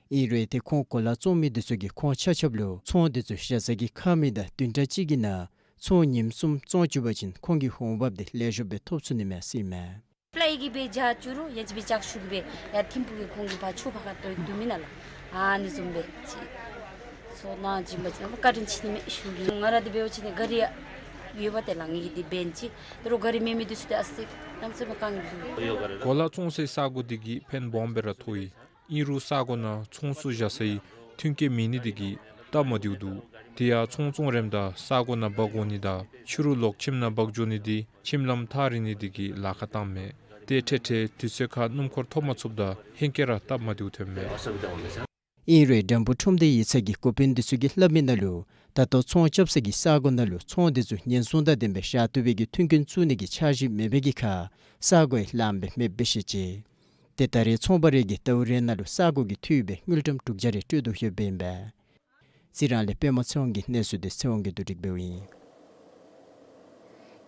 ཨིན་རུང་ཏེ་ཁོང་གོ་ལ་བཙོང་མི་དེ་ཚུ་གིས་ཁོང་ཆ་ཁྱབ་ལུ་ཚོང་དེ་ཚུ་བཞག་ས་གི་ཁ་མིག་དང་བདུན་ཕྲག་གཅིག་གི་ནང་ཚོང་ཉིནམ་གསུམ་བཙོང་བཅུག་པ་ཅིན་ཁོང་གི་འོང་འབབ་དེ་ལེགས་ཤོམ་སྦེ་ཐོབ་ཚུགས་ནི་མས་ཟེར་ཨིན་མས། ཕ་ལའི་གིས་སྦེ་བཞག་བཅུག་རུང་ཡང་ཅིན་སྦེ་ལྕགས་ཤུགས་སྦེ་ཡར་ཐིམ་ཕུག་གི་ཁོང་གི་ཕར་ཆུ་ཕར་ཁ་བཏོན་བཏུབ་མེན་ན་ལགས། ཨ་ནི་བཟུམ་སྦེ་ཅིག་ཚོང་གནང་བྱིན་པ་ཅིན་བཀའ་དྲིན་ཆེ་ནི་མས་ཞུ་གེ། ང་ར་དེ་སྦེ་འབད་བ་ཅིན་གཱ་རི་ཡོད་པ་དེ་ལས་ངེ་གི་དེ་འབད་ནི་ཅིག་ད་རུང་གཱ་རི་མེད་མི་དེ་ཚུ་དེ་ཨ་ཙི་གནམ་མེད་ས་མེད་དཀའ་ངལ་འདུག། གོ་ལ་བཙོང་སའི་ས་གོ་དེ་གིས་ཕན་སྦོམ་སྦེ་ར་ཐོགས་ཡི། ཨིན་རུང་ས་གོ་ནང་ཚོང་ཚུ་བཞག་སའི་མཐུན་རྐྱེན་མེད་ནི་དེ་གིས་སྟབས་མ་བདེཝ་འདུག། དེ་ཡང་ཚོང་བཙོང་རནམ་ད་ས་གོ་ནང་འབག་འོང་ནི་དང་ཕྱི་རུ་ལོག་ཁྱིམ་ནང་འབག་འགྱོ་ནི་དེ་ཁྱིམ་ལམ་ཐག་རིང་ནི་དེ་གིས་ལཱ་ཁག་བཏངམ་མས། ཏེ་འཕྲལ་འཕྲལ་དུས་ཚོད་ཁར་སྣུམ་འཁོར་ཐོབ་མ་ཚུགསཔ་ད་ཧེང་སྐལ་ར་སྟབས་མ་བདེཝ་ཐོནམ་མས། ཨིན་རུང་འགྲམ་ཕུག་ཁྲོམ་སྡེ་ཡིག་ཚང་གི་འགོ་དཔོན་དེ་ཚུ་གིས་སླབ་མི་ནང་ལུ་ད་ལྟོ་ཚོང་རྐྱབ་ས་གི་ས་གོ་ནང་ལུ་ཚོང་དེ་ཚུ་ཉེན་སྲུང་དང་ལྡནམ་སྦེ་བཞག་བཏུབ་པའི་གི་མཐུན་རྐྱེན་བཙུགས་ནི་གི་འཆར་གཞི་མེད་པའི་གི་ཁར་ས་གོ་ཡང་ལངམ་སྦེ་མེདཔ་སྦེ་བཤད་ཅི། ཏེ་ད་རེས་ཚོང་པ་རེ་གིས་ཟླཝ་རེ་ནང་ལུ་ས་གོ་གི་འཐུས་སྦེ་དངུལ་ཀྲམ་དྲུག་བརྒྱ་རེ་སྤྲོད་དོ་ཡོདཔ་ཨིན་པས། རྩི་རང་ལས་པདྨ་ཚེ་དབང་གི་གནས་ཚུལ་དེ་ཚེ་དབང་གིས་བསྡུ་སྒྲིག་འབདཝ་ཨིན།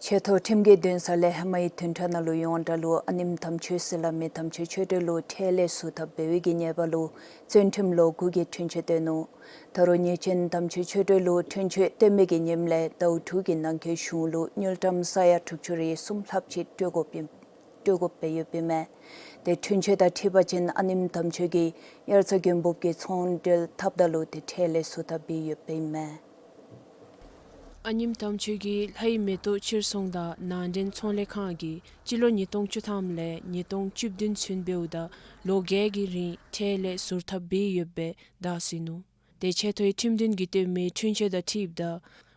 ཆེ་མཐོ་ཁྲིམས་ཀྱི་འདུན་ས་ལས་ཧེ་མའི་བདུན་ཕྲག་ནང་ལུ་ཡོངས་གྲགས་ལུ་ཨ་ནེམོ་དམ་ཆོས་ཟེར་སླབ་མི་དམ་ཆོས་ཆོས་སྒྲོན་ལུ་ཁྲལ་ལས་ཟུར་ཐབས་འབད་བའི་གི་ཉེས་པ་ལུ་བཙོན་ཁྲིམས་ལོ་དགུ་གི་འཁྲུན་ཆོད་བཏོན་ནུག། ད་རུང་ཉེས་ཅན་དམ་ཆོས་ཆོས་སྒྲོན་ལུ་འཁྲུན་ཆོད་བཏོན་མི་གི་ཉིནམ་ལས་ཟླཝ་དྲུག་གི་ནང་འཁོད་གཞུང་ལུ་དངུལ་ཀྲམ་ས་ཡ་དྲུག་ཅུ་རེ་གསུམ་ལྷགཔ་ཅིག་སྤྲོད་དགོཔ་ཨིན། སྤྲོད་དགོཔ་སྦེ་ཡོདཔ་ཨིན་མས། ཏེ་འཁྲུན་ཆོད་དང་འཁྲིལ་བ་ཅིན་ཨ་ནེམོ་དམ་ཆོས་ཀྱིས་དབྱར་རྩྭ་དགུན་འབུབ་ཀྱི་ཚོང་འབྲེལ་འཐབ་ད་ལུ་ཏེ་ཁྲལ་ལས་ཟུར་ཐབས་འབད་ཡོདཔ་ཨིན་མས། ཨ་ནེམོ་དམ་ཆོས་ཀྱིས་ལྷའི་མེ་ཏོག་ཕྱིར་ཚོང་དང་ནང་འདྲེན་ཚོང་ལས་ཁང་གིས་སྤྱི་ལོ་ཉིས་སྟོང་བཅུ་ཐམ་ལས་ཉིས་སྟོང་བཅུ་བདུན་ཚུན་འབདཝ་ད་ལོ་བརྒྱད་ཀྱི་རིང་ཁྲལ་ལས་ཟུར་ཐབས་འབད་ཡོདཔ་སྦེ་བརྡ་བརྩིས་ནུག། ཏེ་ཆེ་མཐོའི་ཁྲིམས་འདུན་གྱིས་བཏོན་མི་འཁྲུན་ཆོད་དང་འཁྲིལཝ་ད་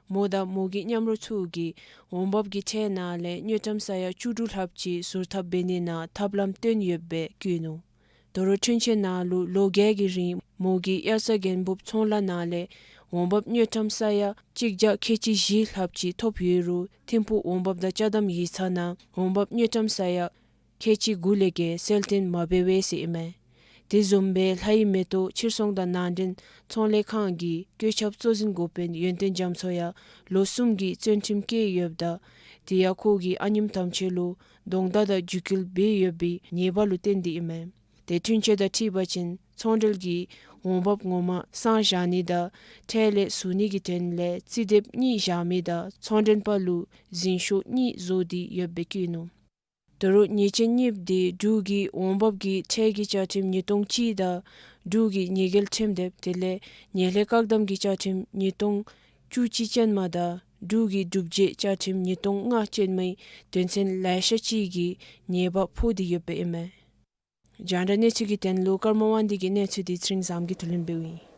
མོ་དང་མོ་གི་མཉམ་རོགས་ཚུ་གིས་འོང་འབབ་ཀྱི་ཁྲལ་ནང་ལས་དངུལ་ཀྲམ་ས་ཡ་བཅུ་དྲུག་ལྷགཔ་ཅིག་ཟུར་ཐབས་འབད་ནི་ནང་ཐབས་ལམ་བཏོན་ཡོདཔ་སྦེ་བཀོད་ནུག། ད་རུང་འཁྲུན་ཆོད་ནང་ལུ་ལོ་བརྒྱད་ཀྱི་རིང་མོ་གིས་དབྱར་རྩྭ་དགུན་འབུབ་ཚོང་ལཱ་ནང་ལས་འོང་འབབ་དངུལ་ཀྲམ་ས་ཡ་གཅིག་བརྒྱ་ཁལ་གཅིག་བཞི་ལྷགཔ་ཅིག་ཐོབ་ཡོད་རུང་ཐིམ་ཕུག་འོང་འབབ་དང་ཅ་དམ་ཡིག་ཚང་ནང་འོང་འབབ་དངུལ་ཀྲམ་ས་ཡ་ཁལ་གཅིག་དགུ་ལས་བརྒལ་གསལ་སྟོན་མ་འབད་བས་ཟེར་ཨིན་མས། དེ་བཟུམ་སྦེ་ལྷའི་མེ་ཏོག་ཕྱིར་ཚོང་དང་ནང་འདྲེན་ཚོང་ལས་ཁང་གི་བཀོད་ཁྱབ་གཙོ་འཛིན་འགོ་དཔོན་ཡོན་ཏན་རྒྱ་མཚོ་ཡང་ལོ་གསུམ་གྱི་བཙོན་ཁྲིམས་བཀལ་ཡོདཔ་ད་དེ་ཡང་ཁོ་གིས་ཨ་ནེམོ་དམ་ཆོས་ལུ་གདོང་བརྡ་དང་རྒྱུད་སྐུལ་འབད་ཡོད་པའི་ཉེས་པ་ལུ་བརྟེན་ཏེ་ཨིན་མས། ཏེ་འཁྲུན་ཆོད་དང་འཁྲིལ་བ་ཅིན་ཚོང་འབྲེལ་གྱི་ འོང་འབབ་ངོ་མ་བསང་བཞག་ནི་དང་ཁྲལ་ལས་ཟུར་ནི་གི་དོན་ལས་རྩིས་དེབ་གཉིས་བཞག་མི་དང་ཚོང་མགྲོན་པ་ལུ་འཛིན་ཤོག་གཉིས་བཟོ་སྟེ་ཡོདཔ་སྦེ་བཀོད་ནུག། ད་རུང་ཉེས་ཅན་གཉིསཔོ་དེ་འབྲུག་གི་འོང་འབབ་ཀྱི་ཁྲལ་གྱི་བཅའ་ཁྲིམས་ཉིས་སྟོང་གཅིག་དང་འབྲུག་གི་ཉེས་འགེལ་ཁྲིམས་དེབ་དེ་ལས་ཉེས་ལས་བཀག་སྡོམ་གྱི་བཅའ་ཁྲིམས་ཉིས་སྟོང་བཅུ་གཅིག་ཅན་མ་དང་འབྲུག་གི་སྒྲུབ་བྱེད་བཅའ་ཁྲིམས་ཉིས་སྟོང་ལྔ་ཅན་མའི་དོན་ཚན་ལེ་ཤ་ཅིག་གི་ཉེས་པ་ཕོག་སྟེ་ཡོདཔ་ཨིན་མས། རྒྱང་བསྒྲགས་གནས་ཚུལ་གྱི་དོན་ལུ་ཀརྨ་དབང་འདུས་ཀྱི་གནས་ཚུལ་དེ་ཚེ་རིང་བཟངམོ་གིས་ཐུགས་ལན་འབདཝ་ཨིན།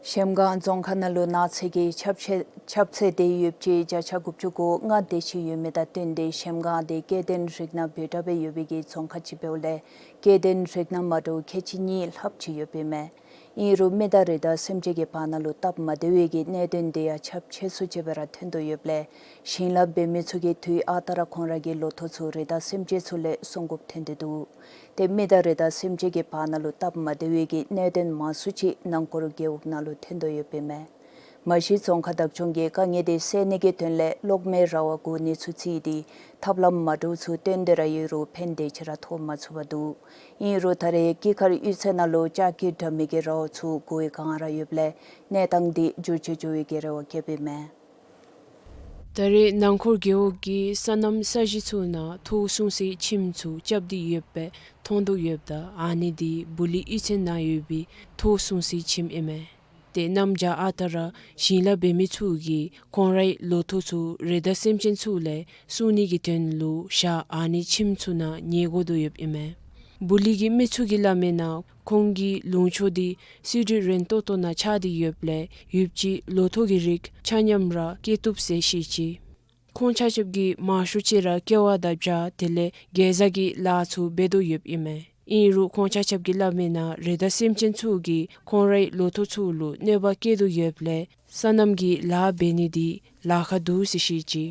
གཞལམ་སྒང་རྫོང་ཁག་ནང་ལུ་ནགས་ཚལ་གྱི་ཁྱབ་ཚད་ཁྱབ་ཚད་དེ་ཡོདཔ་ཅིག་བརྒྱ་ཆ་དགུ་བཅུ་གོ་ལྔ་དེ་ཅིག་ཡོད་མི་དང་བསྟུན་ཏེ་གཞལམ་སྒང་དེ་སྐྱེ་ལྡན་རིགས་སྣ་འབོར་དྲགས་སྦེ་ཡོད་པའི་གི་རྫོང་ཁག་ཅིག་འབདཝ་ལས་སྐྱེ་ལྡན་རིགས་སྣ་མ་འདྲཝ་ཁལ་གཅིག་གཉིས་ལྷགཔ་ཅིག་ཡོདཔ་ཨིན་མས། ཨིན་རུང་མི་དང་རི་དྭགས་སེམས་ཅན་གྱི་བར་ན་ལུ་སྟབས་མ་བདེ་བའི་གི་གནད་དོན་དེ་ཡང་ཁྱབ་ཆེ་སུ་ཅིག་སྦེ་ར་ཐོན་དོ་ཡོདཔ་ལས་ཞིང་ལཱ་འབད་མི་ཚུ་གིས་དུས་ཨ་རྟག་ར་ཁོང་ར་གི་ལོ་ཐོག་ཚུ་རི་དྭགས་སེམས་ཅན་ཚུ་ལས་སྲུང་དགོཔ་ཐོན་ཏེ་འདུག། ཏེ་མི་དང་རི་དྭགས་སེམས་ཅན་གྱི་བར་ན་ལུ་སྟབས་མ་བདེ་བའི་གི་གནད་དོན་མང་སུ་ཅིག་ནང་འཁོར་རྒེད་འོག་ནང་ལུ་ཐོན་དོ་ཡོདཔ་ཨིན་མས། མ་གཞི་རྫོང་ཁག་བདག་སྐྱོང་གིས་དཀའ་ངལ་དེ་སེལ་ནི་གི་དོན་ལས་གློག་མེ་ར་བ་བསྐོར་ནི་ཚུ་བརྩིས་ཏེ་ཐབས་ལམ་མ་འདྲཝ་ཚུ་བཏོན་ཏེ་ར་ཡོད་རུང་ཕན་དེ་ཅིག་ར་ཐོགས་མ་ཚུགས་པར་འདུག། ཨིན་རུང་ད་རེས་དཀྱིལ་མཁར་གཡུས་ཚན་ནང་ལུ་ལྕགས་ཀྱི་དྲ་མིག་གི་ར་བ་ཚུ་བསྐོར་བའི་བསྒང་ར་ཡོདཔ་ལས་གནས་སྟངས་དེ་འགྱུར་བཅོས་འགྱོ་བའི་གི་རེ་བ་བསྐྱེདཔ་ཨིན་མས། ད་རེས་ནང་འཁོར་རྒེད་འོག་གི་སོ་ནམ་ས་གཞི་ཚུ་ནང་ཐོག་སྲུང་སའི་ཁྱིམ་ཚུ་རྐྱབ་སྟེ་ཡོདཔ་སྦེ་མཐོང་དོ་ཡོདཔ་ད་ཨ་ནི་དེ་སྦུ་ལི་གཡུས་ཚན་ནང་ཡོད་པའི་ཐོག་སྲུང་སའི་ཁྱིམ་ཨིན་མས། ཏེ་གནམ་བྱཱར་ཨ་རྟག་ར་ཞིང་ལཱ་འབད་མི་ཚུ་གིས་ཁོང་རའི་ལོ་ཐོག་ཚུ་རི་དྭགས་སེམས་ཅན་ཚུ་ལས་སྲུང་ནི་གི་དོན་ལུ་ཞག་ཨ་ནི་ཁྱིམ་ཚུ་ནང་ཉལ་དགོ་དོ་ཡོདཔ་ཨིན་མས། སྦུ་ལི་གི་མི་ཚུ་གིས་སླབ་མིའི་ནང་ཁོང་གི་ལུང་ཕྱོགས་དེ་སི་ཌི་རན་ཏོག་ཏོ་ནང་ཆགས་ཏེ་ཡོདཔ་ལས་ཡུདཔ་ཅིག་ལོ་ཐོག་གི་རིགས་ཆ་མཉམ་ར་སྐྱེ་བཏུབ་ཟེར་བཤད་ཅི། ཁོང་ཆ་ཁྱབ་ཀྱིས་མང་ཤོས་ཅིག་ར་ཀེ་བ་དང་བྱཱར་དེ་ལས་གེ་ཛ་གི་ལཱ་ཚུ་འབད་དོ་ཡོདཔ་ཨིན་མས། ཨིན་རུང་ཁོང་ཆ་ཁྱབ་ཀྱིས་སླབ་མིའི་ནང་རི་དྭགས་སེམས་ཅན་ཚུ་གིས་ཁོང་རའི་ལོ་ཐོག་ཚུ་ལུ་གནོད་པ་བཀལ་དོ་ཡོདཔ་ལས་སོ་ནམ་གྱི་ལཱ་འབད་ནི་དེ་ལཱ་ཁག་འདུག་ཟེར་བཤད་ཅི།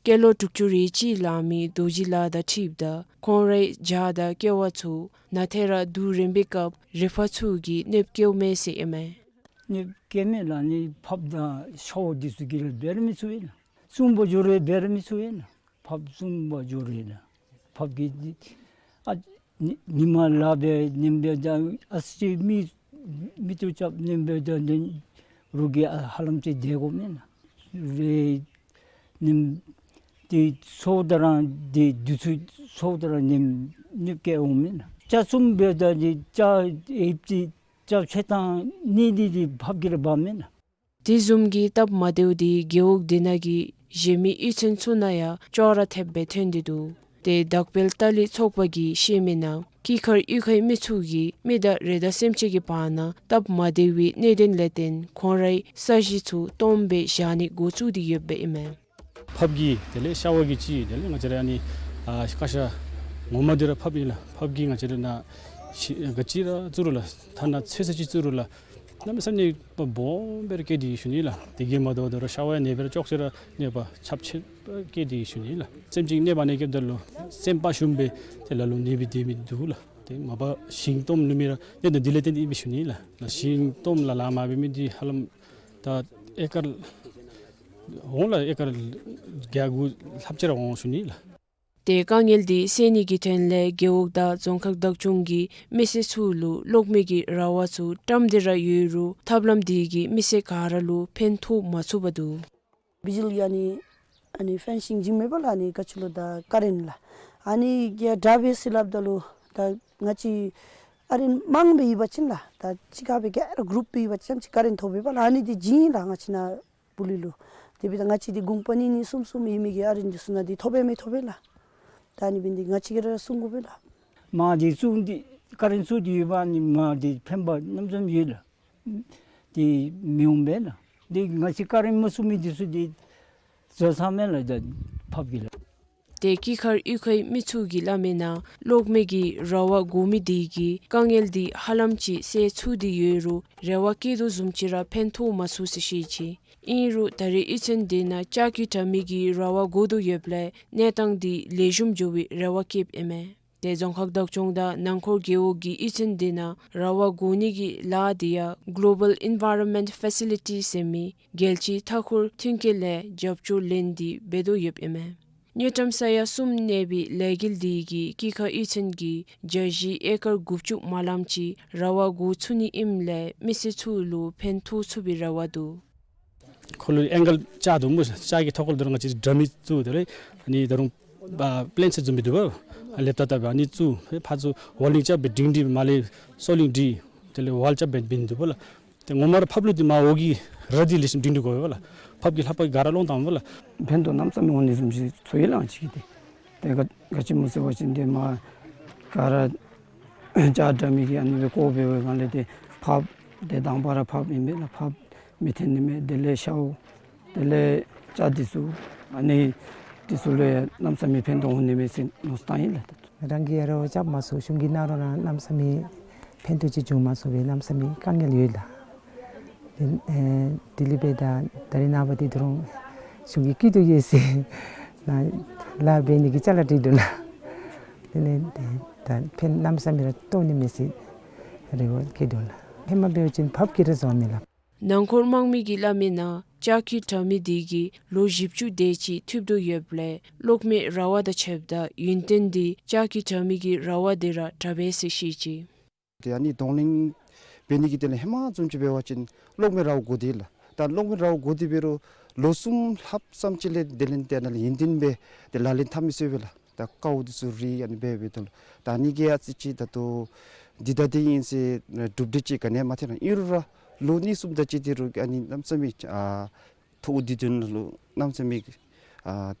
སྐྱེས་ལོ་དྲུག་ཅུ་རེ་གཅིག་ལང་མི་རྡོ་རྗེ་ལགས་དང་འཁྲིལཝ་ད་ཁོང་རའི་བྱཱར་དང་ཀེ་བ་ཚུ་ནང་ཐད་ར་དུག་རན་པའི་སྐབས་རི་ཕག་ཚུ་གིས་གནོདཔ་བཀལཝ་མས་ཟེར་ཨིན་མས། གནོདཔ་བཀལ་མས་ལགས། ཨ་ནི་ཕགཔ་དང་ཤ་བོ་འདི་ཚུ་གིས་ར་འབད་ར་མི་ཚུགས་པས་ལགས། བཙུམ་པར་འགྱོ་རུང་འབད་ར་མི་ཚུགས་པས་ལགས། ཕགཔ་བཙུམ་པར་འགྱོ་རུང་ལགས། ཕགཔ་གིས་འདི་ཨ་ཉི་ཉིན་མ་ལཱ་འབད་ཉིནམ་འབད་ད་ཨ་ཙི་མི་མི་ཏོག་རྐྱབ་ཉིནམ་འབད་ད་ནི་རོགས་ཀྱིས་ཨ་ཧ་ལམ་ཅིག་བདའ་དགོ་མེན་ན། རེ་ཉིནམ་འདི་ཚུ་ད་རང་འདི་འདི་ཚུ་ཚུ་ད་རང་ཉིནམ་གནོདཔ་བཀལ་འོང་མེན་ན། ལྕགས་བཙུམ་འབད་ད་འདི་ལྕགས་ཨེབ་ཏི་ལྕགས་ཆས་བཏང་ནི་འདི་འདི་ཕགཔ་གིས་ར་འབག་མེན་ན། དེ་བཟུམ་གྱི་སྟབས་མ་བདེཝ་དེ་རྒེད་འོག་དེ་ནང་གི་གཞན་མི་གཡུས་ཚན་ཚུ་ནང་ཡང་ཅོག་ར་འཐདཔ་སྦེ་ཐོན་ཏེ་འདུག། ཏེ་དྭགས་བལ་ཏ་ལི་ཚོགས་པ་གིས་བཤད་མིའི་ནང་དཀྱིལ་མཁར་གཡུས་ཁའི་མི་ཚུ་གིས་མི་དང་རི་དྭགས་སེམས་ཅན་གྱི་བར་ན་སྟབས་མ་བདེ་བའི་གནད་དོན་ལས་བརྟེན་ཁོང་རའི་ས་གཞི་ཚུ་སྟོངམ་སྦེ་བཞག་ནི་འགོ་བཙུགས་ཏེ་ཡོདཔ་ཨིན་མས། ཕགཔ་གི་དེ་ལས་ཤ་བོ་གི་ཅིག་དེ་ལས་ང་བཅས་ར་ཨ་ནི་ཨ་ཀ་ཤ་ངོ་མ་འདི་ར་ཕགཔ་ཨིན་ལགས། ཕགཔ་གིས་ང་བཅས་ར་ནང་ཤི་ག་ཅི་ར་བཙུགས་རུང་ལགས། ཐ་ན་ཚོད་བསྲེ་ཅིག་བཙུགས་རུང་ལགས། གནམ་མེད་ས་མེད་གནོདཔ་སྦོམ་སྦེ་ར་བཀལ་ཏེ་ཡོད་ཞུ་ནི་ལགས། དེ་གིས་མ་དོ་དོ་ར་ཤ་བོ་ཡང་ཨ་ནི་སྦེ་ར་ཅོག་ཅིག་ར་གནོདཔ་ཁྱབ་ཆེ་སྦེ་བཀལ་ཏེ་ཡོད་ཞུ་ནི་ལགས། སེམས་ཅན་གནོདཔ་ཨ་ནི་བཀལཝ་ད་ལུ་སེམས་པ་ཞུམ་སྦེ་ཏེ་ལ་ལུ་གནོདཔ་སྦེ་སྡོད་མི་འདུག་ལགས། ཏེ་མ་པ་ཞིང་སྟོངམ་ནུབ་མི་ར་གནད་དོན་འདི་ལས་བརྟེན་ཏེ་ཨིན་པས་ཞུ་ནི་ལགས། ལགས་ཞིང་སྟོངམ་ལ་ལཱ་མ་འབད་མི་འདི་ཧ་ལམ་ད་ཨེ་ཀར་འོང་ལགས། ཨེ་ཀར་བརྒྱ་དགུ་ལྷགཔ་ཅིག་ར་འོང་ཞུ་ནི་ལགས། ཏེ་དཀའ་ངལ་འདི་སེལ་ནི་གི་དོན་ལས་རྒེད་འོག་དང་རྫོང་ཁག་བདག་སྐྱོང་གིས་མི་སེར་ཚུ་ལུ་གློག་མེ་གི་ར་བ་ཚུ་བཀྲམ་སྟེ་ར་ཡོད་རུང་ཐབས་ལམ་དེ་གིས་མི་སེར་ག་ར་ལུ་ཕན་ཐོགས་མ་ཚུགས་པར་འདུག། བི་ཇི་ལི་ཨ་ནི་ཨ་ནི་ཕེན་སིང་བྱིནམ་མས་པ་ལགས། ཨ་ནི་ག་ཅི་ལོ་ད་ཀ་རེནཊ་ལགས། ཨ་ནི་གི་དྲག་པས་ཟེར་སླབ་ད་ལུ་ད་ང་བཅས་ཨ་རི་མང་སྦེ་ཡོད་པ་ཅིན་ལགས། ད་གཅིག་ཁར་སྦེ་ག་ར་གུ་རུབ་སྦེ་ཡོད་པ་ཅིན་ཅིག་ཀ་རེནཊ་ཐོབ་པས་པ་ལགས། ཨ་ནི་འདི་བྱིན་ལགས་ང་བཅས་ནཱ་སྦུ་ལི་ལུ། དེ་འབདཝ་ད་ང་བཅས་འདི་གུང་པ་གཉིས་གཉིས་གསུམ་གསུམ་ཡོད་མི་གི་ཨ་རི་འདི་ཚུ་ནང་འདི་ཐོབ་པས་མི་ཐོབ་པས་ལགས། ད་ཨ་ནི་འབད་ནི་འདི་ང་བཅས་ཀྱིས་ར་སྲུང་དགོ་པས་ལགས། མར་འདི་བཙུགས་འདི་ཀ་རེནཊ་བཙུགས་ཏེ་ཡོད་པ་ཨ་ནི་མར་འདི་ཕན་པ་གནམ་མེད་ས་མེད་ཡོད་ལགས། འདི་མི་འོང་པས་ལགས། འདི་ང་བཅས་ཀ་རེནཊ་མ་བཙུགས་མི་འདི་ཚུ་འདི་བཟོ་ཚར་མས་ལགས། ད་ཕགཔ་གིས་ལགས། ཏེ་དཀྱིལ་མཁར་གཡུས་ཁའི་མི་ཚུ་གིས་སླབ་མིའི་ནང་གློག་མེ་གི་ར་བ་བསྐོར་མི་དེ་གིས་དཀའ་ངལ་འདི་ཧ་ལམ་ཅིག་སེལ་ཚུགས་ཏེ་ཡོད་རུང་རེ་བ་བསྐྱེད་དོ་བཟུམ་ཅིག་ར་ཕན་ཐོགས་མ་ཚུགས་ཟེར་བཤད་ཅི། ཨིན་རུང་ད་རེས་གཡུས་ཚན་དེ་ནང་ལྕགས་ཀྱི་དྲ་མིག་གི་ར་བ་བསྐོར་དོ་ཡོདཔ་ལས་གནས་སྟངས་འདི་ལེགས་ཤོམ་འགྱོ་བའི་རེ་བ་བསྐྱེདཔ་ཨིན་མས། ཏེ་རྫོང་ཁག་བདག་སྐྱོང་དང་ནང་འཁོར་རྒེད་འོག་གིས་གཡུས་ཚན་དེ་ནང་ར་བ་བསྐོར་ནི་གི་ལཱ་དེ་ཡང་གློ་བཱལ་ཨིན་བཱ་རོན་མེནཊ་ཕེ་སི་ལི་ཊི་ཟེར་མི་རྒྱལ་སྤྱིའི་མཐའ་འཁོར་མཐུན་རྐྱེན་ལས་རྒྱབ་སྐྱོར་ལེན་ཏེ་འབད་དོ་ཡོདཔ་ཨིན་མས། དངུལ་ཀྲམ་ས་ཡ་གསུམ་གནས་པའི་ལས་འགུལ་འདི་གིས་དཀྱིལ་ཁ་གཡུས་ཚན་གྱི་རྒྱ་གཞི་ཨེ་ཀར་དགུ་བཅུ་མ་ལམ་ཅིག་ར་བ་འགོ་ཚུགས་ནི་ཨིནམ་ལས་མི་སེར་ཚུ་ལུ་ཕན་ཐོགས་ཚུགས་པའི་རེ་བ་འདུག། ཁོ་ལུ་ཨེང་གལ་ལྕགས་འདུག་སྨོ། ལྕགས་ཀྱི་ཐོག་ཁར་ད་རུང་ང་བཅས་ཌ་མི་བཙུགས་ཏེ་རེ་ཨ་ནི་ད་རུང་ཨ་པི་ལེན་སེཊ་བཟུམ་སྦེ་འདུག་པ། ལེབ་ཏ་ཏ་སྦེ་ཨ་ནི་བཙུགས། ཕར་ཚུར་ཝེལ་ཌིང་རྐྱབ་སྦེ་སྒྲིང་སྒྲི་མར་ལས་སོ་ལིང་སྒྲི་དེ་ལས་ཝཱལ་རྐྱབ་སྦེ་འབད་ནི་འདུག་པ་ལགས། ཏེ་ངོ་མ་ར་ཕགཔ་ལུ་འདི་མར་འོག་གི་ར་འདི་ལེགས་ཤོམ་སྒྲིང་སྒྲི་དགོ་པས་ལགས། ཕགཔ་གིས་ལྷག་པར་ག་ར་སློང་བཏངམ་པས་ལགས། ཕན་ཐོགས་གནམ་མེད་ས་མེད་འོང་ནི་བཟུམ་ཅིག་ཚོར་ཡི་ལགས་ང་བཅས་ཀྱིས་ཏེ། ཏེ་ག་ག་ཅི་སྨོ་ཟེར་བ་ཅིན་ཏེ་མར་ག་ར་ལྕགས་འདྲ་མི་གིས་ཨ་ནི་སྦེ་བཀོ་སྦེ་འབད་བའི་སྒང་ལས་ཏེ་ཕགཔ་ཏེ་དང་པ་ར་ཕགཔ་ཨིན་པས་ལགས། ཕགཔ་མི་འཐོན་ནི་མས། དེ་ལས་ཤཝ་དེ་ལས་ལྕགས་འདི་ཚུ་ཨ་ནི་འདི་ཚུ་ལུ་ཡང་གནམ་མེད་ས་མེད་ཕན་ཐོགས་འོང་ནི་མས་ཟེར་མནོ་བསམ་བཏང་ཡི་ལགས། ད་རང་གིས་ཡ་རོགས་རྐྱབ་མ་ཚུགས་གཞུང་གིས་གནང་རོགས་གནང་གནམ་མེད་ས་མེད་ཕན་ཐོགས་ཅིག་བྱུང་མ་ཚུགས་པས། གནམ་མེད་ས་མེད་དཀའ་ངལ་ཡོད་ལགས། ཨེ་དེ་ལས་འབད་ད་ད་རིས་ནངས་པ་འདི་ད་རུང་གཞུང་གིས་བཀོད་དོ་ཡོད་ཟེར་ནཱ་ལཱ་འབད་ནི་གི་ཅ་ལ་སྒྲིག་དོ་ལགས། དེ་ལས་ད་ཕན་གནམ་མེད་ས་མེད་ར་ཐོགས་ནི་མས་ཟེར་རེ་བ་བསྐྱེད་དོ་ལགས། ཧེ་མ་འབད་བ་ཅིན་ཕགཔ་གིས་ར་བཟོ་མས་ལགས། ནང་འཁོད་དམངས་མི་གིས་སླབ་མིའི་ནང་ལྕགས་ཀྱི་དྲ་མིག་འདི་གིས་ལོ་བཞི་བཅུ་དེ་ཅིག་ཐུབ་དོ་ཡོདཔ་ལས་གློག་མེ་ར་བ་དང་ཕྱདཔ་ད་ཡུན་བརྟན་འདི་ལྕགས་ཀྱི་དྲ་མིག་གི་ར་བ་འདི་ར་དྲག་པས་ཟེར་བཤད་ཅི། ཏེ་ཨ་ནི་གདོང་ལེན་འབད་ནི་གི་དོན་ལས་ཧེ་མ་བཟུམ་ཅིག་འབད་བ་ཅིན་གློག་མེ་ར་བ་དགོ་དེས་ལགས། ད་གློག་མེ་ར་བ་དགོ་དེ་འབད་རུང་ལོ་གསུམ་ལྷགཔ་ཙམ་ཅིག་ལས་དེ་ལས་ཏེ་ནཱ་ལས་ཡུན་བརྟན་སྦེ་ཏེ་ལག་ལེན་འཐབ་མི་ཚུགས་པས་ལགས། ད་ཀཝ་འདི་ཚུ་རིལ་ཨ་ནི་འབད་འབདཝ་ད་ལུ་ད་ཨ་ནི་གིས་ཨ་ཙི་ཅིག་ད་ལྟོ་འདི་ད་འདི་ཨིན་ཟེར་གྲུབ་འབྲས་ཅིག་ག་ནི་ཡང་མ་ཐོན་ལགས། ཨིན་རུང་ར་ལོ་གཉིས་གསུམ་དེ་ཅིག་འདི་རུང་ཨ་ནི་གནམ་མེད་ས་མེད་ཨ་ཐོག་འདི་དོན་ལུ་གནམ་མེད་ས་མེད་ཨ་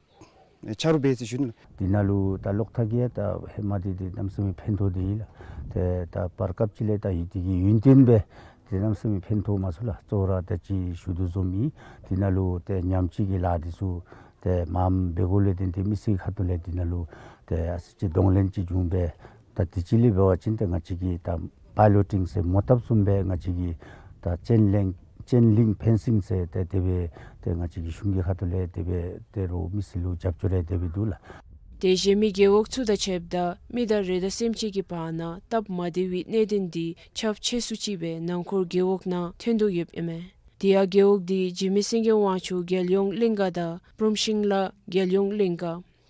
ཆ་རོགས་འབད་ཟེར་ཞུ་ནི་ལགས། འདི་ནང་ལུ་ད་གློག་ཐག་གི་ཡང་ད་ཧེ་མ་འདི་འདི་གནམ་མེད་ས་མེད་ཕན་ཐོགས་འདི་ཨིན་ལགས། ཏེ་ད་བར་སྐབས་ཅིག་ལས་ད་ཡུན་འདི་གིས་ཡུན་བརྟན་སྦེ་ཏེ་གནམ་མེད་ས་མེད་ཕན་ཐོགས་མ་ཚུགས་ལགས། གཙོ་བོ་ར་ད་ཅི་ཞུ་དོ་བཟུམ་ཨིན། འདི་ནང་ལུ་ཏེ་ཉམས་བཅོས་ཀྱི་ལཱ་འདི་ཚུ་ཏེ་མངམ་འབད་དགོཔ་ལས་བརྟེན་ཏེ་མི་སེར་ཁ་ཐུག་ལས་འདི་ནང་ལུ་ཏེ་ཨ་ཙི་ཅིག་གདོང་ལེན་ཅིག་བྱུང་སྦེ། ད་དེ་ཅིག་ལས་འབད་བ་ཅིན་ཏེ་ང་བཅས་ཀྱིས་ད་པའི་ལོ་ཊིང་ཟེར་མོ་བཏབ་བཟུམ་སྦེ་ང་བཅས་ཀྱིས་ད་ཅེན་ལིང་ཅེན་ལིང་ཕེན་སིང་ཟེར་ཏེ་དེ་སྦེ་ཏེ་ང་བཅས་ཀྱི་གཞུང་གི་ཁ་ཐུག་ལས་དེ་སྦེ་ཏེ་རོགས་མི་སེར་ལུ་རྒྱབ་སྐྱོར་རེ་དེ་སྦེ་འདུག་ལགས། ཏེ་གཞན་མི་རྒེད་འོག་ཚུ་དང་ཕྱདཔ་ད་མི་དང་རི་དྭགས་སེམས་ཅན་གྱི་བར་ན་སྟབས་མ་བདེ་བའི་གནད་དོན་འདི་ཁྱབ་ཆེ་སུ་ཅིག་སྦེ་ནང་འཁོད་རྒེད་འོག་ནང་ཐོན་དོ་ཡོདཔ་ཨིན་མས། དེ་ཡང་རྒེད་འོག་འདི་འཇིགས་མེད་སེང་གེ་དབང་ཕྱུག་རྒྱལ་ཡོངས་གླིང་ག་དང་འབྲོམ་ཤིང་ལ་རྒྱལ་ཡོངས་གླིང་ག་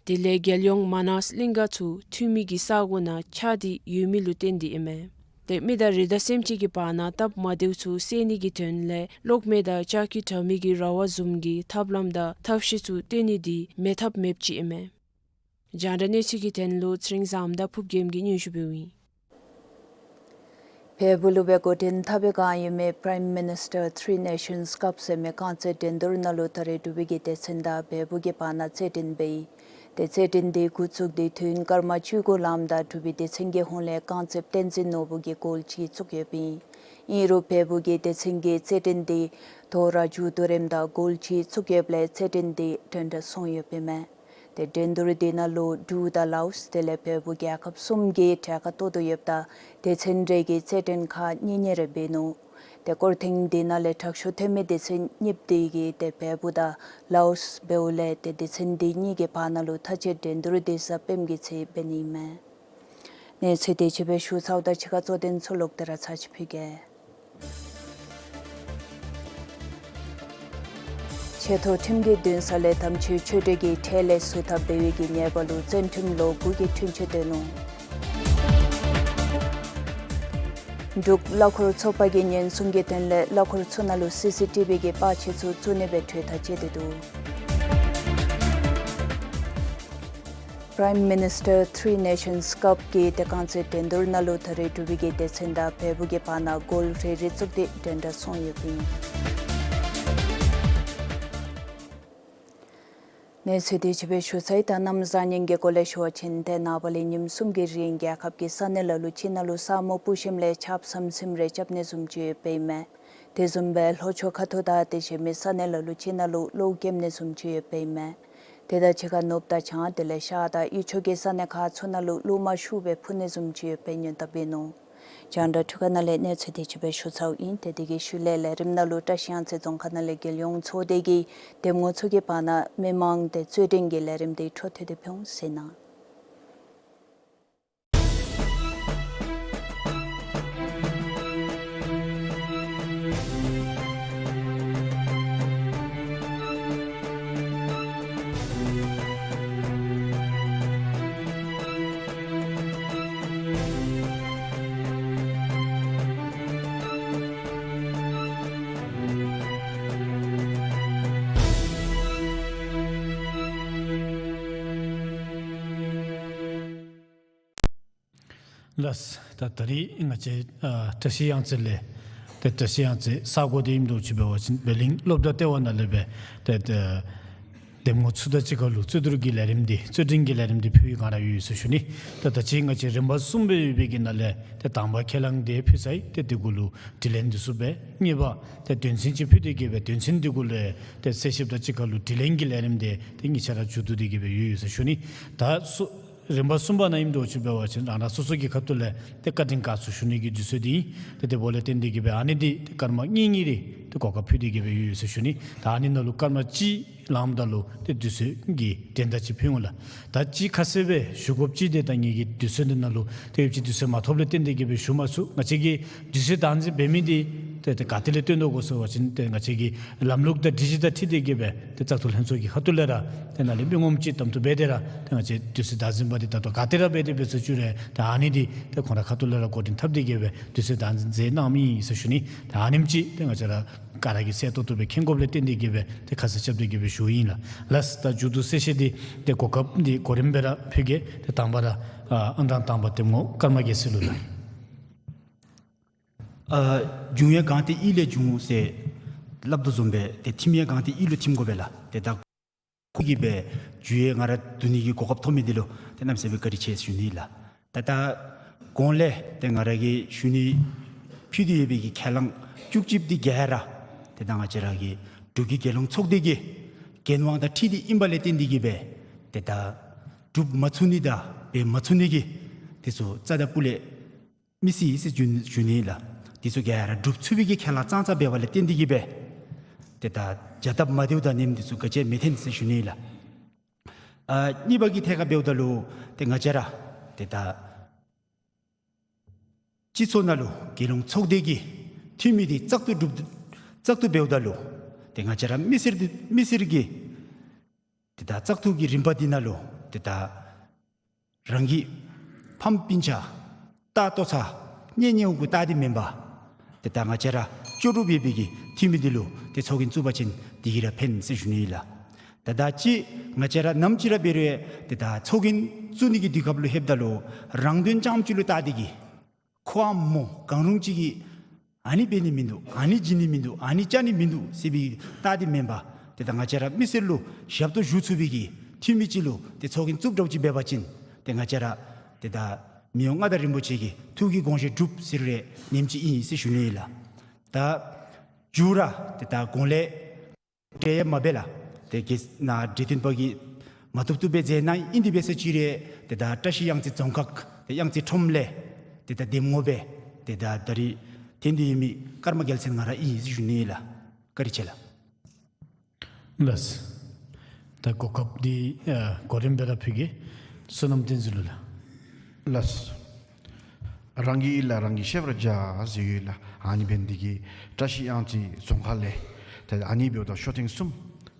དེ་ལས་རྒྱལ་ཡོངས་མ་ནཱས་གླིང་ག་ཚུ་འཐུས་མི་གི་ས་གོ་ནང་ཆགས་ཏེ་ཡོད་མི་ལུ་བརྟེན་ཏེ་ཨིན་མས། ཏེ་མི་དང་རི་དྭགས་སེམས་ཅན་གྱི་བར་ན་སྟབས་མ་བདེཝ་ཚུ་སེལ་ནི་གི་དོན་ལས་གློག་མེ་དང་ལྕགས་ཀྱི་དྲ་མིག་གི་ར་བ་བཟུམ་གྱི་ཐབས་ལམ་དང་ཐབས་ཤེས་ཚུ་བཏོན་ནི་འདི་མེད་ཐབས་མེདཔ་ཅིག་ཨིན་མས། རྒྱང་བསྒྲགས་གནས་ཚུལ་གྱི་དོན་ལུ་ཚེ་རིང་བཟངམོ་དང་ཕུརབ་རྒྱལམོ་གིས་སྙན་ཞུ་འབདཝ་ཨིན། བལ་པོ་ལུ་སྦེ་འགོ་འདྲེན་འཐབ་པའི་བསྒང་ཡོད་མི་Prime Minister Three Nations Cup ཟེར་མི་རྐང་རྩེད་འགྲན་བསྡུར་ནང་ལུ་ད་རེས་འབྲུག་པའི་གི་སྡེ་ཚན་དང་བལ་པོ་གི་བར་ན་རྩེད་འགྲན་འབད་ཡི། ཏེ་རྩེད་འགྲན་འདི་འགོ་བཙུགས་ཏེ་ཐུན་སྐར་མ་བཅུ་དགུ་ལངམ་ད་འབྲུག་པའི་སྡེ་ཚན་གྱི་ཧོངས་ལས་རྐང་རྩེདཔ་བསྟན་འཛིན་ནོར་བུ་གིས་གོལ་གཅིག་བཙུགས་ཡོདཔ་ཨིན། ཨིན་རུང་བལ་པོ་གི་སྡེ་ཚན་གྱིས་རྩེད་འགྲན་འདི་དོ་རུང་མཇུག་བསྡུ་རནམ་ད་གོལ་གཅིག་བཙུགས་ཡོདཔ་ལས་རྩེད་འགྲན་འདི་འགྲན་ཟླ་སོང་ཡོདཔ་ཨིན་མས། ཏེ་འགྲན་བསྡུར་འདི་ནང་ལུ་འབྲུག་དང་ལའོསི་དེ་ལས་བལ་པོ་རྒྱལ་ཁབ་གསུམ་གྱིས་གྲལ་ཁར་གཏོགས་དོ་ཡོདཔ་ད་སྡེ་ཚན་རེ་གིས་རྩེད་འགྲན་ཁག་གཉིས་གཉིས་རེ་འབད་ནུག། ཏེ་སྐོར་ཐེངས་འདི་ནང་ལས་དྲག་ཤོས་ཐོན་མི་སྡེ་ཚན་གཉིསཔོ་འདི་གིས་ཏེ་བལ་པོ་དང་ལའོསི་འབདཝ་ལས་ཏེ་སྡེ་ཚན་འདི་གཉིས་ཀྱི་བར་ན་ལུ་མཐའ་དཔྱད་འགྲན་བསྡུར་འདི་གཟའ་སྤེནམ་གྱི་ཚེ་འབད་ནི་ཨིན་མས། གནས་ཚུལ་འདི་ཅིག་སྦེ་ཞུ་ཚརཝ་ད་ཕྱི་ཁ་གཙོ་དོན་ཚུ་ལོག་སྟེ་ར་ཚར་ཅིག་ཕུལ་གེ། ཆེ་མཐོ་ཁྲིམས་ཀྱི་འདུན་ས་ལས་དམ་ཆོས་ཆོས་སྒྲོན་གྱིས་ཁྲལ་ལས་ཟུར་ཐབས་འབད་བའི་གི་ཉེས་པ་ལུ་བཙོན་ཁྲིམས་ལོ་དགུ་གི་འཁྲུན་ཆོད་བཏོན་ནུག། འབྲུག་གླ་འཁོར་ཚོགས་པ་གིས་ཉེན་སྲུང་གི་དོན་ལས་གླ་འཁོར་ཚུ་ནང་ལུ་སི་སི་ཊི་བི་གི་པར་ཆས་ཚུ་བཙུགས་ནི་སྦེ་གྲོས་ཐག་བཅད་དེ་འདུག། Prime Minister Three Nations Cup གི་ཏེ་རྐང་རྩེད་འགྲན་བསྡུར་ནང་ལུ་ད་རེས་འབྲུག་པའི་གི་སྡེ་ཚན་དང་བལ་པོ་གི་བར་ན་གོལ་རེ་རེ་བཙུགས་ཏེ་འགྲན་ཟླ་སོང་ཡོདཔ་ཨིན། གནས་ཚུལ་འདི་ཅིག་སྦེ་ཞུ་ཚར་ཡི། ད་གནམ་བཟང་ངན་གྱི་སྐོར་ལས་ཞུ་བ་ཅིན་ཏེ་ནངས་པ་ལས་ཉིནམ་གསུམ་གྱི་རིང་རྒྱལ་ཁབ་ཀྱི་ས་གནས་ལ་ལུ་ཅིག་ནང་ལུ་ས་སྨུག་སྤུབས་ཞིནམ་ལས་ཆརཔ་ཟམ་ཟིམ་རེ་རྐྱབ་ནི་བཟུམ་ཅིག་ཡོདཔ་ཨིན་མས། དེ་བཟུམ་སྦེ་ལྷོ་ཕྱོགས་ཁ་ཐུག་དང་དེ་བཞིན་མི་ས་གནས་ལ་ལུ་ཅིག་ནང་ལུ་གློག་འཁྱུག་ནི་བཟུམ་ཅིག་ཡོདཔ་ཨིན་མས། དེ་དང་གཅིག་ཁར་ནུབ་དང་བྱང་དེ་ལས་ཤར་དང་དབུས་ཕྱོགས་ཀྱི་ས་གནས་ཁག་ཚུ་ནང་ལུ་གློག་དམར་ཤུགས་སྦེ་འཕུ་ནི་བཟུམ་ཅིག་ཡོདཔ་སྦེ་སྙན་དུ་འབད་ནུག། རྒྱང་བསྒྲགས་འཕྲུལ་ཁང་ནང་ལས་གནས་ཚུལ་འདི་ཅིག་སྦེ་ཞུ་ཚརཝ་ཨིན། ཏེ་དེ་གི་ཤུལ་ལས་ལས་རིམ་ནང་ལུ་བཀྲིས་གཡང་རྩེ་རྫོང་ཁག་ནང་ལས་རྒྱལ་ཡོངས་ཚོགས་སྡེ་གི་འདེམས་ངོ་ཚུ་གི་བར་ན་མི་མང་དེ་རྩོད་འགྲན་གྱི་ལས་རིམ་འདི་འཕྲོ་མཐུད་དེ་ཕུལ་འོང་ཟེར་ཨིན། ལགས། ད་ད་རིས་ང་བཅས་ཨ་བཀྲ་ཤིས་གཡང་རྩེ་ལས་ཏེ་བཀྲ་ཤིས་གཡང་རྩེ་ས་གོ་འདི་ཨིནམ་འདྲཝ་ཅིག་འབད་བ་ཅིན་བེ་ལིང་སློབ་གྲྭ་ལྟེ་བ་ནང་ལས་སྦེ་ཏེ་ཏེ་འདེམས་ངོ་ཚུ་དང་གཅིག་ཁར་ལུ་རྩོད་བསྡུར་གྱི་ལས་རིམ་འདི་རྩོད་འགྲན་གྱི་ལས་རིམ་འདི་ཕུལ་བའི་སྒང་ར་ཡོད་ཡོད་ཟེར་ཞུ་ནི། ད་ད་ཅི་ང་བཅས་རིམ་པ་གསུམ་སྦེ་ཡོད་པའི་གི་ནང་ལས་ཏེ་དང་པ་ཁས་བླངས་འདི་ཕུལ་ཚར་ཡི། ཏེ་འདི་གུ་ལུ་དྲི་ལན་འདི་ཚུ་འབད། གཉིས་པ་ཏེ་དོན་ཚན་ཅིག་ཕུལ་ཏེ་གི་སྦེ་དོན་ཚན་འདི་གུ་ལུ་ཏེ་གསལ་བཤདཔ་དང་གཅིག་ཁར་ལུ་དྲི་ལན་གྱི་ལས་རིམ་འདི་ཏེ་གཉིས་ཆ་ར་མཇུག་བསྡུ་སྟེ་གི་སྦེ་ཡོད་ཡོད་ཟེར་ཞུ་ནི། ད་སོ་རིམ་པ་གསུམ་པ་ནང་ཨིནམ་འདྲཝ་ཅིག་འབད་བ་ཅིན་རང་རང་སོ་སོ་གི་ཁ་ཐུག་ལས་ཏེ་བཀའ་དྲིན་དགའ་ཚོར་ཞུ་ནི་གི་དུས་ཚོད་འདི་ཨིན། ཏེ་དེ་འབདཝ་ལས་བརྟེན་ཏེ་གི་སྦེ་ཨ་ནི་འདི་ཏེ་སྐར་མ་གཉིས་གཉིས་རེ་ཏེ་གོ་སྐབས་ཕུལ་ཏེ་གི་སྦེ་ཡོད་ཡོད་ཟེར་ཞུ་ནི། ད་ཨ་ནི་ནང་ལུ་སྐར་མ་གཅིག་ལངམ་ད་ལུ་ཏེ་དུས་ཚོད་ཀྱི་འགྲན་ཟླ་ཅིག་ཕུལ་འོང་ལགས། ད་ཅི་ཁ་གསལ་སྦེ་ཞུ་དགོཔ་ཅིག་འདི་ད་ངེ་གི་དུས་ཚོད་འདི་ནང་ལུ་ཏེ་ཡོདཔ་ཅིག་དུས་ཚོད་མ་ཐོབ་ལས་བརྟེན་ཏེ་གི་སྦེ་ཞུ་མ་ཚུགས། ང་བཅས་ཀྱིས་དུས་ཚོད་བདག་འཛིན་འབད་མི་འདི་ཏེ་ཏེ་ག་ཏེ་ལས་བཏོན་དོ་གོ་ཟེར་བ་ཅིན་ཏེ་ང་བཅས་ཀྱི་ལམ་ལུགས་དང་སྒྲིག་གཞི་དང་འཁྲིལ་ཏེ་གི་སྦེ་ཏེ་བཙག་འཐུ་ལྷན་ཚོགས་ཀྱི་ཁ་ཐུག་ལས་ར་ཏེ་ནཱ་ལས་མི་ངོམ་ཅིག་གདམ་འཐུ་འབད་དེ་ར་ཏེ་ང་བཅས་དུས་ཚོད་བདག་འཛིན་པ་འདི་ད་ལྟོ་ག་ཏེ་ར་འབད་དེ་འབད་ཚུགས་ཅི་རུང་ཏེ་ཨ་ནི་འདི་ཏེ་ཁོང་ར་ཁ་ཐུག་ལས་ར་འགོ་འདྲེན་འཐབ་སྟེ་གི་སྦེ་དུས་ཚོད་བདག་འཛིན་མཛད་གནངམ་ཨིན་ཟེར་ཞུ་ནི། ཏེ་ཨ་ནེམ་ཅིག་ཏེ་ང་བཅས་ར་ག་ར་གིས་གསལ་ཏོག་ཏོ་སྦེ་མཁྱེན་དགོཔ་ལས་བརྟེན་ཏེ་གི་སྦེ་ཏེ་ཁ་གསལ་རྐྱབ་སྟེ་གི་སྦེ་ཞུཝ་ཨིན་ལགས། ལགས། ད་མཇུག་བསྡུ་གསལ་བཤད་འདི་ཏེ་གོ་སྐབས་འདི་གོ་རིམ་སྦེ་ར་ཕུལ་གེ། ཏེ་དང་པ་ར་ཨ་ཨང་གྲངས་དང་པ་འདེམས་ངོ་ཀརྨ་རྒྱལ་མཚན་ལུ་ལགས། ཨ་འབྱུང་བའི་གང་དེ་ཡིད་ལས་འབྱུང་ཟེར་སླབ་དོ་བཟུམ་སྦེ་ཏེ་ཐིམ་ཡས་གང་དེ་ཡིད་ལུ་ཐིམ་དགོ་པས་ལགས། ཏེ་ད་ཁོ་གིས་སྦེ་འཇུ་ཡས་ང་ར་བསྡུ་ནི་གི་གོ་སྐབས་ཐོབ་མི་འདི་ལུ་ཏེ་གནམ་མེད་ས་མེད་བཀའ་དྲིན་ཆེ་ཞུ་ནི་ལགས། ད་ད་གོང་ལས་ཏེ་ང་ར་གིས་ཞུ་ནི་ཕུལ་ཏེ་ཡོད་པའི་གི་ཁས་བླངས་བཅུ་གཅིག་འདི་ག་ར་ཏེ་ད་ང་བཅས་ར་གི་འབྲུག་གི་རྒྱལ་ཡོངས་ཚོགས་སྡེ་གི་འགན་དབང་དང་འཁྲིལ་ཏེ་ཨིན་པ་ལས་བརྟེན་ཏེ་གི་སྦེ་ཏེ་ད་སྒྲུབ་མ་ཚུགས་ནི་དང་འབད་མ་ཚུགས་ནི་གི་དེ་ཚུ་རྩ་དང་སྤུ་ལས་མི་སྲིད་ཟེར་ཞུ་ཞུ་ནི་ལགས། དེ་ཚུ་ག་ར་སྒྲུབ་ཚུགས་པའི་གི་ཁས་བླངས་ཙང་ཙང་འབད་བ་ལས་བརྟེན་ཏེ་གི་སྦེ་ཏེ་ད་བྱ་སྟབས་མ་བདེཝ་དང་ནེམ་དེ་ཚུ་ག་ཅི་ཡང་མི་འཐོན་ཟེར་ཞུ་ནི་ལགས། ཨ་གཉིས་པ་གི་ཐད་ཁར་འབདཝ་ད་ལུ་ཏེ་ང་བཅས་ར་ཏེ་ད་སྤྱི་ཚོགས་ནང་ལུ་རྒྱལ་ཡོངས་ཚོགས་སྡེ་གི་འཐུས་མི་འདི་བཙག་འཐུ་གྲུབ་བཙག་འཐུ་འབདཝ་ད་ལུ་ཏེ་ང་བཅས་ར་མི་སེར་འདི་མི་སེར་གྱི་ཏེ་ད་བཙག་འཐུ་གི་རིམ་པ་འདི་ནང་ལུ་ཏེ་ད་རང་གི་ཕམ་སྤུན་ཆ་ལྟ་ལྟོ་ཚང་གཉེན་ཉེཝ་གུ་ལྟ་སྟེ་མེན་པར་ཏེ་ད་ང་བཅས་ར་ལྕོགས་གྲུབ་ཡོད་པའི་གི་འཐུས་མི་འདི་ལུ་ཏེ་ཚོགས་རྒྱན་བཙུགས་པ་ཅིན་དེ་གིས་ར་ཕན་ཟེར་ཞུ་ནི་ཨིན་ལགས། ད་ད་ཅི་ང་བཅས་ར་ནམ་ཅིག་ར་འབད་རུང་ཏེ་ད་ཚོགས་རྒྱན་བཙུགས་ནི་གི་དུས་སྐབས་ལུ་ལྷོདཔ་ད་ལུ་རང་དོན་རྐྱངམ་ཅིག་ལུ་ལྟ་སྟེ་གི་ཁོ་ཨམ་མོ་གང་རུང་ཅིག་གིས་ཨ་ནི་འབད་ནི་མིན་འདུག། ཨ་ནི་བྱིན་ནི་མིན་འདུག། ཨ་ནི་བཅའ་ནི་མིན་འདུག་ཟེར་བའི་ལྟ་སྟེ་མེན་པར་ཏེ་ད་ང་བཅས་ར་མི་སེར་ལུ་ཞབས་ཏོག་ཞུ་ཚུགས་པའི་གི་འཐུས་མི་ཅིག་ལུ་ཏེ་ཚོགས་རྒྱན་བཙུགས་འདྲཝ་ཅིག་འབད་བ་ཅིན་ཏེ་ང་བཅས་ར་ཏེ་ད་མི་དབང་མངའ་བདག་རིན་པོ་ཆེ་གི་ཐུགས་ཀྱི་དགོངས་བཞེད་འགྲུབ་ཟེར་རུང་ནེམ་ཅིག་ཨིན་ཟེར་ཞུ་ནི་ཨིན་ལགས། ད་མཇུག་ར་ཏེ་ད་གོང་ལས་ཏེ་ཡང་མ་འབད་ལགས། ཏེ་གེ་ནཱ་འབྲེལ་མཐུད་པ་གིས་མ་བཏུབ་བཏུབ་སྦེ་མཛད་གནང་ཨིན། དེ་འབད་ཟེར་ཅི་རུང་ཏེ་ད་བཀྲ་ཤིས་གཡང་རྩེ་རྫོང་ཁག་ཏེ་གཡང་རྩེ་ཁྲོམ་ལས་ཏེ་ད་འདེམས་ངོ་སྦེ་ཏེ་ད་ད་རིས་འཐོན་ཏེ་ཡོད་མི་ཀརྨ་རྒྱལ་མཚན་ང་ར་ཨིན་ཟེར་ཞུ་ནི་ཨིན་ལགས། བཀའ་དྲིན་ཆེ་ལགས། ལགས། ད་གོ་སྐབས་འདི་ཨ་གོ་རིམ་སྦེ་ར་ཕུལ་གེ། བསོད་ནམས་བསྟན་འཛིན་ལུ་ལགས། ལགས། རང་གི་ཡིད་ལ་རང་གིས་ཤེས་པར་བྱ་ཟེར་ཡོད་ལགས། ཨ་ནི་འབད་ནི་དེ་གིས་བཀྲ་ཤིས་གཡང་རྩེ་རྫོང་ཁག་ལས་ཏེ་ཨ་ནི་འབདཝ་ད་ཤོག་ཐེངས་གསུམ་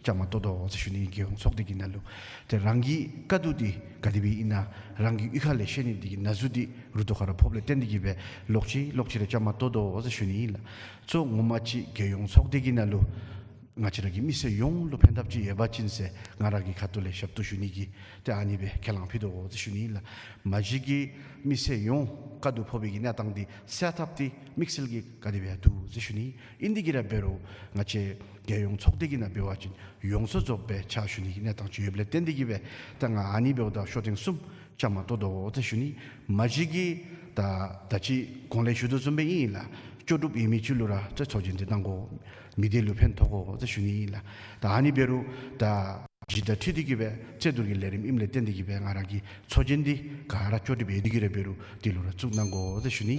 བཅའ་མར་གཏོགས་དོ་ཟེར་ཞུ་ནི། རྒྱལ་ཡོངས་ཚོགས་སྡེ་གི་ནང་ལུ་ཏེ་རང་གི་དཀའ་སྡུག་འདི་ག་དེ་སྦེ་ཨིན་ན་རང་གི་གཡུས་ཁ་ལས་ཤེས་ནི་དེ་གིས་ན་ཟུག་འདི་རུ་ཏོག་ཁར་ཕོགཔ་ལས་བརྟེན་ཏེ་གིས་སྦེ་ལོག་ཅི་ལོག་ཅི་ར་བཅའ་མར་གཏོགས་དོ་ཟེར་ཞུ་ནི་ཨིན་ལགས། གཙོ་ངོ་མ་ཅིག་རྒྱལ་ཡོངས་ཚོགས་སྡེ་གི་ནང་ལུ་ང་བཅས་ར་གི་མི་སེར་ཡོངས་ལུ་ཕན་ཐབས་ཅིག་ཡོད་པ་ཅིན་ཟེར་ང་ར་གི་ཁ་ཐུག་ལས་ཞབས་ཏོག་ཞུ་ནི་གི་ཏེ་ཨ་ནི་སྦེ་ཁས་བླངས་ཕུལ་དོ་ཟེར་ཞུ་ནི་ཨིན་ལགས། མ་གཞི་གི་མི་སེར་ཡོངས་དཀའ་སྡུག་ཕོག་པའི་གི་གནས་སྟངས་འདི་སེལ་ཐབས་འདི་དམིགས་བསལ་གྱི་ག་དེ་སྦེ་འདུག་ཟེར་ཞུ་ནི། ཨིན་དེ་གིས་ར་འབད་རུང་ང་བཅས་རྒྱལ་ཡོངས་ཚོགས་སྡེ་གི་ནང་འབད་བ་ཅིན་ཡོངས་སུ་རྫོགས་སྦེ་ཕྱག་ཞུ་ནི་གི་གནས་སྟངས་ཅིག་ཡོདཔ་ལས་བརྟེན་ཏེ་གིས་སྦེ་ད་ང་ཨ་ནི་འབདཝ་ད་ཤོག་ཐེངས་གསུམ་བཅའ་མར་གཏོགས་དོ་ཟེར་ཞུ་ནི། མ་གཞི་གི་ད་ད་ཅི་གོང་ལས་ཞུ་དོ་བཟུམ་སྦེ་ཨིན་ལགས། ལྕོགས་གྲུབ་ཡོད་མི་ཅིག་ལུ་ར་ཏེ་ཚོགས་རྒྱན་འདི་གནང་དགོ། མི་སྡེ་ལུ་ཕན་ཐོགས་དགོ་ཟེར་ཞུ་ནི་ཨིན་ལགས། ད་ཨ་ནི་འབད་རུང་ད་གཞི་དང་འཁྲིལ་ཏེ་གིས་སྦེ་རྩོད་བསྡུར་གྱི་ལས་རིམ་ཨིནམ་ལས་བརྟེན་ཏེ་གིས་སྦེ་ང་ར་གི་ཚོགས་རྒྱན་འདི་ག་ར་ལྕོགས་གྲུབ་ཡོད་དེ་གིས་ར་འབད་རུང་དེ་ལུ་ར་བཙུགས་གནང་དགོ་ཟེར་ཞུ་ནི།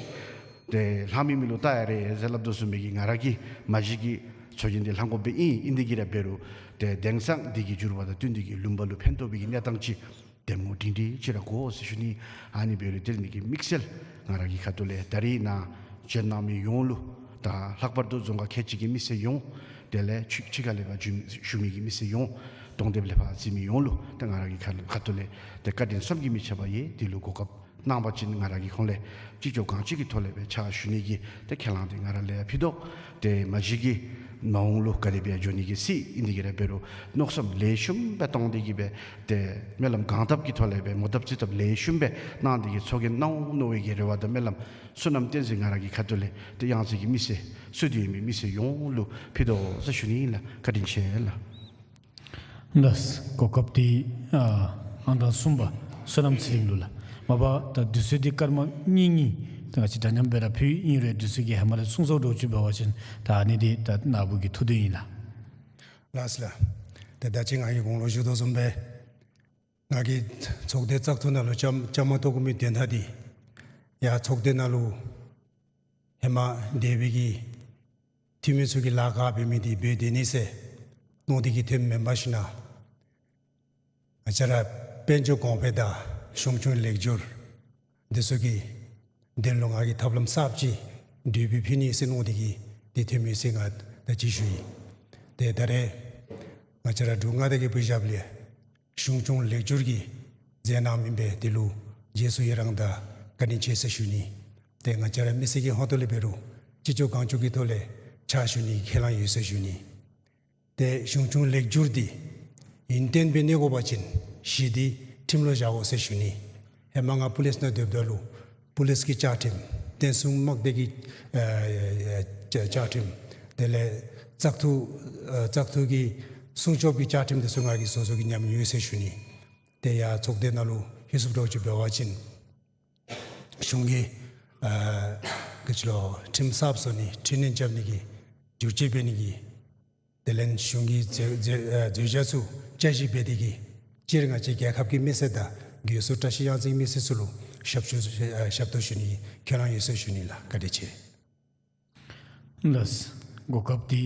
ཏེ་ལྷག་མི་མི་ལུ་ལྟ་ཡ་རེ་ཟེར་སླབ་དོ་བཟུམ་སྦེ་གི་ང་ར་གི་མ་གཞི་གི་ཚོགས་རྒྱན་འདི་ལྷང་དགོཔ་སྦེ་ཨིན། ཨིན་དེ་གིས་ར་འབད་རུང་ཏེ་དེང་སང་འདི་གི་འགྱུར་བ་དང་བསྟུན་ཏེ་གིས་ལུང་པ་ལུ་ཕན་ཐོགས་པའི་གི་གནས་སྟངས་ཅིག་འདེམས་ངོ་སྒྲིང་སྒྲིང་ཅིག་ར་དགོ་ཟེར་ཞུ་ནི། ཨ་ནི་འབད་རུང་དེ་ནི་གི་དམིགས་བསལ་ང་ར་གི་ཁ་ཐུག་ལས་ད་རིས་ནཱ་བྱོན་གནང་མི་ཡོངས་ལུ་ད་ལྷག་པར་དུ་རྫོང་ཁག་ཁལ་གཅིག་གི་མི་སེར་ཡོངས་དེ་ལས་ཕྱི་ཕྱི་ཁ་ལས་ཕར་བཞུགས་བཞུགས་མི་གི་མི་སེར་ཡོངས་གདོང་དེབ་ལས་ཕར་གཟིགས་མི་ཡོངས་ལུ་ད་ང་ར་གི་ཁ་ཁ་ཐུག་ལས་ད་བཀའ་དྲིན་བསམ་གྱིས་མི་ཁྱབ་པ་ཡོད། དེ་ལུ་གོ་སྐབས་གནང་བ་ཅིན་ང་ར་གིས་ཁོང་ལས་ཅི་ལྕོགས་གང་ལྕོགས་ཀྱི་ཐོག་ལས་སྦེ་ཕྱག་ཞུ་ནི་གི་ཏེ་ཁས་བླངས་འདི་ང་ར་ལས་ཕུལ་དོ། ཏེ་མ་གཞི་གི་ མ་འོངས་ལུ་ག་དེ་སྦེ་འགྱོ་ནི་གི་སྲིད་ཨིན་དེ་གི་ར་འབད་རུང་མནོ་བསམ་ལེགས་ཤོམ་སྦེ་གཏང་སྟེ་གི་སྦེ་ཏེ་སྨོན་ལམ་གང་ཐབས་ཀྱི་ཐོག་ལས་སྦེ་མོ་བཏབ་རྩིས་བཏབ་ལེགས་ཤོམ་སྦེ་གནང་སྟེ་གི་ཚོགས་རྒྱན་གནང་འོང་མནོ་བའི་གི་རེ་བ་དང་སྨོན་ལམ་བསོད་ནམས་བསྟན་འཛིན་ང་ར་གི་ཁ་ཐུག་ལས་ཏེ་གཡང་རྩེ་གི་མི་སེར་ཚུ་དེ་མི་མི་སེར་ཡོངས་ལུ་ཕུལ་དོ་ཟེར་ཞུ་ནི་ལགས། བཀའ་དྲིན་ཆེ་ལགས། ལགས། གོ་སྐབས་འདི་ཨ་ཨང་གྲངས་གསུམ་པ་བསོད་ནམས་ཚེ་རིང་ལུ་ལགས། མ་པ་ད་དུས་ཚོད་འདི་སྐར་མ་གཉིས་གཉིས་ད་ང་བཅས་འདྲ་མཉམ་སྦེ་ར་ཕུལ་ཨིན་རུང་དུས་ཚོད་ཀྱི་ཧེ་མ་ལས་ཚུན་ཚོད་འདྲཝ་ཅིག་འབད་བ་ཅིན་ད་ཨ་ནི་འདི་ད་ནཱ་བུ་གི་ཐུགས་འདོད་ཨིན་ལགས། ལགས་ལགས། ཏེ་ད་ཅི་ང་གིས་གོང་ལུ་ཞུ་དོ་བཟུམ་སྦེ་ང་གིས་ཚོགས་སྡེ་བཙག་འཐུ་ནང་ལུ་བཅའ་བཅའ་མར་གཏོགས་མི་དོན་དག་འདི་ཡང་ཚོགས་སྡེ་ནང་ལུ་ཧེ་མ་འདས་པའི་གི་འཐུས་མི་ཚུ་གིས་ལཱ་ཁག་འབད་མི་འདི་འབད་སྡོད་ནི་ཟེར་མནོ་སྟེ་གི་འཐུས་མི་མེན་པར་ཞིན་ན་ང་བཅས་ར་དཔལ་འབྱོར་གོང་འཕེལ་དང་གཞུང་སྐྱོང་ལེགས་བསྒྱུར་འདི་ཚུ་གི་དོན་ལུ་ང་གིས་ཐབས་ལམ་གསརཔ་ཅིག་འདོན་སྤེལ་ཕུལ་ནི་ཟེར་མནོ་སྟེ་གི་འདི་འཐུས་མི་ཟེར་ང་ད་ཅི་ཞུ་ཡི། ཏེ་ད་རེས་ང་བཅས་ར་འབྲུག་མངའ་སྡེ་གི་བུ་གཞིཔ་ལས་གཞུང་སྐྱོང་ལེགས་བསྒྱུར་གྱི་མཛད་གནང་མི་འབད་དེ་ལུ་རྗེས་སུ་ཡི་རང་དང་བཀའ་དྲིན་ཆེ་ཟེར་ཞུ་ནི། ཏེ་ང་བཅས་ར་མི་སེར་གྱི་ཧོངས་ཏོ་ལས་འབད་རུང་ཅི་ལྕོགས་གང་ལྕོགས་ཀྱི་ཐོག་ལས་ཕྱག་ཞུ་ནི་ཁས་བླངས་ཡོད་ཟེར་ཞུ་ནི། ཏེ་གཞུང་སྐྱོང་ལེགས་བསྒྱུར་འདི་ཡུན་བརྟན་སྦེ་གནས་དགོ་པ་ཅིན་གཞི་འདི་ཁྲིམས་ལུ་བཞག་དགོ་ཟེར་ཞུ་ནི། ཧེ་མ་ང་པུ་ལིསི་ནང་སྡོདཔ་ད་ལུ་པུ་ལིསི་གི་བཅའ་ཁྲིམས་བསྟན་སྲུང་དམག་སྡེ་གི་ཨ་བཅའ་བཅའ་ཁྲིམས་དེ་ལས་བཙག་འཐུ་ཨ་བཙག་འཐུ་གི་སྲུང་སྐྱོབ་ཀྱི་བཅའ་ཁྲིམས་དེ་ཚུ་ང་གིས་སོ་སོ་གི་ཉམས་ཡོད་ཟེར་ཞུ་ནི། ཏེ་ཡང་ཚོགས་སྡེ་ནང་ལུ་ཧིས་བུ་འདྲཝ་ཅིག་འབད་བ་ཅིན་གཞུང་གི་ཨ་ག་ཅི་ལོ་ཁྲིམས་གསརཔ་བཟོ་ནི་འཕྲི་སྣོན་རྐྱབ་ནི་གི་བསྒྱུར་བཅོས་འབད་ནི་གི་དེ་ལས་གཞུང་གི་མཛད་མཛད་ཨ་མཛད་བྱ་ཚུ་བསྐྱར་ཞིབ་འབད་དེ་གི་སྤྱིར་ང་བཅས་རྒྱལ་ཁབ་ཀྱི་མི་སེར་དང་སྒོས་སུ་བཀྲ་ཤིས་གཡང་རྩེའི་མི་སེར་ཚུ་ལུ་ཞབས་ཞུ་ཨ་ཞབས་ཏོག་ཞུ་ནི་ཁས་བླངས་ཡོད་ཟེར་ཞུ་ནི་ལགས། བཀའ་དྲིན་ཆེ། ལགས། གོ་སྐབས་འདི་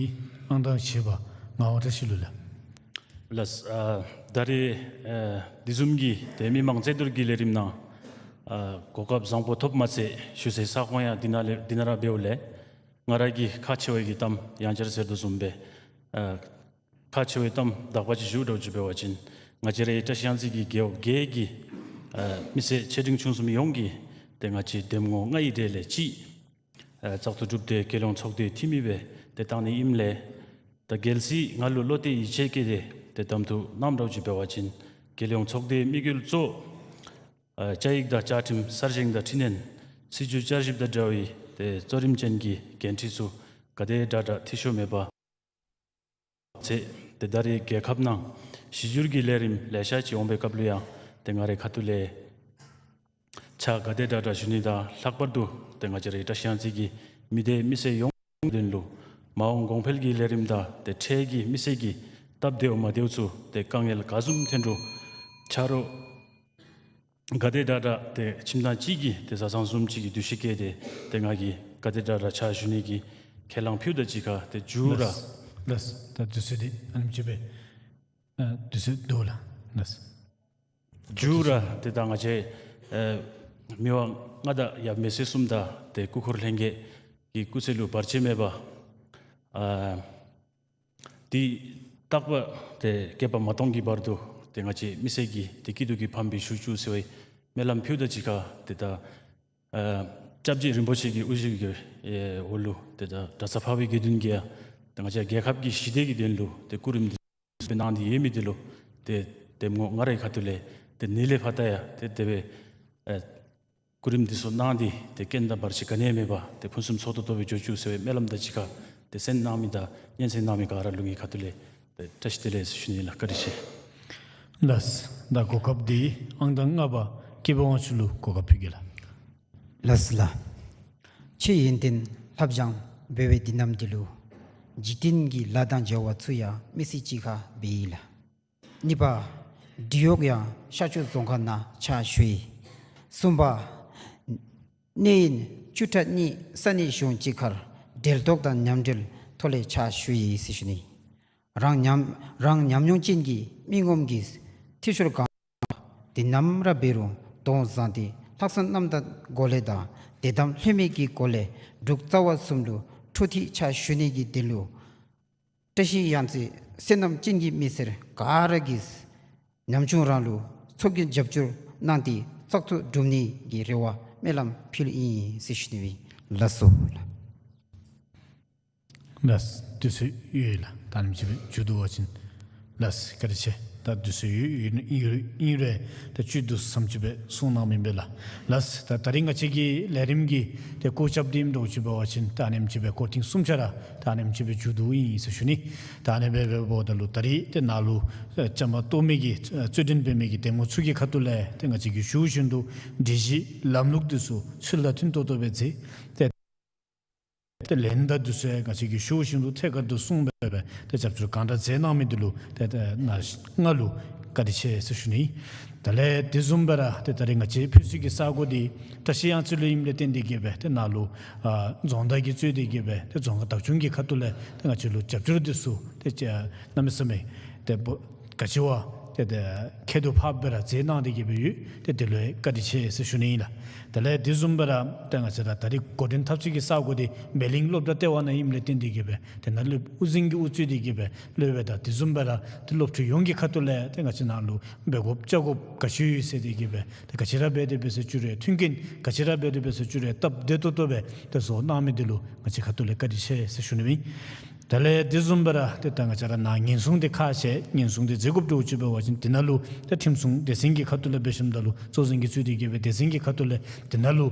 ཨང་གྲངས་བཞི་པ་ངག་དབང་བཀྲ་ཤིས་ལུ་ལགས། ལགས། ཨ་ད་རེས་ཨ་འདི་བཟུམ་གྱི་ཏེ་མི་མང་རྩོད་བསྡུར་གྱི་ལས་རིམ་ནང་ཨ་གོ་སྐབས་བཟང་པོ་ཐོབ་མ་ཚད་ཞུ་སའི་ས་ཁོངས་ཡང་འདི་ནང་ལས་འདི་ནང་ར་འབདཝ་ལས་ང་ར་གིས་ཁག་ཆེ་བའི་གི་གཏམ་ཡང་བསྐྱར་ཟེར་དོ་བཟུམ་སྦེ་ཨ་ཁག་ཆེ་བའི་གཏམ་དག་པ་ཅིག་ཞུ་འདྲཝ་ཅིག་འབད་བ་ཅིན་ང་བཅས་རའི་བཀྲ་ཤིས་གཡང་རྩེ་གི་རྒེད་འོག་བརྒྱད་ཀྱི་ཨ་མི་སེར་ཆེ་འབྲིང་ཆུང་གསུམ་ཡོངས་ཀྱིས་ཏེ་ང་བཅས་འདེམས་ངོ་ལྔའི་གྲས་ལས་གཅིག་ཨ་བཙག་འཐུ་གྲུབ་སྟེ་རྒྱལ་ཡོངས་ཚོགས་སྡེའི་འཐུས་མི་སྦེ་ཏེ་བཏང་ནི་ཨིནམ་ལས་ད་རྒྱལ་སྲས་ང་ལུ་བློ་གཏད་ཡིད་ཆེས་བསྐྱེད་དེ་ཏེ་གདམ་འཐུ་གནངམ་འདྲཝ་ཅིག་འབད་བ་ཅིན་རྒྱལ་ཡོངས་ཚོགས་སྡེའི་དམིགས་ཡུལ་གཙོ་བོ་ཨ་བཅའ་ཡིག་དང་བཅའ་ཁྲིམས་གསར་བཞེངས་དང་འཕྲི་སྣོན་སྲིད་བྱུས་བསྐྱར་ཞིབ་དང་འབྲེལ་བའི་ཏེ་གཙོ་རིམ་ཅན་གྱི་འགན་འཁྲི་ཚུ་ག་དེ་དྲག་དྲག་འཐུས་ཤོར་མེད་པ་ཚེ་ཏེ་ད་རེས་རྒྱལ་ཁབ་ནང་གཞི་བསྒྱུར་གྱི་ལས་རིམ་ལེ་ཤ་ཅིག་འོང་པའི་སྐབས་ལུ་ཡང་ཏེ་ང་རའི་ཁ་ཐུག་ལས་ཕྱག་ག་དེ་དྲག་དྲག་ཞུ་ནི་དང་ལྷག་པར་དུ་ཏེ་ང་བཅས་རའི་བཀྲ་ཤིས་གཡང་རྩེ་གི་མི་སྡེ་མི་སེར་ཡོངས་དོན་ལུ་མ་འོངས་གོང་འཕེལ་གྱི་ལས་རིམ་དང་ཏེ་འཕྲལ་གྱི་མི་སེར་གྱི་སྟབས་བདེཝ་མ་བདེཝ་ཚུ་ཏེ་དཀའ་ངལ་ག་བཟུམ་ཐོན་རུང་ཆ་རོགས་ག་དེ་དྲག་དྲག་ཏེ་ཁྱིམ་ཚང་གཅིག་གི་ཏེ་བཟའ་ཚང་བཟུམ་ཅིག་གི་འདུ་ཤེས་བསྐྱེད་དེ་ཏེ་ང་གིས་ག་དེ་དྲག་དྲག་ཕྱག་ཞུ་ནི་གི་ཁས་བླངས་ཕུལཝ་ད་གཅིག་ཁར་ཏེ་མཇུག་ར། ལགས། ལགས། ད་དུས་ཚོད་འདི་ཨ་ནེམ་ཅིག་སྦེ་ཨ་དུས་ཚོད་འདུག་ལགས། ལགས། མཇུག་ར་ཏེ་ད་ང་བཅས་ཨ་མི་དབང་མངའ་བདག་ཡབ་མེས་སྲས་གསུམ་དང་ཏེ་སྐུ་འཁོར་ལྷན་རྒྱས་ཀྱི་སྐུ་ཚེ་ལུ་བར་ཆད་མེད་པ་ཨ་འདི་རྟག་པ་ཏེ་བསྐལ་པ་མ་སྟོང་གི་བར་དུ་ཏེ་ང་བཅས་མི་སེར་གྱི་ཏེ་སྐྱིད་སྡུག་གི་ཕམ་སྦེ་བཞུགས་བཅུག་ཟེར་བའི་སྨོན་ལམ་ཕུལཝ་ད་གཅིག་ཁར་ཏེ་ད་ཨ་སྐྱབས་རྗེ་རིན་པོ་ཆེ་གི་དབུ་བཞུགས་ཀྱི་ཨེ་འོག་ལུ་ཏེ་ད་གྲྭ་ཚང་འཕགས་པའི་དགེ་འདུན་གྱིས་ཡང་ཏེ་ང་བཅས་རྒྱལ་ཁབ་ཀྱི་ཞི་བདེ་གི་དོན་ལུ་ཏེ་སྐུ་རིམ་འདི་སྦེ་གནང་སྟེ་ཡོད་མི་འདི་ལུ་ཏེ་འདེམས་ངོ་ང་རའི་ཁ་ཐུག་ལས་ཏེ་ནི་ལས་ཕར་ད་ཡང་ཏེ་དེ་སྦེ་ཨེ་སྐུ་རིམ་འདི་ཚུ་གནང་སྟེ་ཏེ་རྐྱེན་དང་བར་ཆད་ག་ནི་ཡང་མེད་པར་ཏེ་ཕུན་སུམ་ཚོགས་ཏོག་ཏོ་སྦེ་འགྱོ་བཅུག་ཟེར་བའི་སྨོན་ལམ་དང་གཅིག་ཁར་ཏེ་གསན་གནང་མི་དང་སྙན་གསན་གནང་མི་ག་ར་ལུ་ངེའི་ཁ་ཐུག་ལས་ཏེ་བཀྲ་ཤིས་བདེ་ལེགས་ཟེར་ཞུ་ནི་ལགས། བཀའ་དྲིན་ཆེ། ལགས། ད་གོ་སྐབས་འདི་ཨང་གྲངས་ལྔ་པ་སྐྱེས་བུ་དབང་ཕྱུག་ལུ་གོ་སྐབས་ཕུལ་གེ་ལགས། ལགས་ལགས། ཆེས་ཡོན་ཏན་ལྷབ་སྦྱང་འབད་བའི་དེ་རྣམས་འདི་ལུ་འཇིག་རྟེན་གྱི་ལཱ་དང་བྱ་བ་ཚུ་ཡང་མི་སེར་གཅིག་ཁར་འབད་ཡི་ལགས། གཉིས་པ་འབྲི་གཡོག་ཡང་ཤར་ཕྱོགས་རྫོང་ཁག་ནང་ཕྱག་ཞུ་ཡི། གསུམ་པ་གནས་ཡུན་བཅུ་ཕྲག་གཉིས་ས་གནས་གཞུང་གཅིག་ཁར་འབྲེལ་གཏོགས་དང་མཉམ་འབྲེལ་ཐོག་ལས་ཕྱག་ཞུ་ཡི་ཟེར་ཞུ་ནི། རང་ཉམས་རང་ཉམས་མྱོང་ཅན་གྱི་མི་ངོམ་གྱི་འཐུས་ཤོར་གང་དེ་རྣམས་ར་འབད་རུང་གདོང་བཟང་སྟེ་ལྷག་བསམ་རྣམ་དག་སྒོ་ལས་དང་དད་དམ་ལྷད་མེད་ཀྱི་སྒོ་ལས་འབྲུག་རྩ་བ་གསུམ་ལུ་འཕྲོ་མཐུད་ཕྱག་ཞུ་ནི་གི་དོན་ལུ་བཀྲ་ཤིས་གཡང་རྩེ་བསོད་ནམས་ཅན་གྱི་མི་སེར་ག་ར་གིས་ཉམ་ཆུང་རང་ལུ་ཚོགས་ཀྱི་རྒྱབ་སྐྱོར་གནང་སྟེ་བཙག་འཐུ་གྲུབ་ནི་གི་རེ་བ་སྨོན་ལམ་ཕུལ་ཨིན་ཟེར་ཞུ་ནི་ཨིན། ལགས་སོ། ལགས། དུས་ཚོད་ཡོད་ལགས། ད་ཨ་ནེམ་ཅིག་སྦེ་མཇུག་བསྡུ་བ་ཅིན། ལགས། བཀའ་དྲིན་ཆེ། ད་དུས་ཚོད་ཡོད་ཡོད་ཡོད་ཡོད་རུང་ད་བཅུད་བསྡུ་ཙམ་ཅིག་སྦེ་གསུང་གནངམ་ཨིན་པས་ལགས། ལགས། ད་ད་རིས་ང་བཅས་ཀྱི་ལས་རིམ་གྱི་ཏེ་བཀོད་ཁྱབ་འདི་ཨིནམ་འདྲཝ་ཅིག་འབད་བ་ཅིན་ད་ཨ་ནེམ་ཅིག་སྦེ་སྐོར་ཐེངས་གསུམ་ཆ་ར་ད་ཨ་ནེམ་ཅིག་སྦེ་མཇུག་བསྡུཝ་ཨིན་ཟེར་ཞུ་ནི། ད་ཨ་ནི་སྦེ་འབདཝ་ད་ལུ་ད་རིས་ཏེ་ནཱ་ལུ་ཨ་བཅའ་མར་གཏོགས་མི་གི་ཨ་རྩོད་འགྲན་འབད་མི་གི་གདམ་ངོ་ཚུ་གི་ཁ་ཐུག་ལས་ཏེ་ང་བཅས་ཀྱིས་ཞུ་བཞིན་དུ་སྒྲིག་གཞི་ལམ་ལུགས་འདི་ཚུ་ཚུལ་དང་མཐུན་ཏོག་ཏོ་སྦེ་མཛད་དེ། ཏེ་ལན་དང་འདི་ཚུ་ཡང་ང་བཅས་ཀྱིས་ཞུ་བཞིན་དུ་ཐད་ཀར་དུ་གསུངས་སྦེ་སྦེ་ཏེ་རྒྱབ་སྐྱོར་གང་དྲག་མཛད་གནང་མི་འདི་ལུ་ཏེ་ཏེ་ནཱ་ང་ལུ་བཀའ་དྲིན་ཆེ་ཟེར་ཞུ་ནི། དེ་ལས་དེ་བཟུམ་སྦེ་ར་ཏེ་ད་རིས་ང་བཅས་ཕུལ་ས་གི་ས་གོ་འདི་བཀྲ་ཤིས་གཡང་རྩེ་ལུ་ཨིནམ་ལས་བརྟེན་ཏེ་གི་སྦེ་ཏེ་ནཱ་ལུ་ཨ་རྫོང་བདག་གིས་གཙོས་ཏེ་གི་སྦེ་ཏེ་རྫོང་ཁག་བདག་སྐྱོང་གི་ཁ་ཐུག་ལས་ཏེ་ང་བཅས་ལུ་རྒྱབ་སྐྱོར་འདི་ཚུ་ཏེ་ཅ་གནམ་མེད་ས་མེད་ཏེ་བོ་ག་ཅི་བ་ཏེ་ཏེ་ཁྱད་དུ་འཕགས་པ་སྦེ་ར་མཛད་གནང་སྟེ་གི་སྦེ་ཡོད། ཏེ་དེ་ལུ་ཡང་བཀའ་དྲིན་ཆེ་ཟེར་ཞུ་ནི་ཨིན་ལགས། དེ་ལས་དེ་བཟུམ་སྦེ་ར་ཏེ་ང་བཅས་ར་ད་རིས་འགོ་འདྲེན་འཐབ་ས་གི་ས་གོ་འདི་སྦེ་གླིང་སློབ་གྲྭ་ལྟེ་བ་ནང་ཨིནམ་ལས་བརྟེན་ཏེ་གི་སྦེ་ཏེ་ནཱ་སློབ་དབུ་འཛིན་གྱིས་དབུ་གཙོས་ཏེ་གི་སྦེ་སློབ་དཔོན་དང་དེ་བཟུམ་སྦེ་ར་ཏེ་སློབ་ཕྲུག་ཡོངས་ཀྱི་ཁ་ཐུག་ལས་ཏེ་ང་བཅས་ནཱ་ལུ་འབད་དགོཔ་བཅའ་དགོཔ་ག་ཅི་ཡོད་ཟེར་ཏེ་གི་སྦེ་ཏེ་ག་ཅི་ར་འབད་དེ་འབད་ཟེར་བཅུག་རུང་མཐུན་རྐྱེན་ག་ཅི་ར་འབད་དེ་འབད་ཟེར་བཅུག་རུང་སྟབས་བདེ་ཏོག་ཏོ་སྦེ་ཏེ་བཟོ་གནང་མི་འདི་ལུ་ང་བཅས་ཁ་ཐུག་ལས་བཀའ་དྲིན་ཆེ་ཟེར་ཞུ་ནི་ཨིན། དེ་ལས་དེ་བཟུམ་སྦེ་ར་ཏེ་ད་ང་བཅས་ར་ནཱ་ཉེན་སྲུང་འདི་ཁག་ཆེ། ཉེན་སྲུང་འདི་མཛད་དགོཔ་འདྲཝ་ཅིག་འབད་བ་ཅིན་དེ་ནང་ལུ་ཏེ་ཁྲིམས་སྲུང་སྡེ་ཚན་གྱི་ཁ་ཐུག་ལས་འབད་ཞིནམ་ད་ལུ་གཙོ་འཛིན་གྱིས་གཙོས་ཏེ་གི་སྦེ་སྡེ་ཚན་གྱི་ཁ་ཐུག་ལས་དེ་ནང་ལུ་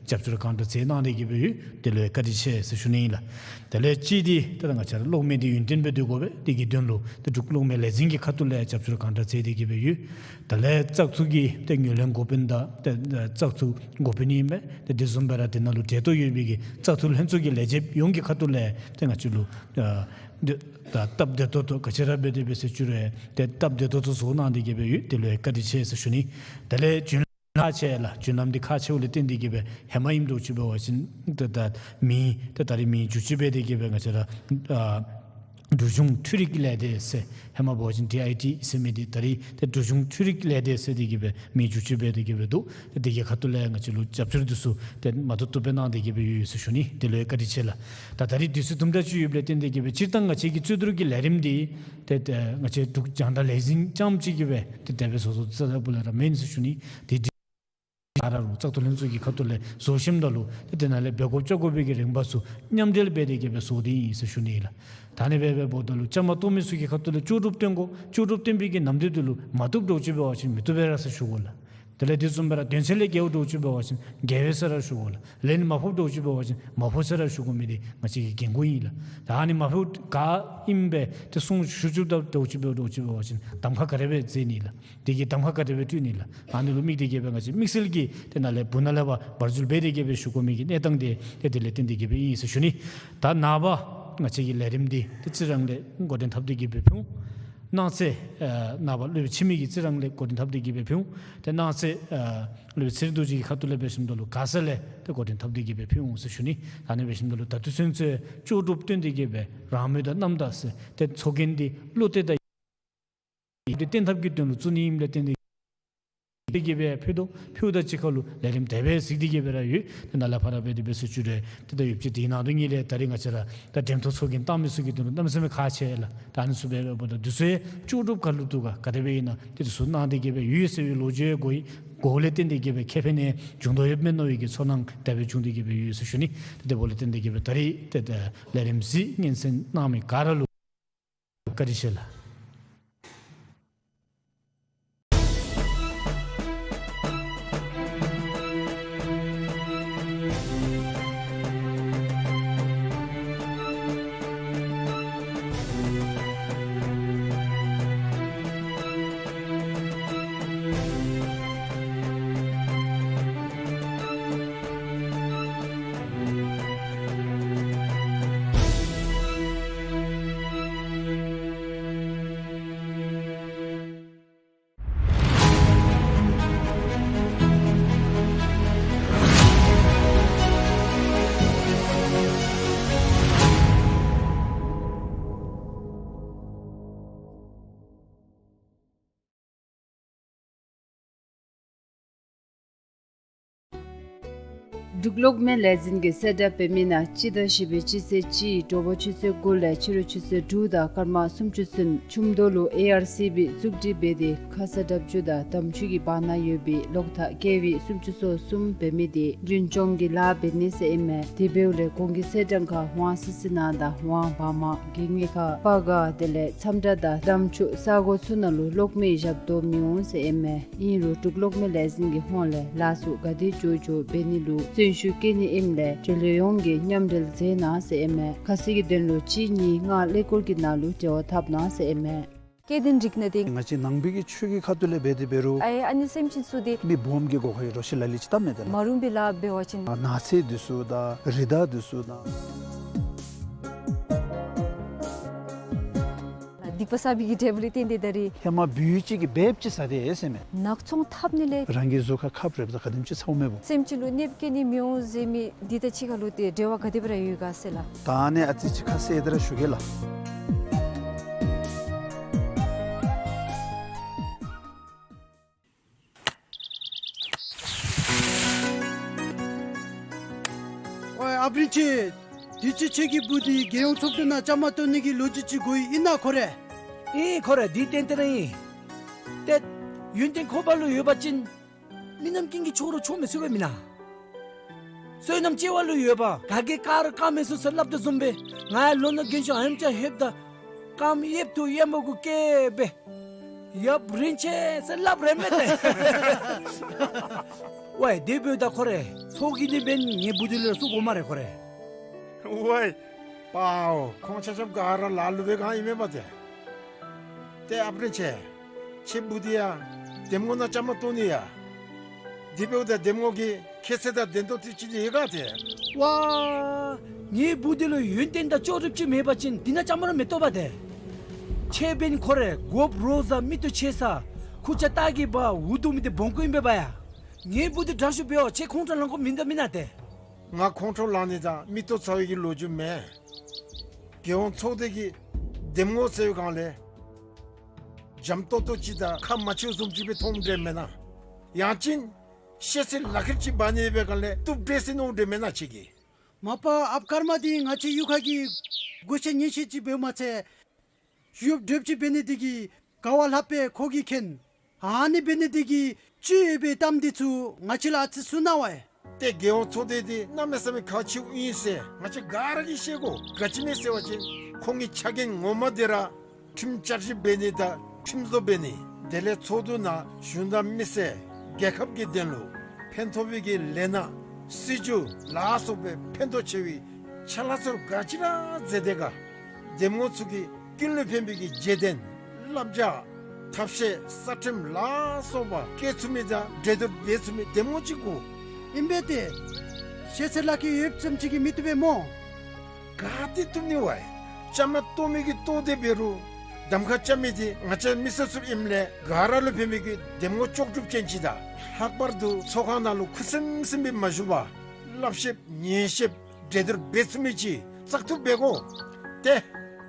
རྒྱབ་སྐྱོར་གང་དྲག་མཛད་གནང་སྟེ་གི་སྦེ་ཡོད། དེ་ལུ་ཡང་བཀའ་དྲིན་ཆེ་ཟེར་ཞུ་ནི་ཨིན་ལགས། དེ་ལས་གཅིག་འདི་ཏེ་ད་ང་བཅས་ར་གློག་མེ་འདི་ཡུན་བརྟན་སྦེ་སྡོད་དགོ་པས། དེ་གི་དོན་ལུ་ཏེ་འབྲུག་གློག་མེ་ལས་འཛིན་གྱི་ཁ་ཐུག་ལས་རྒྱབ་སྐྱོར་གང་དྲག་མཛད་དེ་གི་སྦེ་ཡོད། དེ་ལས་བཙག་འཐུ་གི་ཏེ་ངོས་ལེན་འགོ་དཔོན་དང་ཏེ་ཨ་བཙག་འཐུ་འགོ་དཔོན་ཨིན་མས། ཏེ་དེ་བཟུམ་སྦེ་ར་དེ་ནང་ལུ་འབྲེལ་གཏོགས་ཡོད་པའི་གི་བཙག་འཐུ་ལྷན་ཚོགས་ཀྱི་ལས་བྱེདཔ་ཡོངས་ཀྱི་ཁ་ཐུག་ལས་ཏེ་ང་བཅས་ལུ་ཨ་ཏེ་ད་སྟབས་བདེ་ཏོག་ཏོ་ག་ཅི་ར་འབད་དེ་འབད་ཟེར་བཅུག་རུང་ཏེ་སྟབས་བདེ་ཏོག་ཏོ་བཟོ་གནང་སྟེ་གི་སྦེ་ཡོད། དེ་ལུ་ཡང་བཀའ་དྲིན་ཆེ་ཟེར་ཞུ་ནི། དེ་ལས་རྒྱུན་ཁག་ཆེ་ལགས། རྒྱུན་ལམ་འདི་ཁག་ཆེཝ་ལས་བརྟེན་ཏེ་གི་སྦེ་ཧེ་མ་ཨིནམ་འདྲཝ་ཅིག་འབད་བ་ཅིན་ཏེ་ད་མེ་ཏེ་ད་རིས་མེ་བསྒྱུར་བཅོས་འབད་དེ་གི་སྦེ་ང་བཅས་ར་ཨ་འབྲུག་གཞུང་འཕྲུལ་རིག་ལས་སྡེ་ཟེར་ཧེ་མ་འབད་བ་ཅིན་ཌི་ཨའི་ཊི་ཟེར་མི་འདི་ད་རིས་ཏེ་འབྲུག་གཞུང་འཕྲུལ་རིག་ལས་སྡེ་ཟེར་ཏེ་གི་སྦེ་མེ་བསྒྱུར་བཅོས་འབད་དེ་གི་སྦེ་འདུག། ཏེ་དེ་གི་ཁ་ཐུག་ལས་ང་བཅས་ལུ་རྒྱབ་སྐྱོར་འདི་ཚུ་ཏེ་མ་ཐུབ་ཐུབ་སྦེ་གནང་སྟེ་གི་སྦེ་ཡོད་ཡོད་ཟེར་ཞུ་ནི། དེ་ལུ་ཡང་བཀའ་དྲིན་ཆེ་ལགས། ད་ད་རིས་དུས་ཚོད་དུམ་གྲ་ཅིག་ཡོདཔ་ལས་བརྟེན་ཏེ་གི་སྦེ་སྤྱིར་བཏང་ང་བཅས་ཀྱི་རྩོད་བསྡུར་གྱི་ལས་རིམ་འདི་ཏེ་ཏེ་ང་བཅས་འབྲུག་རྒྱང་བསྒྲགས་ལས་འཛིན་རྐྱངམ་ཅིག་གིས་སྦེ་ཏེ་དེ་སྦེ་བཟོ་བཟོཝ་རྩ་དང་པོ་ལས་ར་མེན་ཟེར་ཞུ་ནི། ཏེ་འདི་ག་ར་རུང་བཙག་འཐུ་ལྷན་ཚོགས་ཀྱི་ཁ་ཐུག་ལས་བཟོ་ཞིནམ་ད་ལུ་ཏེ་དེ་ནང་ལས་འབད་དགོཔ་བཅའ་དགོ་པའི་གི་རིམ་པ་ཚུ་མཉམ་འབྲེལ་འབད་དེ་གི་སྦེ་བཟོ་སྟེ་ཨིན་ཟེར་ཞུ་ནི་ལགས། ད་ཨ་ནི་སྦེ་འབདཝ་ད་ལུ་བཅའ་མར་གཏོགས་མི་ཚུ་གི་ཁ་ཐུག་ལས་ལྕོགས་གྲུབ་སྟོན་དགོ། ལྕོགས་གྲུབ་སྟོན་པའི་གི་ནམ་དུས་འདི་ལུ་མ་བཏུབ་འདྲཝ་ཅིག་འབད་བ་ཅིན་མི་བཏུབ་པས་ར་ཟེར་ཞུ་དགོ་ལགས། དེ་ལས་དེ་བཟུམ་སྦེ་ར་དོན་ཚན་ལས་འགལཝ་འདྲཝ་ཅིག་འབད་བ་ཅིན་འགལ་བས་ཟེར་ར་ཞུ་དགོ་ལགས། ལན་མ་ཕོགཔ་འདྲཝ་ཅིག་འབད་བ་ཅིན་མ་ཕོག་ཟེར་ར་ཞུ་དགོ་མི་འདི་ང་བཅས་ཀྱི་འགན་ཁུར་ཨིན་ལགས། ད་ཨ་ནི་མ་ཕོག་ག་ཨིནམ་སྦེ་ཏེ་གསུང་ཞུ་བཅུགཔ་ད་འདྲཝ་ཅིག་འབད་འདྲཝ་ཅིག་འབད་བ་ཅིན་གདམ་ཁ་ག་དེ་སྦེ་མཛད་ནི་ལགས། དེ་གི་གདམ་ཁ་ག་དེ་སྦེ་སྤྲོད་ནི་ལགས། ཨ་ནི་ལུ་དམིགས་ཏེ་གི་སྦེ་ང་བཅས་དམིགས་བསལ་གྱིས་དེ་ནང་ལས་སྦུག་ནང་ལས་ཕར་བར་འཛུལ་འབད་དེ་གི་སྦེ་ཞུ་དགོ་མི་གི་གནས་སྟངས་འདི་ཏེ་དེ་ལས་བརྟེན་ཏེ་གི་སྦེ་ཨིན་ཟེར་ཞུ་ནི། ད་ནངས་པ་ང་བཅས་ཀྱི་ལས་རིམ་འདི་ཏེ་རྩི་རང་ལས་འགོ་འདྲེན་འཐབ་སྟེ་གི་སྦེ་ཕུལ་འོང་། གནངས་ཚེ་ཨ་ནངས་པ་སློབ་དཔོན་འཆི་མེད་ཀྱིས་རྩི་རང་ལས་འགོ་འདྲེན་འཐབ་སྟེ་གི་སྦེ་ཕུལ་འོང་། ཏེ་གནངས་ཚེ་ཨ་སློབ་དཔོན་ཚེ་རིང་རྡོ་རྗེ་གི་ཁ་ཐུག་ལས་འབད་ཞིནམ་ད་ལུ་ག་ས་ལས་ཏེ་འགོ་འདྲེན་འཐབ་སྟེ་གི་སྦེ་ཕུལ་འོང་ཟེར་ཞུ་ནི། ད་ཨ་ནི་འབད་ཞིནམ་ད་ལུ་ད་ལྟོ་ཚུན་ཚོད་ལྕོགས་གྲུབ་སྟོན་ཏེ་གི་སྦེ་རང་མོས་དང་རྣམ་དག་ཟེར་ཏེ་ཚོགས་རྒྱན་འདི་བློ་གཏད་དང་ཡིད་བརྟན་ཐབས་ཀྱི་དོན་ལུ་བཙུགས་ནི་ཨིནམ་ལས་བརྟེན་ཏེ་གི་སྦེ་ཕུལ་དོ། ཕུལཝ་དང་གཅིག་ཁར་ལུ་ལས་རིམ་དེ་སྦེ་གཟིགས་ཏེ་གི་སྦེ་ར་ཡོད། ཏེ་ནཱ་ལས་ཕར་ར་འབད་དེ་འབད་ཟེར་བཅུག་རུང་ཏེ་ད་ཡོདཔ་ཅིག་དེ་ནང་དོན་གཉིས་ལས་ད་རིས་ང་བཅས་ར་ད་འགྲེམས་སྟོན་ཚོགས་རྒྱན་བཏང་མི་ཚུ་གི་དོན་ལུ་གནམ་མེད་ས་མེད་ཁག་ཆེ་ལགས། ད་ཨ་ནི་ཚུ་སྦེ་འབདཝ་ད་དུས་ཚོད་ལྕོགས་གྲུབ་ག་ལུ་འདུག་ག་ག་དེ་སྦེ་ཨིན་ན་ཏེ་དེ་ཚུ་གནང་སྟེ་གི་སྦེ་ཡོད་ཟེར་བའི་ལོ་རྒྱུས་གོ་ཡི། གོཝ་ལས་བརྟེན་ཏེ་གི་སྦེ་ཁེ་ཕན་ནི་འབྱུང་དོ་ཡོདཔ་མས་མནོ་བའི་གི་ཚོར་སྣང་དེ་སྦེ་བྱུང་སྟེ་གི་སྦེ་ཡོད་ཟེར་ཞུ་ནི། ཏེ་དེ་འབདཝ་ལས་བརྟེན་ཏེ་གི་སྦེ་ད་རིས་ཏེ་ད་ལས་རིམ་གཟིགས་སྙན་གསན་གནང་མི་ག་ར་ལུ་བཀའ་དྲིན་ཆེ་ལགས། འབྲུག་གློག་མེ་ལས་འཛིན་གྱིས་གསལ་བསྒྲགས་འབད་མི་ནང་སྤྱི་ཟླ་བཞི་པའི་སྤྱི་ཚེས་གཅིག་དྲོ་པ་ཆུ་ཚོད་དགུ་ལས་ཕྱི་རུ་ཆུ་ཚོད་དྲུག་དང་སྐར་མ་སུམ་ཅུ་ཚུན་ཁྱུང་རྡོ་ལུ་ཨེ་ཨར་སི་བི་བཙུགས་སྒྲིག་འབད་དེ་ཁ་ས་འདབས་ཆུ་དང་འདམ་ཆུ་གི་བར་ན་ཡོད་པའི་གློག་ཐག་ཀེ་ཝི་སུམ་ཅུ་སོ་གསུམ་འབད་མི་དེ་རྒྱུན་སྐྱོང་གི་ལཱ་འབད་ནི་ཟེར་ཨིན་མས། དེ་འབདཝ་ལས་གོང་གི་གསལ་བསྒྲགས་ཁར་ཝང་སི་སི་ནང་དང་ཝང་བར་མ་གི་ཉེ་ཁ་སྤ་སྒར་དེ་ལས་མཚམས་དྲ་དང་འདམ་ཆུ་ས་གོ་ཚུ་ནང་ལུ་གློག་མེ་བཞག་དོ་མི་འོང་ཟེར་ཨིན་མས། ཨིན་རུང་འབྲུག་གློག་མེ་ལས་འཛིན་གྱི་ཧོངས་ལས་ལཱ་ཚུ་ག་དེ་མགྱོགས་མགྱོགས་འབད་ནི་ལུ་བརྩོན་ཤུགས་བསྐྱེད་ནི་ཨིནམ་ལས་འབྲེལ་ཡོད་ཡོངས་ཀྱིས་མཉམ་འབྲེལ་མཛད་གནང་ཟེར་ཨིན་མས། ཁ་གསལ་གྱི་དོན་ལུ་གཅིག་གཉིས་ལྔ་ཀླད་ཀོར་གྱི་ནང་ལུ་འབྲེལ་བ་འཐབ་གནང་ཟེར་ཨིན་མས། སྐྱེ་ལྡན་རིགས་ནང་དེ། ང་བཅས་ནང་པའི་གི་ཆོས་ཀྱི་ཁ་ཐུག་ལས་འབད་དེ་འབད་རུང་། ཨའི་ཨ་ནི་སེམས་ཅན་ཚུ་དེ། མི་སྦོམ་གྱི་སྒོ་ཁར་ཡང་རོ་ཁྱི་ལ་ལུ་ཅིག་བཏབ་མས་ཏེ་ལགས། མ་རུངས་པའི་ལཱ་འབད་བ་ཅིན། ཨ་ནགས་ཚལ་འདི་ཚུ་དང་རི་དྭགས་འདི་ཚུ་དང་། སྡིག་པ་བསགས་པའི་གི་འབྲས་བུ་ལས་བརྟེན་ཏེ་ད་རིས། ཧེ་མ་སྦུལ་ཅིག་གིས་འབདཝ་ཅིག་ཟ་སྟེ་ཟེར་མས། ནག་ཚོང་འཐབ་ནི་ལས། རང་གི་གཟུགས་ཁར་ཁབ་རེགཔ་ད་ག་དེམ་ཅིག་ཚཝ་མས་བོ། སེམས་ཅན་ལུ་གནོདཔ་བསྐྱལ་ནི་མི་འོང་ཟེར་མི་འདི་དང་གཅིག་ཁར་ལུ་ཏེ་འབྲེལ་བ་ག་དེ་སྦེ་ར་ཡོད་ག་ཟེར་ལགས། ད་ཨ་ནི་ཨ་ཙི་ཅིག་ཁ་གསལ་ཏེ་ར་ཞུ་གེ་ལགས། ཝའི་ཨཔ་རིན་ཆེན། དུས་ཅི་ཁྱོད་ཀྱི་བུ་འདི་རྒྱལ་ཡོངས་ཚོགས་འདུ་ནང་བཅའ་མར་གཏོགས་ནི་གི་ལོ་རྒྱུས་ཅིག་གོ་ཡི། ཨིན་ན་ཁོ་རེ། ཨིན་ཁོ་རེ། འདི་ཏན་ཏན་ར་ཨིན། ཏེ་ཡོན་ཏན་ཁོ་པ་ལུ་ཡོད་པ་ཅིན་མི་རྣམས་ཀུན་གྱིས་ཁྱོད་ར་ཆོག་མི་ཚུགས་པས་མེན་ན། བསོད་ནམས་ཆེ་བ་ལུ་ཡོད་པ་ག་གིས་བཀག་རུང་བཀག་མི་ཚུགས་ཟེར་སླབ་དོ་བཟུམ་སྦེ་ང་ཡང་ལོ་ན་རྒན་ཤོས་ཨ་ནེམ་ཅིག་ལྷོདཔ་ད་རྐངམ་གཡསཔ་ཐུག་གཡས་མ་གུ་བཀལ་སྦེ་ཡབ་རིན་ཆེན་ཟེར་སླབ་རན་མས་ཏེ། ཝའི་དེ་འབདཝ་ད་ཁོ་རེ་ཚོགས་ཀྱི་འདི་འབདན་ངེའི་བུ་འདི་ལུ་སུ་དགོ་སྨ་རེ་ཁོ་རེ། ཝའི་པའོ། ཁོང་ཆ་ཁྱབ་ག་ར་ལ་ལུ་སྦེ་གང་ཨིན་མས་པ་ཏེ། ཏེ་ཨཔ་རིན་ཆེན། ཁྱོད་བུ་འདི་ཡང་འདེམས་ངོ་ནང་བཅའ་མར་གཏོགས་ནི་ཡ། དེ་འབདཝ་ད་འདེམས་ངོ་གི་ཁྱད་ཚད་དང་ལྡན་ཏོག་ཏོ་ཅིག་ཡོད་ག་ཏེ། ཝའི་ངེའི་བུ་འདི་ལུ་ཡོན་ཏན་དང་ལྕོགས་གྲུབ་ཅིག་མེད་པ་ཅིན་འདི་ནང་བཅའ་མར་མི་གཏོགས་པ་ཏེ། ཁྱོད་འབདན་ཁོ་རེ་དགོཔ་རོགས་ཟ་མིག་ཏོ་ཆེ་ས་ཁུར་ཆ་སྟག་གི་འབག་འུ་སྡུག་མི་འདི་སྦོམ་ཀུ་ཨིན་པས་པ་ཡ། ངེའི་བུ་འདི་དྲག་ཤོས་འབད་བ་ཅིན་ཁོང་ཁྲོ་ལང་དགོཔ་མིན་འདུག་མེན་ན་ཏེ། ང་ཁོང་ཁྲོ་ལང་ནི་དང་མིག་ཏོ་ཚ་བའི་གི་ལོ་རྒྱུས་མེད། རྒྱལ་ཡོངས་ཚོགས་སྡེ་གི་འདེམས་ངོ་ཟེར་བའི་སྒང་ལས་འཇམ་ཏོག་ཏོ་ཅིག་དང་ཁ་མ་ཕྱེཝ་བཟུམ་ཅིག་སྦེ་མཐོངམ་འདྲས་མེན་ན། ཡང་ཅིན་ཤེས་ཚད་ལག་ཁྱེར་ཅིག་འབག་ནི་ཡོད་པའི་སྒང་ལས་བཏུབ་འདྲས་ཟེར་མནོཝ་འདྲས་མེན་ན་ཁྱོད་ཀྱིས། མ་པ་ཨཔ་ཀརྨ་འདི་ང་བཅས་གཡུས་ཁ་གི་སྒོ་ཆེན་ཉེ་ཤོས་ཅིག་འབདཝ་མ་ཚད་ཡོདཔ་འདྲཝ་ཅིག་འབད་ནི་འདི་གིས་ག་བ་ལྷགཔ་སྦེ་ཁོ་གིས་མཁྱེན། ཨ་ནི་འབད་ནི་འདི་གིས་ཅི་ཡོད་པའི་གཏམ་འདི་ཚུ་ང་བཅས་ལུ་ཨ་ཙི་གསུང་གནང་བས། ཏེ་རྒྱལ་ཡོངས་ཚོགས་སྡེ་འདི་གནམ་མེད་ས་མེད་ཁག་ཆེཝ་ཨིན་ཟེར་ང་བཅས་ག་ར་གིས་ཤེས་དགོ། ག་ཅི་སྨོ་ཟེར་བ་ཅིན་ཁོང་གི་ཕྱག་འགན་ངོ་མ་འདི་ར་ཁྲིམས་བསྐྱར་ཞིབ་འབད་ནི་དང་ཁྲིམས་བཟོ་འབད་ནི། དེ་ལས་ཚོགས་འདུ་ནང་གཞུང་དང་མི་སེར་རྒྱལ་ཁབ་ཀྱི་དོན་ལུ་ཕན་ཐོགས་པའི་གི་ལས་སྣ་སྲིད་བྱུས་ལ་སོགས་པའི་ཕན་ཐོགས་ཆེ་བའི་ཕྱག་ལཱ་ཚུ་ག་ཅི་ར་མཛད་དེ་ག། འདེམས་ངོ་ཚུ་གིས་ཀུན་ལུ་ཕན་པའི་གི་བརྗེད་དོན་བསླབ་བྱ་ཐབས་ཤེས་གསར་ཁྲིམས་ལ་སོགས་པ་བཀལ་ཚུགས་མི་དང་འགྲན་བསྡུར་འབད་ཚུགས་མི་འདེམས་ངོ་ཅིག་དགོ། ཨིན་པས་ཏེ། ཤེས་ཚད་ལག་ཁྱེར་ཡོདཔ་ཙམ་ཅིག་གིས་མི་བཏུབ་པས་སྨོ། ག་ཏེ་བཏུབ་ནི་བས། བཅའ་མར་གཏོགས་མི་གིས་གཏོགས་ཏེ་འབད་རུང་གདམ་ཁ་རྐྱབ་མི་འདི་ང་བཅས་མི་སེར་ཚུ་ཨིནམ་ལས་ག་ར་ལུ་ཕན་པའི་གི་འདེམས་ངོ་ལྕོགས་གྲུབ་ཅན་ཅིག་དང་། ལྷག་པར་དུ་ཚོགས་ཁང་ནང་ལུ་ཁུ་སིམ་སིམ་སྦེ་མ་བཞུགས་པར་སླབ་ཤེསཔ་ཉན་ཤེསཔ་འགྲན་བསྡུར་འབད་ཚུགས་མི་ཅིག་བཙག་འཐུ་འབད་དགོ། ཏེ་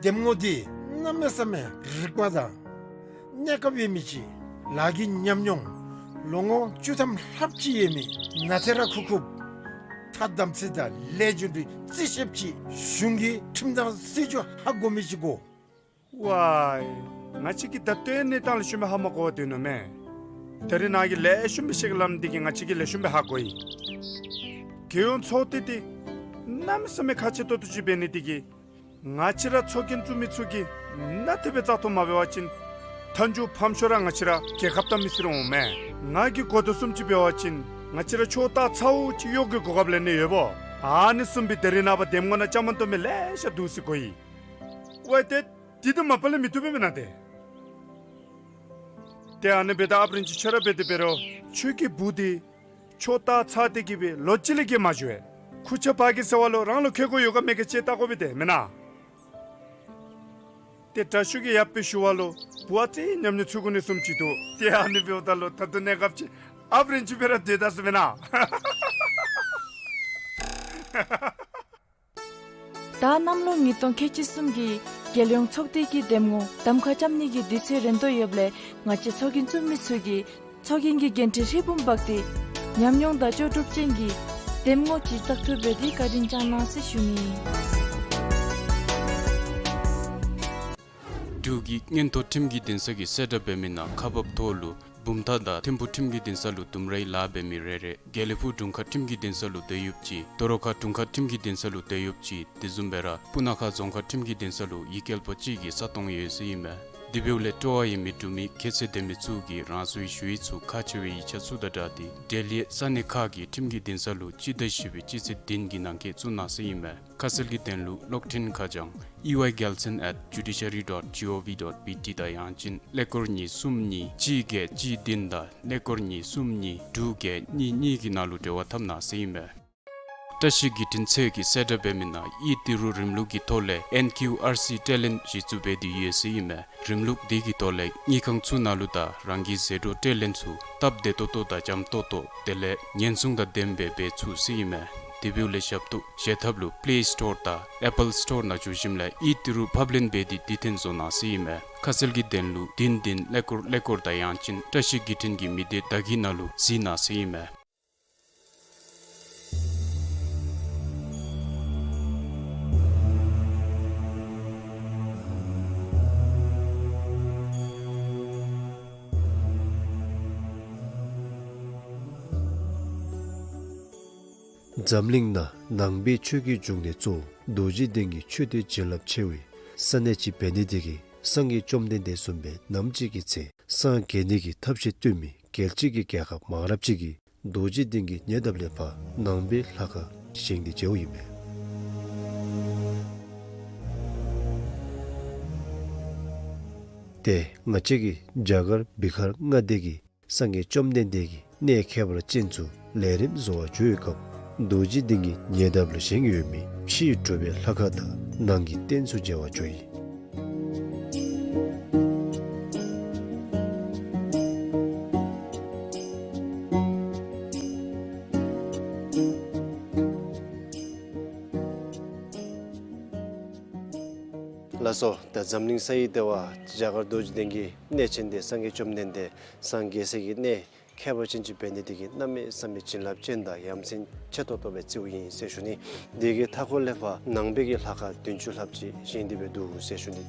འདེམས་ངོ་འདི་གནམ་མེད་ས་མེད་རིག་པ་དང་གནས་སྐབས་ཡོད་མི་ཅིག་ལཱ་གི་ཉམས་མྱོང་ལོ་ངོ་བཅུ་ཐམ་ལྷགཔ་ཅིག་ཡོད་མི་ནཱ་ཐེ་ར་ཁུག་ཁུགཔ་ཐ་དམ་ཚིག་དང་ལས་རྒྱུ་འབྲས་རྩིས་ཤེསཔ་ཅིག་གཞུང་གི་ཁྲིམས་དང་སྲིད་བྱུས་ཧ་གོ་མི་ཅིག་དགོ། ཝའི་ང་བཅས་ཀྱིས་ད་ལྟོའི་གནས་སྟངས་ལེགས་ཤོམ་སྦེ་ཧ་མ་གོ་བར་སྡོད་ནུག་མས། ད་རིས་ནཱ་གིས་ལེགས་ཤོམ་སྦེ་བཤད་གེ་སླབ་མི་འདི་གིས་ང་བཅས་ཀྱིས་ལེགས་ཤོམ་སྦེ་ཧ་གོ་ཡི། རྒྱལ་ཡོངས་ཚོགས་སྡེ་འདི་གནམ་མེད་ས་མེད་ཁག་ཆེ་ཏོག་ཏོ་ཅིག་འབད་ནི་འདི་གིས་ང་བཅས་ར་ཚོགས་རྒྱན་བཙུགས་མི་ཚུ་གིས་ནཱ་དེ་སྦེ་བཙག་འཐུ་མ་འབད་བ་ཅིན་མཐའ་མཇུག་ཕམ་ཤོས་ར་ང་བཅས་ར་རྒྱལ་ཁ་བཏང་མི་ཚུ་ར་འོང་མས། ང་གིས་གོ་དོ་བཟུམ་ཅིག་འབད་བ་ཅིན་ང་བཅས་ར་ཕྱོགས་ལྟ་ཚཝ་ཅིག་གཡོག་གི་གོ་སྐབས་ལེན་ནི་ཡོདཔ་འོང་། ཨ་ནི་བཟུམ་སྦེ་ད་རིས་ནངས་པ་འདེམས་ངོ་ནང་བཅའ་མར་གཏོགས་མི་ལེ་ཤ་འདུག་ཟེར་གོ་ཡི། ཝའི་ཏེ་འདི་དང་མ་པ་ལས་མི་བཏུབ་པས་མེན་ན་ཏེ། ཏེ་ཨ་ནི་འབདཝ་ད་ཨཔ་རིན་ཆེན་ཁྱོད་ར་འབད་དེ་འབད་རུང་ཁྱོད་ཀྱི་བུ་འདི་ཕྱོགས་ལྟ་ཚཝ་སྟེ་གིས་སྦེ་ལོ་གཅིག་ལས་བརྒལ་མ་བཞུགས་པས། ཁུར་ཆ་འབག་གེ་ཟེར་བ་ལུ་རང་ལུ་ཁེ་ཀོ་ཡོད་ག་མེད་ག་ཅིག་བལྟ་དགོ་པས་ཏེ་མེན་ན། ཏེ་དྲག་ཤོས་ཀྱིས་ཡབ་སྦེ་ཞུ་བ་ལུ་བུ་ཨ་ཙི་ཉམས་མྱོང་ཚུད་དགོ་ནི་བཟུམ་ཅིག་འདུག། ཏེ་ཨ་ནི་འབདཝ་ད་ལུ་ད་ལྟོ་གནས་སྐབས་ཅིག་ཨཔ་རིན་ཆེན་སྦེ་ར་སྡོད་ད་ཟེར་མེན་ན། ད་གནམ་ལོ་ཉིས་སྟོང་ཁལ་གཅིག་གསུམ་གྱི་རྒྱལ་ཡོངས་ཚོགས་སྡེ་གི་འདེམས་ངོ་གདམ་ཁ་རྐྱབ་ནི་གི་དུས་ཚོད་རན་དོ་ཡོདཔ་ལས་ང་བཅས་ཚོགས་རྒྱན་བཙུགས་མི་ཚུ་གིས་ཚོགས་རྒྱན་གྱི་འགན་འཁྲི་ཧྲིལ་བུམ་འབག་སྟེ་ཉམས་མྱོང་དང་ལྕོགས་གྲུབ་ཅན་གྱི་ འདེམས་ངོ་ཅིག་བཙག་འཐུ་འབད་དེ་བཀའ་དྲིན་བསྐྱང་གནང་ཟེར་ཞུ་ནི། འབྲུག་གི་མངོན་མཐོ་ཁྲིམས་ཀྱི་འདུན་ས་གིས་གསལ་བསྒྲགས་འབད་མི་ནང་ཁག་འབགཔ་ཐོག་ལུ་བུམ་ཐང་དང་ཐིམ་ཕུ་ཁྲིམས་ཀྱི་འདུན་ས་ལུ་ལྡུམ་རའི་ལཱ་འབད་མི་རེ་རེ། དགེ་ལེགས་ཕུག་དྲུང་ཁག་ཁྲིམས་ཀྱི་འདུན་ས་ལུ་སྡོད་ཡུདཔ་ཅིག། ཏོ་རོ་ཁ་དྲུང་ཁག་ཁྲིམས་ཀྱི་འདུན་ས་ལུ་སྡོད་ཡུདཔ་ཅིག། དེ་བཟུམ་སྦེ་ར་སྤུ་ན་ཁ་རྫོང་ཁག་ཁྲིམས་ཀྱི་འདུན་ས་ལུ་ཡིག་སྐྱེལ་པ་གཅིག་གི་ས་སྟོང་ཡོད་ཟེར་ཨིན་མས། དེ་འབདཝ་ལས་སྤྲོ་བ་ཡོད་མི་འབྲུག་མི་ཁྱད་ཚད་ལྡན་མི་ཚུ་གིས་རང་སོའི་ཞུ་ཡིག་ཚུ་ཁག་ཆེ་བའི་ཡིག་ཆ་ཚུ་དང་སྦྲགས་ཏེ་འབྲེལ་ཡོད་ས་གནས་ཁག་གི་ཁྲིམས་ཀྱི་འདུན་ས་ལུ་སྤྱི་ཟླ་བཞི་པའི་སྤྱི་ཚེས་བདུན་གྱི་ནང་འཁོད་བཙུགས་གནང་ཟེར་ཨིན་མས། ཁ་གསལ་གྱི་དོན་ལུ་གློག་འཕྲིན་ཁ་བྱང་E Y Gyaltshen at judiciary dot gov dot B T དང་ཡང་ཅིན་ཀླད་ཀོར་གཉིས་གསུམ་གཉིས་གཅིག་བརྒྱད་གཅིག་བདུན་དང་ཀླད་ཀོར་གཉིས་གསུམ་གཉིས་དྲུག་བརྒྱད་གཉིས་གཉིས་ཀྱི་ནང་ལུ་འབྲེལ་བ་འཐབ་གནང་ཟེར་ཨིན་མས། བཀྲ་ཤིས་བརྒྱུད་འཕྲིན་ཚད་ཀྱིས་གསལ་བསྒྲགས་འབད་མི་ནང་ཨི་ཏི་རུ་རིམ་ལུགས་ཀྱི་ཐོག་ལས་N Q R C སྤྲོད་ལེན་གཞི་བཙུགས་འབད་དེ་ཡོད་ཟེར་ཨིན་མས། རིམ་ལུགས་འདི་གི་ཐོག་ལས་དངུལ་ཁང་ཚུ་ནང་ལུ་དང་རང་གི་ཟད་འགྲོ་སྤྲོད་ལེན་ཚུ་སྟབས་བདེ་ཏོག་ཏོ་དང་འཇམ་ཏོག་ཏོ་དེ་ལས་ཉེན་སྲུང་དང་ལྡནམ་སྦེ་འབད་ཚུགས་ཟེར་ཨིན་མས། དེ་འབདཝ་ལས་ཞབས་ཏོག་བྱེད་ཐབས་ལུ་Play Store དང་Apple Store ནང་འཛུལ་ཞིནམ་ལས་ཨི་ཏི་རུ་ཕབ་ལེན་འབད་དེ་དུས་མཐུན་བཟོ་གནང་ཟེར་ཨིན་མས། ཁ་གསལ་གྱི་དོན་ལུ་བདུན་བདུན་ཀླད་ཀོར་ཀླད་ཀོར་དང་ཡང་ཅིན་བཀྲ་ཤིས་བརྒྱུད་འཕྲིན་གྱི་མི་སྡེ་བརྡ་བརྒྱུད་ནང་ལུ་གཟིགས་གནང་ཟེར་ཨིན་མས། འཛམ་གླིང་ནང་ནང་པའི་ཆོས་ཀྱི་འབྱུང་གནས་གཙོ་བོ་རྡོ་རྗེ་གདན་གྱི་ཆོས་སྡེ་བྱིན་རླབས་ཆེ་བའི་ས་གནས་ཅིག་འབད་ནི་དེ་གིས་སངས་རྒྱས་བཅོམ་ལྡན་འདས་གསུངས་པའི་ནམ་ཅིག་གི་ཚེ་སངས་རྒྱས་ནི་གི་ཐབས་ཤེས་སྟོན་མི་རྒྱལ་སྤྱི་གི་རྒྱལ་ཁབ་མང་རབས་ཅིག་གིས་རྡོ་རྗེ་གདན་གྱི་ཉེ་འདབས་ལས་ཕར་ནང་པའི་ལྷ་ཁང་བཞེངས་ཏེ་མཇལཝ་ཨིན་མས། ཏེ་ང་བཅས་ཀྱི་རྒྱ་གར་བི་ཧར་མངའ་སྡེ་གི་སངས་རྒྱས་བཅོམ་ལྡན་འདས་ཀྱི་གནས་ཁྱད་པར་ཅན་ཚུ་ལས་རིམ་བཟོ་བར་འགྱོ་བའི་སྐབས་རྡོ་རྗེ་གདན་གྱི་ཉེ་འདབས་ལུ་བཞེངས་ཡོད་མི་ཕྱིའི་གྲུབ་པའི་ལྷ་ཁང་དང་ནང་གི་རྟེན་ཚུ་མཇལ་བར་འགྱོ་ཡི། ལགས་སོ། ད་འཛམ་གླིང་ས་ཡི་ལྟེ་བ་རྒྱ་གར་རྡོ་རྗེ་གདན་གྱི་གནས་ཆེན་འདི་སངས་རྒྱས་བཅོམ་ལྡན་འདས་སངས་རྒྱས་སའི་གི་གནས་ཁྱད་པར་ཅན་ཅིག་འབད་ནི་དེ་གིས་གནམ་མེད་ས་མེད་བྱིན་རླབས་ཅན་དང་ཡ་མཚན་ཆེ་ཏོག་ཏོ་སྦེ་བརྩིཝ་ཨིན་ཟེར་ཞུ་ནི། དེ་གི་མཐའ་འཁོར་ལས་ཕར་ནང་པའི་གི་ལྷ་ཁང་བདུན་ཅུ་ལྷགཔ་ཅིག་བཞེངས་ཏེ་སྦེ་འདུག་ཟེར་ཞུ་ནི།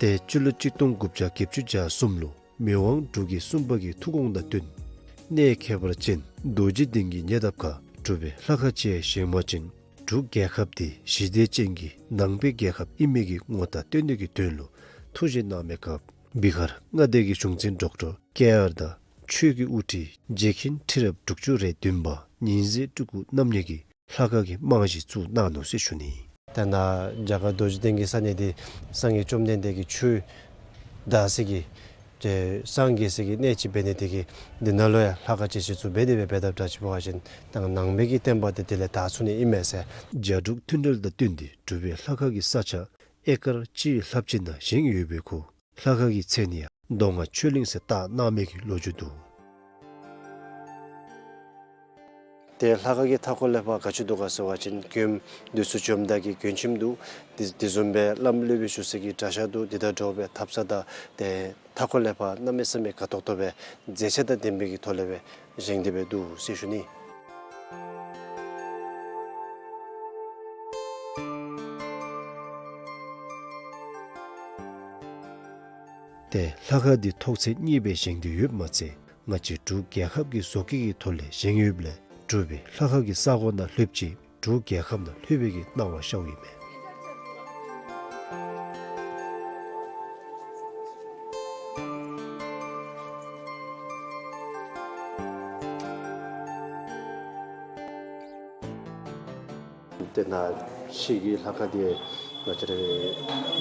ཏེ་སྤྱི་ལོ་གཅིག་སྟོང་དགུ་བརྒྱ་བརྒྱད་ཅུ་གྱ་གསུམ་ལུ་མི་དབང་འབྲུག་རྒྱལ་གསུམ་པ་གི་ཐུགས་དགོངས་དང་བསྟུན་གནས་ཁྱད་པར་ཅན་རྡོ་རྗེ་གདན་གྱི་ཉེ་འདབས་ཁར་གྲུབ་པའི་ལྷ་ཁང་ཅིག་བཞེངས་པ་ཅིན་འབྲུག་རྒྱལ་ཁབ་འདི་ཞི་བདེ་ཅན་གྱི་ནང་པའི་རྒྱལ་ཁབ་ཨིན་མི་གི་ངོ་རྟགས་སྟོན་ནི་གི་དོན་ལུ་ཐུགས་བཞེད་གནང་མི་སྐབས་བི་ཧར་མངའ་སྡེ་གི་གཞུང་འཛིན་ཌོག་ཊར་ཀེ་ཨར་དང་ཆོས་ཀྱི་དབུ་ཁྲིད་རྗེ་མཁན་ཁྲི་རབས་དྲུག་ཅུ་རེ་བདུན་པ་ཉི་ཟེར་སྤྲུལ་སྐུ་རྣམ་གཉིས་ཀྱིས་ལྷ་ཁང་གི་རྨང་གཞི་བཙུགས་གནང་ནུག་ཟེར་ཞུ་ནི། ད་ནཱ་རྒྱ་གར་རྡོ་རྗེ་གདན་གྱི་ས་གནས་འདི་སངས་རྒྱས་བཅོམ་ལྡན་འདས་ཀྱི་ཆོས་དར་སའི་གི་ཏེ་སངས་རྒྱས་སའི་གི་གནས་ཅིག་འབད་ནི་དེ་གིས་འདི་ནང་ལུ་ཡང་ལྷ་ཁང་ཅིག་བཞེངས་ཚུགས་འབད་དེ་སྦེ་འབད་དཔ་འདྲཝ་ཅིག་འབད་བ་ཅིན་ད་ནང་པའི་གི་བསྟན་པ་འདི་དེ་ལས་དར་ཚུགས་ནི་ཨིན་མས་ཟེར། རྒྱ་འབྲུག་མཐུན་འབྲེལ་དང་བསྟུན་ཏེ་གྲུབ་པའི་ལྷ་ཁང་གི་ས་ཆ་ཨེ་ཀར་གཅིག་ལྷགཔ་ཅིག་ནང་བཞེངས་ཡོད་པའི་ཁར་ལྷ་ཁང་གི་མཚན་ཡང་མདོ་སྔགས་ཆོས་གླིང་ཟེར་བཏགས་གནང་མི་གི་ལོ་རྒྱུས་འདུག། ཏེ་ལྷ་ཁང་གི་མཐའ་འཁོར་ལས་ཕར་ག་ཅི་འདུག་ག་ཟེར་བ་ཅིན་མགོན་བདུད་འཚོལ་འཇོམས་དག་གི་མགོན་ཁྱིམ་འདུག། དེ་དེ་བཟུམ་སྦེ་བླམ་སློབ་དཔོན་བཞུགས་སའི་གི་གྲྭ་ཤག་འདུག། དེ་དང་འདྲཝ་སྦེ་ཐབ་ཚང་དང་ཏེ་མཐའ་འཁོར་ལས་ཕར་གནམ་མེད་ས་མེད་དགའ་ཏོག་ཏོ་སྦེ་མཛེས་ཆས་དང་ལྡན་པའི་གི་ཐོག་ལས་སྦེ་བཞེངས་ཏེ་སྦེ་འདུག་ཟེར་ཞུ་ནི། ཏེ་ལྷ་ཁང་འདི་ཐོག་ཚད་གཉིས་སྦེ་བཞེངས་ཏེ་ཡོདཔ་མ་ཚད་ང་བཅས་འབྲུག་རྒྱལ་ཁབ་ཀྱི་བཟོ་བཀོད་ཀྱི་ཐོག་ལས་བཞེངས་ཡོདཔ་ལས་གྲུབ་པའི་ལྷ་ཁང་གི་ས་གོ་ནང་ལྷོདཔ་ཅིག་འབྲུག་རྒྱལ་ཁབ་ནང་ལྷོད་པའི་གི་སྣང་བ་ཤརཝ་ཨིན་མས། ཏེ་ནཱ་ཕྱི་གི་ལྷ་ཁང་འདི་ང་བཅས་རའི་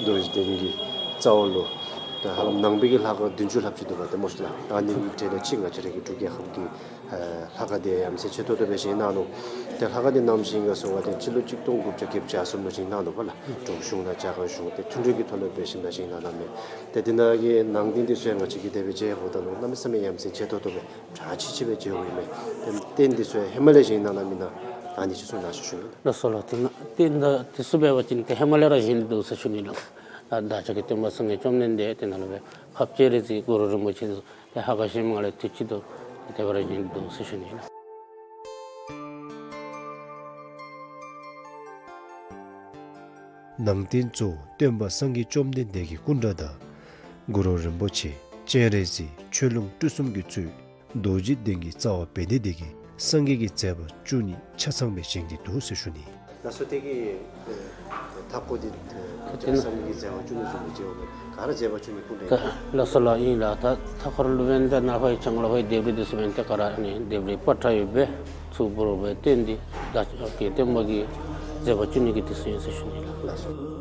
རྡོ་རྗེ་གདན་གྱི་རྩ་བ་ལུ་ ད་ཧ་ལམ་ནང་པའི་གི་ལྷ་ཁང་བདུན་ཅུ་ལྷགཔ་ཅིག་འདུག་པ་ཏེ་སྨོ་ཤིག་ལགས། ཨ་ནི་གི་གྲས་ལས་གཅིག་ང་བཅས་ར་གི་འབྲུག་རྒྱལ་ཁབ་ཀྱི་ཨ་ལྷ་ཁང་འདི་ཡ་མཚན་ཆེ་ཏོག་ཏོ་སྦེ་བཞེངས་གནང་ནུག། ཏེ་ལྷ་ཁང་འདི་ནམ་བཞེངས་ག་ཟེར་བ་ཅིན་སྤྱི་ལོ་གཅིག་སྟོང་དགུ་བརྒྱ་བརྒྱད་ཅུ་གྱ་གསུམ་ལུ་བཞེངས་གནང་ནུག་པ་ལགས། འབྲུག་གཞུང་དང་རྒྱ་གར་གཞུང་ཏེ་མཐུན་འབྲེལ་གྱི་ཐོག་ལུ་འབད་ཞིནམ་ད་བཞེངས་གནང་གནངམ་མས། ཏེ་འདི་ནང་གི་ནང་རྟེན་འདི་ཚུ་ཡང་ང་བཅས་ཀྱིས་དེ་སྦེ་མཇལཝ་ད་ལུ་གནམ་མེད་ས་མེད་ཡ་མཚན་ཆེ་ཏོག་ཏོ་སྦེ་གྲགས་ཆེ་ཆེ་སྦེ་མཇལཝ་ཨིན་མས། ཏེ་རྟེན་འདི་ཚུ་ཡང་ཧེ་མ་ལས་བཞེངས་གནང་གནངམ་ཨིན་ན་ཨ་ནི་ཅིག་གསུང་གནང་ཞུ་ཞུ་ནི། ལགས་སོ་ལགས། ཏེ་ནཱ་རྟེན་འདི་འདི་ཚུ་འབད་བ་ཅིན་ཏེ་ཧེ་མ་ལས་ར་བཞེངས་ཏེ་འདུག་ཟེར་ཞུ་ནི་ལགས། ད་བདག་ཅག་གི་སྟོན་པ་སངས་རྒྱས་བཅོམ་ལྡན་འདས་ཏེ་ནཱ་ལུ་སྦེ་ཕབ་སྤྱན་རས་གཟིགས་གུ་རུ་རིན་པོ་ཆེ་འདི་ཚུ་ཏེ་ཧ་ག་ཤེས་མི་ལས་དུས་ཅི་དོ་ཏེ་དེ་སྦེ་ར་བཞེངས་ཏེ་འདུག་ཟེར་ཞུ་ནི་ལགས། ནང་རྟེན་གཙོ་བོ་སྟོན་པ་སངས་རྒྱས་བཅོམ་ལྡན་འདས་ཀྱི་སྐུ་འདྲ་དང་གུ་རུ་རིན་པོ་ཆེ་སྤྱན་རས་གཟིགས་ཆོས་ལུང་སྤྲུལ་གསུམ་གྱིས་གཙོས་རྡོ་རྗེ་གདན་གྱི་རྩ་བ་བེ་ཏི་འདི་གིས་སངས་རྒྱས་ཀྱི་མཛད་པ་བཅུ་གཉིས་ཆ་ཚང་སྦེ་བཞེངས་ཏེ་འདུག་ཟེར་ཞུ་ནི། ལགས་སོ། དེ་གི་ཨེ་མཐའ་སྐོར་འདི་ཨེ་ད་ལྟོ་སངས་རྒྱས་ཀྱི་མཛད་པ་བཅུ་གཉིས་ཟེར་མི་ཅིག་ཡོད་པས། ག་ར་མཛད་པ་བཅུ་གཉིས་སྐུ་འདྲ་ཨིན། ལགས་སོ་ལགས། ཨིན་ལགས། ད་མཐའ་སྐོར་ལུ་འབདན་ཏེ་ནཱ་ཕར་བྱང་ལུ་ཕར་ལྡེབས་རིས་འདི་ཚུ་འབདན་ཏེ་ག་ར་ཨ་ནི་ལྡེབས་རིས་པ་ཏྲ་ཡོད་པས། ཚུར་འབུར་བའི་རྟེན་འདི་བདག་ཅག་གི་སྟོན་པ་གི་མཛད་པ་བཅུ་གཉིས་ཀྱི་འདི་ཚུ་ཨིན་ཟེར་ཞུ་ནི་ལགས། ལགས་སོ།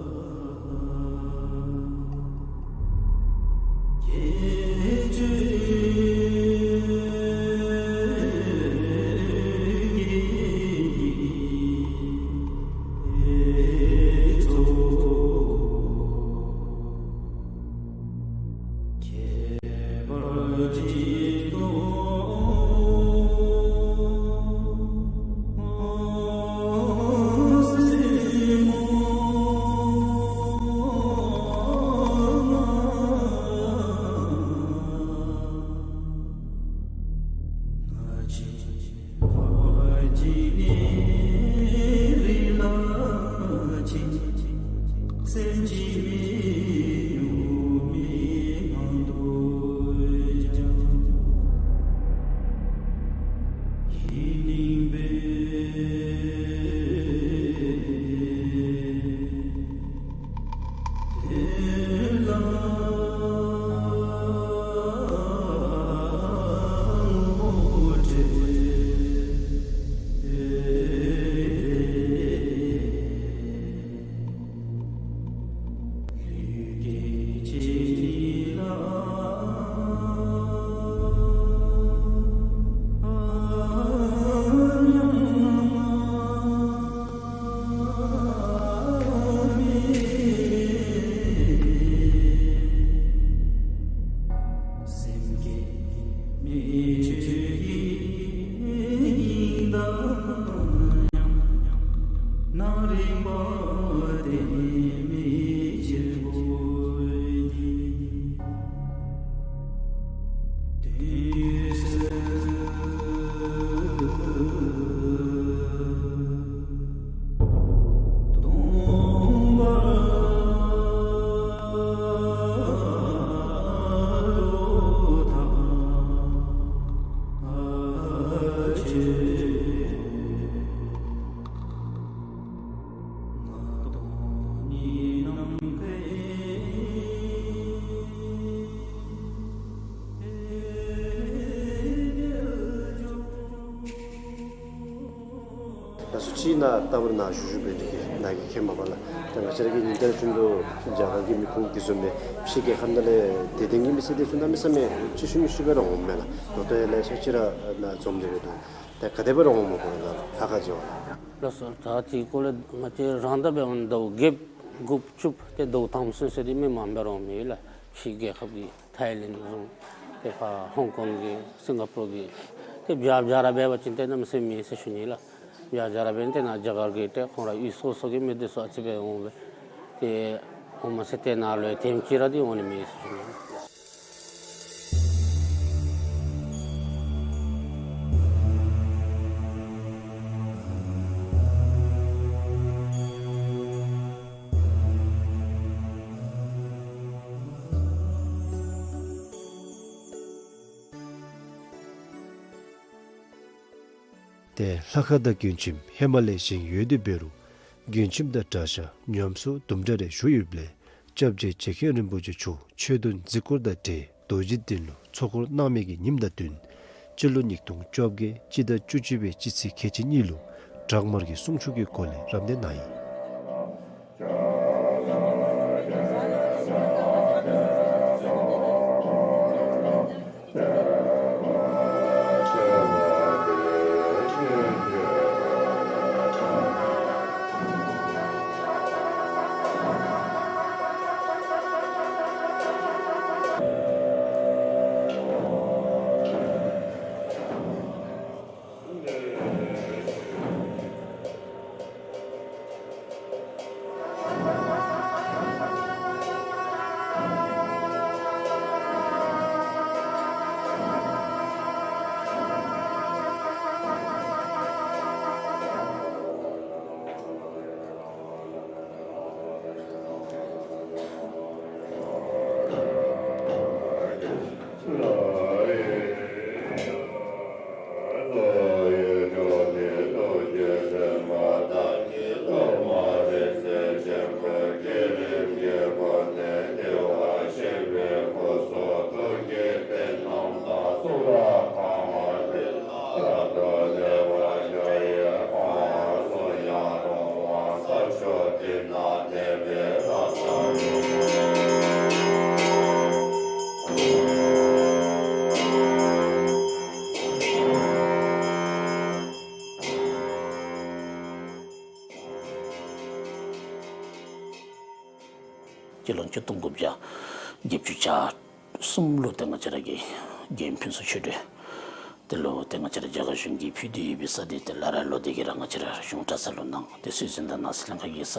ད་སུ་ཅིག་ནཱ་ལྟ་བར་ནཱ་བཞུགས་བཞུགས་འབད་ནི་གི་ནཱ་གི་ཁྱད་མ་པ་ལགས། ད་ང་བཅས་ར་གི་ཉིན་ལྟར་བཞིན་དུ་རྒྱ་གར་གྱི་མི་ཁུངས་དེ་བཟུམ་སྦེ་ཕྱི་རྒྱལ་ཁབ་ནང་ལས་དད་ལྡན་གྱི་མི་སེར་དེ་ཚུ་གནམ་མེད་ས་མེད་གཅིག་ཤུལ་གཉིས་ཤུལ་སྦེ་ར་འོངམ་མས་ལགས། ད་ལྟོ་ཡར་ལས་ཤུལ་ཅིག་ར་ནཱ་འཛོམས་ཏེ་སྦེ་འདུག། ད་ག་དེ་སྦེ་ར་འོངམ་སྨོ་ཁོང་ར་ལྷ་ཁང་མཇལ་བར་ལགས། ལགས་སོ། ད་དེ་གུ་ལས་ང་བཅས་རང་ད་འབད་བ་ཅིན་ཟླཝ་བརྒྱད་དགུ་བཅུ་ཏེ་ཟླཝ་དང་པ་ཚུན་ཚོད་འདི་མི་མངམ་སྦེ་ར་འོངམ་ཨིན་ལགས། ཕྱི་རྒྱལ་ཁབ་ཀྱི་ཐའི་ལེནཌ་བཟུམ་ཏེ་ཕར་ཧོང་ཀོང་གི་སིང་ག་པུར་གྱི་ཏེ་བྱཱར་བྱཱར་ར་འབད་བ་ཅིན་ཏེ་གནམ་མེད་ས་མེད་ཨིན་ཟེར་ཞུ་ནི་ལགས། བྱཱར་བྱཱར་ར་འབདན་ཏེ་ནཱ་རྒྱ་གར་གྱི་ཏེ་ཁོང་ར་གཡུས་སོ་སོ་གི་མི་དེ་ཚུ་ཨ་ཙི་སྦེ་འོང་སྦེ་ཏེ་འོང་མ་ཚད་ཏེ་ནཱ་ལུ་ཡང་དེམ་ཅིག་ར་འདི་འོང་ནི་མེད་ཟེར་ཞུ་ནི་ལགས། ཏེ་ལྷ་ཁང་དང་མགོན་ཁྱིམ་ཧེ་མ་ལས་བཞེངས་ཡོད་དེ་འབད་རུང་མགོན་ཁྱིམ་དང་གྲྭ་ཤག་ཉམས་གསོ་དུམ་གྲ་རེ་ཞུགས་ཡོདཔ་ལས་སྐྱབས་རྗེ་རྗེ་མཁན་རིན་པོ་ཆེ་མཆོག་ཆོས་དོན་གཟིགས་སྐོར་དང་འབྲེལ་རྡོ་རྗེ་གདན་ལུ་ཚོགས་འཁོར་གནང་མི་གི་ཉིནམ་དང་བསྟུན་སྤྱི་ལོ་ཉིས་སྟོང་བཅོ་བརྒྱད་སྤྱི་ཟླ་བཅུ་གཅིག་པའི་སྤྱི་ཚེས་ཁལ་གཅིག་གཉིས་ལུ་བྲག་དམར་གྱི་གསུང་ཆོག་གི་སྒོ་ལས་རབ་གནས་གནང་ཡི། སྤྱི་ལོ་ཆིག་སྟོང་དགུ་བརྒྱ་བརྒྱད་ཅུ་གྱ་གསུམ་ལུ་ཏེ་ང་བཅས་ར་གི་རྒྱལ་ཡུམ་ཕུན་ཚོགས་ཆོས་སྒྲོན་དེ་ལུ་ཏེ་ང་བཅས་ར་རྒྱ་གར་གཞུང་གིས་ཕུལ་ཏེ་ཡོད་པའི་ས་འདི་ཏེ་སླར་ལོག་སྟེ་གིས་ར་ང་བཅས་ར་གཞུང་གྲྭ་ཚང་ལུ་གནང་། ཏེ་སྲོལ་འཛིན་དང་ནང་སྲིད་ལྷན་ཁག་གི་ས་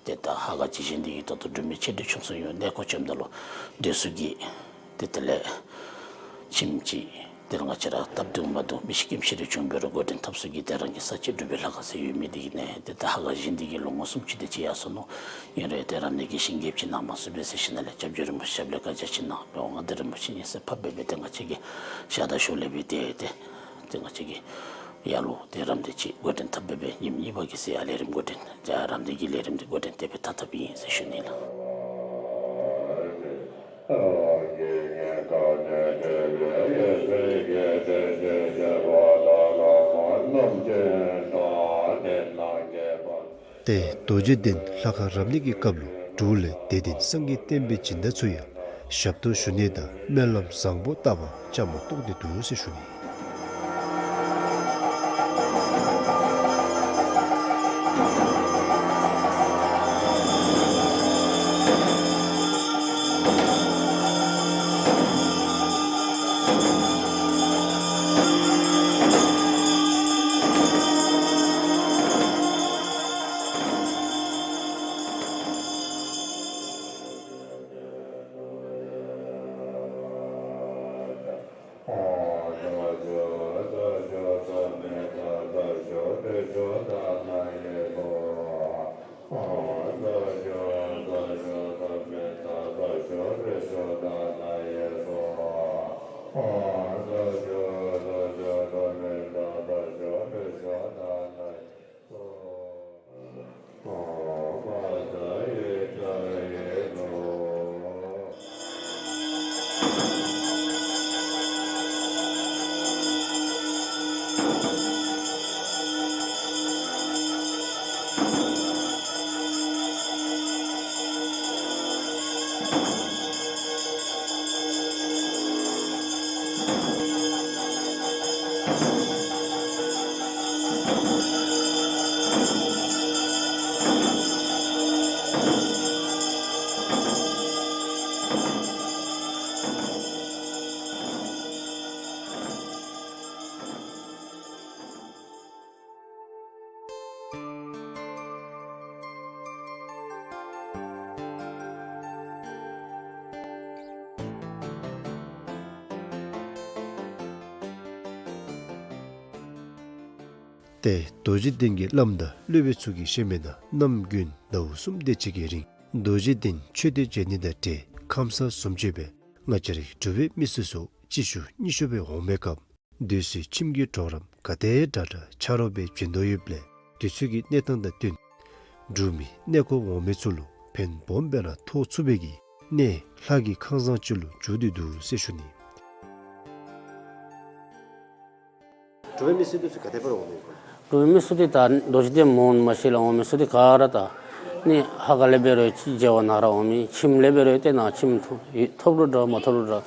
ཏེ་ད་ཧ་ག་ཅིག་བཞེངས་ཏེ་གིས་ད་ལྟོ་འབྲུག་མི་ཆེ་འབྲིང་ཆུང་གསུམ་ཡོད་གནས་སྐོར་བྱོནམ་ད་ལུ་སྡོད་ས་གི་ཏེ་དེ་ལས་ཁྱིམ་ཅིག་དེ་ལས་ང་བཅས་ར་སྟབས་བདེཝ་མ་བདེཝ་མི་ཤི་རྐྱེན་ཤི་རེ་བྱུང་འབད་རུང་འགོ་འདྲེན་འཐབ་ས་གི་ཏེ་རང་གི་ས་ཆ་འབྲུག་པའི་ལྷ་ཁང་ཟེར་ཡོད་མི་འདི་གི་ནང་ཏེ་ད་ཧ་ག་བཞེངས་ཏེ་གིས་ལོ་ངོ་གསུམ་ཅིག་དེ་ཅིག་ཡར་སོ་ནུག། ཨིན་རུང་ཏེ་རབ་གནས་ཀྱི་ཞིང་རྒྱས་ཅིག་གནང་མ་ཚུགས་པས་ཟེར་ཞིནམ་ལས་སྐྱབས་རྗེ་རིན་པོ་ཆེ་ཞབས་ལས་བཀའ་རྒྱ་ཅིག་གནང་འབདཝ་ད་རིན་པོ་ཆེ་ཉེ་སར་ཕེབས་སྦེ་ཏེ་ང་བཅས་ཀྱི་ཤར་དང་ཞོར་ལས་སྦེ་ཏེ་ཏེ་ཏེ་ང་བཅས་ཀྱི་ཡར་ལུ་ཏེ་རབ་གནས་ཅིག་འགོ་འདྲེན་འཐབ་སྦེ་སྦེ་ཉིནམ་གཉིས་པ་གི་ཚེ་ཡར་ལས་རིམ་འགོ་འདྲེན་ཏེ་རབ་གནས་ཀྱི་ལས་རིམ་འདི་འགོ་འདྲེན་ཏེ་སྦེ་འཐབ་འཐབཔ་ཨིན་ཟེར་ཞུ་ནི་ལགས། ཏེ་རྡོ་རྗེ་གདན་ལྷ་ཁང་རབ་གནས་ཀྱི་སྐབས་ལུ་འབྲུག་ལས་དད་ལྡན་སངས་རྒྱས་བསྟན་པའི་སྦྱིན་བདག་ཚུ་ཡང་ཞབས་ཏོག་ཞུ་ནི་དང་སྨོན་ལམ་བཟང་པོ་བཏབ་པར་བཅའ་མར་གཏོགས་ཏེ་འདུག་ཟེར་ཞུ་ནི། ཏེ་རྡོ་རྗེ་གདན་གྱི་བླམ་དང་སློབ་དཔོན་ཚུ་གིས་བཤད་མི་ནང་གནམ་དགུན་ཟླཝ་གསུམ་དེ་ཅིག་གི་རིང་རྡོ་རྗེ་གདན་མཆོད་རྟེན་མཇལ་ནི་དང་འབྲེལ་ཁམས་སངས་ཟུམ་ཅིག་སྦེ་ང་བཅས་རའི་འབྲུག་པའི་མི་སེར་ཚུ་གཅིག་བཞུགས་གཉིས་བཞུགས་སྦེ་འོང་མི་སྐབས་སྡོད་སའི་ཁྱིམ་གྱི་གྲོགས་རམ་ག་དེ་དྲག་དྲག་ཆ་རོགས་སྦེ་བྱིན་དོ་ཡོདཔ་ལས་དུས་ཚོད་ཀྱི་གནས་སྟངས་དང་བསྟུན་འབྲུག་མི་གནས་སྐོར་འོང་མི་ཚུ་ལུ་ཕན་སྦོམ་སྦེ་ར་ཐོགས་ཚུགས་པའི་གི་གནས་ལྷ་གི་ཁང་བཟང་ཅིག་ལུ་འགྱུར་ཏེ་འདུག་ཟེར་ཞུ་ནི། འབྲུག་པའི་མི་སེར་འདི་ཚུ་ག་དེ་སྦེ་ར་འོང་མི་ཨིན་ག། འབྲུག་པའི་མི་སེར་འདི་ད་རྡོ་རྗེ་གདན་མ་འོང་མ་གཞི་ལུ་འོང་མི་སེར་འདི་ག་ར་ད་ནི་ཧ་ག་ལས་འབད་རུང་ཅིག་མཇལ་བར་ནཱ་ར་འོང་མི། ཁྱིམ་ལས་འབད་རུང་ཏེ་ནཱ་ཁྱིམ་ཐོབ་ཐོབ་རུང་འདྲ་མ་ཐོབ་རུང་འདྲ་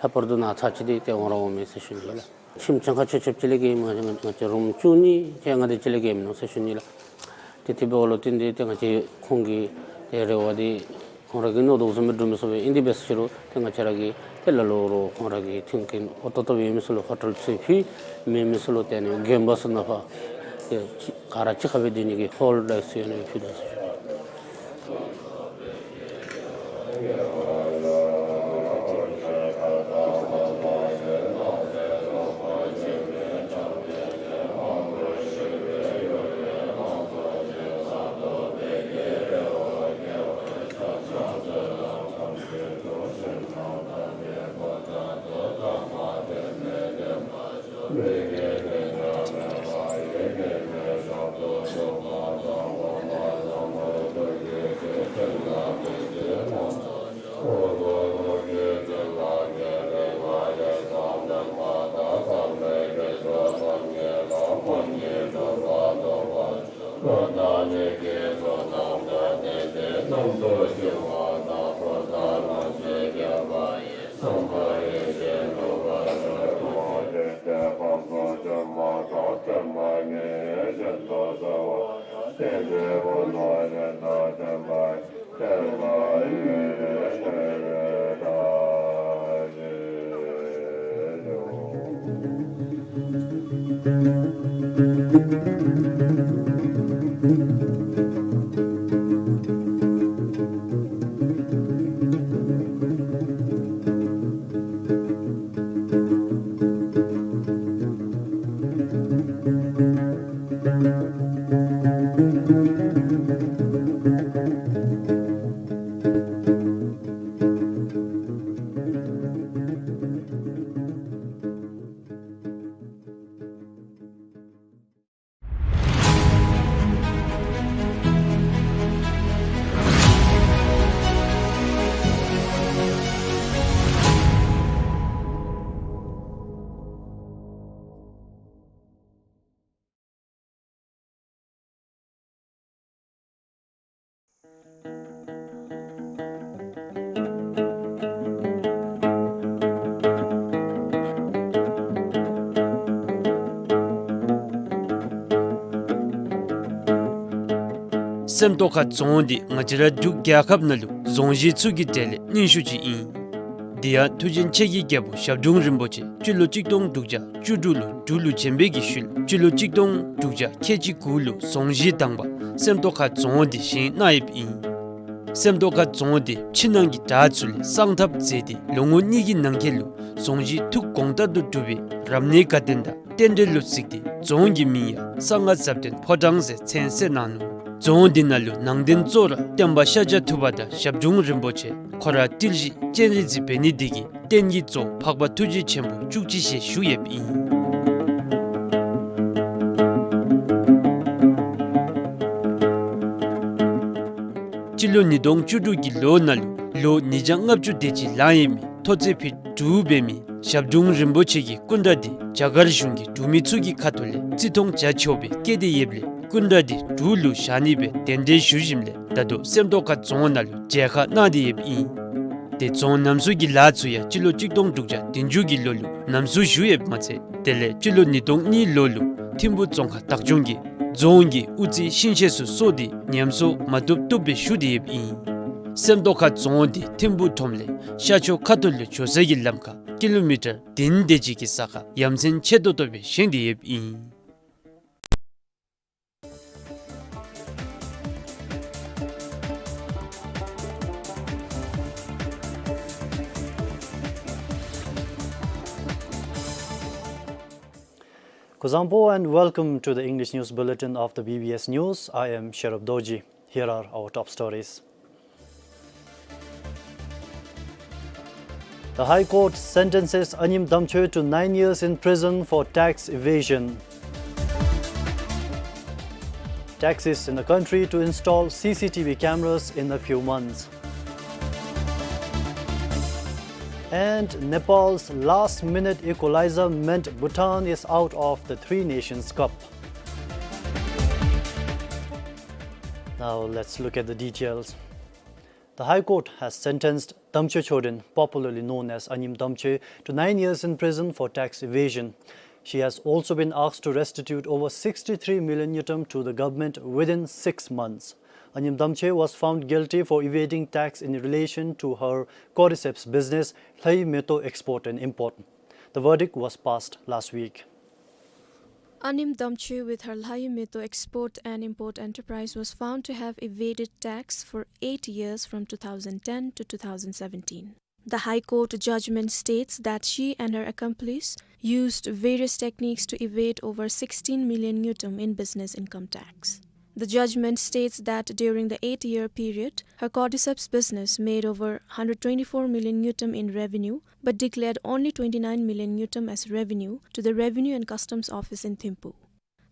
ལྷག་པར་དུ་ནཱ་ཚར་གཅིག་འདི་ཏེ་འོང་ར་འོང་མི་ཟེར་ཞུ་ནི་ལགས། ཁྱིམ་གྱངས་ཁ་ཆོད་ཆོདཔ་ཅིག་ལས་ག་ཨིནམ་ང་བཅས་རུམ་བཅུ་གཉིས་ཅིག་ལྔ་དེ་ཅིག་ལས་ག་ཨིནམ་ཟེར་ཞུ་ནི་ལགས། ཏེ་དེ་འབདཝ་ལུ་བརྟེན་ཏེ་ཏེ་ང་བཅས་ཁོང་གི་ཏེ་རེ་བ་འདི་ཁོང་ར་གིས་མནོ་དོ་བཟུམ་སྦེ་འགྲུབ་མི་ཚུགས་པས། ཨིན་དེ་འབད་ཟེར་རུང་ཏེ་ང་བཅས་ར་གིས་ཏེ་ལ་ལུ་ར་ཁོང་ར་གི་མཐུན་རྐྱེན་ཨོ་ཏོག་ཏོ་སྦེ་ཡོད་མི་ཚུ་ལུ་ཧོ་ཊེལ་ཚུ་ཕུལ། མེད་མི་ཚུ་ལུ་ཏེ་ནི་དགོན་པ་ཚུ་ནང་ཕར་ཏེ་ག་ར་གཅིག་ཁར་སྦེ་སྡོད་ནི་གི་ཧོལ་ཌེ་ཚུ་ཡང་ཕུལ་དོ་ཟེར་ཞུ་ནི། སེམས་རྟོགས་ཁ་རྫོང་འདི་ང་བཅས་ར་འབྲུག་རྒྱལ་ཁབ་ནང་ལུ་རྫོང་གཞི་ཚུ་གི་གྲས་ལས་རྙིང་ཤོས་ཅིག་ཨིན། དེ་ཡང་མཐུ་ཆེན་ཆེ་གི་རྒྱལ་པོ་ཞབས་དྲུང་རིན་པོ་ཆེ་སྤྱི་ལོ་གཅིག་སྟོང་དྲུག་བརྒྱ་བཅུ་དྲུག་ལུ་འབྲུག་ལུ་བྱོན་པའི་གི་ཤུལ་སྤྱི་ལོ་གཅིག་སྟོང་དྲུག་བརྒྱ་ཁལ་གཅིག་དགུ་ལུ་རྫོང་གཞི་དང་པ་སེམས་རྟོགས་ཁ་རྫོང་འདི་བཞེངས་གནང་ཡོདཔ་ཨིན། སེམས་རྟོགས་ཁ་རྫོང་འདི་ཕྱི་ནང་གི་དྲག་ཚུ་ལས་གསང་ཐབས་མཛད་དེ་ལོ་ངོ་གཉིས་ཀྱི་ནང་འཁོད་ལུ་རྫོང་གཞི་ཐུགས་དགོངས་ལྟར་དུ་གྲུབ་པའི་རབ་གནས་དགའ་སྟོན་དང་རྟེན་འབྲེལ་ལུ་གཟིགས་ཏེ་རྫོང་གི་མིང་ཡང་གསང་སྔགས་ཟབ་དོན་ཕོ་བྲང་ཟེར་མཚན་གསོལ་གནང་ནུག། རྫོང་འདི་ནང་ལུ་ནང་རྟེན་གཙོ་བོ་ར་སྟོན་པ་ཤཱཀྱ་ཐུབ་པ་དང་ཞབས་དྲུང་རིན་པོ་ཆེ་ཁོ་ར་ཏིལ་བཞི་སྤྱན་རས་གཟིགས་འབད་ནི་འདི་གིས་རྟེན་གྱི་གཙོ་བོ་འཕགས་པ་ཐུགས་རྗེ་ཆེན་པོ་བཅུ་གཅིག་ཞལ་བཞུགས་ཡོདཔ་ཨིན། སྤྱི་ལོ་ཉིས་སྟོང་བཅུ་དྲུག་གི་ལོ་ནང་ལུ་ལོ་ཉིས་བརྒྱ་ལྔ་བཅུ་དེ་ཅིག་ལང་ཡོད་མི་མཐོ་ཚད་ཕིཊ་དྲུག་འབད་མི་ཞབས་དྲུང་རིན་པོ་ཆེ་གི་སྐུ་འདྲ་འདི་རྒྱ་གར་གཞུང་གིས་འབྲུག་མི་ཚུ་གི་ཁ་ཐུག་ལས་བརྩི་མཐོང་བྱ་ཆོག་པའི་བཀོད་དེ་ཡོདཔ་ལས་སྐུ་འདྲ་འདི་འབྲུག་ལུ་བཞག་ནི་སྦེ་གདན་འདྲེན་ཞུ་ཞིནམ་ལས་ད་ལྟོ་སེམས་རྟོགས་ཁ་རྫོང་ནང་ལུ་མཇལ་ཁ་གནང་སྟེ་ཡོདཔ་ཨིན། ཏེ་རྫོང་རྣམ་གསུམ་གྱི་ལཱ་ཚུ་ཡང་སྤྱི་ལོ་གཅིག་སྟོང་དྲུག་བརྒྱ་བདུན་ཅུ་གི་ལོ་ལུ་རྣམ་གསུམ་ཞུ་ཡོདཔ་མ་ཚད་དེ་ལས་སྤྱི་ལོ་ཉིས་སྟོང་གཉིས་ལོ་ལུ་ཐིམ་ཕུ་རྫོང་ཁག་བདག་སྐྱོང་གིས་རྫོང་གི་དབུ་རྩེ་ཤིང་ཤེད་ཚུ་སོར་ཏེ་ཉམས་གསོ་མ་བཏུབ་བཏུབ་སྦེ་ཞུ་སྟེ་ཡོདཔ་ཨིན། སེམས་རྟོགས་ཁ་རྫོང་འདི་ཐིམ་ཕུ་ཁྲོམ་ལས་ཤར་ཕྱོགས་ཁ་ཐུག་ལུ་འགྱོ་ས་གི་ལམ་ཁར་ཀི་ལོ་མི་ཊར་བདུན་དེ་ཅིག་གི་ས་ཁར་ཡ་མཚན་ཆེ་ཏོག་ཏོ་སྦེ་བཞེངས་ཏེ་ཡོདཔ་ཨིན། Kuzuzangpo and welcome to the English News Bulletin of the B B S News. I am Sherub Dorji. Here are our top stories. The High Court sentences Anyim Damchoi to nine years in prison for tax evasion. Taxis in the country to install C C T V cameras in a few months. And Nepal's last-minute equalizer meant Bhutan is out of the Three Nations Cup. Now let's look at the details. The High Court has sentenced Damchoi Chorden, popularly known as Anyim Damchoi, to nine years in prison for tax evasion. She has also been asked to restitute over sixty-three million ngultrum to the government within six months. Anyim Damchoi was found guilty for evading tax in relation to her cordyceps business, Lhayu Metho Export and Import. The verdict was passed last week. Anyim Damchoi with her Lhayu Metho Export and Import Enterprise was found to have evaded tax for eight years from two thousand ten to two thousand seventeen. The High Court judgment states that she and her accomplice used various techniques to evade over sixteen million ngultrum in business income tax. The judgment states that during the eight-year period, her cordyceps business made over hundred twenty-four million ngultrum in revenue, but declared only twenty-nine million ngultrum as revenue to the Revenue and Customs Office in Thimphu.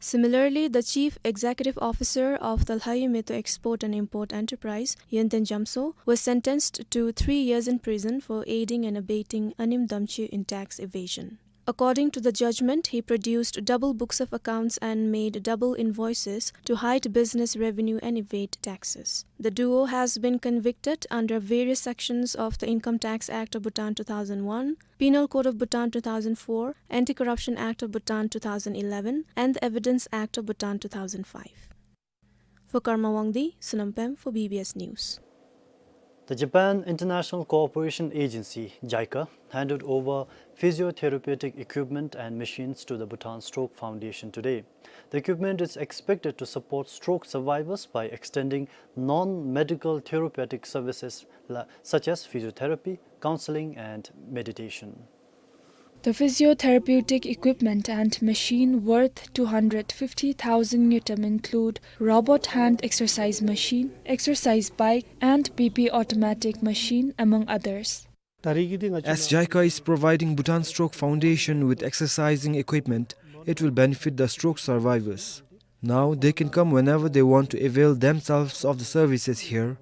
Similarly, the Chief Executive Officer of the Lhayu Metho Export and Import Enterprise, Yenten Jamso, was sentenced to three years in prison for aiding and abetting Anyim Damchoi in tax evasion. According to the judgment, he produced double books of accounts and made double invoices to hide business revenue and evade taxes. The duo has been convicted under various sections of the Income Tax Act of Bhutan two thousand one, Penal Code of Bhutan two thousand four, Anti-Corruption Act of Bhutan two thousand eleven, and the Evidence Act of Bhutan two thousand five. For Karma Wangdi, Sonam Pem for B B S News. The Japan International Cooperation Agency, JICA, handed over physiotherapeutic equipment and machines to the Bhutan Stroke Foundation today. The equipment is expected to support stroke survivors by extending non-medical therapeutic services la-, such as physiotherapy, counseling, and meditation. The physiotherapeutic equipment and machine worth two hundred fifty thousand ngultrum include robot hand exercise machine, exercise bike, and B P automatic machine, among others. As JICA is providing Bhutan Stroke Foundation with exercising equipment, it will benefit the stroke survivors. Now they can come whenever they want to avail themselves of the services here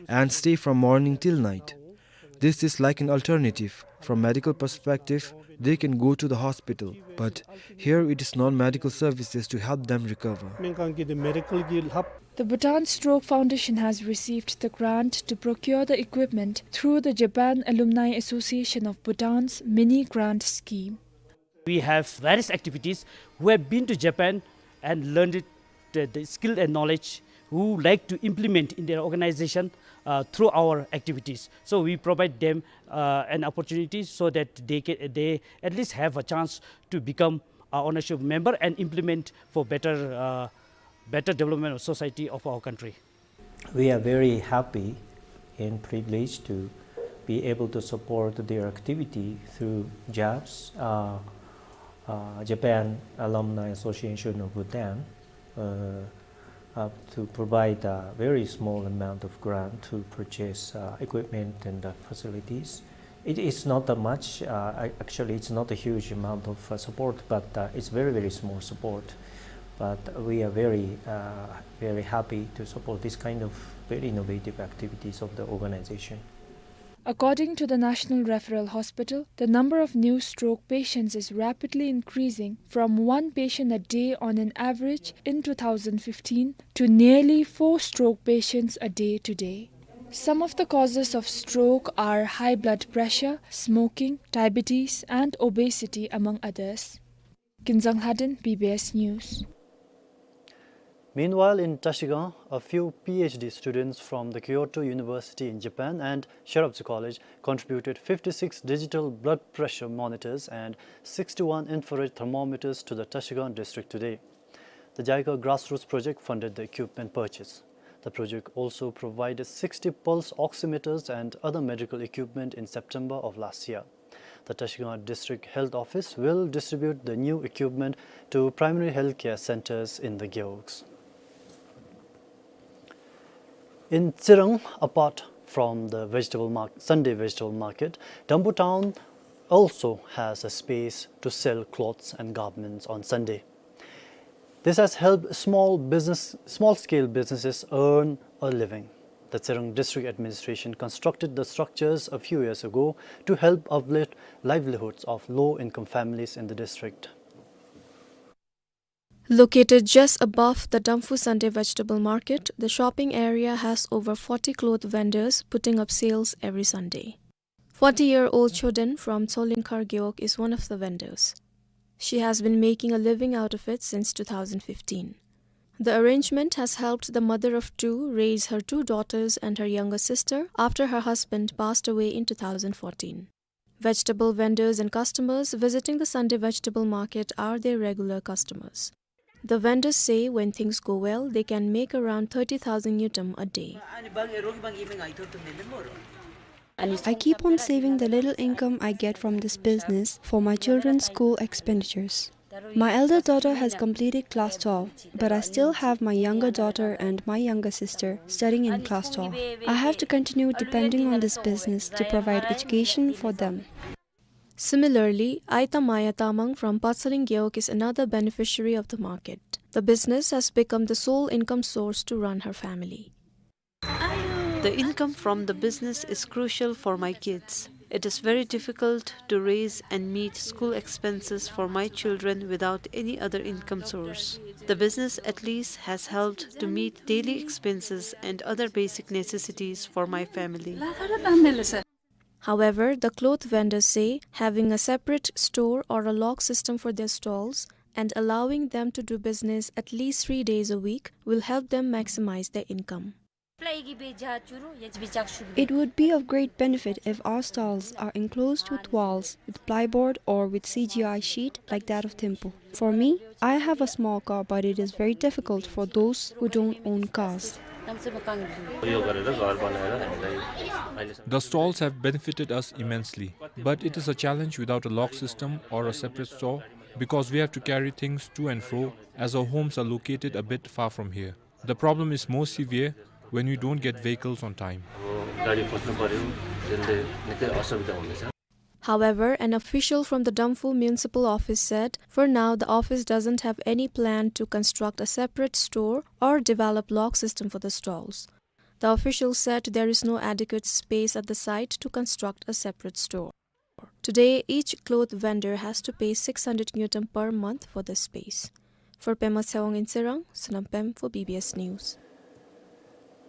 and stay from morning till night. This is like an alternative. From medical perspective, they can go to the hospital, but here it is non-medical services to help them recover. The Bhutan Stroke Foundation has received the grant to procure the equipment through the Japan Alumni Association of Bhutan's mini grant scheme. We have various activities who have been to Japan and learned it, the, the skill and knowledge who like to implement in their organization, uh, through our activities. So we provide them, uh, an opportunity so that they can, they at least have a chance to become a ownership member and implement for better, uh, better development of society of our country. We are very happy and privileged to be able to support their activity through JABS, uh, uh, Japan Alumni Association of Bhutan, uh, uh, to provide a very small amount of grant to purchase, uh, equipment and, uh, facilities. It is not that much, uh, I, actually, it's not a huge amount of, uh, support, but, uh, it's very, very small support. But we are very, uh, very happy to support this kind of very innovative activities of the organization. According to the National Referral Hospital, the number of new stroke patients is rapidly increasing, from one patient a day on an average in two thousand fifteen to nearly four stroke patients a day today. Some of the causes of stroke are high blood pressure, smoking, diabetes, and obesity, among others. Kinzang Lhaden, B B S News. Meanwhile, in Trashigang, a few P H D students from the Kyoto University in Japan and Shiredozü College contributed fifty-six digital blood pressure monitors and sixty-one infrared thermometers to the Trashigang district today. The JICA grassroots project funded the equipment purchase. The project also provided sixty pulse oximeters and other medical equipment in September of last year. The Trashigang District Health Office will distribute the new equipment to primary healthcare centers in the gewogs. In Tsirang, apart from the vegetable mar-, Sunday vegetable market, Dambuh town also has a space to sell clothes and garments on Sunday. This has helped small business, small-scale businesses earn a living. The Tsirang District Administration constructed the structures a few years ago to help uplift livelihoods of low-income families in the district. Located just above the Damphu Sunday Vegetable Market, the shopping area has over forty cloth vendors putting up sales every Sunday. Forty-year-old Choden from Tsolingkhar Gewog is one of the vendors. She has been making a living out of it since two thousand fifteen. The arrangement has helped the mother of two raise her two daughters and her younger sister after her husband passed away in two thousand fourteen. Vegetable vendors and customers visiting the Sunday vegetable market are their regular customers. The vendors say when things go well, they can make around thirty thousand ngultrum a day. I keep on saving the little income I get from this business for my children's school expenditures. My elder daughter has completed class twelve, but I still have my younger daughter and my younger sister studying in class twelve. I have to continue depending on this business to provide education for them. Similarly, Aita Maya Tamang from Patsaring Gewog is another beneficiary of the market. The business has become the sole income source to run her family. The income from the business is crucial for my kids. It is very difficult to raise and meet school expenses for my children without any other income source. The business at least has helped to meet daily expenses and other basic necessities for my family. However, the cloth vendors say having a separate store or a lock system for their stalls and allowing them to do business at least three days a week will help them maximize their income. It would be of great benefit if our stalls are enclosed with walls, with plyboard or with C G I sheet like that of Thimphu. For me, I have a small car, but it is very difficult for those who don't own cars. The stalls have benefited us immensely, but it is a challenge without a lock system or a separate store because we have to carry things to and fro as our homes are located a bit far from here. The problem is more severe when we don't get vehicles on time. अब गाडी खोज्नु पर्‍यो, त्यसले निकै असुविधा हुँदैछ। However, an official from the Damphu Municipal Office said, for now, the office doesn't have any plan to construct a separate store or develop lock system for the stalls. The official said there is no adequate space at the site to construct a separate store. Today, each cloth vendor has to pay six hundred ngultrum per month for the space. For Pema Tshewang in Tshirang, Sonam Pem for B B S News.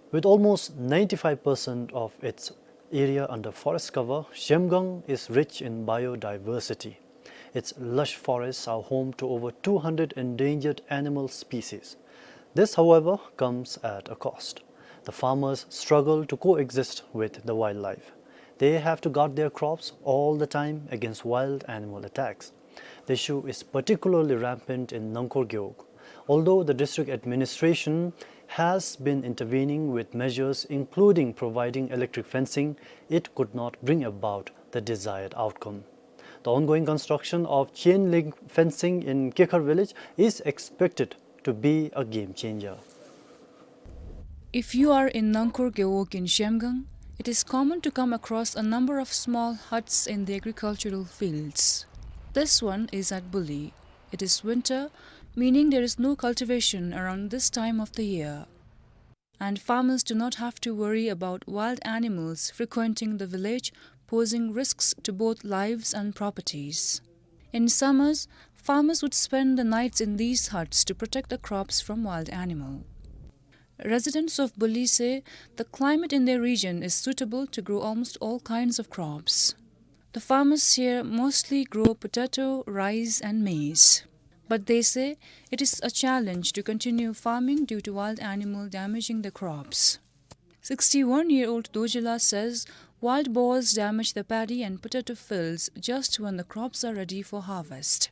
With almost ninety-five percent of its area under forest cover, Zhemgang is rich in biodiversity. Its lush forests are home to over two hundred endangered animal species. This, however, comes at a cost. The farmers struggle to coexist with the wildlife. They have to guard their crops all the time against wild animal attacks. The issue is particularly rampant in Nangkhor Gewog. Although the district administration has been intervening with measures including providing electric fencing, it could not bring about the desired outcome. The ongoing construction of chain link fencing in Kikhar village is expected to be a game changer. If you are in Nangkhor Gewog in Zhemgang, it is common to come across a number of small huts in the agricultural fields. This one is at Buli. It is winter, meaning there is no cultivation around this time of the year. And farmers do not have to worry about wild animals frequenting the village, posing risks to both lives and properties. In summers, farmers would spend the nights in these huts to protect the crops from wild animal. Residents of Buli say the climate in their region is suitable to grow almost all kinds of crops. The farmers here mostly grow potato, rice and maize. But they say it is a challenge to continue farming due to wild animal damaging the crops. Sixty-one-year-old Dojila says wild boars damage the paddy and potato fields just when the crops are ready for harvest.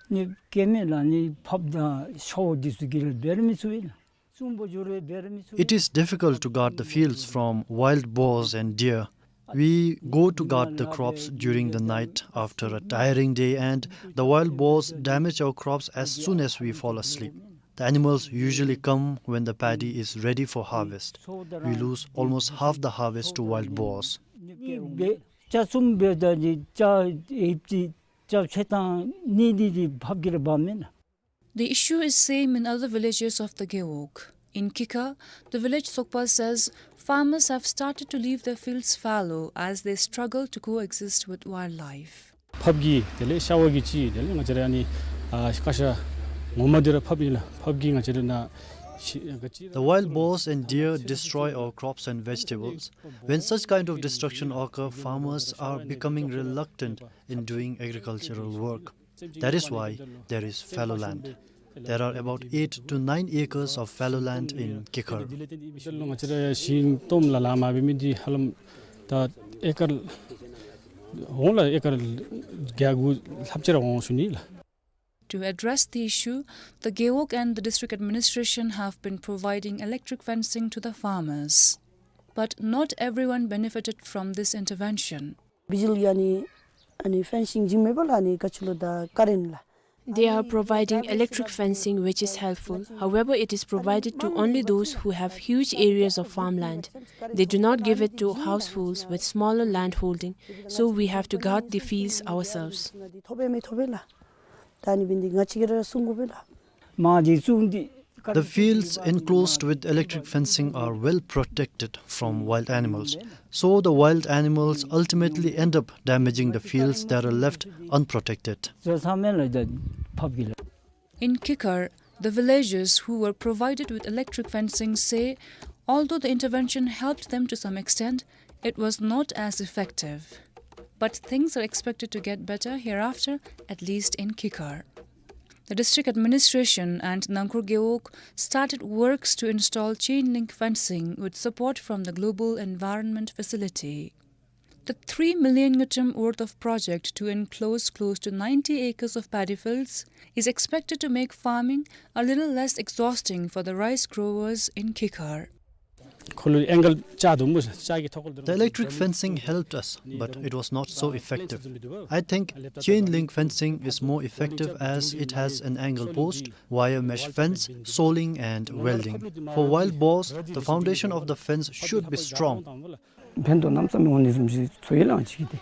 ནི་སྐྱེ་མེད་ལ་ནི་ཕགཔ་དང་ཤཝ་འདི་ཚུ་གིས་འབད་ར་མི་ཚུགས་པས་ལགས། It is difficult to guard the fields from wild boars and deer. We go to guard the crops during the night after a tiring day, and the wild boars damage our crops as soon as we fall asleep. The animals usually come when the paddy is ready for harvest. We lose almost half the harvest to wild boars. ཅ་གསུམ་འབད་ད་ནི་ཅ་ཧིབ་ཅིག་ཅ་ཕྱེད་དང་ནི་འདི་འདི་ཕགཔ་གིས་ར་འབག་མས་ལགས། The issue is same in other villages of the Gewog. In Kikhar, the village Sokpa says farmers have started to leave their fields fallow as they struggle to coexist with wildlife. ཕགཔ་གིས་དེ་ལས་ཤཝ་གིས་ཅིག་དེ་ལས་ང་བཅས་ར་ཨ་ནི་ཨ་ཀ་ཤ་ངོ་མ་འདི་ར་ཕགཔ་ཨིན་ལགས། ཕགཔ་གིས་ང་བཅས་ར་ནཱ་ཤི་ག་ཅི་ར། The wild boars and deer destroy our crops and vegetables. When such kind of destruction occur, farmers are becoming reluctant in doing agricultural work. That is why there is fallow land. There are about eight to nine acres of fallow land in Kikhar. ང་བཅས་ར་ཞིང་སྟོངམ་ལ་ལཱ་མ་འབད་མི་འདི་ཧ་ལམ་ད་ཨེ་ཀར་འོང་ལགས། ཨེ་ཀར་བརྒྱ་དགུ་ལྷགཔ་ཅིག་ར་འོང་ཞུ་ནི་ལགས། To address the issue, the Gewog and the district administration have been providing electric fencing to the farmers. But not everyone benefited from this intervention. བི་ཇི་ལི་ཨ་ནི་ཨ་ནི་ཕེན་སིང་བྱིན་མེད་པར་ཨ་ནི་ག་ཅི་ལོ་ད་ཀ་རེན་ལགས། They are providing electric fencing, which is helpful. However, it is provided to only those who have huge areas of farmland. They do not give it to households with smaller land holding, so we have to guard the fields ourselves. ཐོབ་པས་མི་ཐོབ་པས་ལགས། ད་ཨ་ནི་འབད་ནི་འདི་ང་བཅས་ཀྱིས་ར་སྲུང་དགོ་པས་ལགས། མ་འདི་སྲུང་འདི་ The fields enclosed with electric fencing are well protected from wild animals. So the wild animals ultimately end up damaging the fields that are left unprotected. In Kikhar, the villagers who were provided with electric fencing say, although the intervention helped them to some extent, it was not as effective. But things are expected to get better hereafter, at least in Kikhar. The district administration and Nangkhur Gewog started works to install chain link fencing with support from the Global Environment Facility. The three million ngultrum worth of project to enclose close to ninety acres of paddy fields is expected to make farming a little less exhausting for the rice growers in Kikhar. ཁོ་ལུ་ཨེང་གལ་ཅིག་འདུག་མོ། ཅིག་གི་ཐོག་ཁོ་ལུ། The electric fencing helped us, but it was not so effective. I think chain link fencing is more effective as it has an angle post, wire mesh fence, soling and welding. For wild boars, the foundation of the fence should be strong. ཕན་ཐོགས་གནམ་མེད་ས་མེད་འོང་ནི་བཟུམ་ཅིག་ཚོར་ཡི་ལགས་ཅིག་གིས་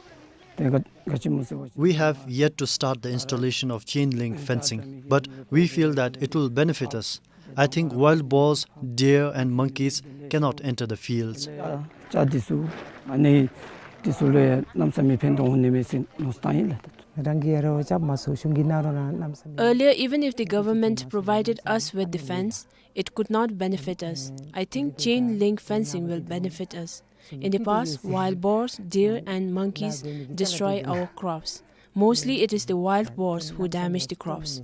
ཏེ། ཏེ་ག་ག་ཅི་སྨོ་ཟེར་བ་ཅིན། We have yet to start the installation of chain link fencing, but we feel that it will benefit us. I think wild boars, deer and monkeys cannot enter the fields. ཅ་འདི་ཚུ་ཨ་ནི་འདི་ཚུ་ལུ་གནམ་མེད་ས་མེད་ཕན་ཐོགས་འོང་ནི་མས་ཟེར་མནོ་བསམ་བཏང་ཡི་ལགས། རང་གིས་ཡ་རོགས་རྐྱབ་མ་ཚུགས་གཞུང་གིས་གནང་རོགས་གནང་གནམ་མེད་ས་མེད། Earlier, even if the government provided us with the fence, it could not benefit us. I think chain link fencing will benefit us. In the past, wild boars, deer, and monkeys destroy our crops. Mostly, it is the wild boars who damage the crops.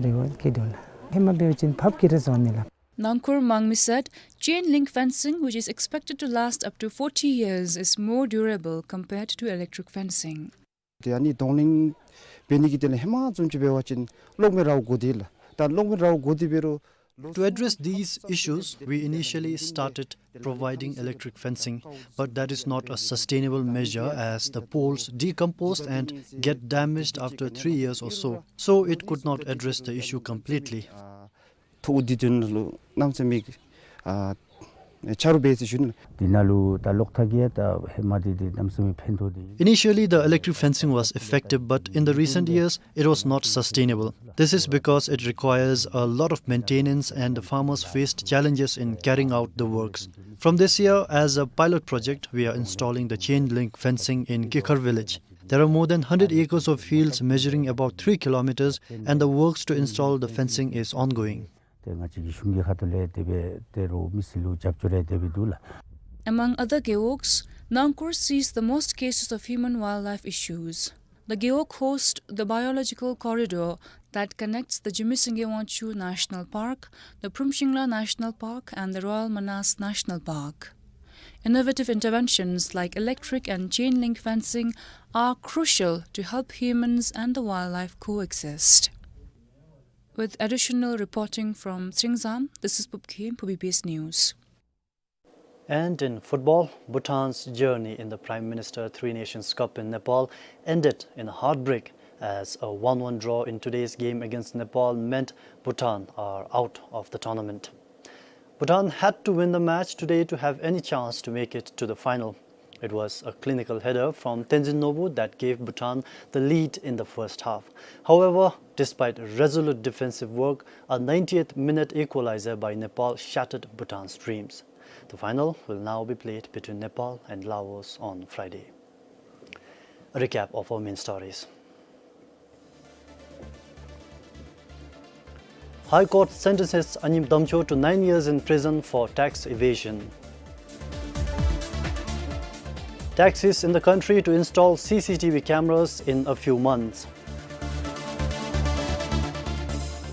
རེ་བ་སྐྱེད་དོ་ལགས། ཧེ་མ་འབད་བ་ཅིན་ཕབ་ཀྱི་རེ་བཟོ་ནི་ལགས། Nangkhur Mangmi said, chain link fencing, which is expected to last up to forty years, is more durable compared to electric fencing. ཏེ་ཨ་ནི་རྡོང་ལིང་འབད་ནི་གི་དོན་ལས་ཧེ་མ་བཟུམ་ཅིག་འབད་བ་ཅིན་གློག་མེ་ར་འགོར་ཏེ་ལགས། ད་གློག་མེ་ར་འགོར་ཏེ་འབད་རུང། To address these issues, we initially started providing electric fencing, but that is not a sustainable measure as the poles decompose and get damaged after three years or so. So it could not address the issue completely. ཐོག་འདི་དོན་ལུ་གནམ་མེད་ས་མེད་ཨ་ཆ་རོགས་འབད་ཟེར་ཞུ་ནི། འདི་ནང་ལུ་ད་གློག་ཐག་གི་ཡང་ད་ཧེ་མ་འདི་འདི་གནམ་མེད་ས་མེད་ཕན་ཐོགས་འདི། Initially, the electric fencing was effective, but in the recent years, it was not sustainable. This is because it requires a lot of maintenance and the farmers faced challenges in carrying out the works. From this year, as a pilot project, we are installing the chain link fencing in Kikhar village. There are more than hundred acres of fields measuring about three kilometers, and the works to install the fencing is ongoing. ཏེ་ང་བཅས་ཀྱི་གཞུང་གི་ཁ་ཐུག་ལས་དེ་སྦེ་ཏེ་རོགས་མི་སེར་ལུ་རྒྱབ་སྐྱོར་རེ་དེ་སྦེ་འདུག་ལགས། Among other gewogs, Nangkhur sees the most cases of human-wildlife issues. The gewog hosts the biological corridor that connects the Jigme Singye Wangchuck National Park, the Phrom Shingla National Park, and the Royal Manas National Park. Innovative interventions like electric and chain link fencing are crucial to help humans and the wildlife coexist. With additional reporting from Sringzam, this is Pupkhem for B B S News. And in football, Bhutan's journey in the Prime Minister Three Nations Cup in Nepal ended in a heartbreak as a one one draw in today's game against Nepal meant Bhutan are out of the tournament. Bhutan had to win the match today to have any chance to make it to the final. It was a clinical header from Tenzin Norbu that gave Bhutan the lead in the first half. However, despite resolute defensive work, a ninetieth minute equalizer by Nepal shattered Bhutan's dreams. The final will now be played between Nepal and Laos on Friday. A recap of our main stories. High Court sentences Anyim Damcho to nine years in prison for tax evasion. Taxis in the country to install C C T V cameras in a few months.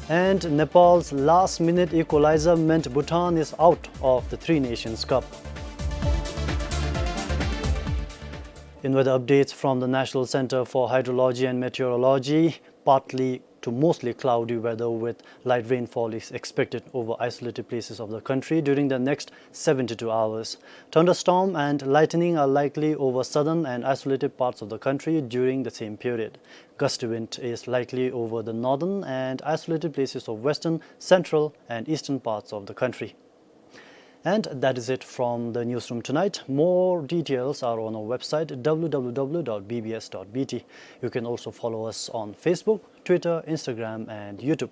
And Nepal's last-minute equalizer meant Bhutan is out of the Three Nations Cup. In weather updates from the National Center for Hydrology and Meteorology, partly to mostly cloudy weather with light rainfall is expected over isolated places of the country during the next seventy-two hours. Thunderstorm and lightning are likely over southern and isolated parts of the country during the same period. Gusty wind is likely over the northern and isolated places of western, central, and eastern parts of the country. And that is it from the newsroom tonight. More details are on our website, W W W dot B B S dot B T. You can also follow us on Facebook, Twitter, Instagram, and YouTube.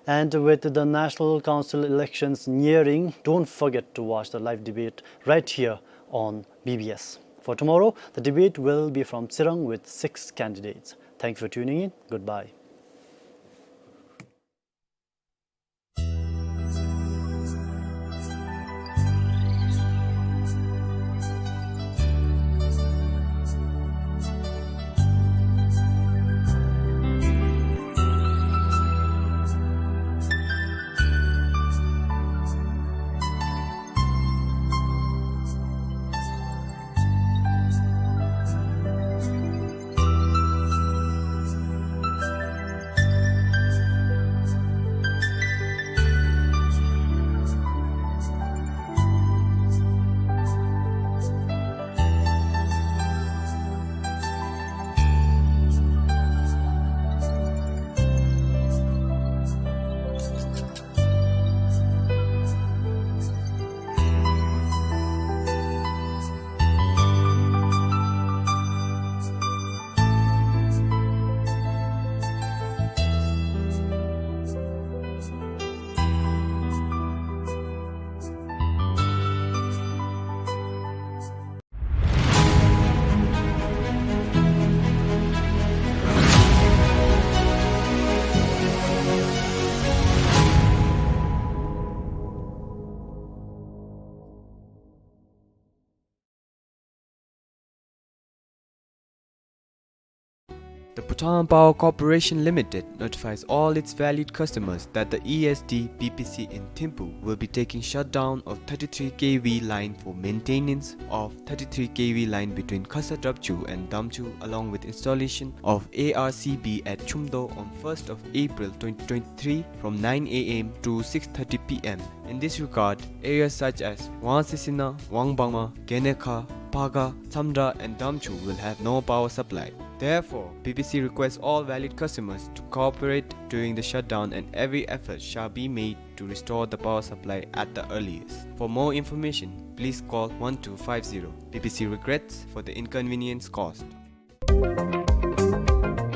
And with the National Council elections nearing, don't forget to watch the live debate right here on B B S. For tomorrow, the debate will be from Tsirang with six candidates. Thank you for tuning in. Goodbye. The Bhutan Power Corporation Limited notifies all its valued customers that the E S D B P C in Thimphu will be taking shutdown of thirty-three K V line for maintenance of thirty-three K V line between Khasa Drapchu and Damchu, along with installation of A R C B at Chumdo on first of April twenty twenty-three from nine A M to six thirty P M. In this regard, areas such as Wangsisina, Wangbangma, Genekha, Paga, Tsamdra and Damchu will have no power supply. Therefore, B P C requests all valued customers to cooperate during the shutdown and every effort shall be made to restore the power supply at the earliest. For more information, please call one two five zero. B P C regrets for the inconvenience caused.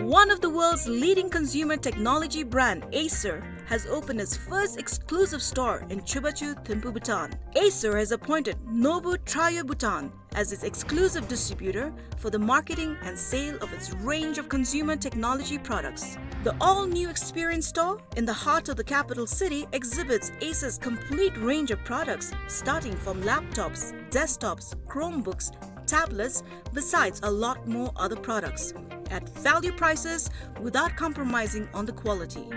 One of the world's leading consumer technology brand, Acer, has opened its first exclusive store in Chubachu, Thimphu, Bhutan. Acer has appointed Nobu Trio Bhutan as its exclusive distributor for the marketing and sale of its range of consumer technology products. The all-new experience store in the heart of the capital city exhibits Acer's complete range of products, starting from laptops, desktops, Chromebooks, tablets, besides a lot more other products at value prices without compromising on the quality.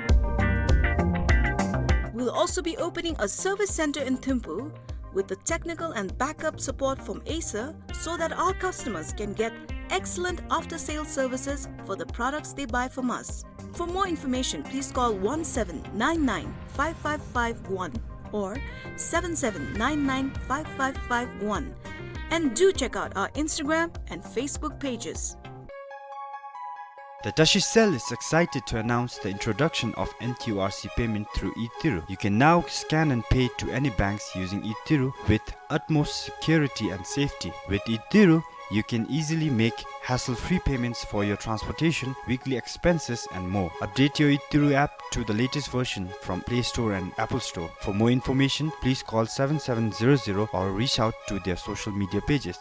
We'll also be opening a service center in Thimphu with the technical and backup support from Acer so that our customers can get excellent after-sales services for the products they buy from us. For more information, please call one seven nine nine five five five one or seven seven nine nine five five five one. And do check out our Instagram and Facebook pages. The Tashi Cell is excited to announce the introduction of N Q R C payment through Itiru. You can now scan and pay to any banks using Itiru with utmost security and safety. With Itiru, you can easily make hassle-free payments for your transportation, weekly expenses, and more. Update your Itiru app to the latest version from Play Store and Apple Store. For more information, please call seven seven zero zero or reach out to their social media pages.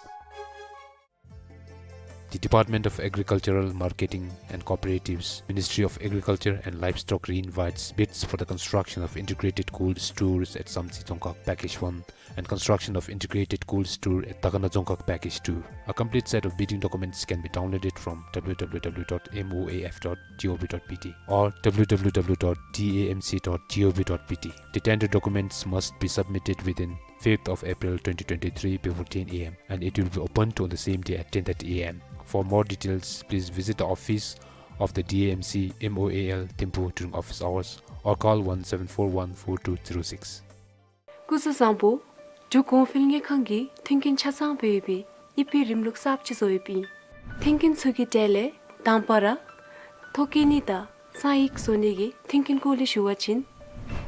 The Department of Agricultural Marketing and Cooperatives, Ministry of Agriculture and Livestock re-invites bids for the construction of integrated cold stores at Samtse Dzongkhag Package one and construction of integrated cold store at Dagana Dzongkhag Package two. A complete set of bidding documents can be downloaded from W W W dot M O A F dot G O V dot B T or W W W dot D A M C dot G O V dot B T. The tender documents must be submitted within fifth of April twenty twenty-three before ten A M, and it will be opened on the same day at ten thirty A M. For more details, please visit the office of the D A M C M O A L Thimphu during office hours or call one seven four one four two zero six. སྐུ་གཟུགས་བཟང་པོ། འབྲུག་གོང་འཕེལ་དངུལ་ཁང་གིས་མཐུན་རྐྱེན་ཆ་ཚང་སྦེ་ཡོད་པའི་ཨི་ཕི་རིམ་ལུགས་གསརཔ་ཅིག་བཟོ་ཡོདཔ་ཨིན། མཐུན་རྐྱེན་ཚུ་གི་གྲས་ལས་དང་པ་ར་ཐོ་བཀོད་ནི་དང་གསང་ཡིག་བཟོ་ནི་གི་མཐུན་རྐྱེན་སྐོར་ལས་ཞུ་བ་ཅིན།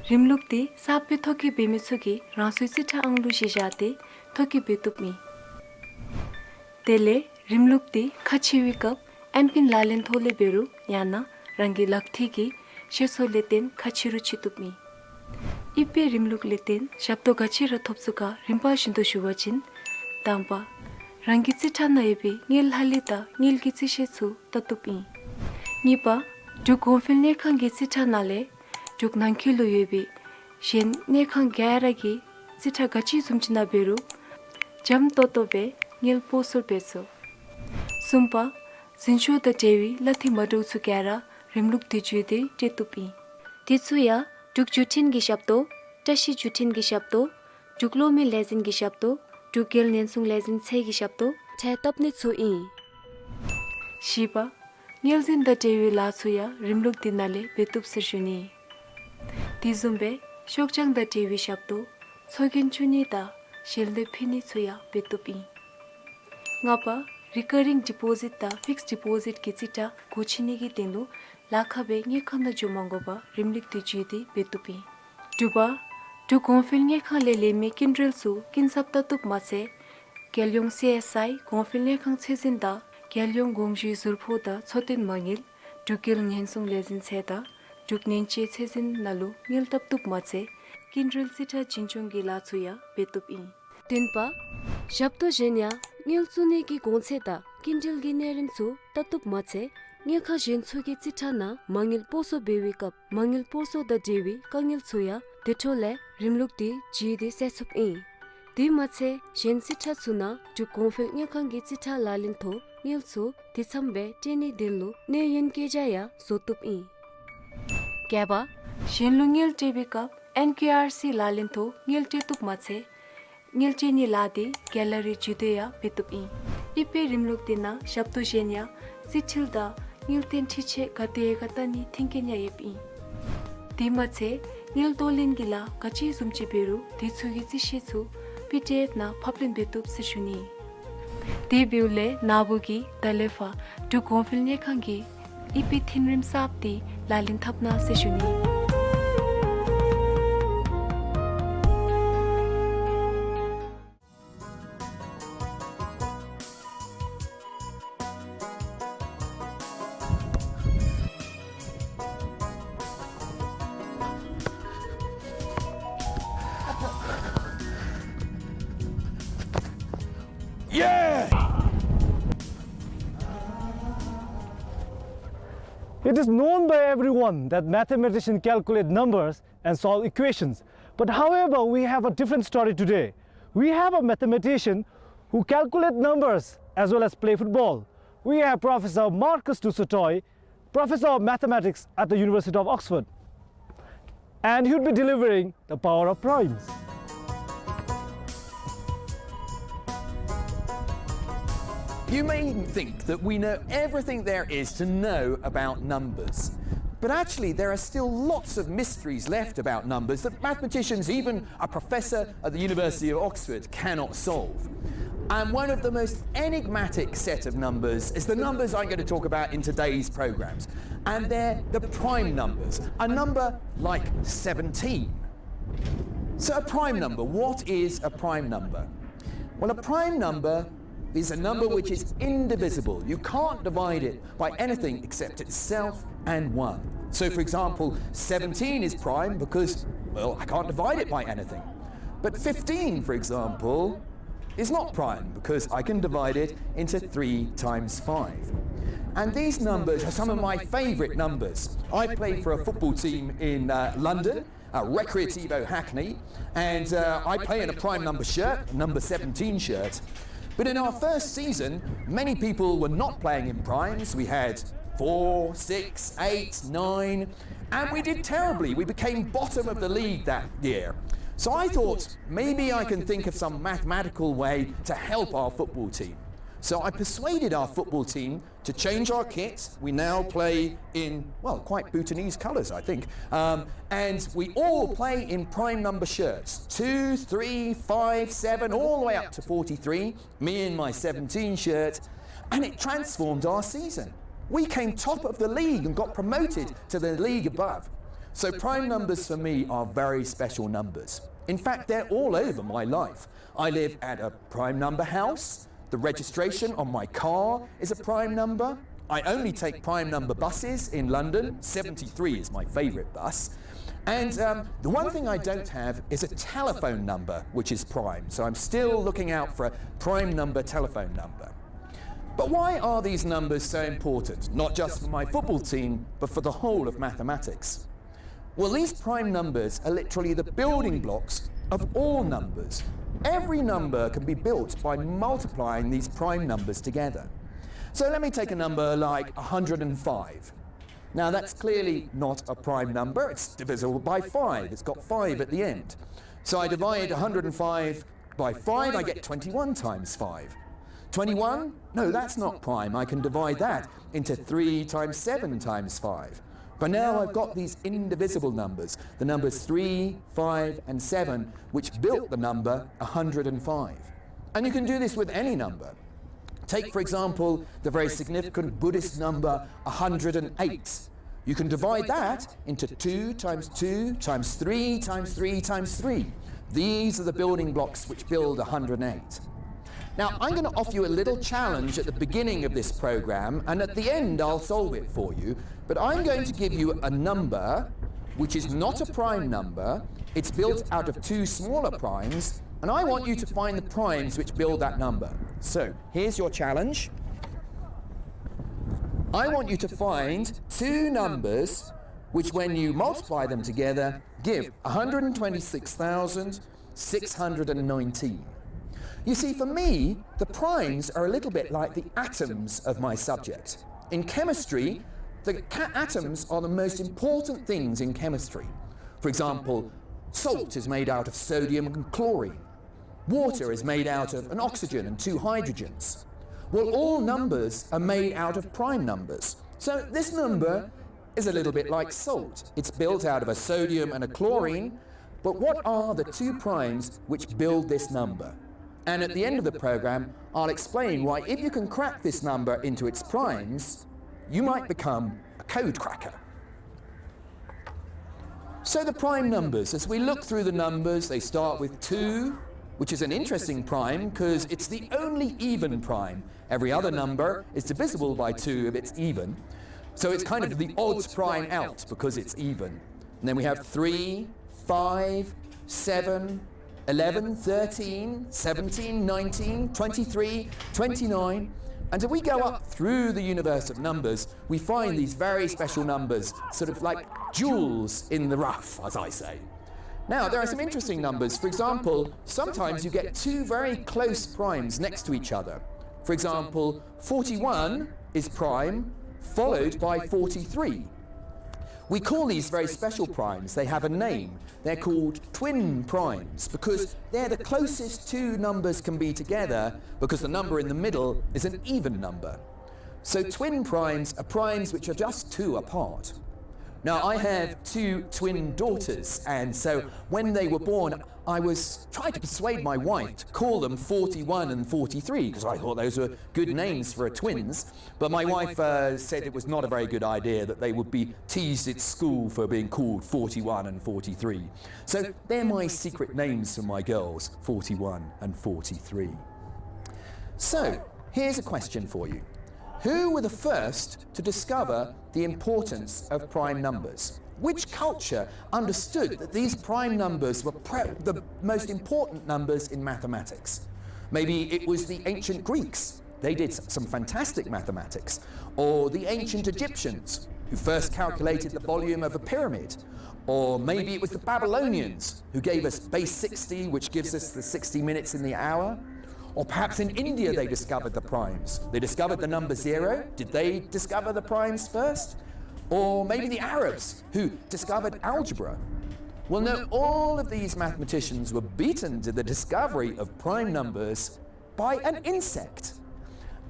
རིམ་ལུགས་འདི་གསརཔ་སྦེ་ཐོ་བཀོད་འབད་མི་ཚུ་གིས་རང་སོའི་རྩིས་ཁྲ་ཨང་གླུ་གཞི་བཞག་སྟེ་ཐོ་བཀོད་འབད་བཏུབ་ཨིན། དེ་ལས་རིམ་ལུགས་འདི་ཁག་ཆེ་བའི་སྐབས་ཨེམ་པིན་ལག་ལེན་ཐོག་ལས་འབད་རུང་ཡང་ན་རང་གི་ལག་ཐིག་གི་ ཤེས་སོ་ལས་བརྟེན་ཁག་ཆེ་རུ་ཆེ་བཏུབ་ཨིན། ཨི་པའི་རིམ་ལུགས་ལས་བརྟེན་ཞབས་ཏོག་ག་ཅི་ར་ཐོབ་ཚུགས་ག་རིམ་པ་བཞིན་དུ་ཞུ་བ་ཅིན། དང་པ། རང་གི་རྩིས་ཁྲ་ནང་ཡོད་པའི་དངུལ་ལྷག་ལུས་དང་དངུལ་གྱི་རྩིས་བཤེར་ཚུ་ལྟ་བཏུབ་ཨིན། གཉིས་པ། འབྲུག་གོང་འཕེལ་དངུལ་ཁང་གི་རྩིས་ཁྲ་ནང་ལས་འབྲུག་ནང་འཁོད་ལུ་ཡོད་པའི་གཞན་དངུལ་ཁང་ག་ར་གི་རྩིས་ཁྲ་ག་ཅི་བཟུམ་ཅིག་ནང་འབད་རུང་འཇམ་ཏོང་ཏོ་སྦེ་དངུལ་སྤོ་སོར་འབད་ཚུགས། གསུམ་པ། འཛིན་སྐྱོང་དང་འབྲེལ་བའི་གླ་འཐུས་མ་འདྲཝ་ཚུ་ག་ར་རིམ་ལུགས་དེ་བརྒྱུད་དེ་སྤྲོད་བཏུབ་ཨིན། དེ་ཚུ་ཡང་འབྲུག་བརྒྱུད་འཕྲིན་གྱི་ཞབས་ཏོག། བཀྲ་ཤིས་བརྒྱུད་འཕྲིན་གྱི་ཞབས་ཏོག། འབྲུག་གློག་མེ་ལས་འཛིན་གྱི་ཞབས་ཏོག། འབྲུག་རྒྱལ་ཉེན་སྲུང་ལས་འཛིན་ཚད་ཀྱི་ཞབས་ཏོག་འཕྲལ་བཏབ་ནི་ཚུ་ཨིན། བཞི་པ། དངུལ་འཛིན་དང་འབྲེལ་བའི་ལཱ་ཚུ་ཡང་རིམ་ལུགས་འདི་ནང་ལས་འབད་བཏུབ་ཟེར་ཞུ་ནི། དེ་བཟུམ་སྦེ་ཤོག་བྱང་དང་འབྲེལ་བའི་ཞབས་ཏོག། ཚོགས་རྒྱན་བཙུགས་ནི་དང་ཞལ་འདེབས་ཕུལ་ནི་ཚུ་ཡང་འབད་བཏུབ་ཨིན། ལྔ་པ། རི་ཀ་རིང་ཌི་པོ་ཟིཊ་དང་ཕིགསཌ་ཌི་པོ་ཟིཊ་གི་རྩིས་ཁྲ་སྒོ་ཕྱེ་ནི་གི་དོན་ལུ་ལཱ་ཁག་སྦེ་དངུལ་ཁང་ནང་འགྱོ་མ་དགོ་པར་རིམ་ལུགས་དེ་བརྒྱུད་དེ་འབད་བཏུབ་ཨིན། དྲུག་པ། འབྲུག་གོང་འཕེལ་དངུལ་ཁང་ལས་ལེན་མི་སྐྱིན་འགྲུལ་ཚུ་སྐྱིན་ཚབ་ལྟ་བཏུབ་མ་ཚད། རྒྱལ་ཡོངས་སི་ཨེསི་ཨའི་གོང་འཕེལ་དངུལ་ཁང་ཚད་འཛིན་དང་རྒྱལ་ཡོངས་དགོངས་ཞུའི་ཟུར་ཕོགས་དང་འཚོ་རྟེན་མ་དངུལ། འབྲུག་རྒྱལ་ཉེན་སྲུང་ལས་འཛིན་ཚད་དང་འབྲུག་ནན་ཅེ་ཚད་འཛིན་ནང་ལུ་དངུལ་ལྟ་བཏུབ་མ་ཚད། སྐྱིན་འགྲུལ་རྩིས་ཁྲ་བྱིན་ཆོག་གི་ལཱ་ཚུ་ཡང་འབད་བཏུབ་ཨིན། བདུན་པ། ཞབས་ཏོག་གཞན་ཡང་དངུལ་བཙུགས་ནི་གི་གོང་ཚད་དང་སྐྱིན་འགྲུལ་གྱི་གནས་རིམ་ཚུ་ལྟ་བཏུབ་མ་ཚད། དངུལ་ཁང་གཞན་ཚུ་གི་རྩིས་ཁྲ་ནང་མ་དངུལ་སྤོ་སོར་འབད་བའི་སྐབས་མ་དངུལ་སྤོ་སོར་དང་འབྲེལ་བའི་དཀའ་ངལ་ཚུ་ཡང་དེ་འཕྲོ་ལས་རིམ་ལུགས་དེ་བརྒྱུད་དེ་སེལ་ཚུགསཔ་ཨིན། དེ་མ་ཚད་གཞན་རྩིས་ཁྲ་ཚུ་ནང་འབྲུག་གོང་འཕེལ་དངུལ་ཁང་གི་རྩིས་ཁྲ་ལག་ལེན་ཐོག་དངུལ་ཚུ་དེ་ཚམ་སྦེ་སྤྲོད་ནིའི་དོན་ལུ་གནས་ཡུན་བཀོད་རྒྱ་ཡང་བཟོ་བཏུབ་ཨིན། བརྒྱད་པ། གཞན་ལུ་དངུལ་སྤྲོད་པའི་སྐབས་ཨེན་ཀེ་ཨར་སི་ལག་ལེན་ཐོག་དངུལ་སྤྲོད་བཏུབ་མ་ཚད། དངུལ་སྤྲོད་ནིའི་ལཱ་དེ་གེ་ལ་རི་བརྒྱུད་དེ་ཡང་འབད་བཏུབ་ཨིན། ཨི་པའི་རིམ་ལུགས་དེ་ནང་ཞབས་ཏོག་གཞན་ཡང་རྩིས་འཕྲུལ་དང་དངུལ་རྟེན་འཕྲུལ་ཆས་ག་དེ་ག་བལྟ་ནིའི་མཐུན་རྐྱེན་ཡང་ཡོདཔ་ཨིན། དེ་མ་ཚད་དངུལ་གཏོང་ལེན་གྱི་ལཱ་ག་ཅི་བཟུམ་ཅིག་འབད་རུང་དེ་ཚུ་གི་རྩིས་བཤེར་ཚུ་པི་ཌི་ཨེཕ་ནང་ཕབ་ལེན་འབད་བཏུབ་ཟེར་ཞུ་ནི། དེ་འབདཝ་ལས་ན་བུ་གིས་ད་ལས་ཕར་འབྲུག་གོང་འཕེལ་དངུལ་ཁང་གི་ཨི་པའི་འཐུས་རིམ་གསརཔ་དེ་ལག་ལེན་འཐབ་གནང་ཟེར་ཞུ་ནི། Yeah! It is known by everyone that mathematicians calculate numbers and solve equations. But however, we have a different story today. We have a mathematician who calculate numbers as well as play football. We have Professor Marcus du Sautoy, Professor of Mathematics at the University of Oxford. And he would be delivering the power of primes. You may think that we know everything there is to know about numbers. But actually, there are still lots of mysteries left about numbers that mathematicians, even a professor at the University of Oxford, cannot solve. And one of the most enigmatic set of numbers is the numbers I'm gonna talk about in today's programs. And they're the prime numbers, a number like seventeen. So a prime number, what is a prime number? Well, a prime number is a number which is indivisible. You can't divide it by anything except itself and one. So, for example, seventeen is prime because, well, I can't divide it by anything. But fifteen, for example, is not prime because I can divide it into three times five. And these numbers are some of my favorite numbers. I play for a football team in, uh, London, uh, Recreativo Hackney, and, uh, I play in a prime number shirt, number seventeen shirt. But in our first season, many people were not playing in primes. We had four, six, eight, nine, and we did terribly. We became bottom of the league that year. So I thought, maybe I can think of some mathematical way to help our football team. So I persuaded our football team to change our kit. We now play in, well, quite Bhutanese colours, I think. Um, and we all play in prime number shirts, two, three, five, seven, all the way up to forty-three, me in my seventeen shirt. And it transformed our season. We came top of the league and got promoted to the league above. So prime numbers for me are very special numbers. In fact, they're all over my life. I live at a prime number house. The registration on my car is a prime number. I only take prime number buses in London. Seventy-three is my favourite bus. And um, the one thing I don't have is a telephone number which is prime. So I'm still looking out for a prime number telephone number. But why are these numbers so important, not just for my football team, but for the whole of mathematics? Well, these prime numbers are literally the building blocks of all numbers. Every number can be built by multiplying these prime numbers together. So let me take a number like one hundred and five. Now, that's clearly not a prime number. It's divisible by five. It's got five at the end. So I divide one hundred and five by five, I get twenty-one times five. Twenty-one? No, that's not prime. I can divide that into three times seven times five. But now I've got these indivisible numbers, the numbers three, five, and seven, which built the number one hundred and five. And you can do this with any number. Take, for example, the very significant Buddhist number one hundred and eight. You can divide that into two times two times three times three times three. These are the building blocks which build one hundred and eight. Now, I'm gonna offer you a little challenge at the beginning of this program, and at the end I'll solve it for you. But I'm going to give you a number which is not a prime number. It's built out of two smaller primes, and I want you to find the primes which build that number. So, here's your challenge. I want you to find two numbers which, when you multiply them together, give one hundred and twenty-six thousand six hundred and nineteen. You see, for me, the primes are a little bit like the atoms of my subject. In chemistry, the ca- atoms are the most important things in chemistry. For example, salt is made out of sodium and chlorine. Water is made out of an oxygen and two hydrogens. Well, all numbers are made out of prime numbers. So this number is a little bit like salt. It's built out of a sodium and a chlorine, but what are the two primes which build this number? And at the end of the program, I'll explain why, if you can crack this number into its primes, you might become a code cracker. So the prime numbers, as we look through the numbers, they start with two, which is an interesting prime 'cause it's the only even prime. Every other number is divisible by two if it's even. So it's kind of the odd prime out because it's even. And then we have three, five, seven, eleven, thirteen, seventeen, nineteen, twenty-three, twenty-nine. And if we go up through the universe of numbers, we find these very special numbers, sort of like jewels in the rough, as I say. Now, there are some interesting numbers. For example, sometimes you get two very close primes next to each other. For example, forty-one is prime, followed by forty-three. We call these very special primes. They have a name. They're called twin primes because they're the closest two numbers can be together, because the number in the middle is an even number. So twin primes are primes which are just two apart. Now, I have two twin daughters, and so when they were born, I was trying to persuade my wife to call them forty-one and forty-three, 'cause I thought those were good names for a twins. But my wife, uh, said it was not a very good idea, that they would be teased at school for being called forty-one and forty-three. So they're my secret names for my girls, forty-one and forty-three. So, here's a question for you. Who were the first to discover the importance of prime numbers? Which culture understood that these prime numbers were pre- the most important numbers in mathematics? Maybe it was the ancient Greeks. They did s- some fantastic mathematics. Or the ancient Egyptians, who first calculated the volume of a pyramid. Or maybe it was the Babylonians who gave us base sixty, which gives us the sixty minutes in the hour. Or perhaps in India they discovered the primes. They discovered the number zero. Did they discover the primes first? Or maybe the Arabs who discovered algebra. Well, no, all of these mathematicians were beaten to the discovery of prime numbers by an insect.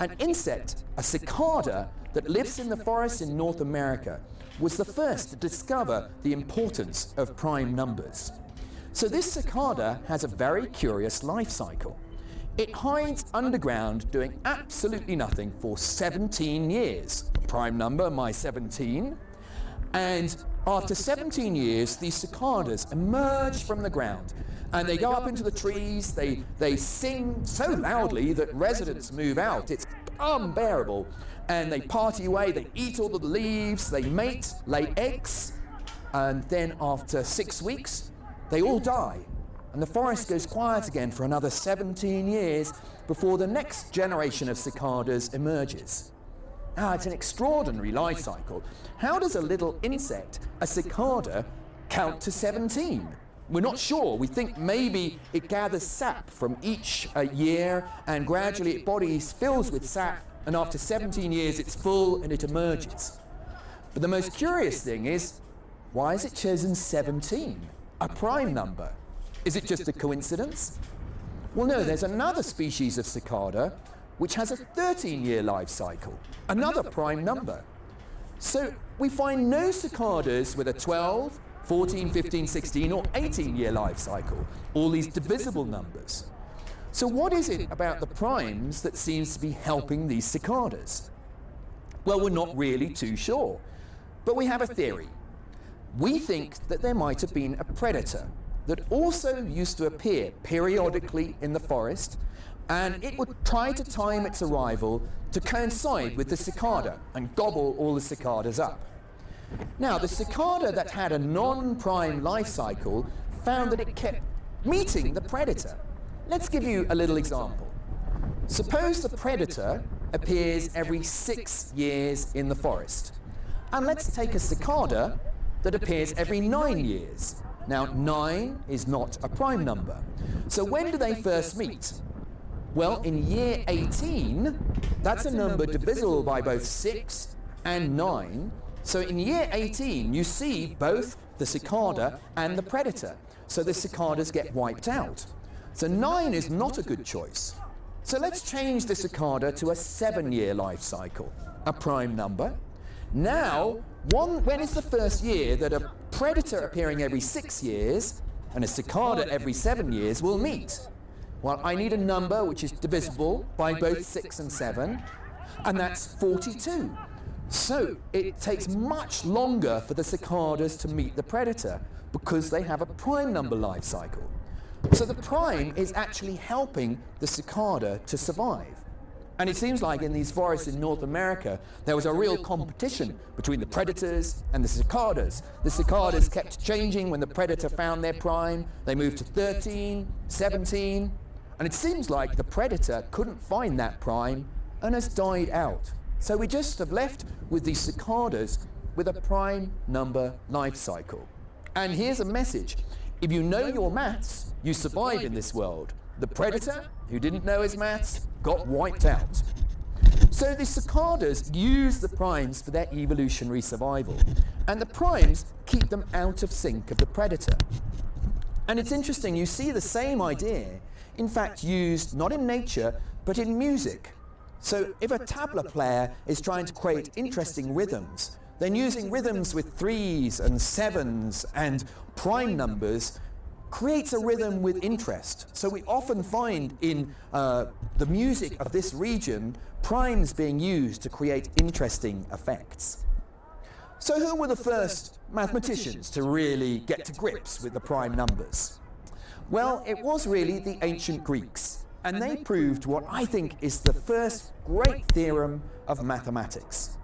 An insect, a cicada that lives in the forest in North America, was the first to discover the importance of prime numbers. So this cicada has a very curious life cycle. It hides underground doing absolutely nothing for seventeen years. Prime number, my seventeen. And after seventeen years, these cicadas emerge from the ground and they go up into the trees. They, they sing so loudly that residents move out. It's unbearable. And they party away, they eat all the leaves, they mate, lay eggs, and then after six weeks, they all die. And the forest goes quiet again for another seventeen years before the next generation of cicadas emerges. Ah, it's an extraordinary life cycle. How does a little insect, a cicada, count to seventeen? We're not sure. We think maybe it gathers sap from each, uh, year, and gradually its body fills with sap, and after seventeen years it's full and it emerges. But the most curious thing is, why has it chosen seventeen, a prime number? Is it just a coincidence? Well, no, there's another species of cicada which has a thirteen-year life cycle, another prime number. So we find no cicadas with a twelve, fourteen, fifteen, sixteen, or eighteen-year life cycle, all these divisible numbers. So what is it about the primes that seems to be helping these cicadas? Well, we're not really too sure, but we have a theory. We think that there might have been a predator that also used to appear periodically in the forest, and it would try to time its arrival to coincide with the cicada and gobble all the cicadas up. Now, the cicada that had a non-prime life cycle found that it kept meeting the predator. Let's give you a little example. Suppose the predator appears every six years in the forest. And let's take a cicada that appears every nine years. Now, nine is not a prime number. So when do they first meet? Well, in year eighteen, that's a number divisible by both six and nine. So in year eighteen, you see both the cicada and the predator. So the cicadas get wiped out. So nine is not a good choice. So let's change the cicada to a seven-year life cycle, a prime number. Now, one, when is the first year that a predator appearing every six years and a cicada every seven years will meet? Well, I need a number which is divisible by both six and seven, and that's forty-two. So it takes much longer for the cicadas to meet the predator because they have a prime number life cycle. So the prime is actually helping the cicada to survive. And it seems like in these forests in North America, there was a real competition between the predators and the cicadas. The cicadas kept changing. When the predator found their prime, they moved to thirteen, seventeen, and it seems like the predator couldn't find that prime and has died out. So we just have left with these cicadas with a prime number life cycle. And here's a message. If you know your maths, you survive in this world. The predator, who didn't know his maths, got wiped out. So the cicadas use the primes for their evolutionary survival, and the primes keep them out of sync of the predator. And it's interesting, you see the same idea, in fact, used not in nature, but in music. So if a tabla player is trying to create interesting rhythms, then using rhythms with threes and sevens and prime numbers creates a rhythm with interest. So we often find in, uh, the music of this region, primes being used to create interesting effects. So who were the first mathematicians to really get to grips with the prime numbers? Well, it was really the ancient Greeks, and they proved what I think is the first great theorem of mathematics.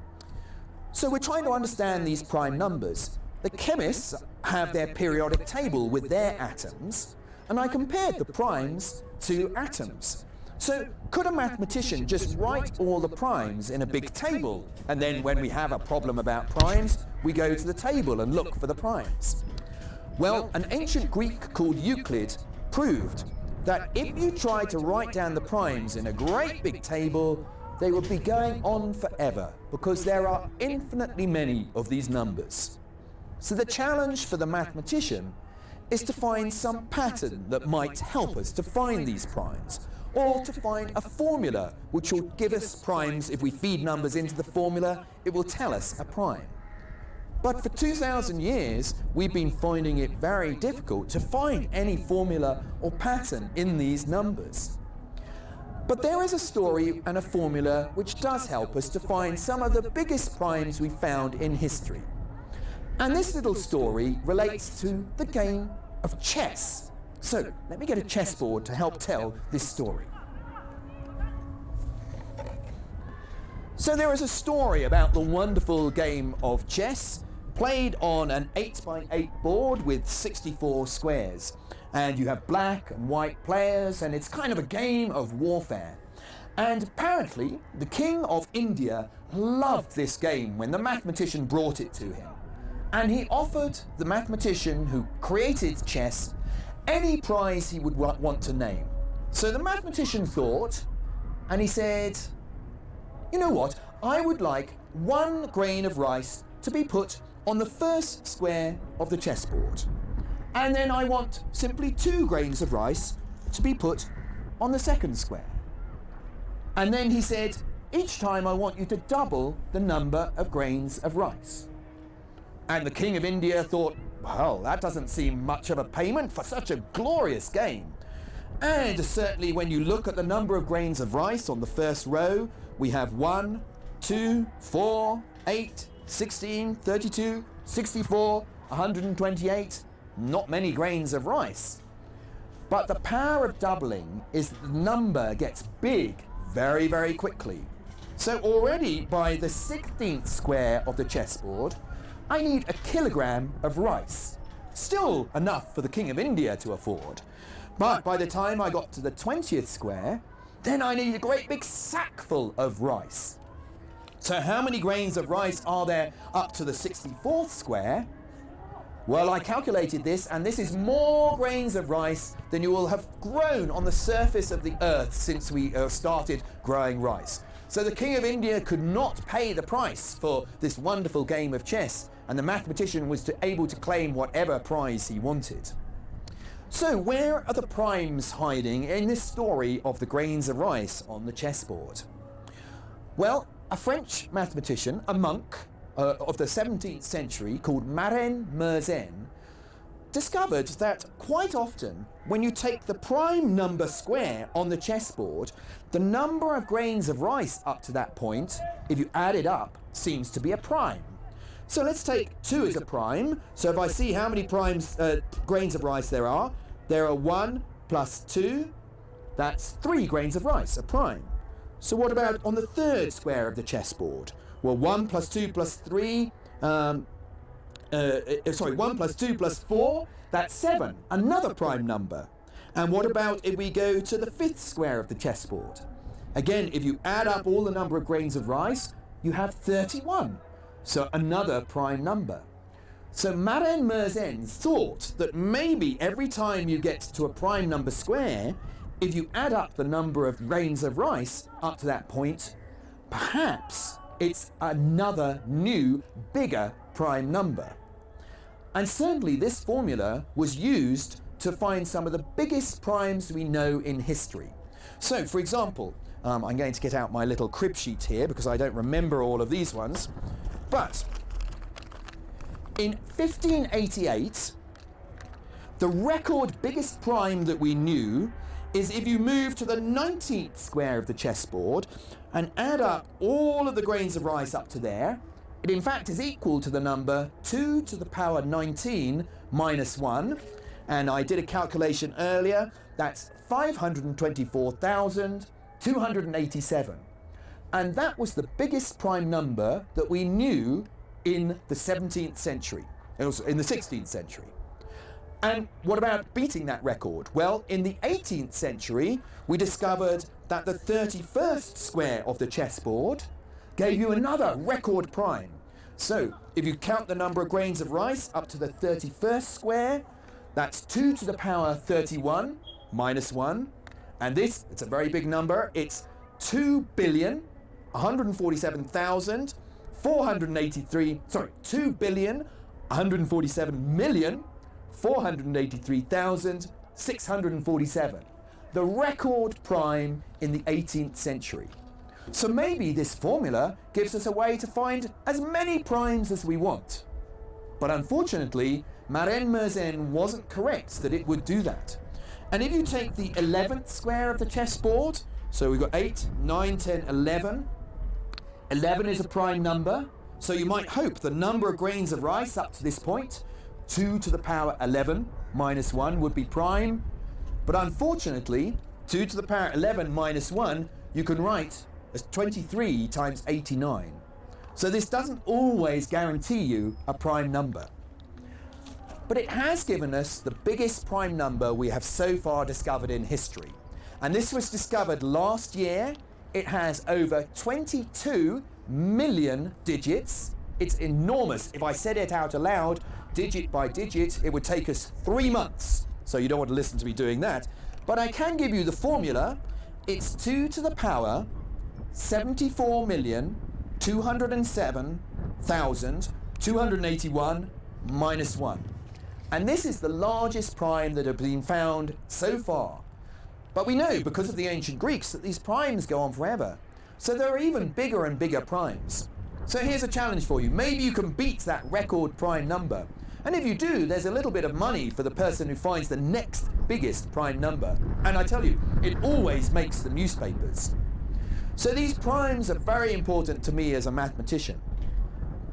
So we're trying to understand these prime numbers. The chemists have their periodic table with their atoms, and I compared the primes to atoms. So could a mathematician just write all the primes in a big table, and then when we have a problem about primes, we go to the table and look for the primes? Well, an ancient Greek called Euclid proved that if you try to write down the primes in a great big table, they would be going on forever because there are infinitely many of these numbers. So the challenge for the mathematician is to find some pattern that might help us to find these primes, or to find a formula which will give us primes. If we feed numbers into the formula, it will tell us a prime. But for two thousand years, we've been finding it very difficult to find any formula or pattern in these numbers. But there is a story and a formula which does help us to find some of the biggest primes we found in history. And this little story relates to the game of chess. So let me get a chessboard to help tell this story. So there is a story about the wonderful game of chess, played on an eight by eight board with sixty-four squares. And you have black and white players, and it's kind of a game of warfare. And apparently, the king of India loved this game when the mathematician brought it to him. And he offered the mathematician who created chess any prize he would wa-, want to name. So the mathematician thought, and he said, "You know what? I would like one grain of rice to be put on the first square of the chessboard. And then I want simply two grains of rice to be put on the second square." And then he said, "Each time I want you to double the number of grains of rice." And the king of India thought, "Well, that doesn't seem much of a payment for such a glorious game." And certainly when you look at the number of grains of rice on the first row, we have one, two, four, eight, sixteen, thirty-two, sixty-four, a hundred and twenty-eight, not many grains of rice. But the power of doubling is that the number gets big very, very quickly. So already by the sixteenth square of the chessboard, I need a kilogram of rice. Still enough for the King of India to afford. But by the time I got to the twentieth square, then I need a great big sackful of rice. So how many grains of rice are there up to the sixty-fourth square? Well, I calculated this, and this is more grains of rice than you will have grown on the surface of the earth since we, uh, started growing rice. So the King of India could not pay the price for this wonderful game of chess, and the mathematician was to, able to claim whatever prize he wanted. So where are the primes hiding in this story of the grains of rice on the chessboard? Well, a French mathematician, a monk, uh, of the seventeenth century called Marin Mersenne, discovered that quite often, when you take the prime number square on the chessboard, the number of grains of rice up to that point, if you add it up, seems to be a prime. So let's take two as a prime. So if I see how many primes, uh, grains of rice there are, there are one plus two, that's three grains of rice, a prime. So what about on the third square of the chessboard? Well, one plus two plus three, um, uh, uh, sorry, one plus two plus four, that's seven, another prime number. And what about if we go to the fifth square of the chessboard? Again, if you add up all the number of grains of rice, you have thirty-one, so another prime number. So Marin Mersenne thought that maybe every time you get to a prime number square, if you add up the number of grains of rice up to that point, perhaps it's another new, bigger prime number. And certainly this formula was used to find some of the biggest primes we know in history. So, for example, um, I'm going to get out my little crib sheet here because I don't remember all of these ones. But in fifteen eighty-eight, the record biggest prime that we knew is if you move to the nineteenth square of the chessboard and add up all of the grains of rice up to there, it in fact is equal to the number two to the power nineteen minus one. And I did a calculation earlier, that's five hundred and twenty-four thousand two hundred and eighty-seven. And that was the biggest prime number that we knew in the seventeenth century. It was in the sixteenth century. And what about beating that record? Well, in the eighteenth century, we discovered that the thirty-first square of the chessboard gave you another record prime. So, if you count the number of grains of rice up to the thirty-first square, that's two to the power thirty-one minus one. And this, it's a very big number, it's two billion, one hundred forty-seven thousand, four hundred eighty-three, sorry, two billion, one hundred forty-seven million, four hundred eighty-three thousand, six hundred forty-seven. The record prime in the eighteenth century. So maybe this formula gives us a way to find as many primes as we want. But unfortunately, Marin Mersenne wasn't correct that it would do that. And if you take the eleventh square of the chessboard, so we've got eight, nine, ten, eleven. Eleven is a prime number, so you might hope the number of grains of rice up to this point, two to the power eleven minus one, would be prime. But unfortunately, two to the power eleven minus one, you can write is twenty-three times eighty-nine. So this doesn't always guarantee you a prime number. But it has given us the biggest prime number we have so far discovered in history. And this was discovered last year. It has over twenty-two million digits. It's enormous. If I said it out aloud, digit by digit, it would take us three months. So you don't want to listen to me doing that. But I can give you the formula. It's two to the power seventy-four million two hundred and seven thousand two hundred and eighty-one minus one. And this is the largest prime that have been found so far. But we know, because of the ancient Greeks, that these primes go on forever. So there are even bigger and bigger primes. So here's a challenge for you. Maybe you can beat that record prime number. And if you do, there's a little bit of money for the person who finds the next biggest prime number. And I tell you, it always makes the newspapers. So these primes are very important to me as a mathematician.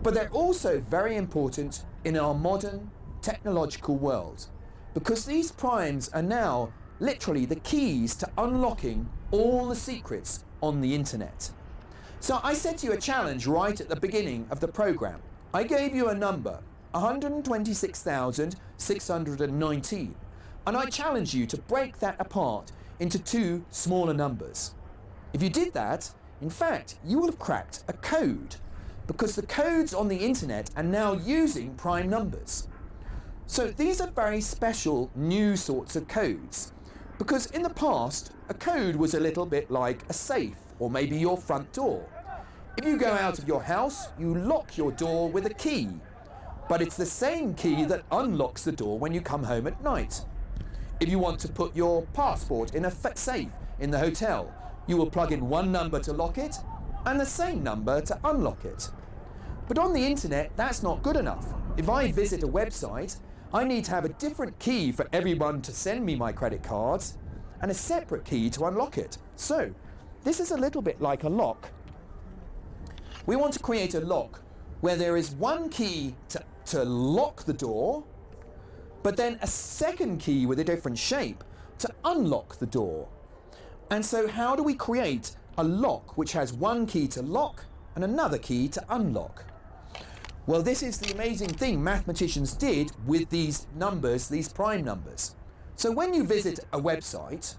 But they're also very important in our modern technological world, because these primes are now literally the keys to unlocking all the secrets on the internet. So I set you a challenge right at the beginning of the program. I gave you a number, one hundred twenty-six thousand six hundred and nineteen, and I challenge you to break that apart into two smaller numbers. If you did that, in fact, you will have cracked a code, because the codes on the internet are now using prime numbers. So these are very special new sorts of codes, because in the past, a code was a little bit like a safe or maybe your front door. If you go out of your house, you lock your door with a key. But it's the same key that unlocks the door when you come home at night. If you want to put your passport in a fa-, safe in the hotel, you will plug in one number to lock it and the same number to unlock it. But on the internet, that's not good enough. If I visit a website, I need to have a different key for everyone to send me my credit cards and a separate key to unlock it. So, this is a little bit like a lock. We want to create a lock where there is one key to, to lock the door, but then a second key with a different shape to unlock the door. And so how do we create a lock which has one key to lock and another key to unlock? Well, this is the amazing thing mathematicians did with these numbers, these prime numbers. So when you visit a website,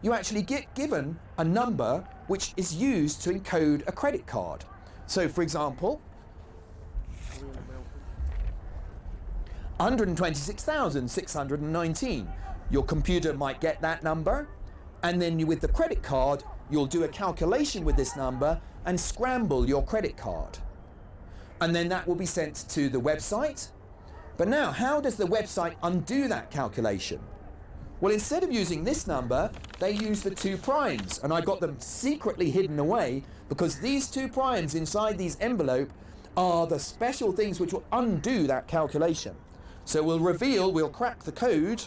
you actually get given a number which is used to encode a credit card. So, for example, hundred twenty-six thousand six hundred and nineteen. Your computer might get that number, and then you, with the credit card, you'll do a calculation with this number and scramble your credit card. And then that will be sent to the website. But now, how does the website undo that calculation? Well, instead of using this number, they use the two primes, and I got them secretly hidden away because these two primes inside these envelope are the special things which will undo that calculation. So we'll reveal, we'll crack the code.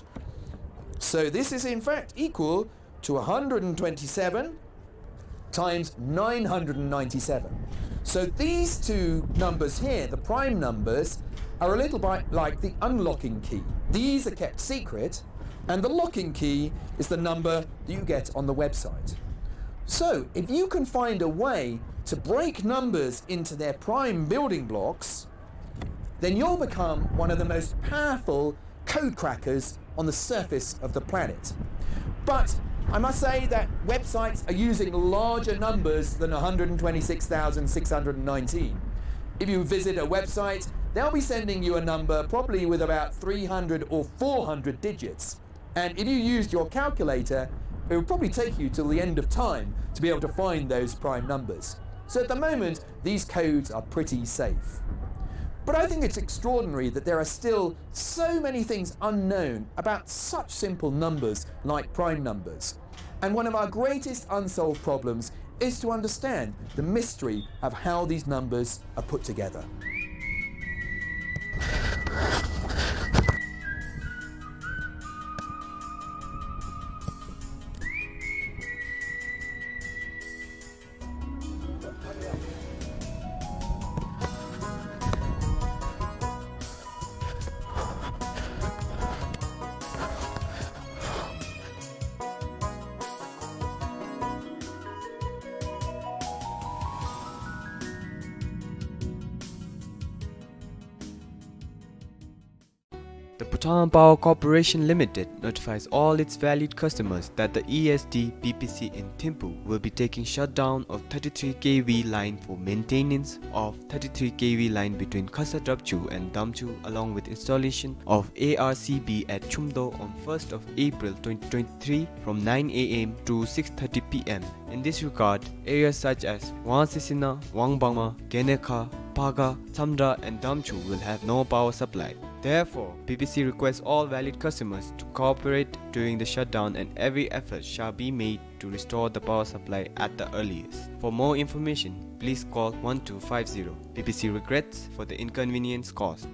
So this is in fact equal to a hundred and twenty-seven times nine hundred and ninety-seven. So these two numbers here, the prime numbers, are a little bit like the unlocking key. These are kept secret, and the locking key is the number that you get on the website. So if you can find a way to break numbers into their prime building blocks, then you'll become one of the most powerful code crackers on the surface of the planet. But I must say that websites are using larger numbers than a hundred and twenty-six thousand six hundred and nineteen. If you visit a website, they'll be sending you a number probably with about three hundred or four hundred digits. And if you used your calculator, it would probably take you till the end of time to be able to find those prime numbers. So at the moment, these codes are pretty safe. But I think it's extraordinary that there are still so many things unknown about such simple numbers like prime numbers. And one of our greatest unsolved problems is to understand the mystery of how these numbers are put together. The Bhutan Power Corporation Limited notifies all its valued customers that the E S D B P C in Thimphu will be taking shutdown of thirty-three K V line for maintenance of thirty-three K V line between Khasa Drapchu and Damchu, along with installation of A R C B at Chumdo on first of April twenty twenty-three from nine A M to six thirty P M. In this regard, areas such as Wangsesina, Wangbangma, Genekha, Phaga, Tsamdra and Damchu will have no power supply. Therefore, B P C requests all valued customers to cooperate during the shutdown and every effort shall be made to restore the power supply at the earliest. For more information, please call one two five zero. B P C regrets for the inconvenience caused.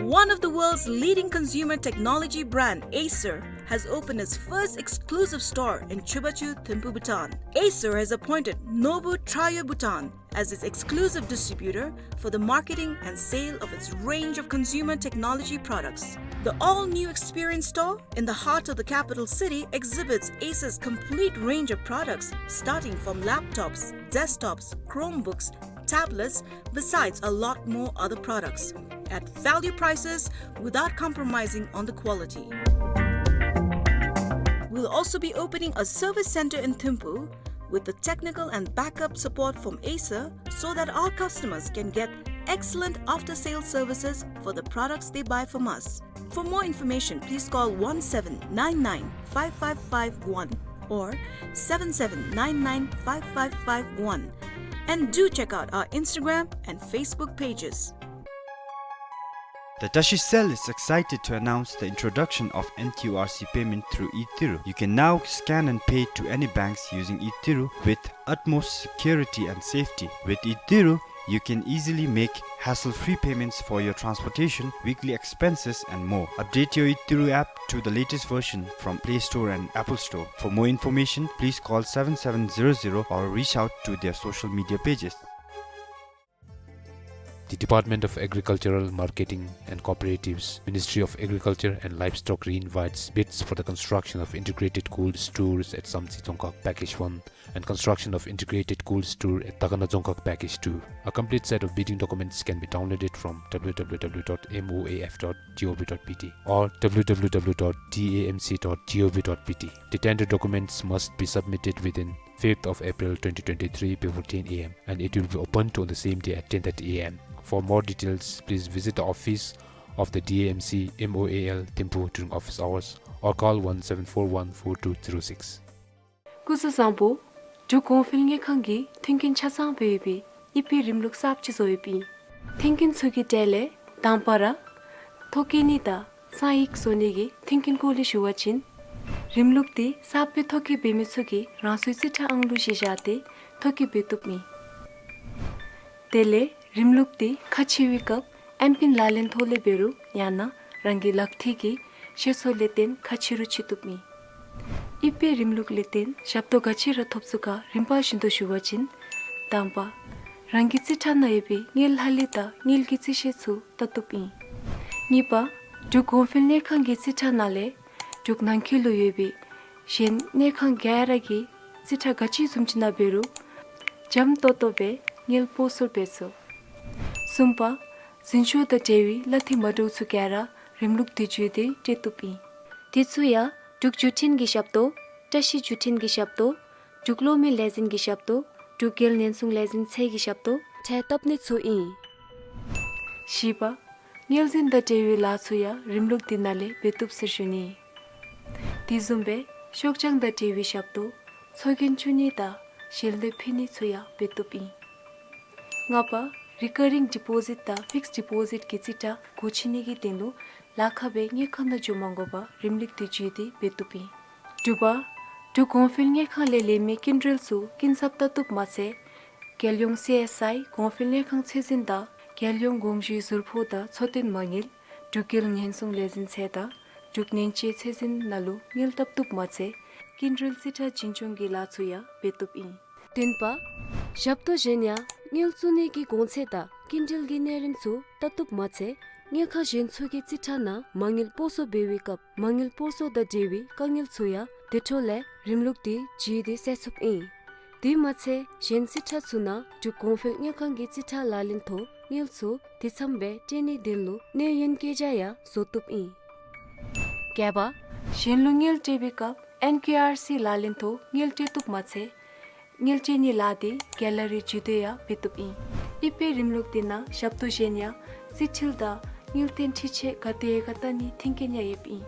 One of the world's leading consumer technology brand, Acer, has opened its first exclusive store in Chubachu, Thimphu, Bhutan. Acer has appointed Nobu Trio Bhutan as its exclusive distributor for the marketing and sale of its range of consumer technology products. The all-new experience store in the heart of the capital city exhibits Acer's complete range of products, starting from laptops, desktops, Chromebooks, tablets, besides a lot more other products at value prices without compromising on the quality. We'll also be opening a service center in Thimphu with the technical and backup support from Acer so that our customers can get excellent after-sales services for the products they buy from us. For more information, please call one seven nine nine five five five one or seven seven nine nine five five five one. And do check out our Instagram and Facebook pages. The Tashi Cell is excited to announce the introduction of N Q R C payment through e-Tiru. You can now scan and pay to any banks using e-Tiru with utmost security and safety. With e-Tiru, you can easily make hassle-free payments for your transportation, weekly expenses, and more. Update your e-Tiru app to the latest version from Play Store and Apple Store. For more information, please call seven seven zero zero or reach out to their social media pages. The Department of Agricultural Marketing and Cooperatives, Ministry of Agriculture and Livestock, reinvites bids for the construction of integrated cold stores at Samtse Dzongkhag Package one and construction of integrated cold store at Takana Dzongkhag Package two. A complete set of bidding documents can be downloaded from w w w dot m o a f dot g o v dot b t or w w w dot d a m c dot g o v dot b t. The tender documents must be submitted within fifth of April twenty twenty-three before ten a m and it will be opened on the same day at ten thirty a m. For more details, please visit the office of the D A M C M O A L Thimphu during office hours or call one seven four one four two zero six. སྐུ་གཟུགས་བཟང་པོ། འབྲུག་གོང་འཕེལ་དངུལ་ཁང་གིས་མཐུན་རྐྱེན་ཆ་ཚང་སྦེ་ཡོད་པའི་ཨི་ཕི་རིམ་ལུགས་གསརཔ་ཅིག་བཟོ་ཡོདཔ་ཨིན། མཐུན་རྐྱེན་ཚུ་གི་གྲས་ལས་དང་པ་ར་ཐོ་བཀོད་ནི་དང་གསང་ཡིག་བཟོ་ནི་གི་མཐུན་རྐྱེན་སྐོར་ལས་ཞུ་བ་ཅིན། རིམ་ལུགས་འདི་གསརཔ་སྦེ་ཐོ་བཀོད་འབད་མི་ཚུ་གིས་རང་སོའི་རྩིས་ཁྲ་ཨང་གླུ་གཞི་བཞག་སྟེ་ཐོ་བཀོད་འབད་བཏུབ་ཨིན། དེ་ལས་རིམ་ལུགས་འདི་ཁ་ཕྱེ་བའི་སྐབས་ཨེམ་པིན་ལག་ལེན་ཐོག་ལས་འབད་རུང་ཡང་ན་རང་གི་ལག་མཐིལ་གྱི་ཤེལ་སོ་ལས་བརྟེན་ཁ་ཕྱེ་རུང་ཕྱེ་བཏུབ་ཨིན། ཨི་ཕི་རིམ་ལུགས་ལས་བརྟེན་ཞབས་ཏོག་ག་ཅི་ར་ཐོབ་ཚུགས་ག་རིམ་པ་བཞིན་དུ་ཞུ་བ་ཅིན། དང་པ། རང་གི་རྩིས་ཁྲ་ནང་ཡོད་པའི་དངུལ་ལྷག་ལུས་དང་དངུལ་གྱི་རྩིས་བཤེར་ཚུ་བལྟ་བཏུབ་ཨིན། གཉིས་པ། འབྲུག་གོང་འཕེལ་དངུལ་ཁང་གི་རྩིས་ཁྲ་ནང་ལས་འབྲུག་ནང་འཁོད་ལུ་ཡོད་པའི་གཞན་དངུལ་ཁང་ག་ར་གི་རྩིས་ཁྲ་ག་ཅི་བཟུམ་ཅིག་ནང་འབད་རུང་འཇམ་ཏོང་ཏོ་སྦེ་དངུལ་སྤོ་སོར་འབད་ཚུགས། གསུམ་པ། འཛིན་སྐྱོང་དང་འབྲེལ་བའི་གླ་འཐུས་མ་འདྲཝ་ཚུ་ག་ར་རིམ་ལུགས་འདི་བརྒྱུད་དེ་སྤྲོད་བཏུབ་ཨིན། དེ་ཚུ་ཡང་འབྲུག་བརྒྱུད་འཕྲིན་གྱི་ཞབས་ཏོག། བཀྲ་ཤིས་བརྒྱུད་འཕྲིན་གྱི་ཞབས་ཏོག། འབྲུག་གློག་མེ་ལས་འཛིན་གྱི་ཞབས་ཏོག། འབྲུག་རྒྱལ་ཉེན་སྲུང་ལས་འཛིན་ཚད་ཀྱི་ཞབས་ཏོག་འཕྲལ་བཏབ་ནི་ཚུ་ཨིན། བཞི་པ། དངུལ་འཛིན་དང་འབྲེལ་བའི་ལཱ་ཚུ་ཡང་རིམ་ལུགས་འདི་ནང་ལས་འབད་བཏུབ་ཟེར་ཞུ་ནི། དེ་བཟུམ་སྦེ་ཤོག་བྱང་དང་འབྲེལ་བའི་ཞབས་ཏོག། ཚོགས་རྒྱན་བཙུགས་ནི་དང་ཞལ་འདེབས་ཕུལ་ནི་ཚུ་ཡང་འབད་བཏུབ་ཨིན། ལྔ་པ། རི་ཀ་རིང་ཌི་པོ་ཟིཊ་དང་ཕིགསཌ་ཌི་པོ་ཟིཊ་གི་རྩིས་ཁྲ་སྒོ་ཕྱེ་ནི་གི་དོན་ལུ་ལཱ་ཁག་སྦེ་དངུལ་ཁང་ནང་འགྱོ་མ་དགོ་པར་རིམ་ལུགས་འདི་བརྒྱུད་དེ་འབད་བཏུབ་ཨིན། དྲུག་པ། འབྲུག་གོང་འཕེལ་དངུལ་ཁང་ལས་ལེན་མི་སྐྱིན་འགྲུལ་ཚུ་སྐྱིན་ཚབ་བལྟ་བཏུབ་མ་ཚད། རྒྱལ་ཡོངས་སི་ཨེསི་ཨའི་གོང་འཕེལ་དངུལ་ཁང་ཚད་འཛིན་དང་རྒྱལ་ཡོངས་དགོངས་ཞུའི་ཟུར་ཕོགས་དང་འཚོ་རྟེན་མ་དངུལ། འབྲུག་རྒྱལ་ཉེན་སྲུང་ལས་འཛིན་ཚད་དང་འབྲུག་ནན་ཅེ་ཚད་འཛིན་ནང་ལུ་དངུལ་བཏབ་བཏུབ་མ་ཚད་སྐྱིན་འགྲུལ་རྩིས་ཁྲ་འཛིན་སྐྱོང་གི་ལཱ་ཚུ་ཡང་འབད་བཏུབ་ཨིན། བདུན་པ། ཞབས་ཏོག་གཞན་ཡང་དངུལ་བཙུགས་ནི་གི་གོང་ཚད་དང་སྐྱིན་འགྲུལ་གྱི་གནས་རིམ་ཚུ་བལྟ་བཏུབ་མ་ཚད་དངུལ་ཁང་གཞན་ཚུ་གི་རྩིས་ཁྲ་ནང་མ་དངུལ་སྤོ་སོར་འབད་བའི་སྐབས་མ་དངུལ་སྤོ་སོར་དང་འབྲེལ་བའི་དཀའ་ངལ་ཚུ་ཡང་དེ་འཕྲོ་ལས་རིམ་ལུགས་འདི་བརྒྱུད་དེ་སེལ་ཚུགསཔ་ཨིན། དེ་མ་ཚད་གཞན་རྩིས་ཁྲ་ཚུ་ནང་འབྲུག་གོང་འཕེལ་དངུལ་ཁང་གི་རྩིས་ཁྲ་ལག་ལེན་ཐོག་ དངུལ་ཚུ་དུས་མཚམས་སྦེ་སྤྲོད་ནིའི་དོན་ལུ་གནས་ཡུན་བསྐྱལ་བཞག་ཡང་བཟོ་བཏུབ་ཨིན། བརྒྱད་པ། གཞན་ལུ་དངུལ་སྤྲོད་པའི་སྐབས་ཨེན་ཀེ་ཨར་སི་ལག་ལེན་ཐོག་དངུལ་སྤྲོད་བཏུབ་མ་ཚད་དངུལ་སྤྲོད་ནིའི་ལཱ་དེ་གྷེ་ལ་རི་བརྒྱུད་དེ་ཡང་འབད་བཏུབ་ཨིན། ཨི་པའི་རིམ་ལུགས་དེ་ནང་ཞབས་ཏོག་གཞན་ཡང་རྩིས་འཕྲུལ་དང་དངུལ་རྟེན་འཕྲུལ་ཆས་ག་དེ་ག་བལྟ་ནིའི་མཐུན་རྐྱེན་ཡང་ཡོདཔ་ཨིན།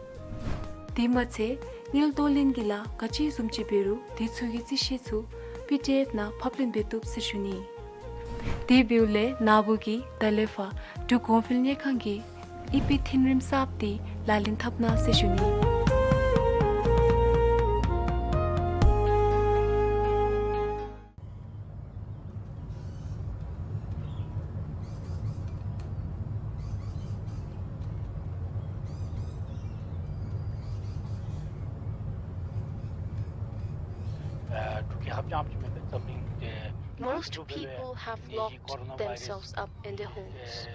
དེ་མ་ཚད་དངུལ་གཏོར་ལེན་གྱི་ལཱ་ག་ཅི་བཟུམ་ཅིག་འབད་རུང་དེ་ཚུ་གི་རྩིས་ཞིབ་ཚུ་པི་ཌི་ཨེཕ་ནང་ཕབ་ལེན་འབད་བཏུབ་ཟེར་ཞུ་ནི། དེ་འབདཝ་ལས་ན་བུ་གིས་ད་ལས་ཕར་འབྲུག་གོང་འཕེལ་དངུལ་ཁང་གི་ཨི་པའི་མཐུན་རིམ་གསརཔ་དེ་ལག་ལེན་འཐབ་གནང་ཟེར་ཞུ་ནི། Most people have locked themselves up in their homes.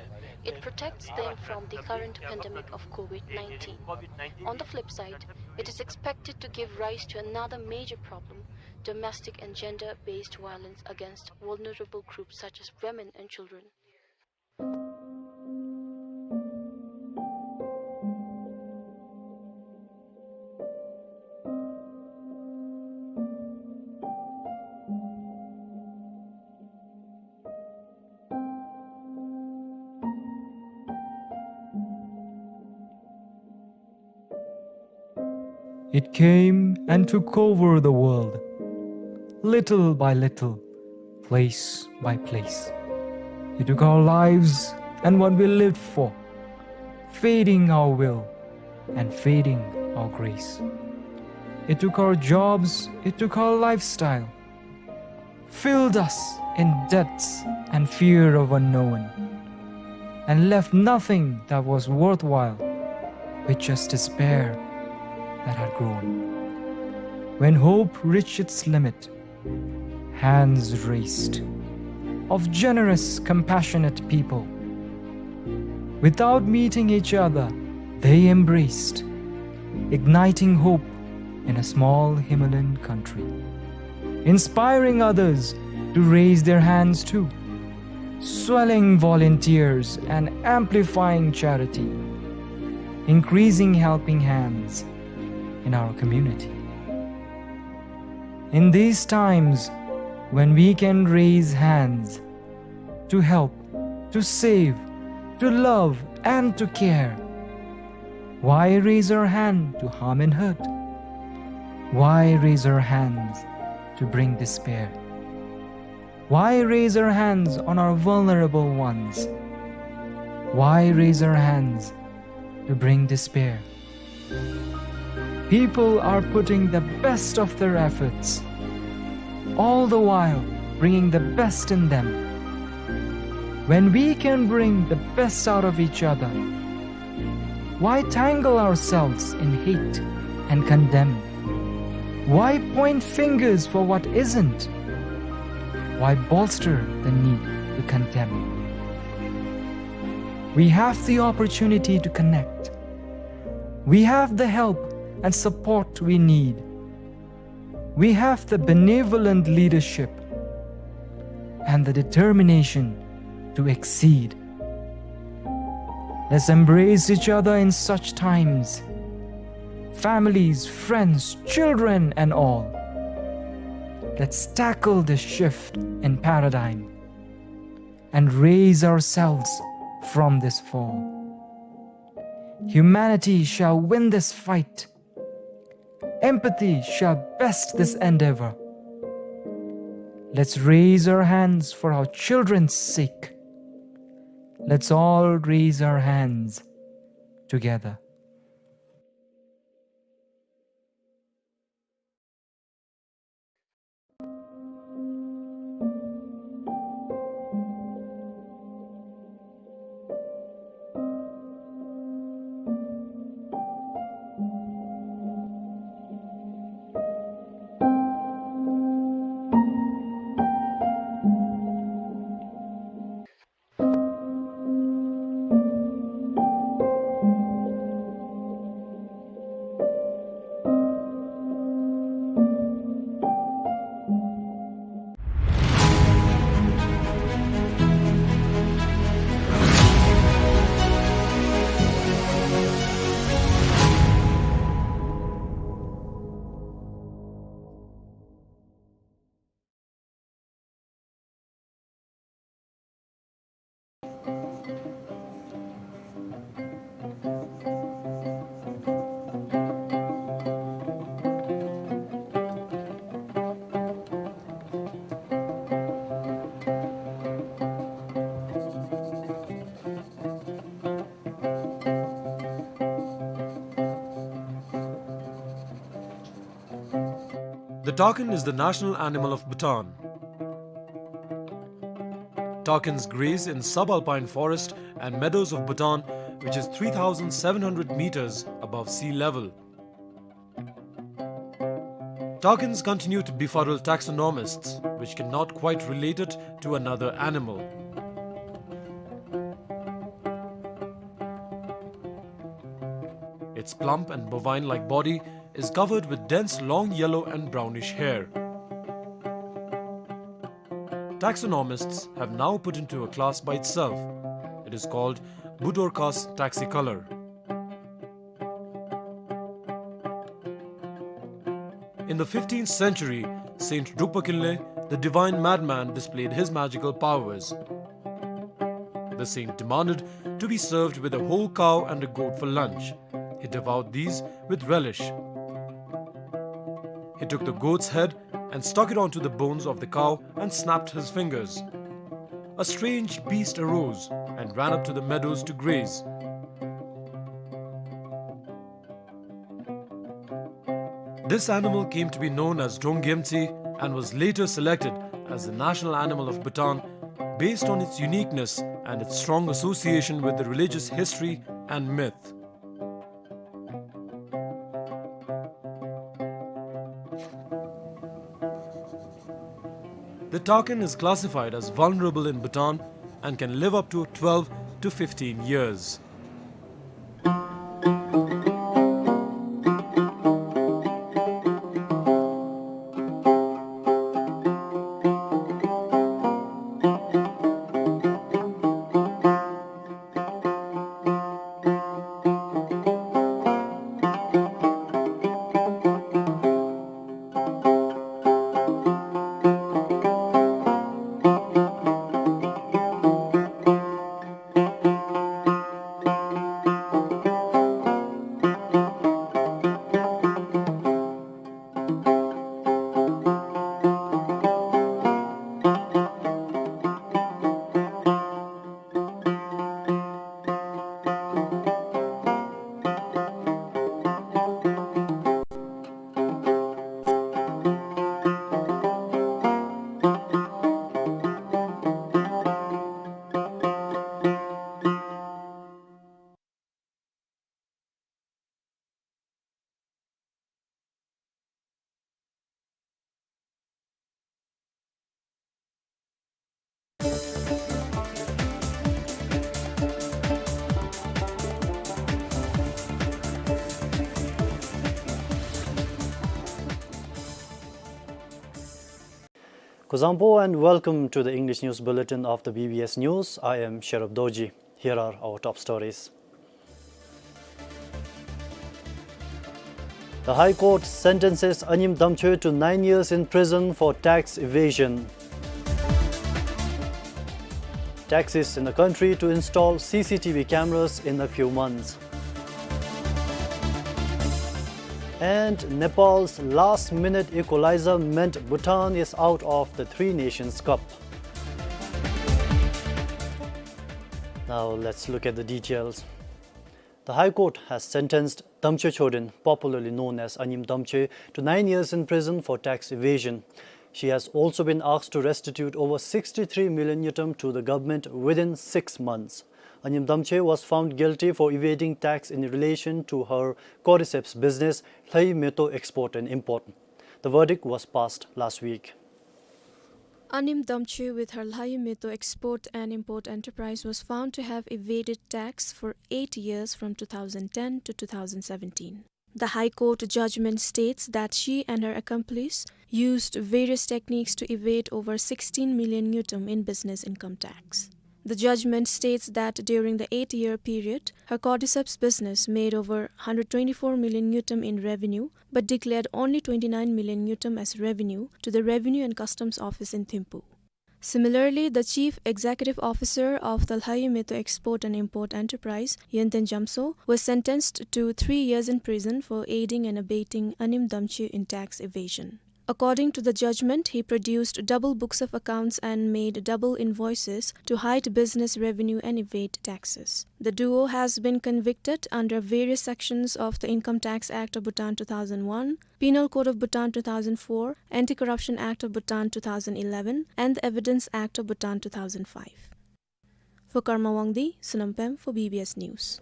It protects them from the current pandemic of COVID nineteen. On the flip side, it is expected to give rise to another major problem, domestic and gender-based violence against vulnerable groups such as women and children. It came and took over the world, little by little, place by place. It took our lives and what we lived for, feeding our will and feeding our grace. It took our jobs, it took our lifestyle, filled us in debts and fear of unknown, and left nothing that was worthwhile, with just despair that had grown. When hope reached its limit, hands raised of generous, compassionate people. Without meeting each other, they embraced, igniting hope in a small Himalayan country, inspiring others to raise their hands too, swelling volunteers and amplifying charity, increasing helping hands in our community. In these times when we can raise hands to help, to save, to love, and to care, why raise our hand to harm and hurt? Why raise our hands to bring despair? Why raise our hands on our vulnerable ones? Why raise our hands to bring despair? People are putting the best of their efforts, all the while bringing the best in them. When we can bring the best out of each other, why tangle ourselves in hate and condemn? Why point fingers for what isn't? Why bolster the need to condemn? We have the opportunity to connect. We have the help and support we need. We have the benevolent leadership and the determination to exceed. Let's embrace each other in such times, families, friends, children, and all. Let's tackle this shift in paradigm and raise ourselves from this fall. Humanity shall win this fight. Empathy shall best this endeavor. Let's raise our hands for our children's sake. Let's all raise our hands together. The takin is the national animal of Bhutan. Takins graze in subalpine forest and meadows of Bhutan, which is three thousand seven hundred meters above sea level. Takins continue to befuddle taxonomists, which cannot quite relate it to another animal. Its plump and bovine-like body is covered with dense long yellow and brownish hair. Taxonomists have now put into a class by itself. It is called Budorcas taxicolor. In the fifteenth century, Saint Drukpa Kinley, the divine madman, displayed his magical powers. The saint demanded to be served with a whole cow and a goat for lunch. He devoured these with relish. He took the goat's head and stuck it onto the bones of the cow and snapped his fingers. A strange beast arose and ran up to the meadows to graze. This animal came to be known as Dronggyemtsi and was later selected as the national animal of Bhutan based on its uniqueness and its strong association with the religious history and myth. The takin is classified as vulnerable in Bhutan and can live up to twelve to fifteen years. Kuzuzangpo and welcome to the English News Bulletin of the B B S News. I am Sherub Dorji. Here are our top stories. The High Court sentences Anyim Damchoi to nine years in prison for tax evasion. Taxis in the country to install C C T V cameras in a few months. And Nepal's last-minute equalizer meant Bhutan is out of the Three Nations Cup. Now let's look at the details. The High Court has sentenced Damchoi Chorten, popularly known as Anyim Damchoi, to nine years in prison for tax evasion. She has also been asked to restitute over sixty-three million ngultrum to the government within six months. Anyim Damchoi was found guilty for evading tax in relation to her cordyceps business, Lhayu Metho Export and Import. The verdict was passed last week. Anyim Damchoi with her Lhayu Metho Export and Import Enterprise was found to have evaded tax for eight years from two thousand ten to two thousand seventeen. The High Court judgment states that she and her accomplice used various techniques to evade over sixteen million ngultrum in business income tax. The judgment states that during the eight-year period, her cordyceps business made over hundred twenty-four million ngultrum in revenue, but declared only twenty-nine million ngultrum as revenue to the Revenue and Customs Office in Thimphu. Similarly, the chief executive officer of the Lhayu Metho Export and Import Enterprise, Yenten Jamso, was sentenced to three years in prison for aiding and abetting Anyim Damchoi in tax evasion. According to the judgment, he produced double books of accounts and made double invoices to hide business revenue and evade taxes. The duo has been convicted under various sections of the Income Tax Act of Bhutan two thousand one, Penal Code of Bhutan two thousand four, Anti-Corruption Act of Bhutan two thousand eleven, and the Evidence Act of Bhutan two thousand five. For Karma Wangdi, Sonam Pem for B B S News.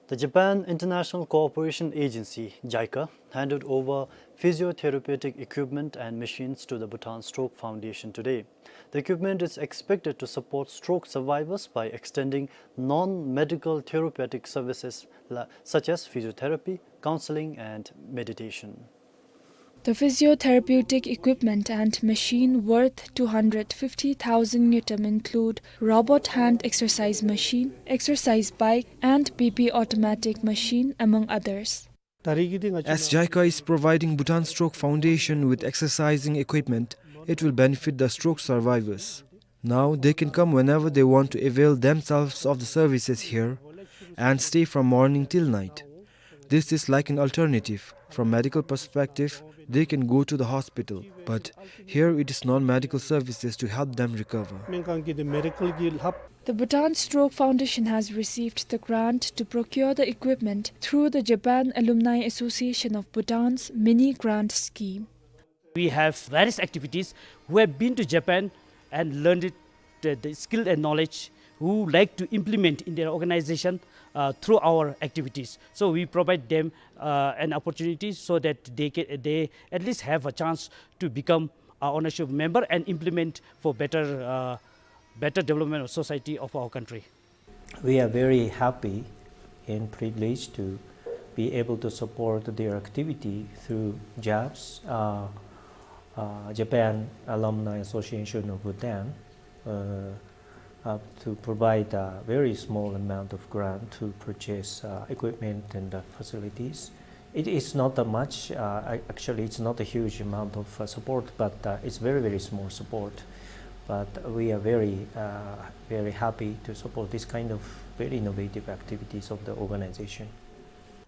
The Japan International Cooperation Agency, JICA, handed over physiotherapeutic equipment and machines to the Bhutan Stroke Foundation today. The equipment is expected to support stroke survivors by extending non-medical therapeutic services la-, such as physiotherapy, counseling, and meditation. The physiotherapeutic equipment and machine worth two hundred fifty thousand ngultrum include robot hand exercise machine, exercise bike, and B P automatic machine, among others. As JICA is providing Bhutan Stroke Foundation with exercising equipment, it will benefit the stroke survivors. Now they can come whenever they want to avail themselves of the services here and stay from morning till night. This is like an alternative. From medical perspective, they can go to the hospital, but here it is non-medical services to help them recover. The Bhutan Stroke Foundation has received the grant to procure the equipment through the Japan Alumni Association of Bhutan's mini grant scheme. We have various activities who have been to Japan and learned it, the, the skill and knowledge who like to implement in their organization, uh, through our activities. So we provide them, uh, an opportunity so that they can, they at least have a chance to become a ownership member and implement for better, uh, better development of society of our country. We are very happy and privileged to be able to support their activity through JABS, uh, uh, Japan Alumni Association of Bhutan, uh, uh, to provide a very small amount of grant to purchase, uh, equipment and, uh, facilities. It is not that much, uh, I, actually, it's not a huge amount of, uh, support, but, uh, it's very, very small support. But we are very, uh, very happy to support this kind of very innovative activities of the organization.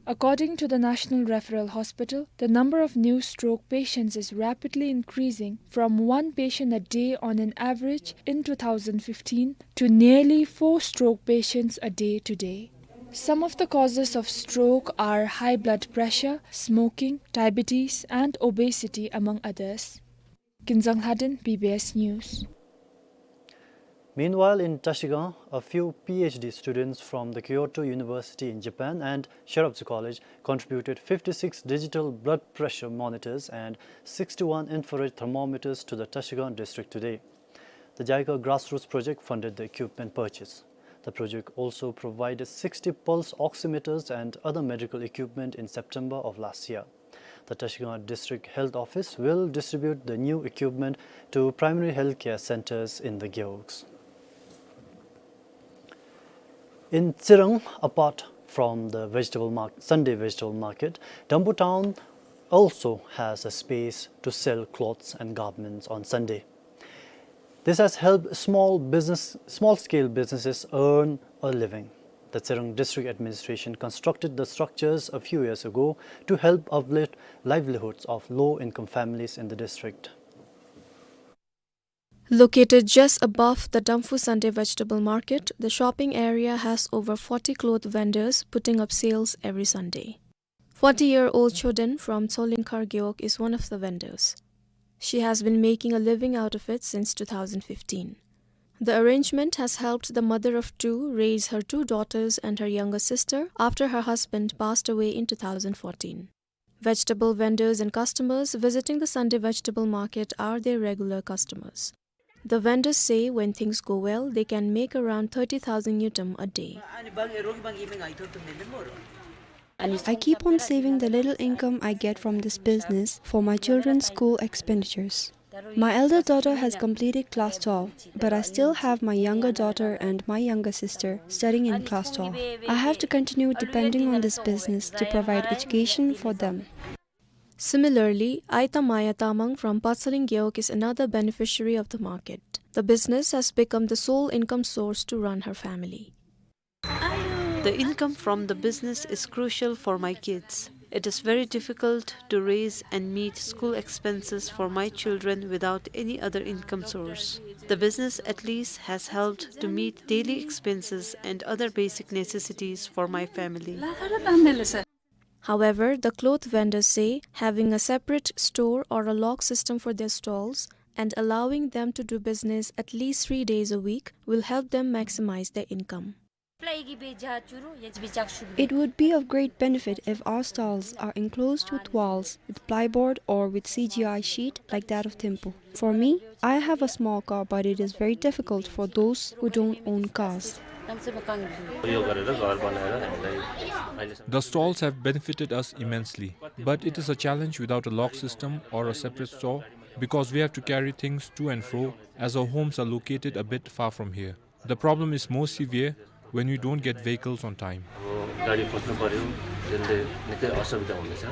According to the National Referral Hospital, the number of new stroke patients is rapidly increasing, from one patient a day on an average in two thousand fifteen to nearly four stroke patients a day today. Some of the causes of stroke are high blood pressure, smoking, diabetes, and obesity, among others. Kinzang Lhaden, B B S News. Meanwhile, in Trashigang, a few P H D students from the Kyoto University in Japan and Shiredozü College contributed fifty-six digital blood pressure monitors and sixty-one infrared thermometers to the Trashigang district today. The JICA grassroots project funded the equipment purchase. The project also provided sixty pulse oximeters and other medical equipment in September of last year. The Trashigang District Health Office will distribute the new equipment to primary healthcare centers in the Gewogs. In Tsirang, apart from the vegetable mar-, Sunday vegetable market, Dambuh town also has a space to sell clothes and garments on Sunday. This has helped small business, small-scale businesses earn a living. The Tsirang District Administration constructed the structures a few years ago to help uplift livelihoods of low-income families in the district. Located just above the Damphu Sunday Vegetable Market, the shopping area has over forty cloth vendors putting up sales every Sunday. Forty-year-old Choden from Tsolingkhar Gewog is one of the vendors. She has been making a living out of it since two thousand fifteen. The arrangement has helped the mother of two raise her two daughters and her younger sister after her husband passed away in two thousand fourteen. Vegetable vendors and customers visiting the Sunday vegetable market are their regular customers. The vendors say when things go well, they can make around thirty thousand ngultrum a day. I keep on saving the little income I get from this business for my children's school expenditures. My elder daughter has completed class twelve, but I still have my younger daughter and my younger sister studying in class twelve. I have to continue depending on this business to provide education for them. Similarly, Aita Maya Tamang from Patsaling Gewog is another beneficiary of the market. The business has become the sole income source to run her family. The income from the business is crucial for my kids. It is very difficult to raise and meet school expenses for my children without any other income source. The business at least has helped to meet daily expenses and other basic necessities for my family. However, the cloth vendors say having a separate store or a lock system for their stalls and allowing them to do business at least three days a week will help them maximize their income. It would be of great benefit if our stalls are enclosed with walls, with plyboard or with C G I sheet like that of Thimphu. For me, I have a small car, but it is very difficult for those who don't own cars. The stalls have benefited us immensely, but it is a challenge without a lock system or a separate store because we have to carry things to and fro as our homes are located a bit far from here. The problem is more severe when we don't get vehicles on time. अब गाडी खोज्नु पर्‍यो, त्यसले निकै असुविधा हुँदैछ।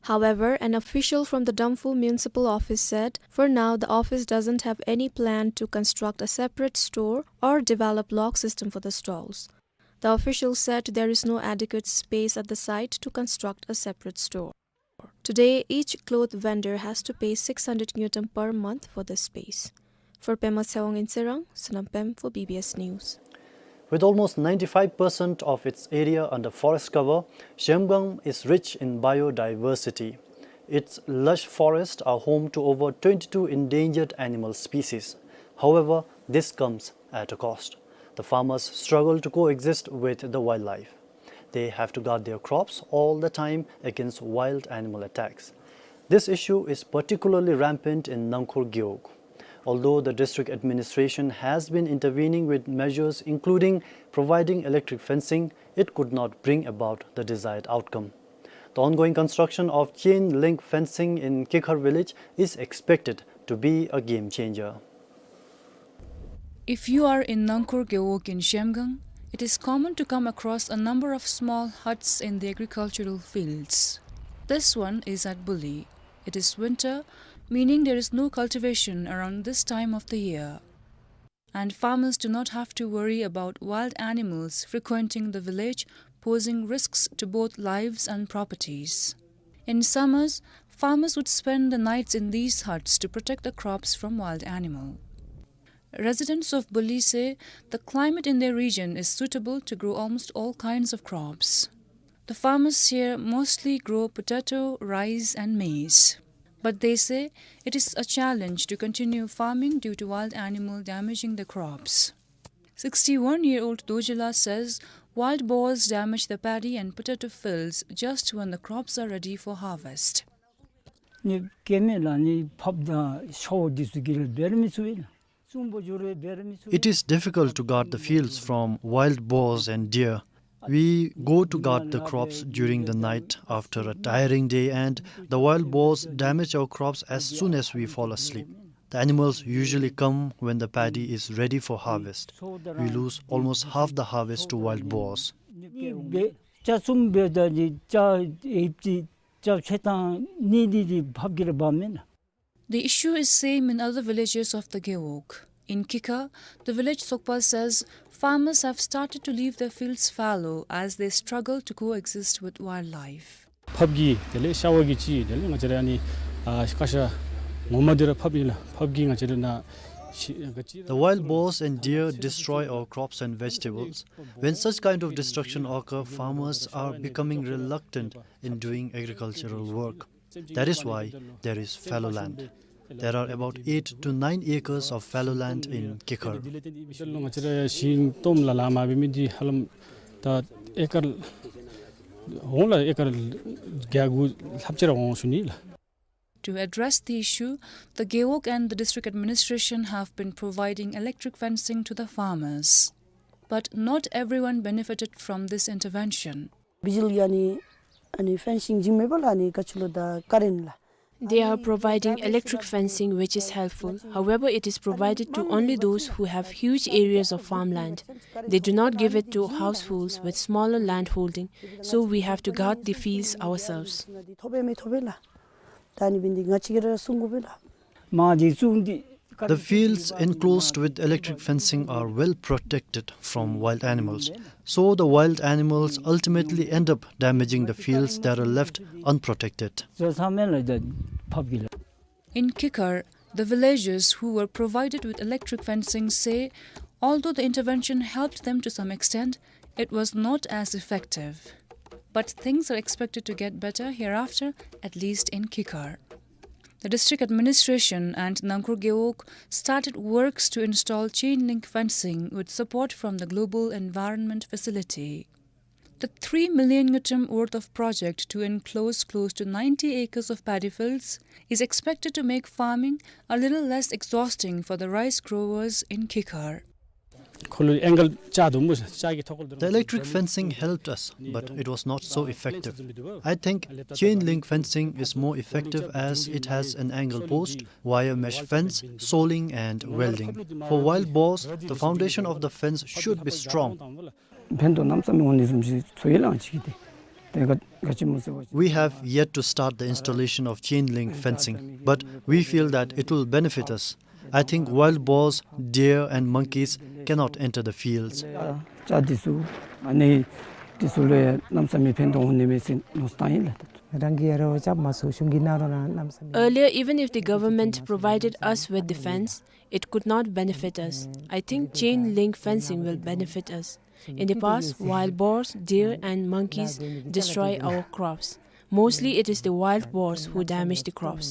However, an official from the Damphu Municipal Office said, for now, the office doesn't have any plan to construct a separate store or develop lock system for the stalls. The official said there is no adequate space at the site to construct a separate store. Today, each cloth vendor has to pay six hundred ngultrum per month for the space. For Pema Tshewang in Tshirang, Sonam Pem for B B S News. With almost ninety-five percent of its area under forest cover, Zhemgang is rich in biodiversity. Its lush forests are home to over twenty-two endangered animal species. However, this comes at a cost. The farmers struggle to coexist with the wildlife. They have to guard their crops all the time against wild animal attacks. This issue is particularly rampant in Nangkhor Gewog. Although the district administration has been intervening with measures including providing electric fencing, it could not bring about the desired outcome. The ongoing construction of chain link fencing in Kikhar village is expected to be a game changer. If you are in Nangkhor Gewog in Zhemgang, it is common to come across a number of small huts in the agricultural fields. This one is at Buli. It is winter, meaning there is no cultivation around this time of the year. And farmers do not have to worry about wild animals frequenting the village, posing risks to both lives and properties. In summers, farmers would spend the nights in these huts to protect the crops from wild animal. Residents of Buli say the climate in their region is suitable to grow almost all kinds of crops. The farmers here mostly grow potato, rice and maize. But they say it is a challenge to continue farming due to wild animal damaging the crops. Sixty-one-year-old Dojila says wild boars damage the paddy and potato fields just when the crops are ready for harvest. ནི་སྐྱེ་དམན་ལ་ནི་ཕགཔ་དང་ཤཝ་འདི་ཚུ་གིས་འབད་ར་མི་ཚུགས་པས་ལགས། It is difficult to guard the fields from wild boars and deer. We go to guard the crops during the night after a tiring day, and the wild boars damage our crops as soon as we fall asleep. The animals usually come when the paddy is ready for harvest. We lose almost half the harvest to wild boars. ནི་སྦེ་ལྕགས་གསུམ་སྦེ་ད་ནི་ལྕགས་ཨེབ་ཅིག་ལྕགས་ཆེ་ཐང་ནི་འདི་འདི་ཕགཔ་གིས་ར་འབག་མེན་ན། The issue is same in other villages of the Gewog. In Kikhar, the village Sokpa says farmers have started to leave their fields fallow as they struggle to coexist with wildlife. ཕགཔ་གིས་དེ་ལས་ཤཝ་གིས་ཅིག་དེ་ལས་ང་བཅས་ར་ཨ་ནི་ཨ་ཀ་ཤ་ངོ་མ་འདི་ར་ཕགཔ་ཨིན་ལགས། ཕགཔ་གིས་ང་བཅས་ར་ནཱ་ཤི་ག་ཅི། The wild boars and deer destroy our crops and vegetables. When such kind of destruction occur, farmers are becoming reluctant in doing agricultural work. That is why there is fallow land. There are about eight to nine acres of fallow land in Kikhar. ང་བཅས་ར་ཞིང་སྟོངམ་ལ་ལཱ་མ་འབད་མི་འདི་ཧ་ལམ་ད་ཨེ་ཀར་འོང་ལགས། ཨེ་ཀར་བརྒྱ་དགུ་ལྷགཔ་ཅིག་ར་འོང་ཞུ་ནི་ལགས། To address the issue, the Gewog and the district administration have been providing electric fencing to the farmers. But not everyone benefited from this intervention. བི་ཇི་ལི་ཨ་ནི་ཨ་ནི་ཕེན་སིང་བྱིན་མེད་པ་ལགས། ཨ་ནི་ག་ཅི་ལོ་ད་ཀ་རེན་ལགས། They are providing electric fencing, which is helpful. However, it is provided to only those who have huge areas of farmland. They do not give it to households with smaller land holding, so we have to guard the fields ourselves. ཐོབ་པས་མི་ཐོབ་པས་ལགས། ད་ཨ་ནི་འབད་ནི་འདི་ང་བཅས་ཀྱིས་ར་སྲུང་དགོ་པས་ལགས། མ་འདི་སྲུང་འདི་ The fields enclosed with electric fencing are well protected from wild animals. So the wild animals ultimately end up damaging the fields that are left unprotected. In Kikhar, the villagers who were provided with electric fencing say, although the intervention helped them to some extent, it was not as effective. But things are expected to get better hereafter, at least in Kikhar. The district administration and Nangkur Gewog started works to install chain link fencing with support from the Global Environment Facility. The three million ngultrum worth of project to enclose close to ninety acres of paddy fields is expected to make farming a little less exhausting for the rice growers in Kikhar. ཁོ་ལུ་ཨེང་གལ་བཅག་དོ་མོ་ཤ་ཅག་གི་ཐོག་ཁོ་ལུ་ར། The electric fencing helped us, but it was not so effective. I think chain link fencing is more effective as it has an angle post, wire mesh fence, soling and welding. For wild boars, the foundation of the fence should be strong. ཕན་ཐོགས་གནམ་ས་མེད་འོང་ནི་བཟུམ་ཅིག་ཚོར་ཡི་ལགས་ཅིག་གིས་ཏེ། ཏེ་ག་ག་ཅི་སྨོ་ཟེར་བ་ཅིན། We have yet to start the installation of chain link fencing, but we feel that it will benefit us. I think wild boars, deer and monkeys cannot enter the fields. ཅ་འདི་ཚུ་ཨ་ནི་འདི་ཚུ་ལུ་གནམ་ས་མེད་ཕན་ཐོགས་འོང་ནི་མས་ཟེར་མནོ་བསམ་བཏང་ཡི་ལགས། རང་གིས་ཡ་རོགས་རྐྱབ་མ་ཚུགས་གཞུང་གིས་གནང་རོགས་གནང་གནམ་ས་མེད། Earlier, even if the government provided us with the fence, it could not benefit us. I think chain link fencing will benefit us. In the past, wild boars, deer, and monkeys destroy our crops. Mostly, it is the wild boars who damage the crops.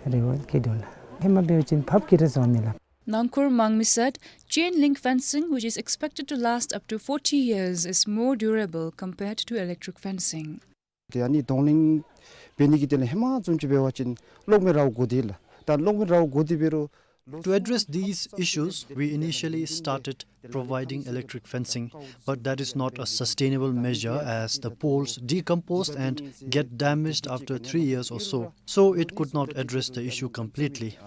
རེ་བ་སྐྱེད་དོ་ལགས། ཧེ་མ་འབད་བ་ཅིན་ཕབ་ཀྱི་རེ་བཟོ་མི་ལགས། Nangkur Mangmi said, chain link fencing, which is expected to last up to forty years, is more durable compared to electric fencing. ཏེ་ཨ་ནི་གདོང་ལེན་འབད་ནི་གི་དོན་ལས་ཧེ་མ་བཟུམ་ཅིག་འབད་བ་ཅིན་གློག་མེ་ར་བ་དགོ་དེས་ལགས། ད་གློག་མེ་ར་བ་དགོ་དེ་འབད་རུང། To address these issues, we initially started providing electric fencing, but that is not a sustainable measure as the poles decompose and get damaged after three years or so. So it could not address the issue completely.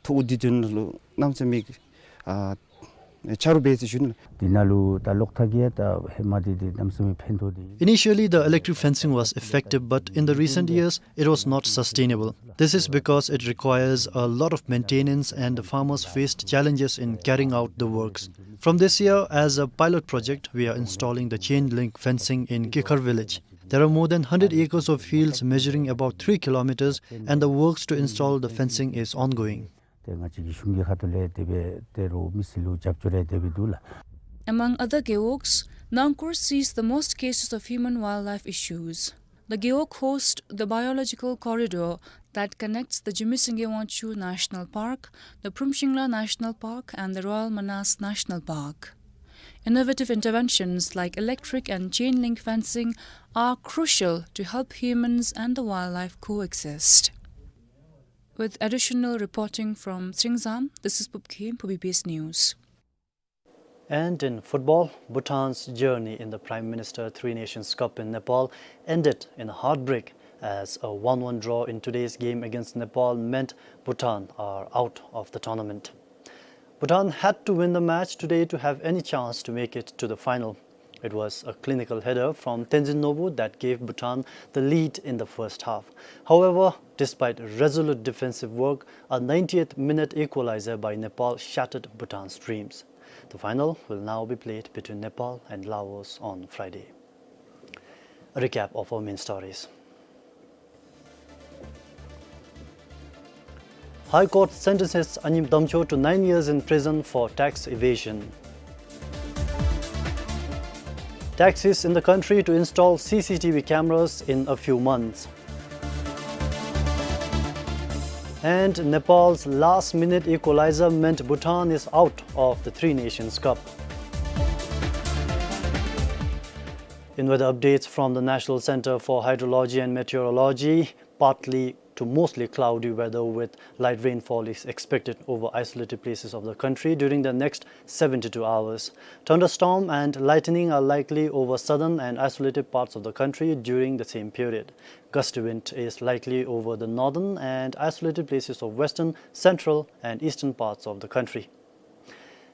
ཐོག་འདི་དོན་ལུ་གནམ་ས་མེད་ཨ་ཆ་རོགས་འབད་ཟེར་ཞུ་ནི། འདི་ནང་ལུ་ད་གློག་ཐག་གི་ཡང་ད་ཧེ་མ་འདི་འདི་གནམ་ས་མེད་ཕན་ཐོགས་འདི། Initially, the electric fencing was effective, but in the recent years, it was not sustainable. This is because it requires a lot of maintenance and the farmers faced challenges in carrying out the works. From this year, as a pilot project, we are installing the chain link fencing in Kikhar village. There are more than hundred acres of fields measuring about three kilometers, and the works to install the fencing is ongoing. ཏེ་ང་བཅས་ཀྱི་གཞུང་གི་ཁ་ཐུག་ལས་དེ་སྦེ་ཏེ་རོགས་མི་སེར་ལུ་རྒྱབ་སྐྱོར་རེ་དེ་སྦེ་འདུག་ལགས། Among other gewogs, Nangkur sees the most cases of human-wildlife issues. The gewog hosts the biological corridor that connects the Jigme Singye Wangchuck National Park, the Phrom Shingla National Park, and the Royal Manas National Park. Innovative interventions like electric and chain link fencing are crucial to help humans and the wildlife coexist. With additional reporting from Sringzam, this is Pupkhem for B B S News. And in football, Bhutan's journey in the Prime Minister Three Nations Cup in Nepal ended in a heartbreak as a one one draw in today's game against Nepal meant Bhutan are out of the tournament. Bhutan had to win the match today to have any chance to make it to the final. It was a clinical header from Tenzin Norbu that gave Bhutan the lead in the first half. However, despite resolute defensive work, a ninetieth minute equalizer by Nepal shattered Bhutan's dreams. The final will now be played between Nepal and Laos on Friday. A recap of our main stories. High Court sentences Anyim Damcho to nine years in prison for tax evasion. Taxis in the country to install C C T V cameras in a few months. And Nepal's last-minute equalizer meant Bhutan is out of the Three Nations Cup. In weather updates from the National Center for Hydrology and Meteorology, partly to mostly cloudy weather with light rainfall is expected over isolated places of the country during the next seventy-two hours. Thunderstorm and lightning are likely over southern and isolated parts of the country during the same period. Gusty wind is likely over the northern and isolated places of western, central, and eastern parts of the country.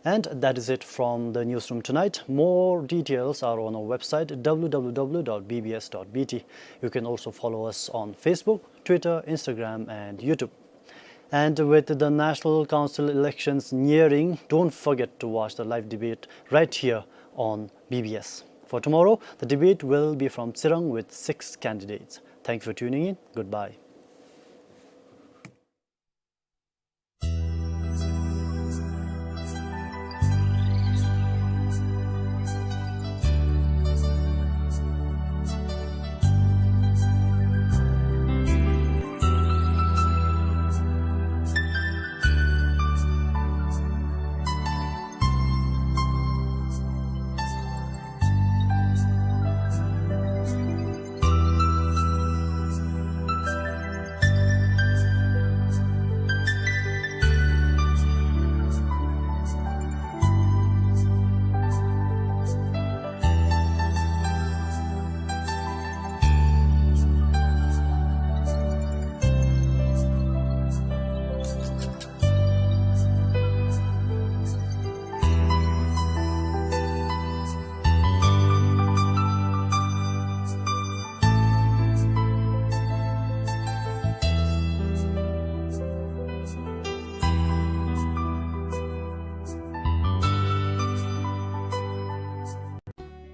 And that is it from the newsroom tonight. More details are on our website, W W W dot B B S dot B T. You can also follow us on Facebook, Twitter, Instagram, and YouTube. And with the National Council elections nearing, don't forget to watch the live debate right here on B B S. For tomorrow, the debate will be from Tsirang with six candidates. Thank you for tuning in. Goodbye.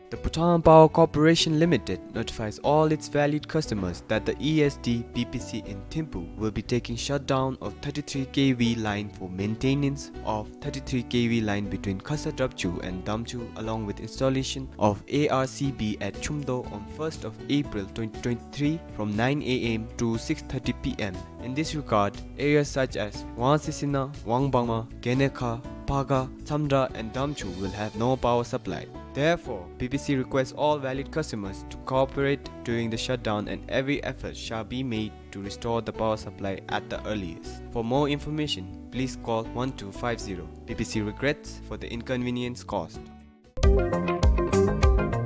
The Bhutan Power Corporation Limited notifies all its valued customers that the E S D B P C in Thimphu will be taking shutdown of thirty-three K V line for maintenance of thirty-three K V line between Khasa Drapchu and Damchu, along with installation of A R C B at Chumdo on first of April twenty twenty-three from nine A M to six thirty P M. In this regard, areas such as Wangsisina, Wangbangma, Genekha, Paga, Tsamdra and Damchu will have no power supply. Therefore, B P C requests all valued customers to cooperate during the shutdown and every effort shall be made to restore the power supply at the earliest. For more information, please call one two five zero. B P C regrets for the inconvenience caused.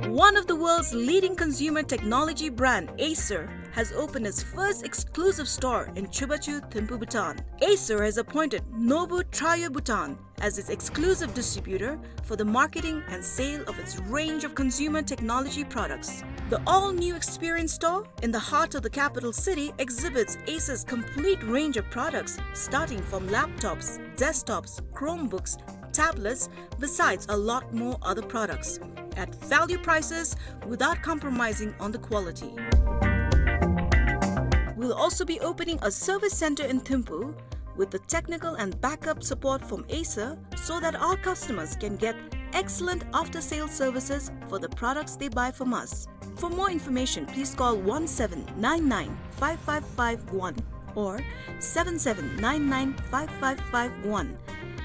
One of the world's leading consumer technology brand, Acer, has opened its first exclusive store in Chubachu, Thimphu, Bhutan. Acer has appointed Nobu Trio Bhutan as its exclusive distributor for the marketing and sale of its range of consumer technology products. The all-new experience store in the heart of the capital city exhibits Acer's complete range of products, starting from laptops, desktops, Chromebooks, tablets, besides a lot more other products at value prices without compromising on the quality. We'll also be opening a service center in Thimphu with the technical and backup support from Acer so that our customers can get excellent after-sales services for the products they buy from us. For more information, please call one seven nine nine five five five one or seven seven nine nine five five five one.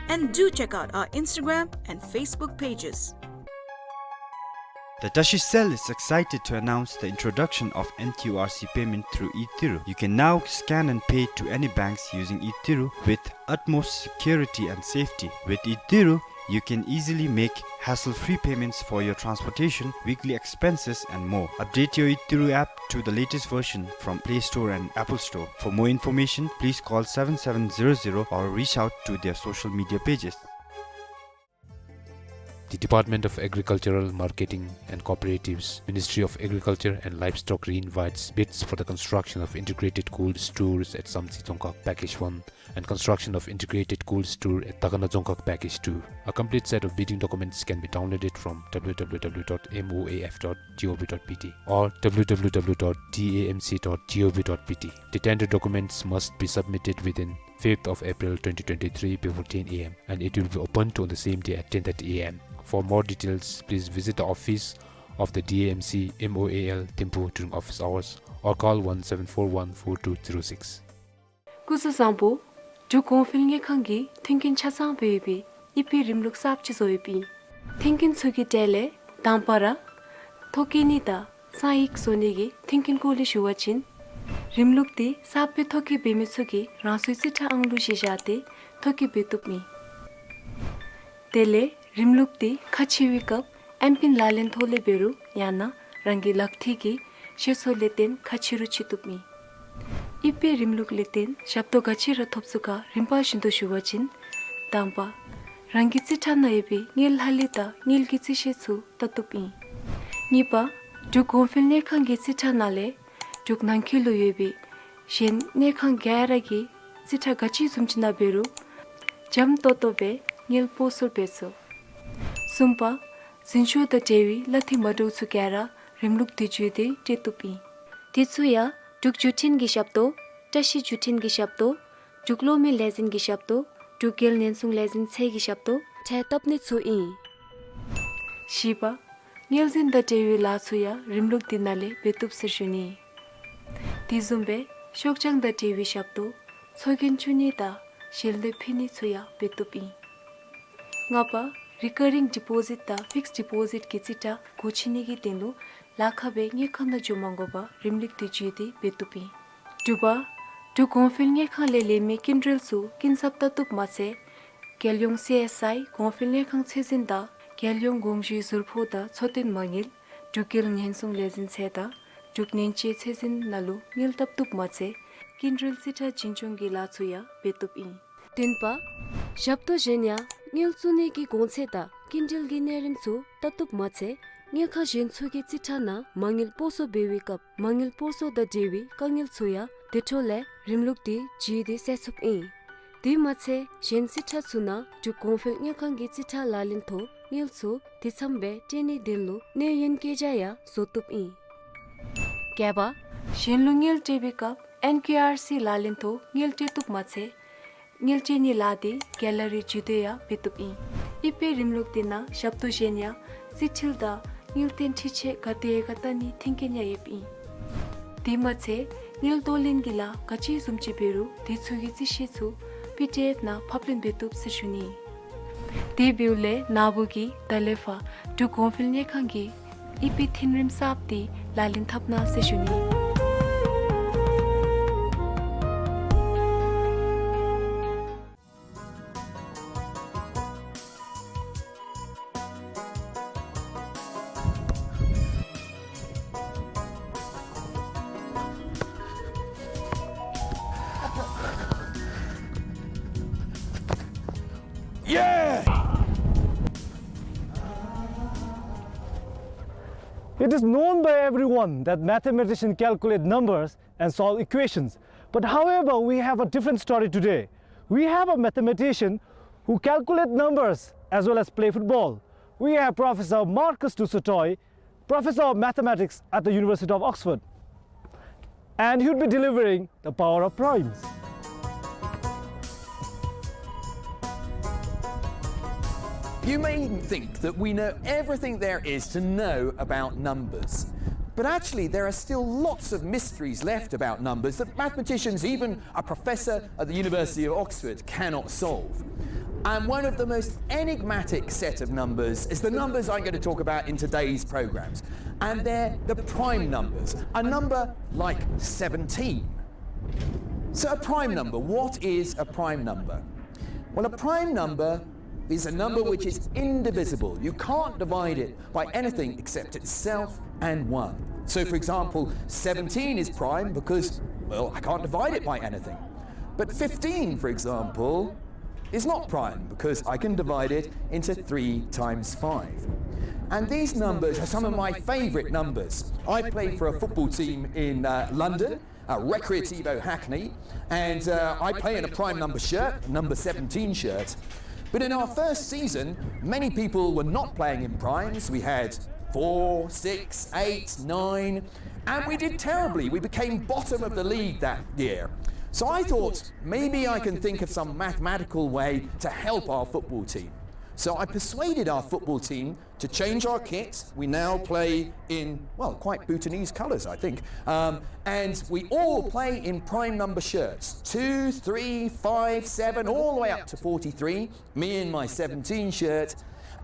And do check out our Instagram and Facebook pages. The Tashi Cell is excited to announce the introduction of N Q R C payment through eThiru. You can now scan and pay to any banks using eThiru with utmost security and safety. With eThiru, you can easily make hassle-free payments for your transportation, weekly expenses, and more. Update your eThiru app to the latest version from Play Store and Apple Store. For more information, please call seven seven zero zero or reach out to their social media pages. The Department of Agricultural Marketing and Cooperatives, Ministry of Agriculture and Livestock, re-invites bids for the construction of integrated cold stores at Samtse Dzongkhag Package one and construction of integrated cold store at Takana Dzongkhag Package two. A complete set of bidding documents can be downloaded from W W W dot M O A F dot G O V dot B T or W W W dot D A M C dot G O V dot B T. The tender documents must be submitted within fifth of April twenty twenty-three before ten A M, and it will be opened on the same day at ten thirty A M. For more details, please visit the office of the D A M C M O A L Thimphu during office hours or call one seven four one four two zero six. སྐུ་གཟུགས་བཟང་པོ། འབྲུག་གོང་འཕེལ་དངུལ་ཁང་གིས་མཐུན་རྐྱེན་ཆ་ཚང་སྦེ་ཡོད་པའི་ཨི་ཕི་རིམ་ལུགས་གསརཔ་ཅིག་བཟོ་ཡོདཔ་ཨིན། མཐུན་རྐྱེན་ཚུ་གི་གྲས་ལས་དང་པ་ར་ཐོ་བཀོད་ནི་དང་གསང་ཡིག་བཟོ་ནི་གི་མཐུན་རྐྱེན་སྐོར་ལས་ཞུ་བ་ཅིན། རིམ་ལུགས་འདི་གསརཔ་སྦེ་ཐོ་བཀོད་འབད་མི་ཚུ་གིས་རང་སོའི་རྩིས་ཁྲ་ཨང་ལུ་བཞེས་བཞག་སྟེ་ཐོ་བཀོད་འབད་བཏུབ་ཨིན། དེ་ལས་རིམ་ལུགས་འདི་ཁ་ཕྱེ་བའི་སྐབས་ཨེམ་པིན་ལག་ལེན་ཐོག་ལས་འབད་རུང་ཡང་ན་རང་གི་ལག་ཐིག་གི་ཤེས་ཚད་ལས་བརྟེན་ཁ་ཕྱེ་རུང་ཕྱེ་བཏུབ་ཨིན། ཨི་ཕི་རིམ་ལུགས་ལས་བརྟེན་ཞབས་ཏོག་ག་ཅི་ར་ཐོབ་ཚུགས་ག་རིམ་པ་བཞིན་དུ་ཞུ་བ་ཅིན། དང་པ། རང་གི་རྩིས་ཁྲ་ནང་ཡོད་པའི་དངུལ་ལྷག་ལུས་དང་དངུལ་གྱི་རྩིས་ཤེས་ཚུ་བལྟ་བཏུབ་ཨིན། གཉིས་པ། འབྲུག་གོང་འཕེལ་དངུལ་ཁང་གི་རྩིས་ཁྲ་ནང་ལས་འབྲུག་ནང་འཁོད་ལུ་ཡོད་པའི་གཞན་དངུལ་ཁང་ག་ར་གི་ རྩིས་ཁྲ་ག་ཅི་བཟུམ་ཅིག་ནང་འབད་རུང་འཇམ་ཏོང་ཏོ་སྦེ་དངུལ་སྤོ་སོར་འབད་ཚུགས། གསུམ་པ། འཛིན་སྐྱོང་དང་འབྲེལ་བའི་གླ་འཐུས་མ་འདྲཝ་ཚུ་ག་ར་རིམ་ལུགས་དེ་བརྒྱུད་དེ་སྤྲོད་བཏུབ་ཨིན། དེ་ཚུ་ཡང་འབྲུག་བརྒྱུད་འཕྲིན་གྱི་ཞབས་ཏོག། བཀྲ་ཤིས་བརྒྱུད་འཕྲིན་གྱི་ཞབས་ཏོག། འབྲུག་གློག་མེ་ལས་འཛིན་གྱི་ཞབས་ཏོག། འབྲུག་རྒྱལ་ཉེན་སྲུང་ལས་འཛིན་ཚད་ཀྱི་ཞབས་ཏོག་འཕྲལ་བཏབ་ནི་ཚུ་ཨིན། བཞི་པ། དངུལ་འཛིན་དང་འབྲེལ་བའི་ལཱ་ཚུ་ཡང་རིམ་ལུགས་འདི་ནང་ལས་འབད་བཏུབ་ཟེར་ཞུ་ནི། དེ་བཟུམ་སྦེ་ཤོག་བྱང་དང་འབྲེལ་བའི་ཞབས་ཏོག། ཚོགས་རྒྱན་བཙུགས་ནི་དང་ཞལ་འདེབས་ཕུལ་ནི་ཚུ་ཡང་འབད་བཏུབ་ཨིན། ལྔ་པ། རི་ཀར་རིང་ཌི་པོ་ཟིཊ་དང་ཕིགསཌ་ཌི་པོ་ཟིཊ་གི་རྩིས་ཁྲ་སྒོ་ཕྱེ་ནི་གི་དོན་ལུ་ལཱ་ཁག་སྦེ་དངུལ་ཁང་ནང་འགྱོ་མ་དགོ་པར་རིམ་ལུགས་དེ་བརྒྱུད་དེ་འབད་བཏུབ་ཨིན། དྲུག་པ། འབྲུག་གོང་འཕེལ་དངུལ་ཁང་ལས་ལེན་མི་སྐྱིན་འགྲུལ་ཚུ་སྐྱིན་ཚབ་བལྟ་བཏུབ་མ་ཚད་རྒྱལ་ཡོངས་སི་ཨེསི་ཨའི་གོང་འཕེལ་དངུལ་ཁང་ཚད་འཛིན་དང་རྒྱལ་ཡོངས་དགོངས་ཞུའི་ཟུར་ཕོགས་དང་འཚོ་རྟེན་མ་དངུལ་འབྲུག་རྒྱལ་ཉེན་སྲུང་ལས་འཛིན་ཚད་དང་འབྲུག་ཉེན་བཅོལ་ཚད་འཛིན་ནང་ལུ་དངུལ་བཏབ་བཏུབ་མ་ཚད་སྐྱིན་འགྲུལ་རྩིས་ཁྲ་བྱིན་སྐྱོང་གི་ལཱ་ཚུ་ཡང་འབད་བཏུབ་ཨིན། བདུན་པ། ཞབས་ཏོག་གཞན་ཡང་དངུལ་བཙུགས་ནི་གི་གོང་ཚད་དང་སྐྱིན་འགྲུལ་གྱི་གནས་རིམ་ཚུ་བལྟ་བཏུབ་མ་ཚད་དངུལ་ཁང་གཞན་ཚུ་གི་རྩིས་ཁྲ་ནང་མ་དངུལ་སྤོ་སོར་འབད་བའི་སྐབས་མ་དངུལ་སྤོ་སོར་དང་འབྲེལ་བའི་དཀའ་ངལ་ཚུ་ཡང་དེ་འཕྲོ་ལས་རིམ་ལུགས་དེ་བརྒྱུད་དེ་སེལ་ཚུགསཔ་ཨིན། དེ་མ་ཚད་གཞན་རྩིས་ཁྲ་ཚུ་ནང་འབྲུག་གོང་འཕེལ་དངུལ་ཁང་གི་རྩིས་ཁྲ་ལག་ལེན་ཐོག་དངུལ་ཚུ་དེ་ཚམ་སྦེ་སྤྲོད་ནིའི་དོན་ལུ་གནས་ཡུན་བསྐྱལ་བྱ་ཡང་བཟོ་བཏུབ་ཨིན། བརྒྱད་པ། གཞན་ལུ་དངུལ་སྤྲོད་པའི་སྐབས་ཨེན་ཀིའུ་ཨར་སི་ལག་ལེན་ཐོག་དངུལ་སྤྲོད་བཏུབ་མ་ཚད་དངུལ་སྤྲོད་ནིའི་ལཱ་དེ་གེ་ལ་རི་བརྒྱུད་དེ་ཡང་འབད་བཏུབ་ཨིན། ཨི་པེ་རིམ་ལུགས་དེ་ནང་ཞབས་ཏོག་གཞན་ཡང་རྩིས་འཕྲུལ་དང་དངུལ་རྟེན་འཕྲུལ་ཆས་ག་དེ་ག་བལྟ་ནིའི་མཐུན་རྐྱེན་ཡང་ཡོདཔ་ཨིན། དེ་མ་ཚད་དངུལ་གཏོར་ལེན་གྱི་ལཱ་ག་ཅི་བཟུམ་ཅིག་འབད་རུང་དེ་ཚུ་གི་རྩིས་ཞིབ་ཚུ་པི་ཌི་ཨེཕ་ནང་ཕབ་ལེན་འབད་བཏུབ་ཟེར་ཞུ་ནི། དེ་འབདཝ་ལས་ན་བུ་གིས་ད་ལས་ཕར་འབྲུག་གོང་འཕེལ་དངུལ་ཁང་གི་ཨི་པེ་མཐུན་རིམ་གསརཔ་དེ་ལག་ལེན་འཐབ་གནང་ཟེར་ཞུ་ནི། Yeah! It is known by everyone that mathematicians calculate numbers and solve equations. But however, we have a different story today. We have a mathematician who calculate numbers as well as play football. We have Professor Marcus du Sautoy, Professor of Mathematics at the University of Oxford. And he would be delivering the power of primes. You may think that we know everything there is to know about numbers. But actually, there are still lots of mysteries left about numbers that mathematicians, even a professor at the University of Oxford, cannot solve. And one of the most enigmatic set of numbers is the numbers I'm gonna talk about in today's programs. And they're the prime numbers, a number like seventeen. So a prime number, what is a prime number? Well, a prime number is a number which is indivisible. You can't divide it by anything except itself and one. So, for example, seventeen is prime because, well, I can't divide it by anything. But fifteen, for example, is not prime because I can divide it into three times five. And these numbers are some of my favorite numbers. I play for a football team in, uh, London, uh, Recreativo Hackney, and, uh, I play in a prime number shirt, number seventeen shirt. But in our first season, many people were not playing in primes. We had four, six, eight, nine, and we did terribly. We became bottom of the league that year. So I thought, maybe I can think of some mathematical way to help our football team. So I persuaded our football team to change our kit. We now play in, well, quite Bhutanese colours, I think. Um, and we all play in prime number shirts, two, three, five, seven, all the way up to forty-three, me in my seventeen shirt.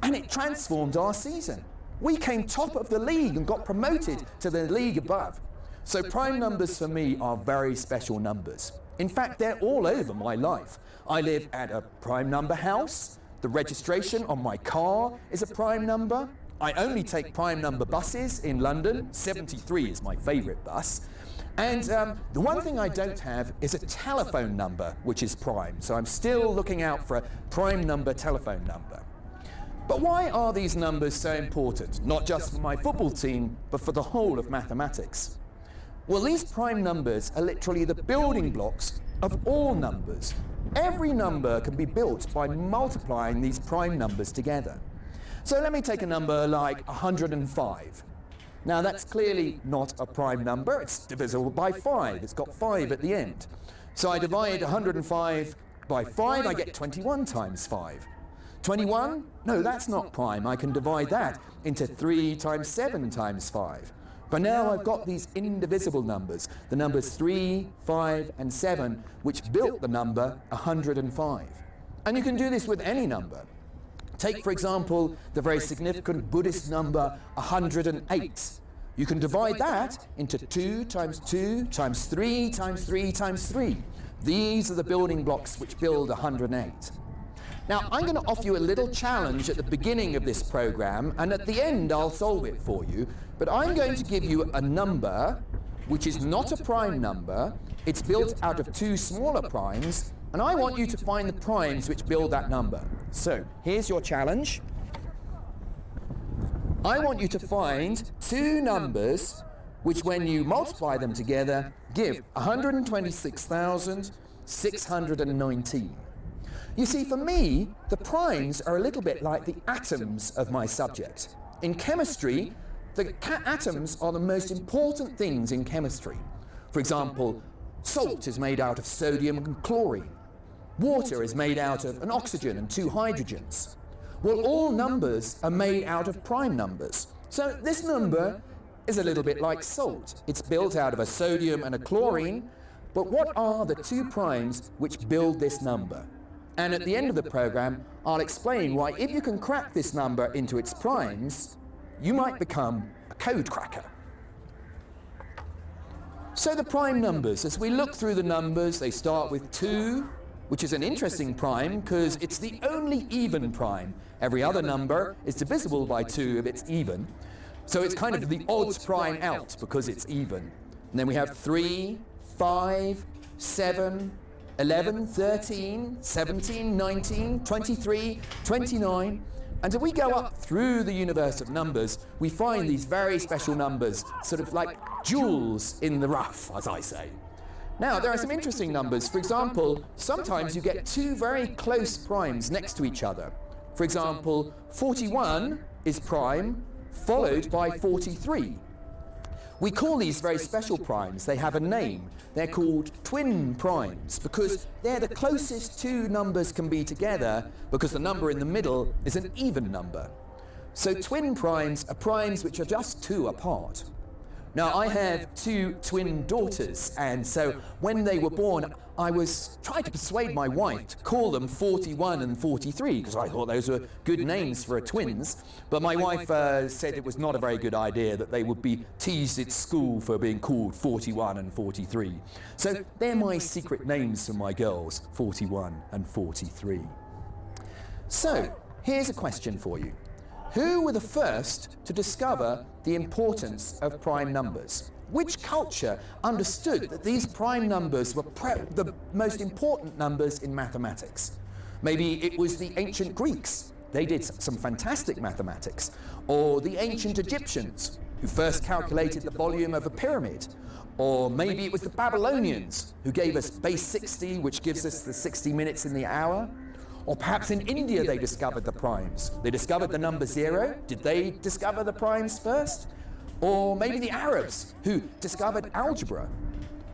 And it transformed our season. We came top of the league and got promoted to the league above. So prime numbers for me are very special numbers. In fact, they're all over my life. I live at a prime number house. The registration on my car is a prime number. I only take prime number buses in London. Seventy-three is my favourite bus. And, um, the one thing I don't have is a telephone number which is prime. So I'm still looking out for a prime number telephone number. But why are these numbers so important, not just for my football team, but for the whole of mathematics? Well, these prime numbers are literally the building blocks of all numbers. Every number can be built by multiplying these prime numbers together. So let me take a number like a hundred and five. Now, that's clearly not a prime number. It's divisible by five. It's got five at the end. So I divide a hundred and five by five, I get twenty-one times five. Twenty-one? No, that's not prime. I can divide that into three times seven times five. But now I've got these indivisible numbers, the numbers three, five, and seven, which built the number a hundred and five. And you can do this with any number. Take, for example, the very significant Buddhist number a hundred and eight. You can divide that into two times two times three times three times three. These are the building blocks which build a hundred and eight. Now, I'm gonna offer you a little challenge at the beginning of this program, and at the end I'll solve it for you. But I'm going to give you a number which is not a prime number. It's built out of two smaller primes, and I want you to find the primes which build that number. So, here's your challenge. I want you to find two numbers which, when you multiply them together, give a hundred and twenty-six thousand six hundred and nineteen. You see, for me, the primes are a little bit like the atoms of my subject. In chemistry, the ca-, atoms are the most important things in chemistry. For example, salt is made out of sodium and chlorine. Water is made out of an oxygen and two hydrogens. Well, all numbers are made out of prime numbers. So this number is a little bit like salt. It's built out of a sodium and a chlorine, but what are the two primes which build this number? And at the end of the program, I'll explain why, if you can crack this number into its primes, you might become a code cracker. So the prime numbers, as we look through the numbers, they start with two, which is an interesting prime 'cause it's the only even prime. Every other number is divisible by two if it's even. So it's kind of the odd prime out because it's even. And then we have three, five, seven, eleven, thirteen, seventeen, nineteen, twenty-three, twenty-nine. And as we go up through the universe of numbers, we find these very special numbers, sort of like jewels in the rough, as I say. Now, there are some interesting numbers. For example, sometimes you get two very close primes next to each other. For example, forty-one is prime, followed by forty-three. We call these very special primes. They have a name. They're called twin primes because they're the closest two numbers can be together, because the number in the middle is an even number. So twin primes are primes which are just two apart. Now, I have two twin daughters, and so when they were born, I was trying to persuade my wife to call them forty-one and forty-three, 'cause I thought those were good names for a twins. But my wife, uh, said it was not a very good idea, that they would be teased at school for being called forty-one and forty-three. So they're my secret names for my girls, forty-one and forty-three. So, here's a question for you. Who were the first to discover the importance of prime numbers? Which culture understood that these prime numbers were pre-, the most important numbers in mathematics? Maybe it was the ancient Greeks. They did s-, some fantastic mathematics. Or the ancient Egyptians, who first calculated the volume of a pyramid. Or maybe it was the Babylonians who gave us base sixty, which gives us the sixty minutes in the hour. Or perhaps in India they discovered the primes. They discovered the number zero. Did they discover the primes first? Or maybe the Arabs who discovered algebra.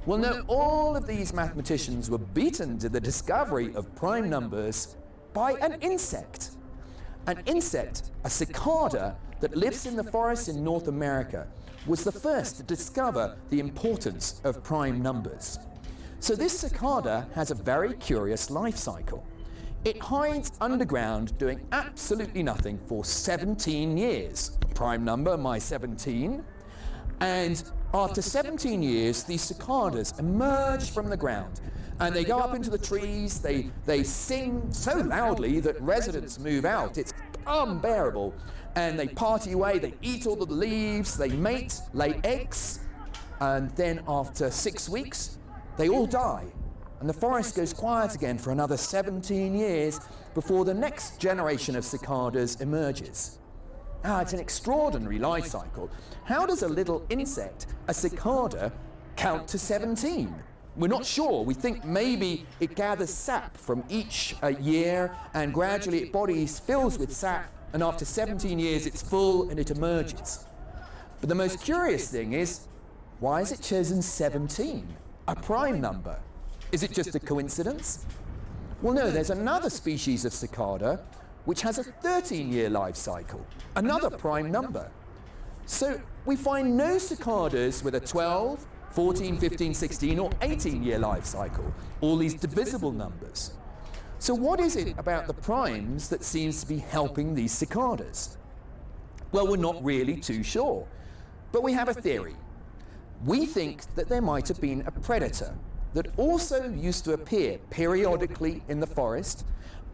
Well, no, all of these mathematicians were beaten to the discovery of prime numbers by an insect. An insect, a cicada that lives in the forests in North America, was the first to discover the importance of prime numbers. So this cicada has a very curious life cycle. It hides underground doing absolutely nothing for seventeen years. Prime number, my seventeen. And after seventeen years, these cicadas emerge from the ground, and they go up into the trees. They, they sing so loudly that residents move out. It's unbearable. And they party away, they eat all the leaves, they mate, lay eggs, and then after six weeks, they all die. And the forest goes quiet again for another seventeen years before the next generation of cicadas emerges. Ah, it's an extraordinary life cycle. How does a little insect, a cicada, count to seventeen? We're not sure. We think maybe it gathers sap from each, uh, year, and gradually its body fills with sap, and after seventeen years it's full and it emerges. But the most curious thing is, why is it chosen seventeen, a prime number? Is it just a coincidence? Well, no, there's another species of cicada which has a thirteen-year life cycle, another prime number. So we find no cicadas with a twelve, fourteen, fifteen, sixteen, or eighteen-year life cycle, all these divisible numbers. So what is it about the primes that seems to be helping these cicadas? Well, we're not really too sure, but we have a theory. We think that there might have been a predator that also used to appear periodically in the forest,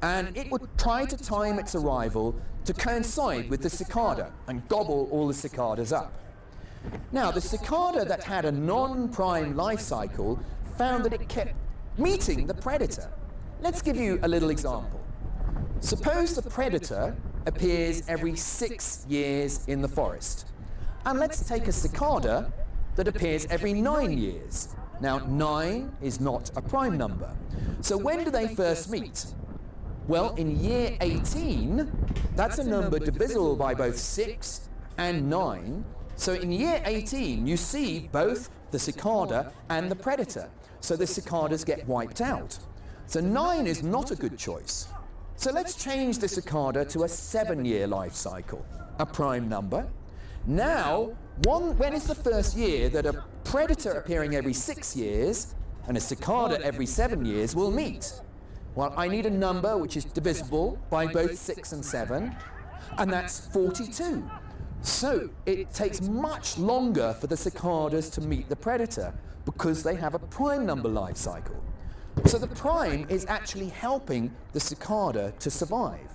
and it would try to time its arrival to coincide with the cicada and gobble all the cicadas up. Now, the cicada that had a non-prime life cycle found that it kept meeting the predator. Let's give you a little example. Suppose the predator appears every six years in the forest. And let's take a cicada that appears every nine years. Now, nine is not a prime number. So when do they first meet? Well, in year eighteen, that's a number divisible by both six and nine. So in year eighteen, you see both the cicada and the predator. So the cicadas get wiped out. So nine is not a good choice. So let's change the cicada to a seven-year life cycle, a prime number. Now, one, when is the first year that a predator appearing every six years and a cicada every seven years will meet? Well, I need a number which is divisible by both six and seven, and that's forty-two. So it takes much longer for the cicadas to meet the predator because they have a prime number life cycle. So the prime is actually helping the cicada to survive.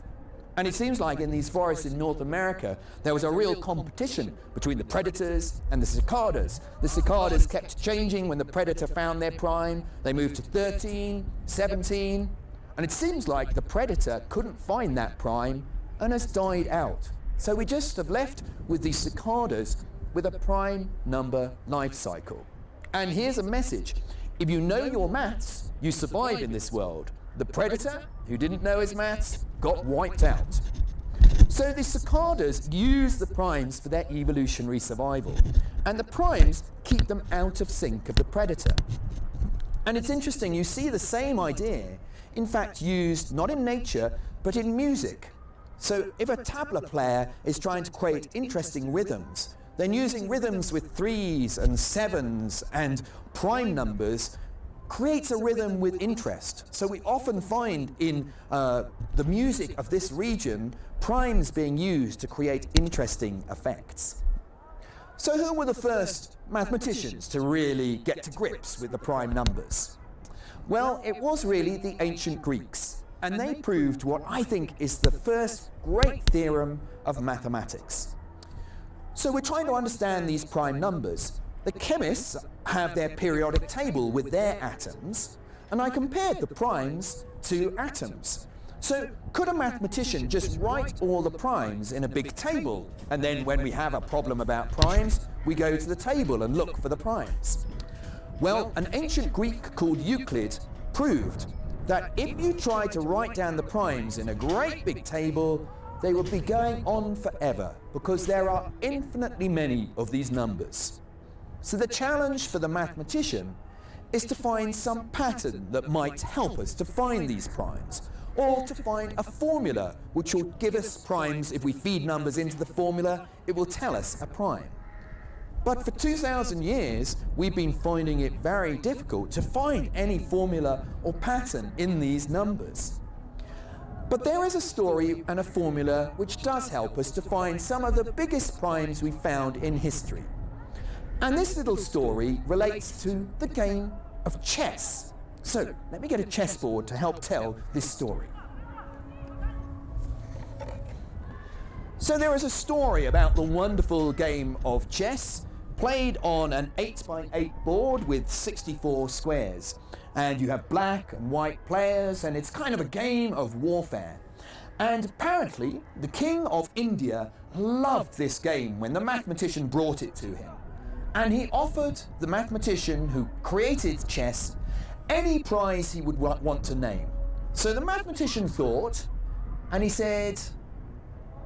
And it seems like in these forests in North America, there was a real competition between the predators and the cicadas. The cicadas kept changing when the predator found their prime. They moved to thirteen, seventeen, and it seems like the predator couldn't find that prime and has died out. So we just have left with these cicadas with a prime number life cycle. And here's a message. If you know your maths, you survive in this world. The predator, who didn't know his maths, got wiped out. So the cicadas use the primes for their evolutionary survival, and the primes keep them out of sync of the predator. And it's interesting, you see the same idea, in fact, used not in nature, but in music. So if a tabla player is trying to create interesting rhythms, then using rhythms with threes and sevens and prime numbers creates a rhythm with interest. So we often find in, uh, the music of this region, primes being used to create interesting effects. So who were the first mathematicians to really get to grips with the prime numbers? Well, it was really the ancient Greeks, and they proved what I think is the first great theorem of mathematics. So we're trying to understand these prime numbers. The chemists have their periodic table with their atoms, and I compared the primes to atoms. So could a mathematician just write all the primes in a big table, and then when we have a problem about primes, we go to the table and look for the primes? Well, an ancient Greek called Euclid proved that if you try to write down the primes in a great big table, they would be going on forever because there are infinitely many of these numbers. So the challenge for the mathematician is to find some pattern that might help us to find these primes, or to find a formula which will give us primes. If we feed numbers into the formula, it will tell us a prime. But for two thousand years, we've been finding it very difficult to find any formula or pattern in these numbers. But there is a story and a formula which does help us to find some of the biggest primes we've found in history. And this little story relates to the game of chess. So let me get a chessboard to help tell this story. So there is a story about the wonderful game of chess played on an eight by eight board with sixty-four squares. And you have black and white players, and it's kind of a game of warfare. And apparently, the king of India loved this game when the mathematician brought it to him. And he offered the mathematician who created chess any prize he would wa-, want to name. So the mathematician thought, and he said,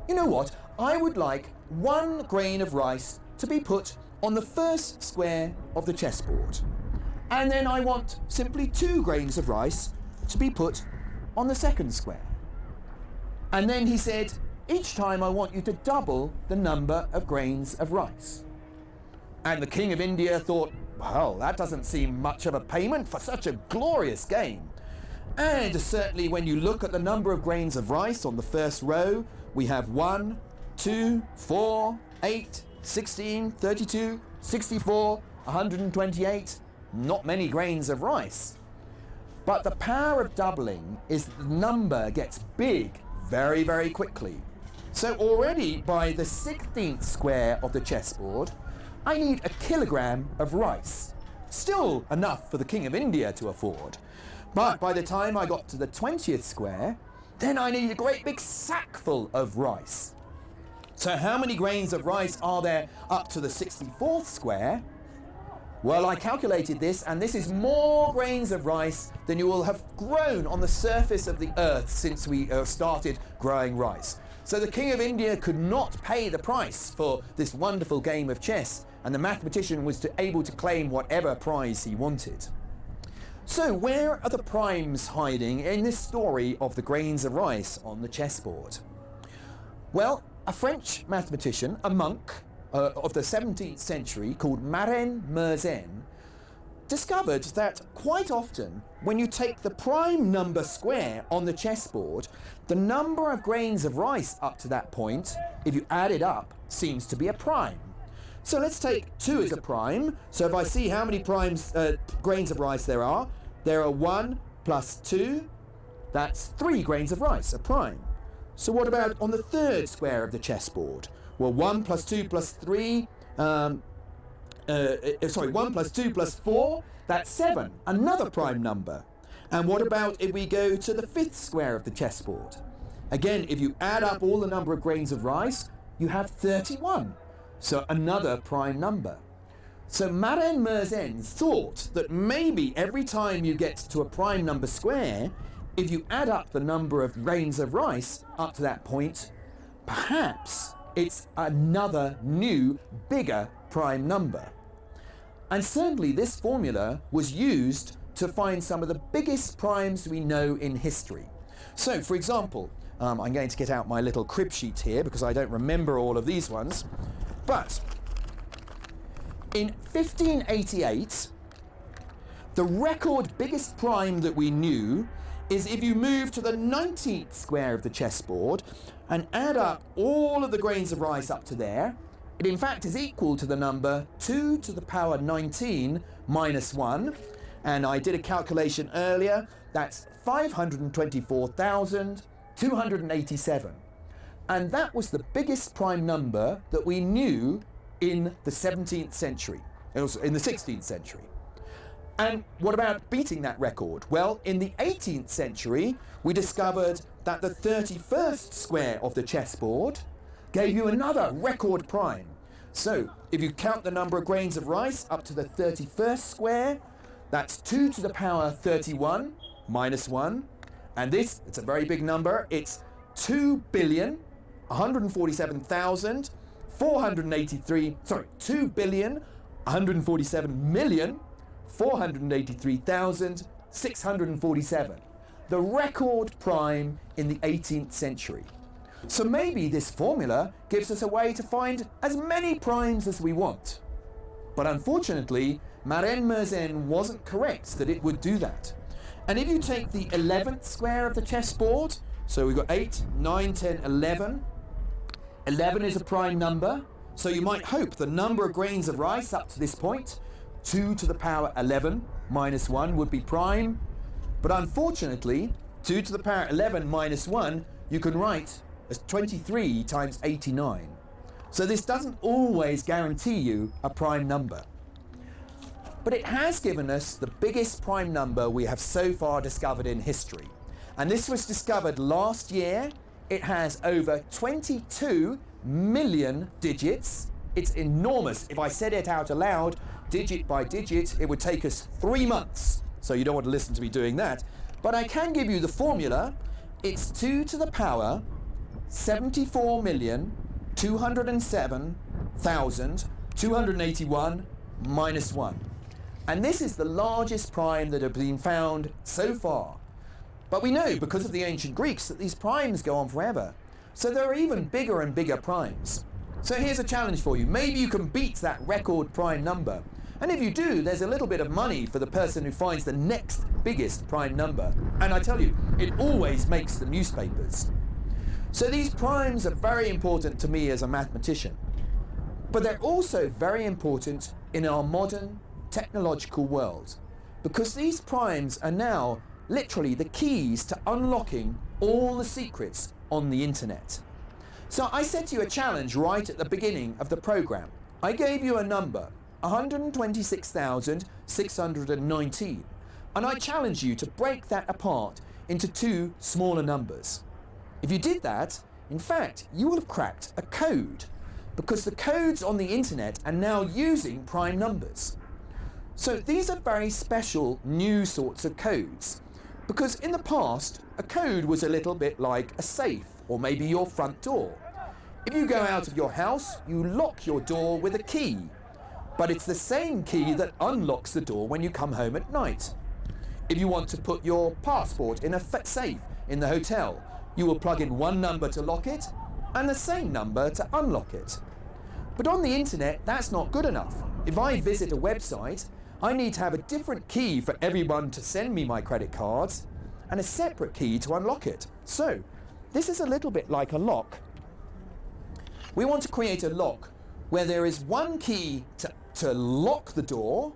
"You know what? I would like one grain of rice to be put on the first square of the chessboard. And then I want simply two grains of rice to be put on the second square." And then he said, "Each time I want you to double the number of grains of rice." And the king of India thought, "Well, that doesn't seem much of a payment for such a glorious game." And certainly when you look at the number of grains of rice on the first row, we have one, two, four, eight, sixteen, thirty-two, sixty-four, a hundred and twenty-eight, not many grains of rice. But the power of doubling is that the number gets big very, very quickly. So already by the sixteenth square of the chessboard, I need a kilogram of rice. Still enough for the King of India to afford. But by the time I got to the twentieth square, then I need a great big sackful of rice. So how many grains of rice are there up to the sixty-fourth square? Well, I calculated this, and this is more grains of rice than you will have grown on the surface of the earth since we, uh, started growing rice. So the King of India could not pay the price for this wonderful game of chess, and the mathematician was to, able to claim whatever prize he wanted. So where are the primes hiding in this story of the grains of rice on the chessboard? Well, a French mathematician, a monk, uh, of the seventeenth century called Marin Mersenne, discovered that quite often when you take the prime number square on the chessboard, the number of grains of rice up to that point, if you add it up, seems to be a prime. So let's take two as a prime. So if I see how many primes, uh, grains of rice there are, there are one plus two, that's three grains of rice, a prime. So what about on the third square of the chessboard? Well, one plus two plus three, um, uh, uh, sorry, one plus two plus four, that's seven, another prime number. And what about if we go to the fifth square of the chessboard? Again, if you add up all the number of grains of rice, you have thirty-one. So another prime number. So Marin Mersenne thought that maybe every time you get to a prime number square, if you add up the number of grains of rice up to that point, perhaps it's another new, bigger prime number. And certainly this formula was used to find some of the biggest primes we know in history. So, for example, um, I'm going to get out my little crib sheet here because I don't remember all of these ones. But in fifteen eighty-eight, the record biggest prime that we knew is if you move to the nineteenth square of the chessboard and add up all of the grains of rice up to there, it in fact is equal to the number two to the power nineteen minus one. And I did a calculation earlier, that's five hundred and twenty-four thousand two hundred and eighty-seven. And that was the biggest prime number that we knew in the seventeenth century. It was in the sixteenth century. And what about beating that record? Well, in the eighteenth century, we discovered that the thirty-first square of the chessboard gave you another record prime. So, if you count the number of grains of rice up to the thirty-first square, that's two to the power thirty-one minus one. And this, it's a very big number, it's two billion, one hundred forty-seven thousand, four hundred eighty-three, sorry, two billion, one hundred forty-seven million, four hundred eighty-three thousand, six hundred forty-seven. The record prime in the eighteenth century. So maybe this formula gives us a way to find as many primes as we want. But unfortunately, Marin Mersenne wasn't correct that it would do that. And if you take the eleventh square of the chessboard, so we've got eight, nine, ten, eleven. Eleven is a prime number, so you might hope the number of grains of rice up to this point, two to the power eleven minus one, would be prime. But unfortunately, two to the power eleven minus one, you can write as twenty-three times eighty-nine. So this doesn't always guarantee you a prime number. But it has given us the biggest prime number we have so far discovered in history. And this was discovered last year. It has over twenty-two million digits. It's enormous. If I said it out aloud, digit by digit, it would take us three months. So you don't want to listen to me doing that. But I can give you the formula. It's two to the power seventy-four million two hundred seven thousand two hundred eighty-one minus one. And this is the largest prime that have been found so far. But we know, because of the ancient Greeks, that these primes go on forever. So there are even bigger and bigger primes. So here's a challenge for you. Maybe you can beat that record prime number. And if you do, there's a little bit of money for the person who finds the next biggest prime number. And I tell you, it always makes the newspapers. So these primes are very important to me as a mathematician. But they're also very important in our modern technological world, because these primes are now literally the keys to unlocking all the secrets on the internet. So I set you a challenge right at the beginning of the program. I gave you a number, a hundred twenty-six thousand six hundred nineteen, and I challenge you to break that apart into two smaller numbers. If you did that, in fact, you will have cracked a code, because the codes on the internet are now using prime numbers. So these are very special new sorts of codes, because in the past, a code was a little bit like a safe or maybe your front door. If you go out of your house, you lock your door with a key, but it's the same key that unlocks the door when you come home at night. If you want to put your passport in a fa-, safe in the hotel, you will plug in one number to lock it and the same number to unlock it. But on the internet, that's not good enough. If I visit a website, I need to have a different key for everyone to send me my credit cards and a separate key to unlock it. So, this is a little bit like a lock. We want to create a lock where there is one key to, to lock the door,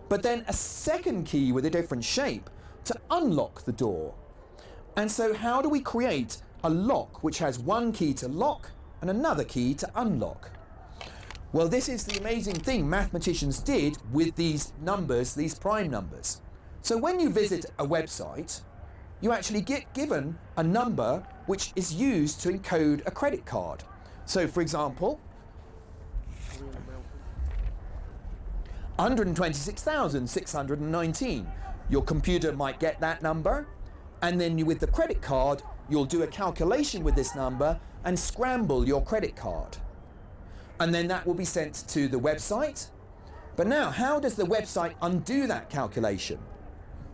but then a second key with a different shape to unlock the door. And so how do we create a lock which has one key to lock and another key to unlock? Well, this is the amazing thing mathematicians did with these numbers, these prime numbers. So when you visit a website, you actually get given a number which is used to encode a credit card. So, for example, hundred twenty-six thousand six hundred nineteen. Your computer might get that number, and then you, with the credit card, you'll do a calculation with this number and scramble your credit card. And then that will be sent to the website. But now, how does the website undo that calculation?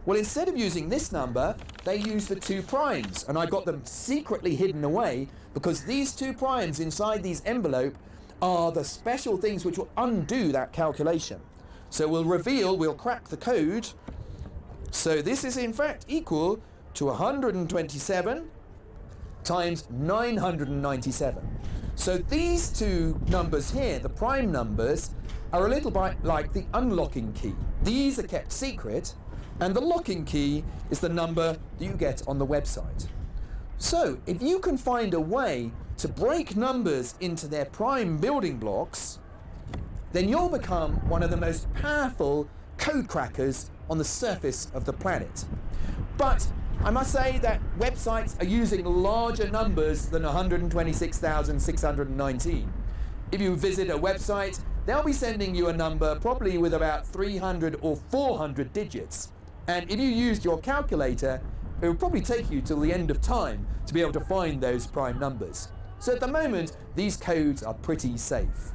Well, instead of using this number, they use the two primes, and I got them secretly hidden away because these two primes inside these envelope are the special things which will undo that calculation. So we'll reveal, we'll crack the code. So this is in fact equal to a hundred and twenty-seven times nine hundred and ninety-seven. So these two numbers here, the prime numbers, are a little bit like the unlocking key. These are kept secret, and the locking key is the number that you get on the website. So if you can find a way to break numbers into their prime building blocks, then you'll become one of the most powerful code crackers on the surface of the planet. But I must say that websites are using larger numbers than a hundred and twenty-six thousand six hundred and nineteen. If you visit a website, they'll be sending you a number probably with about three hundred or four hundred digits. And if you used your calculator, it would probably take you till the end of time to be able to find those prime numbers. So at the moment, these codes are pretty safe.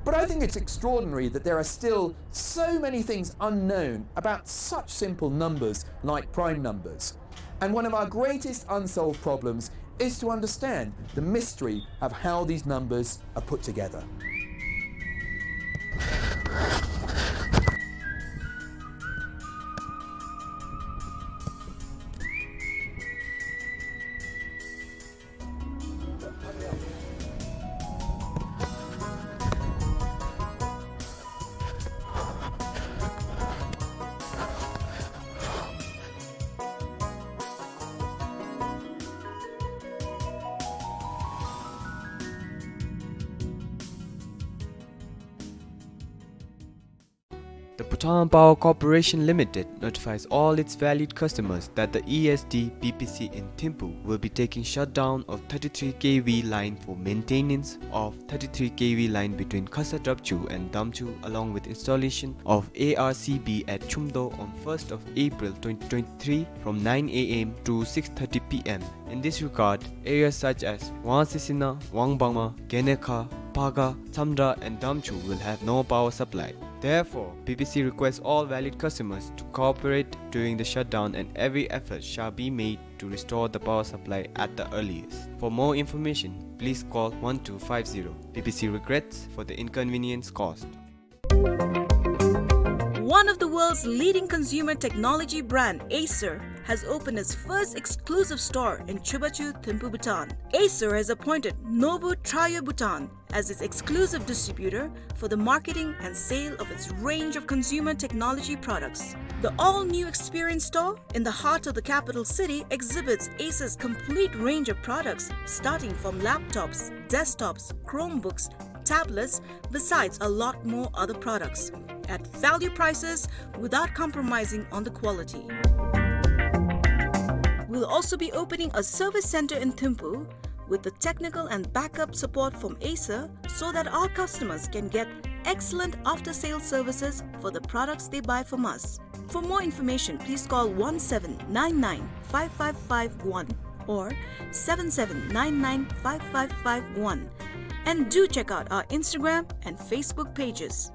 But I think it's extraordinary that there are still so many things unknown about such simple numbers like prime numbers. And one of our greatest unsolved problems is to understand the mystery of how these numbers are put together. The Bhutan Power Corporation Limited notifies all its valued customers that the E S D B P C in Thimphu will be taking shutdown of thirty-three K V line for maintenance of thirty-three K V line between Khasa Drapchu and Damchu, along with installation of A R C B at Chumdo on first of April twenty twenty-three from nine A M to six thirty P M. In this regard, areas such as Wangsisina, Wangbangma, Genekha, Paga, Tsamdra and Damchu will have no power supply. Therefore, B P C requests all valued customers to cooperate during the shutdown and every effort shall be made to restore the power supply at the earliest. For more information, please call one two five zero. B P C regrets for the inconvenience caused. One of the world's leading consumer technology brand, Acer, has opened its first exclusive store in Chubachu, Thimphu, Bhutan. Acer has appointed Nobu Trio Bhutan as its exclusive distributor for the marketing and sale of its range of consumer technology products. The all-new experience store in the heart of the capital city exhibits Acer's complete range of products, starting from laptops, desktops, Chromebooks, tablets, besides a lot more other products at value prices without compromising on the quality. We'll also be opening a service center in Thimphu with the technical and backup support from Acer so that our customers can get excellent after-sales services for the products they buy from us. For more information, please call one seven nine nine five five five one or seven seven nine nine five five five one. And do check out our Instagram and Facebook pages.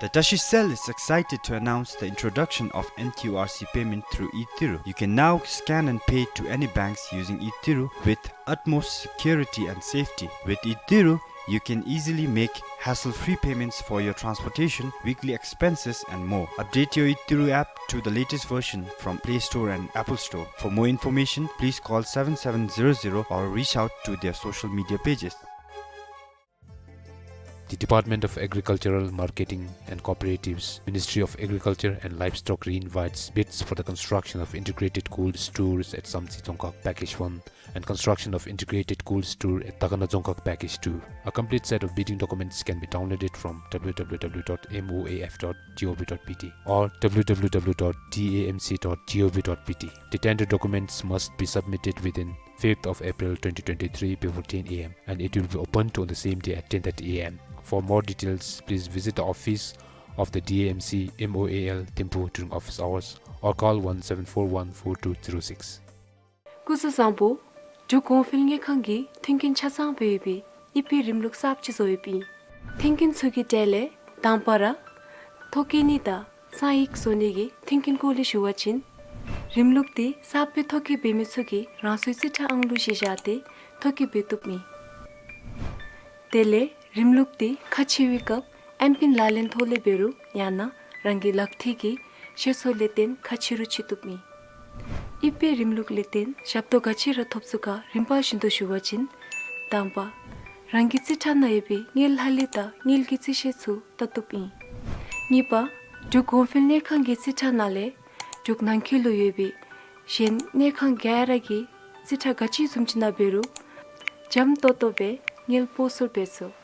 The Tashi Cell is excited to announce the introduction of N T U R C payment through eThiru. You can now scan and pay to any banks using eThiru with utmost security and safety. With eThiru, you can easily make hassle-free payments for your transportation, weekly expenses, and more. Update your eThiru app to the latest version from Play Store and Apple Store. For more information, please call seven seven zero zero or reach out to their social media pages. The Department of Agricultural Marketing and Cooperatives, Ministry of Agriculture and Livestock reinvites bids for the construction of integrated cold stores at Samtse Dzongkhag Package one and construction of integrated cold store at Takana Dzongkhag Package two. A complete set of bidding documents can be downloaded from w w w dot m o a f dot g o v dot b t or w w w dot d a m c dot g o v dot b t. The tender documents must be submitted within fifth of April twenty twenty-three before ten a m and it will be opened on the same day at ten thirty a m. For more details, please visit the office of the D A M C M O A L Thimphu during office hours or call one seven four one four two zero six. སྐུ་གཟུགས་བཟང་པོ། འབྲུག་གོང་འཕེལ་དངུལ་ཁང་གིས་མཐུན་རྐྱེན་ཆ་ཚང་སྦེ་ཡོད་པའི་ཨི་ཕི་རིམ་ལུགས་གསརཔ་ཅིག་བཟོ་ཡོདཔ་ཨིན། མཐུན་རྐྱེན་ཚུ་གི་གྲས་ལས་དང་པ་ར་ཐོ་བཀོད་ནི་དང་གསང་ཡིག་བཟོ་ནི་གི་མཐུན་རྐྱེན་སྐོར་ལས་ཞུ་བ་ཅིན། རིམ་ལུགས་འདི་གསརཔ་སྦེ་ཐོ་བཀོད་འབད་མི་ཚུ་གིས་རང་སོའི་རྩིས་ཁྲ་ཨང་ལུ་གཞི་བཞག་སྟེ་ཐོ་བཀོད་འབད་བཏུབ་ཨིན། དེ་ལས་རིམ་ལུགས་འདི་ཁ་ཕྱེ་བའི་སྐབས་ཨེམ་པིན་ལག་ལེན་ཐོག་ལས་འབད་རུང་ཡང་ན་རང་གི་ལག་ཐིལ་གྱི་ཤེལ་སོ་ལས་བརྟེན་ཁ་ཕྱེ་རུང་ཕྱེ་བཏུབ་ཨིན། ཨི་ཕི་རིམ་ལུགས་ལས་བརྟེན་ཞབས་ཏོག་ག་ཅི་ར་ཐོབ་ཚུགས་ག་རིམ་པ་བཞིན་དུ་ཞུ་བ་ཅིན། དང་པ། རང་གི་རྩིས་ཁྲ་ནང་ཡོད་པའི་དངུལ་ལྷག་ལུས་དང་དངུལ་གྱི་རྩིས་ཤེལ་ཚུ་བལྟ་བཏུབ་ཨིན། གཉིས་པ། འབྲུག་གོང་འཕེལ་དངུལ་ཁང་གི་རྩིས་ཁྲ་ནང་ལས་འབྲུག་ནང་འཁོད་ལུ་ཡོད་པའི་གཞན་དངུལ་ཁང་ག་ར་གི་རྩིས་ཁྲ་ག་ཅི་བཟུམ་ཅིག་ནང་འབད་རུང་འཇམ་ཏོང་ཏོ་སྦེ་དངུལ་སྤོ་སོར་འབད་ཚུགས།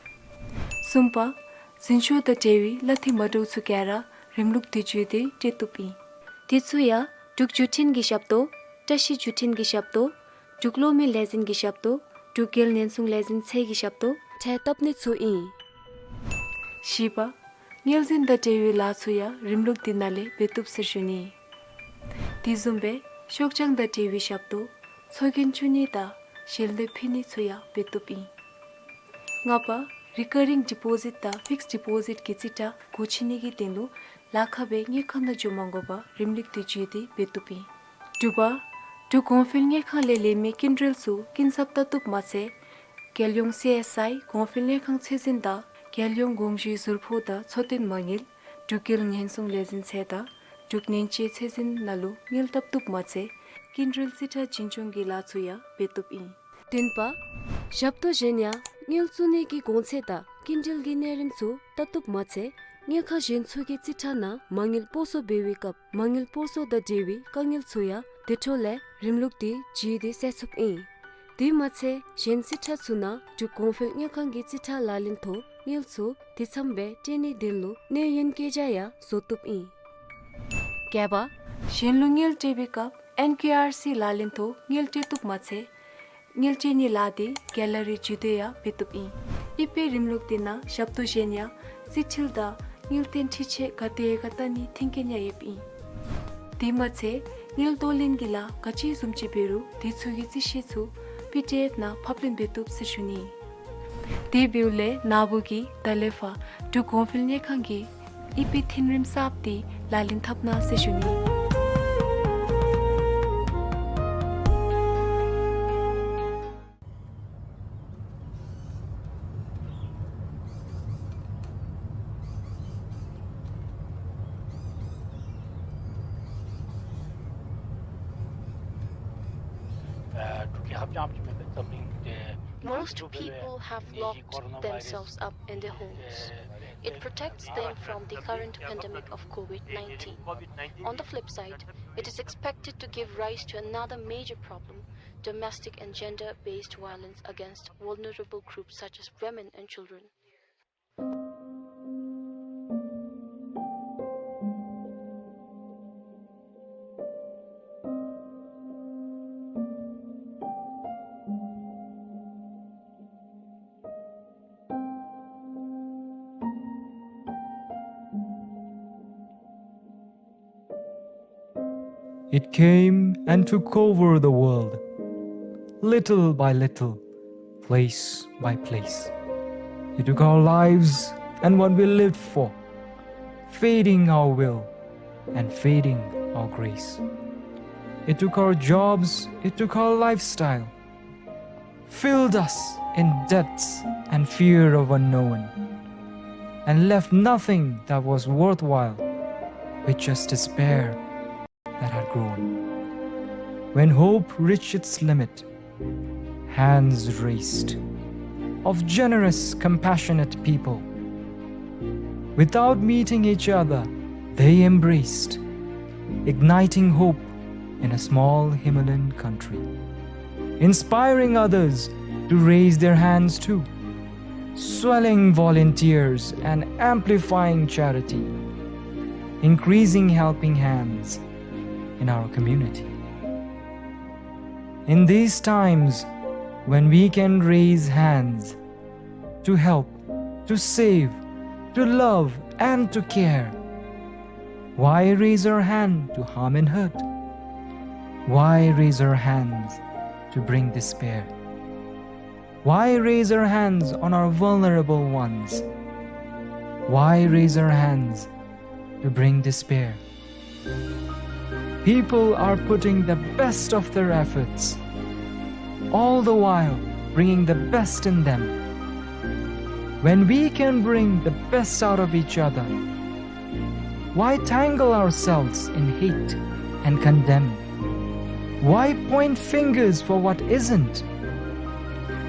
གསུམ་པ། འཛིན་སྐྱོང་དང་འབྲེལ་བའི་གླ་འཐུས་མ་འདྲཝ་ཚུ་ག་ར་རིམ་ལུགས་འདི་བརྒྱུད་དེ་སྤྲོད་བཏུབ་ཨིན། དེ་ཚུ་ཡང་འབྲུག་བརྒྱུད་འཕྲིན་གྱི་ཞབས་ཏོག། བཀྲ་ཤིས་བརྒྱུད་འཕྲིན་གྱི་ཞབས་ཏོག། འབྲུག་གློག་མེ་ལས་འཛིན་གྱི་ཞབས་ཏོག། འབྲུག་རྒྱལ་ཉེན་སྲུང་ལས་འཛིན་ཚད་ཀྱི་ཞབས་ཏོག་ཁྲལ་བཏབ་ནི་ཚུ་ཨིན། བཞི་པ། དངུལ་འཛིན་དང་འབྲེལ་བའི་ལཱ་ཚུ་ཡང་རིམ་ལུགས་འདི་ནང་ལས་འབད་བཏུབ་ཟེར་ཞུ་ནི། དེ་བཟུམ་སྦེ་ཤོག་བྱང་དང་འབྲེལ་བའི་ཞབས་ཏོག། ཚོགས་རྒྱན་བཙུགས་ནི་དང་ཞལ་འདེབས་ཕུལ་ནི་ཚུ་ཡང་འབད་བཏུབ་ཨིན། ལྔ་པ། རི་ཀ་རིང་ཌི་པོ་ཟིཊ་དང་ཕིགསཌ་ཌི་པོ་ཟིཊ་གི་རྩིས་ཁྲ་སྒོ་ཕྱེ་ནི་གི་དོན་ལུ་ལཱ་ཁག་སྦེ་དངུལ་ཁང་ནང་འགྱོ་མ་དགོ་པར་རིམ་ལུགས་འདི་བརྒྱུད་དེ་འབད་བཏུབ་ཨིན། དྲུག་པ། འབྲུག་གོང་འཕེལ་དངུལ་ཁང་ལས་ལེན་མི་སྐྱིན་འགྲུལ་ཚུ་སྐྱིན་ཚབ་བལྟ་བཏུབ་མ་ཚད། རྒྱལ་ཡོངས་སི་ཨེསི་ཨའི་གོང་འཕེལ་དངུལ་ཁང་ཚད་འཛིན་དང་རྒྱལ་ཡོངས་དགོངས་ཞུའི་ཟུར་ཕོགས་དང་འཚོ་རྟེན་མ་དངུལ། འབྲུག་རྒྱལ་ཉེན་སྲུང་ལས་འཛིན་ཚད་དང་འབྲུག་ཉེན་བཅོལ་ཚད་འཛིན་ནང་ལུ་དངུལ་བཏབ་བཏུབ་མ་ཚད་སྐྱིན་འགྲུལ་རྩིས་ཁྲ་འཛིན་སྐྱོང་གི་ལཱ་ཚུ་ཡང་འབད་བཏུབ་ཨིན། བདུན་པ། ཞབས་ཏོག་གཞན་ཡང་དངུལ་བཙུགས་ནི་གི་གོང་ཚད་དང་སྐྱིན་འགྲུལ་གྱི་གནས་རིམ་ཚུ་བལྟ་བཏུབ་མ་ཚད་དངུལ་ཁང་གཞན་ཚུ་གི་རྩིས་ཁྲ་ནང་མ་དངུལ་སྤོ་སོར་འབད་བའི་སྐབས་མ་དངུལ་སྤོ་སོར་དང་འབྲེལ་བའི་དཀའ་ངལ་ཚུ་ཡང་དེ་འཕྲོ་ལས་རིམ་ལུགས་འདི་བརྒྱུད་དེ་སེལ་ཚུགསཔ་ཨིན། དེ་མ་ཚད་གཞན་རྩིས་ཁྲ་ཚུ་ནང་འབྲུག་གོང་འཕེལ་དངུལ་ཁང་གི་རྩིས་ཁྲ་ལག་ལེན་ཐོག་ དངུལ་ཚུ་དུས་མཚམས་སྦེ་སྤྲོད་ནིའི་དོན་ལུ་གནས་ཡུན་བསྐྱལ་བཞག་ཡང་བཟོ་བཏུབ་ཨིན། བརྒྱད་པ། གཞན་ལུ་དངུལ་སྤྲོད་པའི་སྐབས་ཨེན་ཀེ་ཨར་སི་ལག་ལེན་ཐོག་དངུལ་སྤྲོད་བཏུབ་མ་ཚད་དངུལ་སྤྲོད་ནིའི་ལཱ་འདི་གེ་ལ་རི་བརྒྱུད་དེ་ཡང་འབད་བཏུབ་ཨིན། ཨི་པའི་རིམ་ལུགས་འདི་ནང་ཞབས་ཏོག་གཞན་ཡང་རྩིས་འཕྲུལ་དང་དངུལ་རྟེན་འཕྲུལ་ཆས་ག་དེ་ག་བལྟ་ནིའི་མཐུན་རྐྱེན་ཡང་ཡོདཔ་ཨིན། དེ་མ་ཚད་དངུལ་གཏོར་ལེན་གྱི་ལཱ་ག་ཅི་བཟུམ་ཅིག་འབད་རུང་དེ་ཚུ་གི་རྩིས་ཞིབ་ཚུ་པི་ཌི་ཨེཕ་ནང་ཕབ་ལེན་འབད་བཏུབ་ཟེར་ཞུ་ནི། དེ་འབདཝ་ལས་ན་བུ་གིས་ད་ལས་ཕར་འབྲུག་གོང་འཕེལ་དངུལ་ཁང་གི་ཨི་པའི་མཐུན་རིམ་གསརཔ་འདི་ལག་ལེན་འཐབ་གནང་ཟེར་ཞུ་ནི། Most people have locked themselves up in their homes. It protects them from the current pandemic of COVID nineteen. On the flip side, it is expected to give rise to another major problem, domestic and gender-based violence against vulnerable groups such as women and children. It came and took over the world, little by little, place by place. It took our lives and what we lived for, feeding our will and feeding our grace. It took our jobs, it took our lifestyle, filled us in debts and fear of unknown, and left nothing that was worthwhile, with just despair that had grown. When hope reached its limit, hands raised of generous, compassionate people. Without meeting each other, they embraced, igniting hope in a small Himalayan country, inspiring others to raise their hands too, swelling volunteers and amplifying charity, increasing helping hands in our community. In these times when we can raise hands to help, to save, to love, and to care, why raise our hand to harm and hurt? Why raise our hands to bring despair? Why raise our hands on our vulnerable ones? Why raise our hands to bring despair? People are putting the best of their efforts, all the while bringing the best in them. When we can bring the best out of each other, why tangle ourselves in hate and condemn? Why point fingers for what isn't?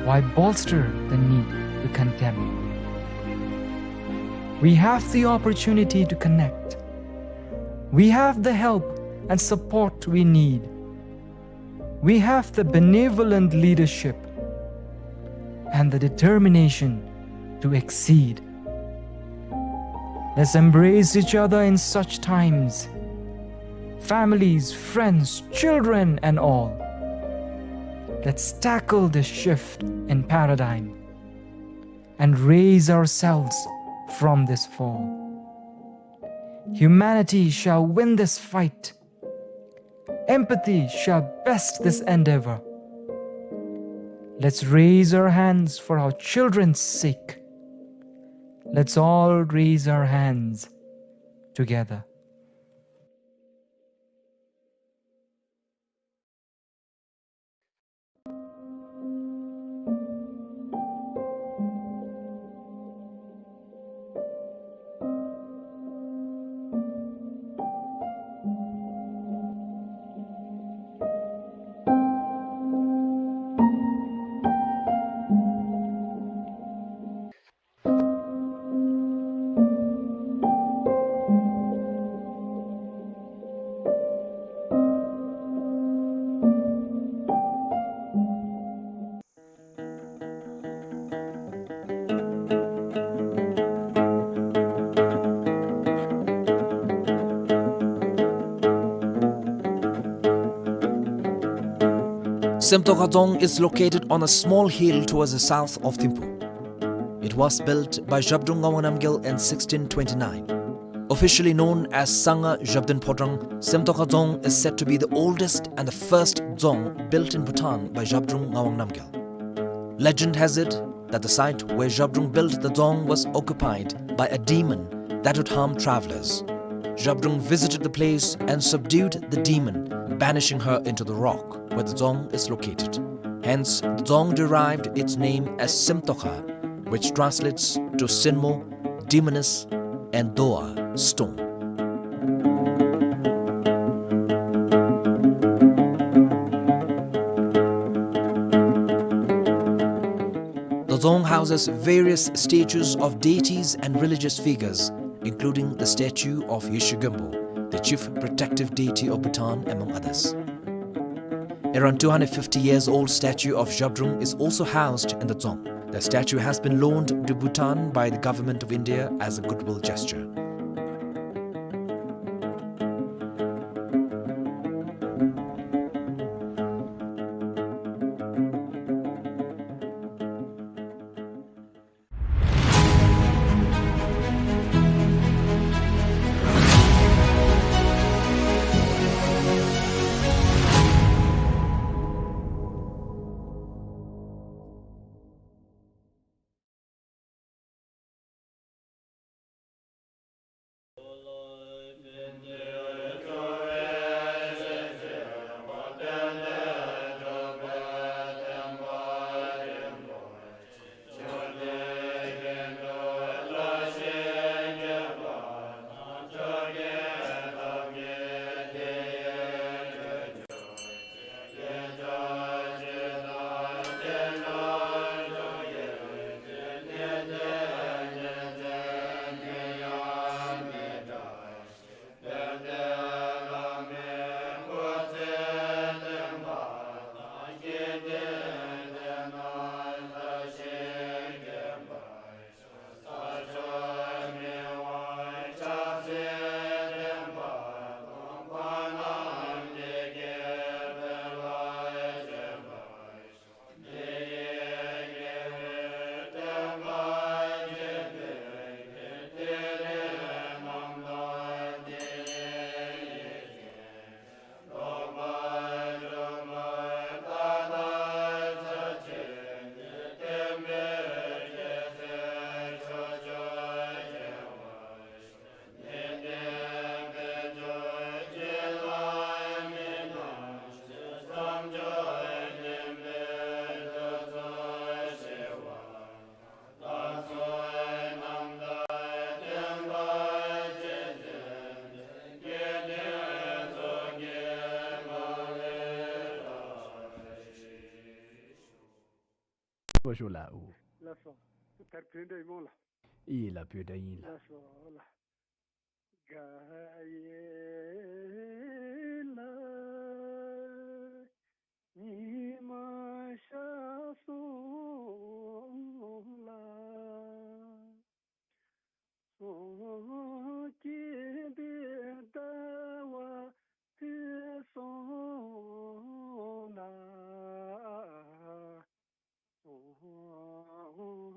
Why bolster the need to condemn? We have the opportunity to connect. We have the help and support we need. We have the benevolent leadership and the determination to exceed. Let's embrace each other in such times. Families, friends, children, and all. Let's tackle this shift in paradigm and raise ourselves from this fall. Humanity shall win this fight. Empathy shall best this endeavor. Let's raise our hands for our children's sake. Let's all raise our hands together. Semtokha Dzong is located on a small hill towards the south of Thimphu. It was built by Zhabdrung Ngawang Namgyal in sixteen twenty-nine. Officially known as Sangha Zhabdrung Phodrang, Semtokha Dzong is said to be the oldest and the first dzong built in Bhutan by Zhabdrung Ngawang Namgyal. Legend has it that the site where Zhabdrung built the dzong was occupied by a demon that would harm travelers. Zhabdrung visited the place and subdued the demon, banishing her into the rock where the dzong is located. Hence, the dzong derived its name as Semtokha, which translates to Senmo, demoness, and Doa, stone. The dzong houses various statues of deities and religious figures, including the statue of Yeshe Gyompo, the chief protective deity of Bhutan, among others. Around two hundred fifty years old statue of Zhabdrung is also housed in the dzong. The statue has been loaned to Bhutan by the Government of India as a goodwill gesture. ལགས་སོ། ད་བོད་འདྲ་ཡིན་མོ་ལགས། ཨིན་ལགས། བོད་འདྲ་ཡིན་ལགས། ལགས་སོ་ལགས། དགའ་ཡེ།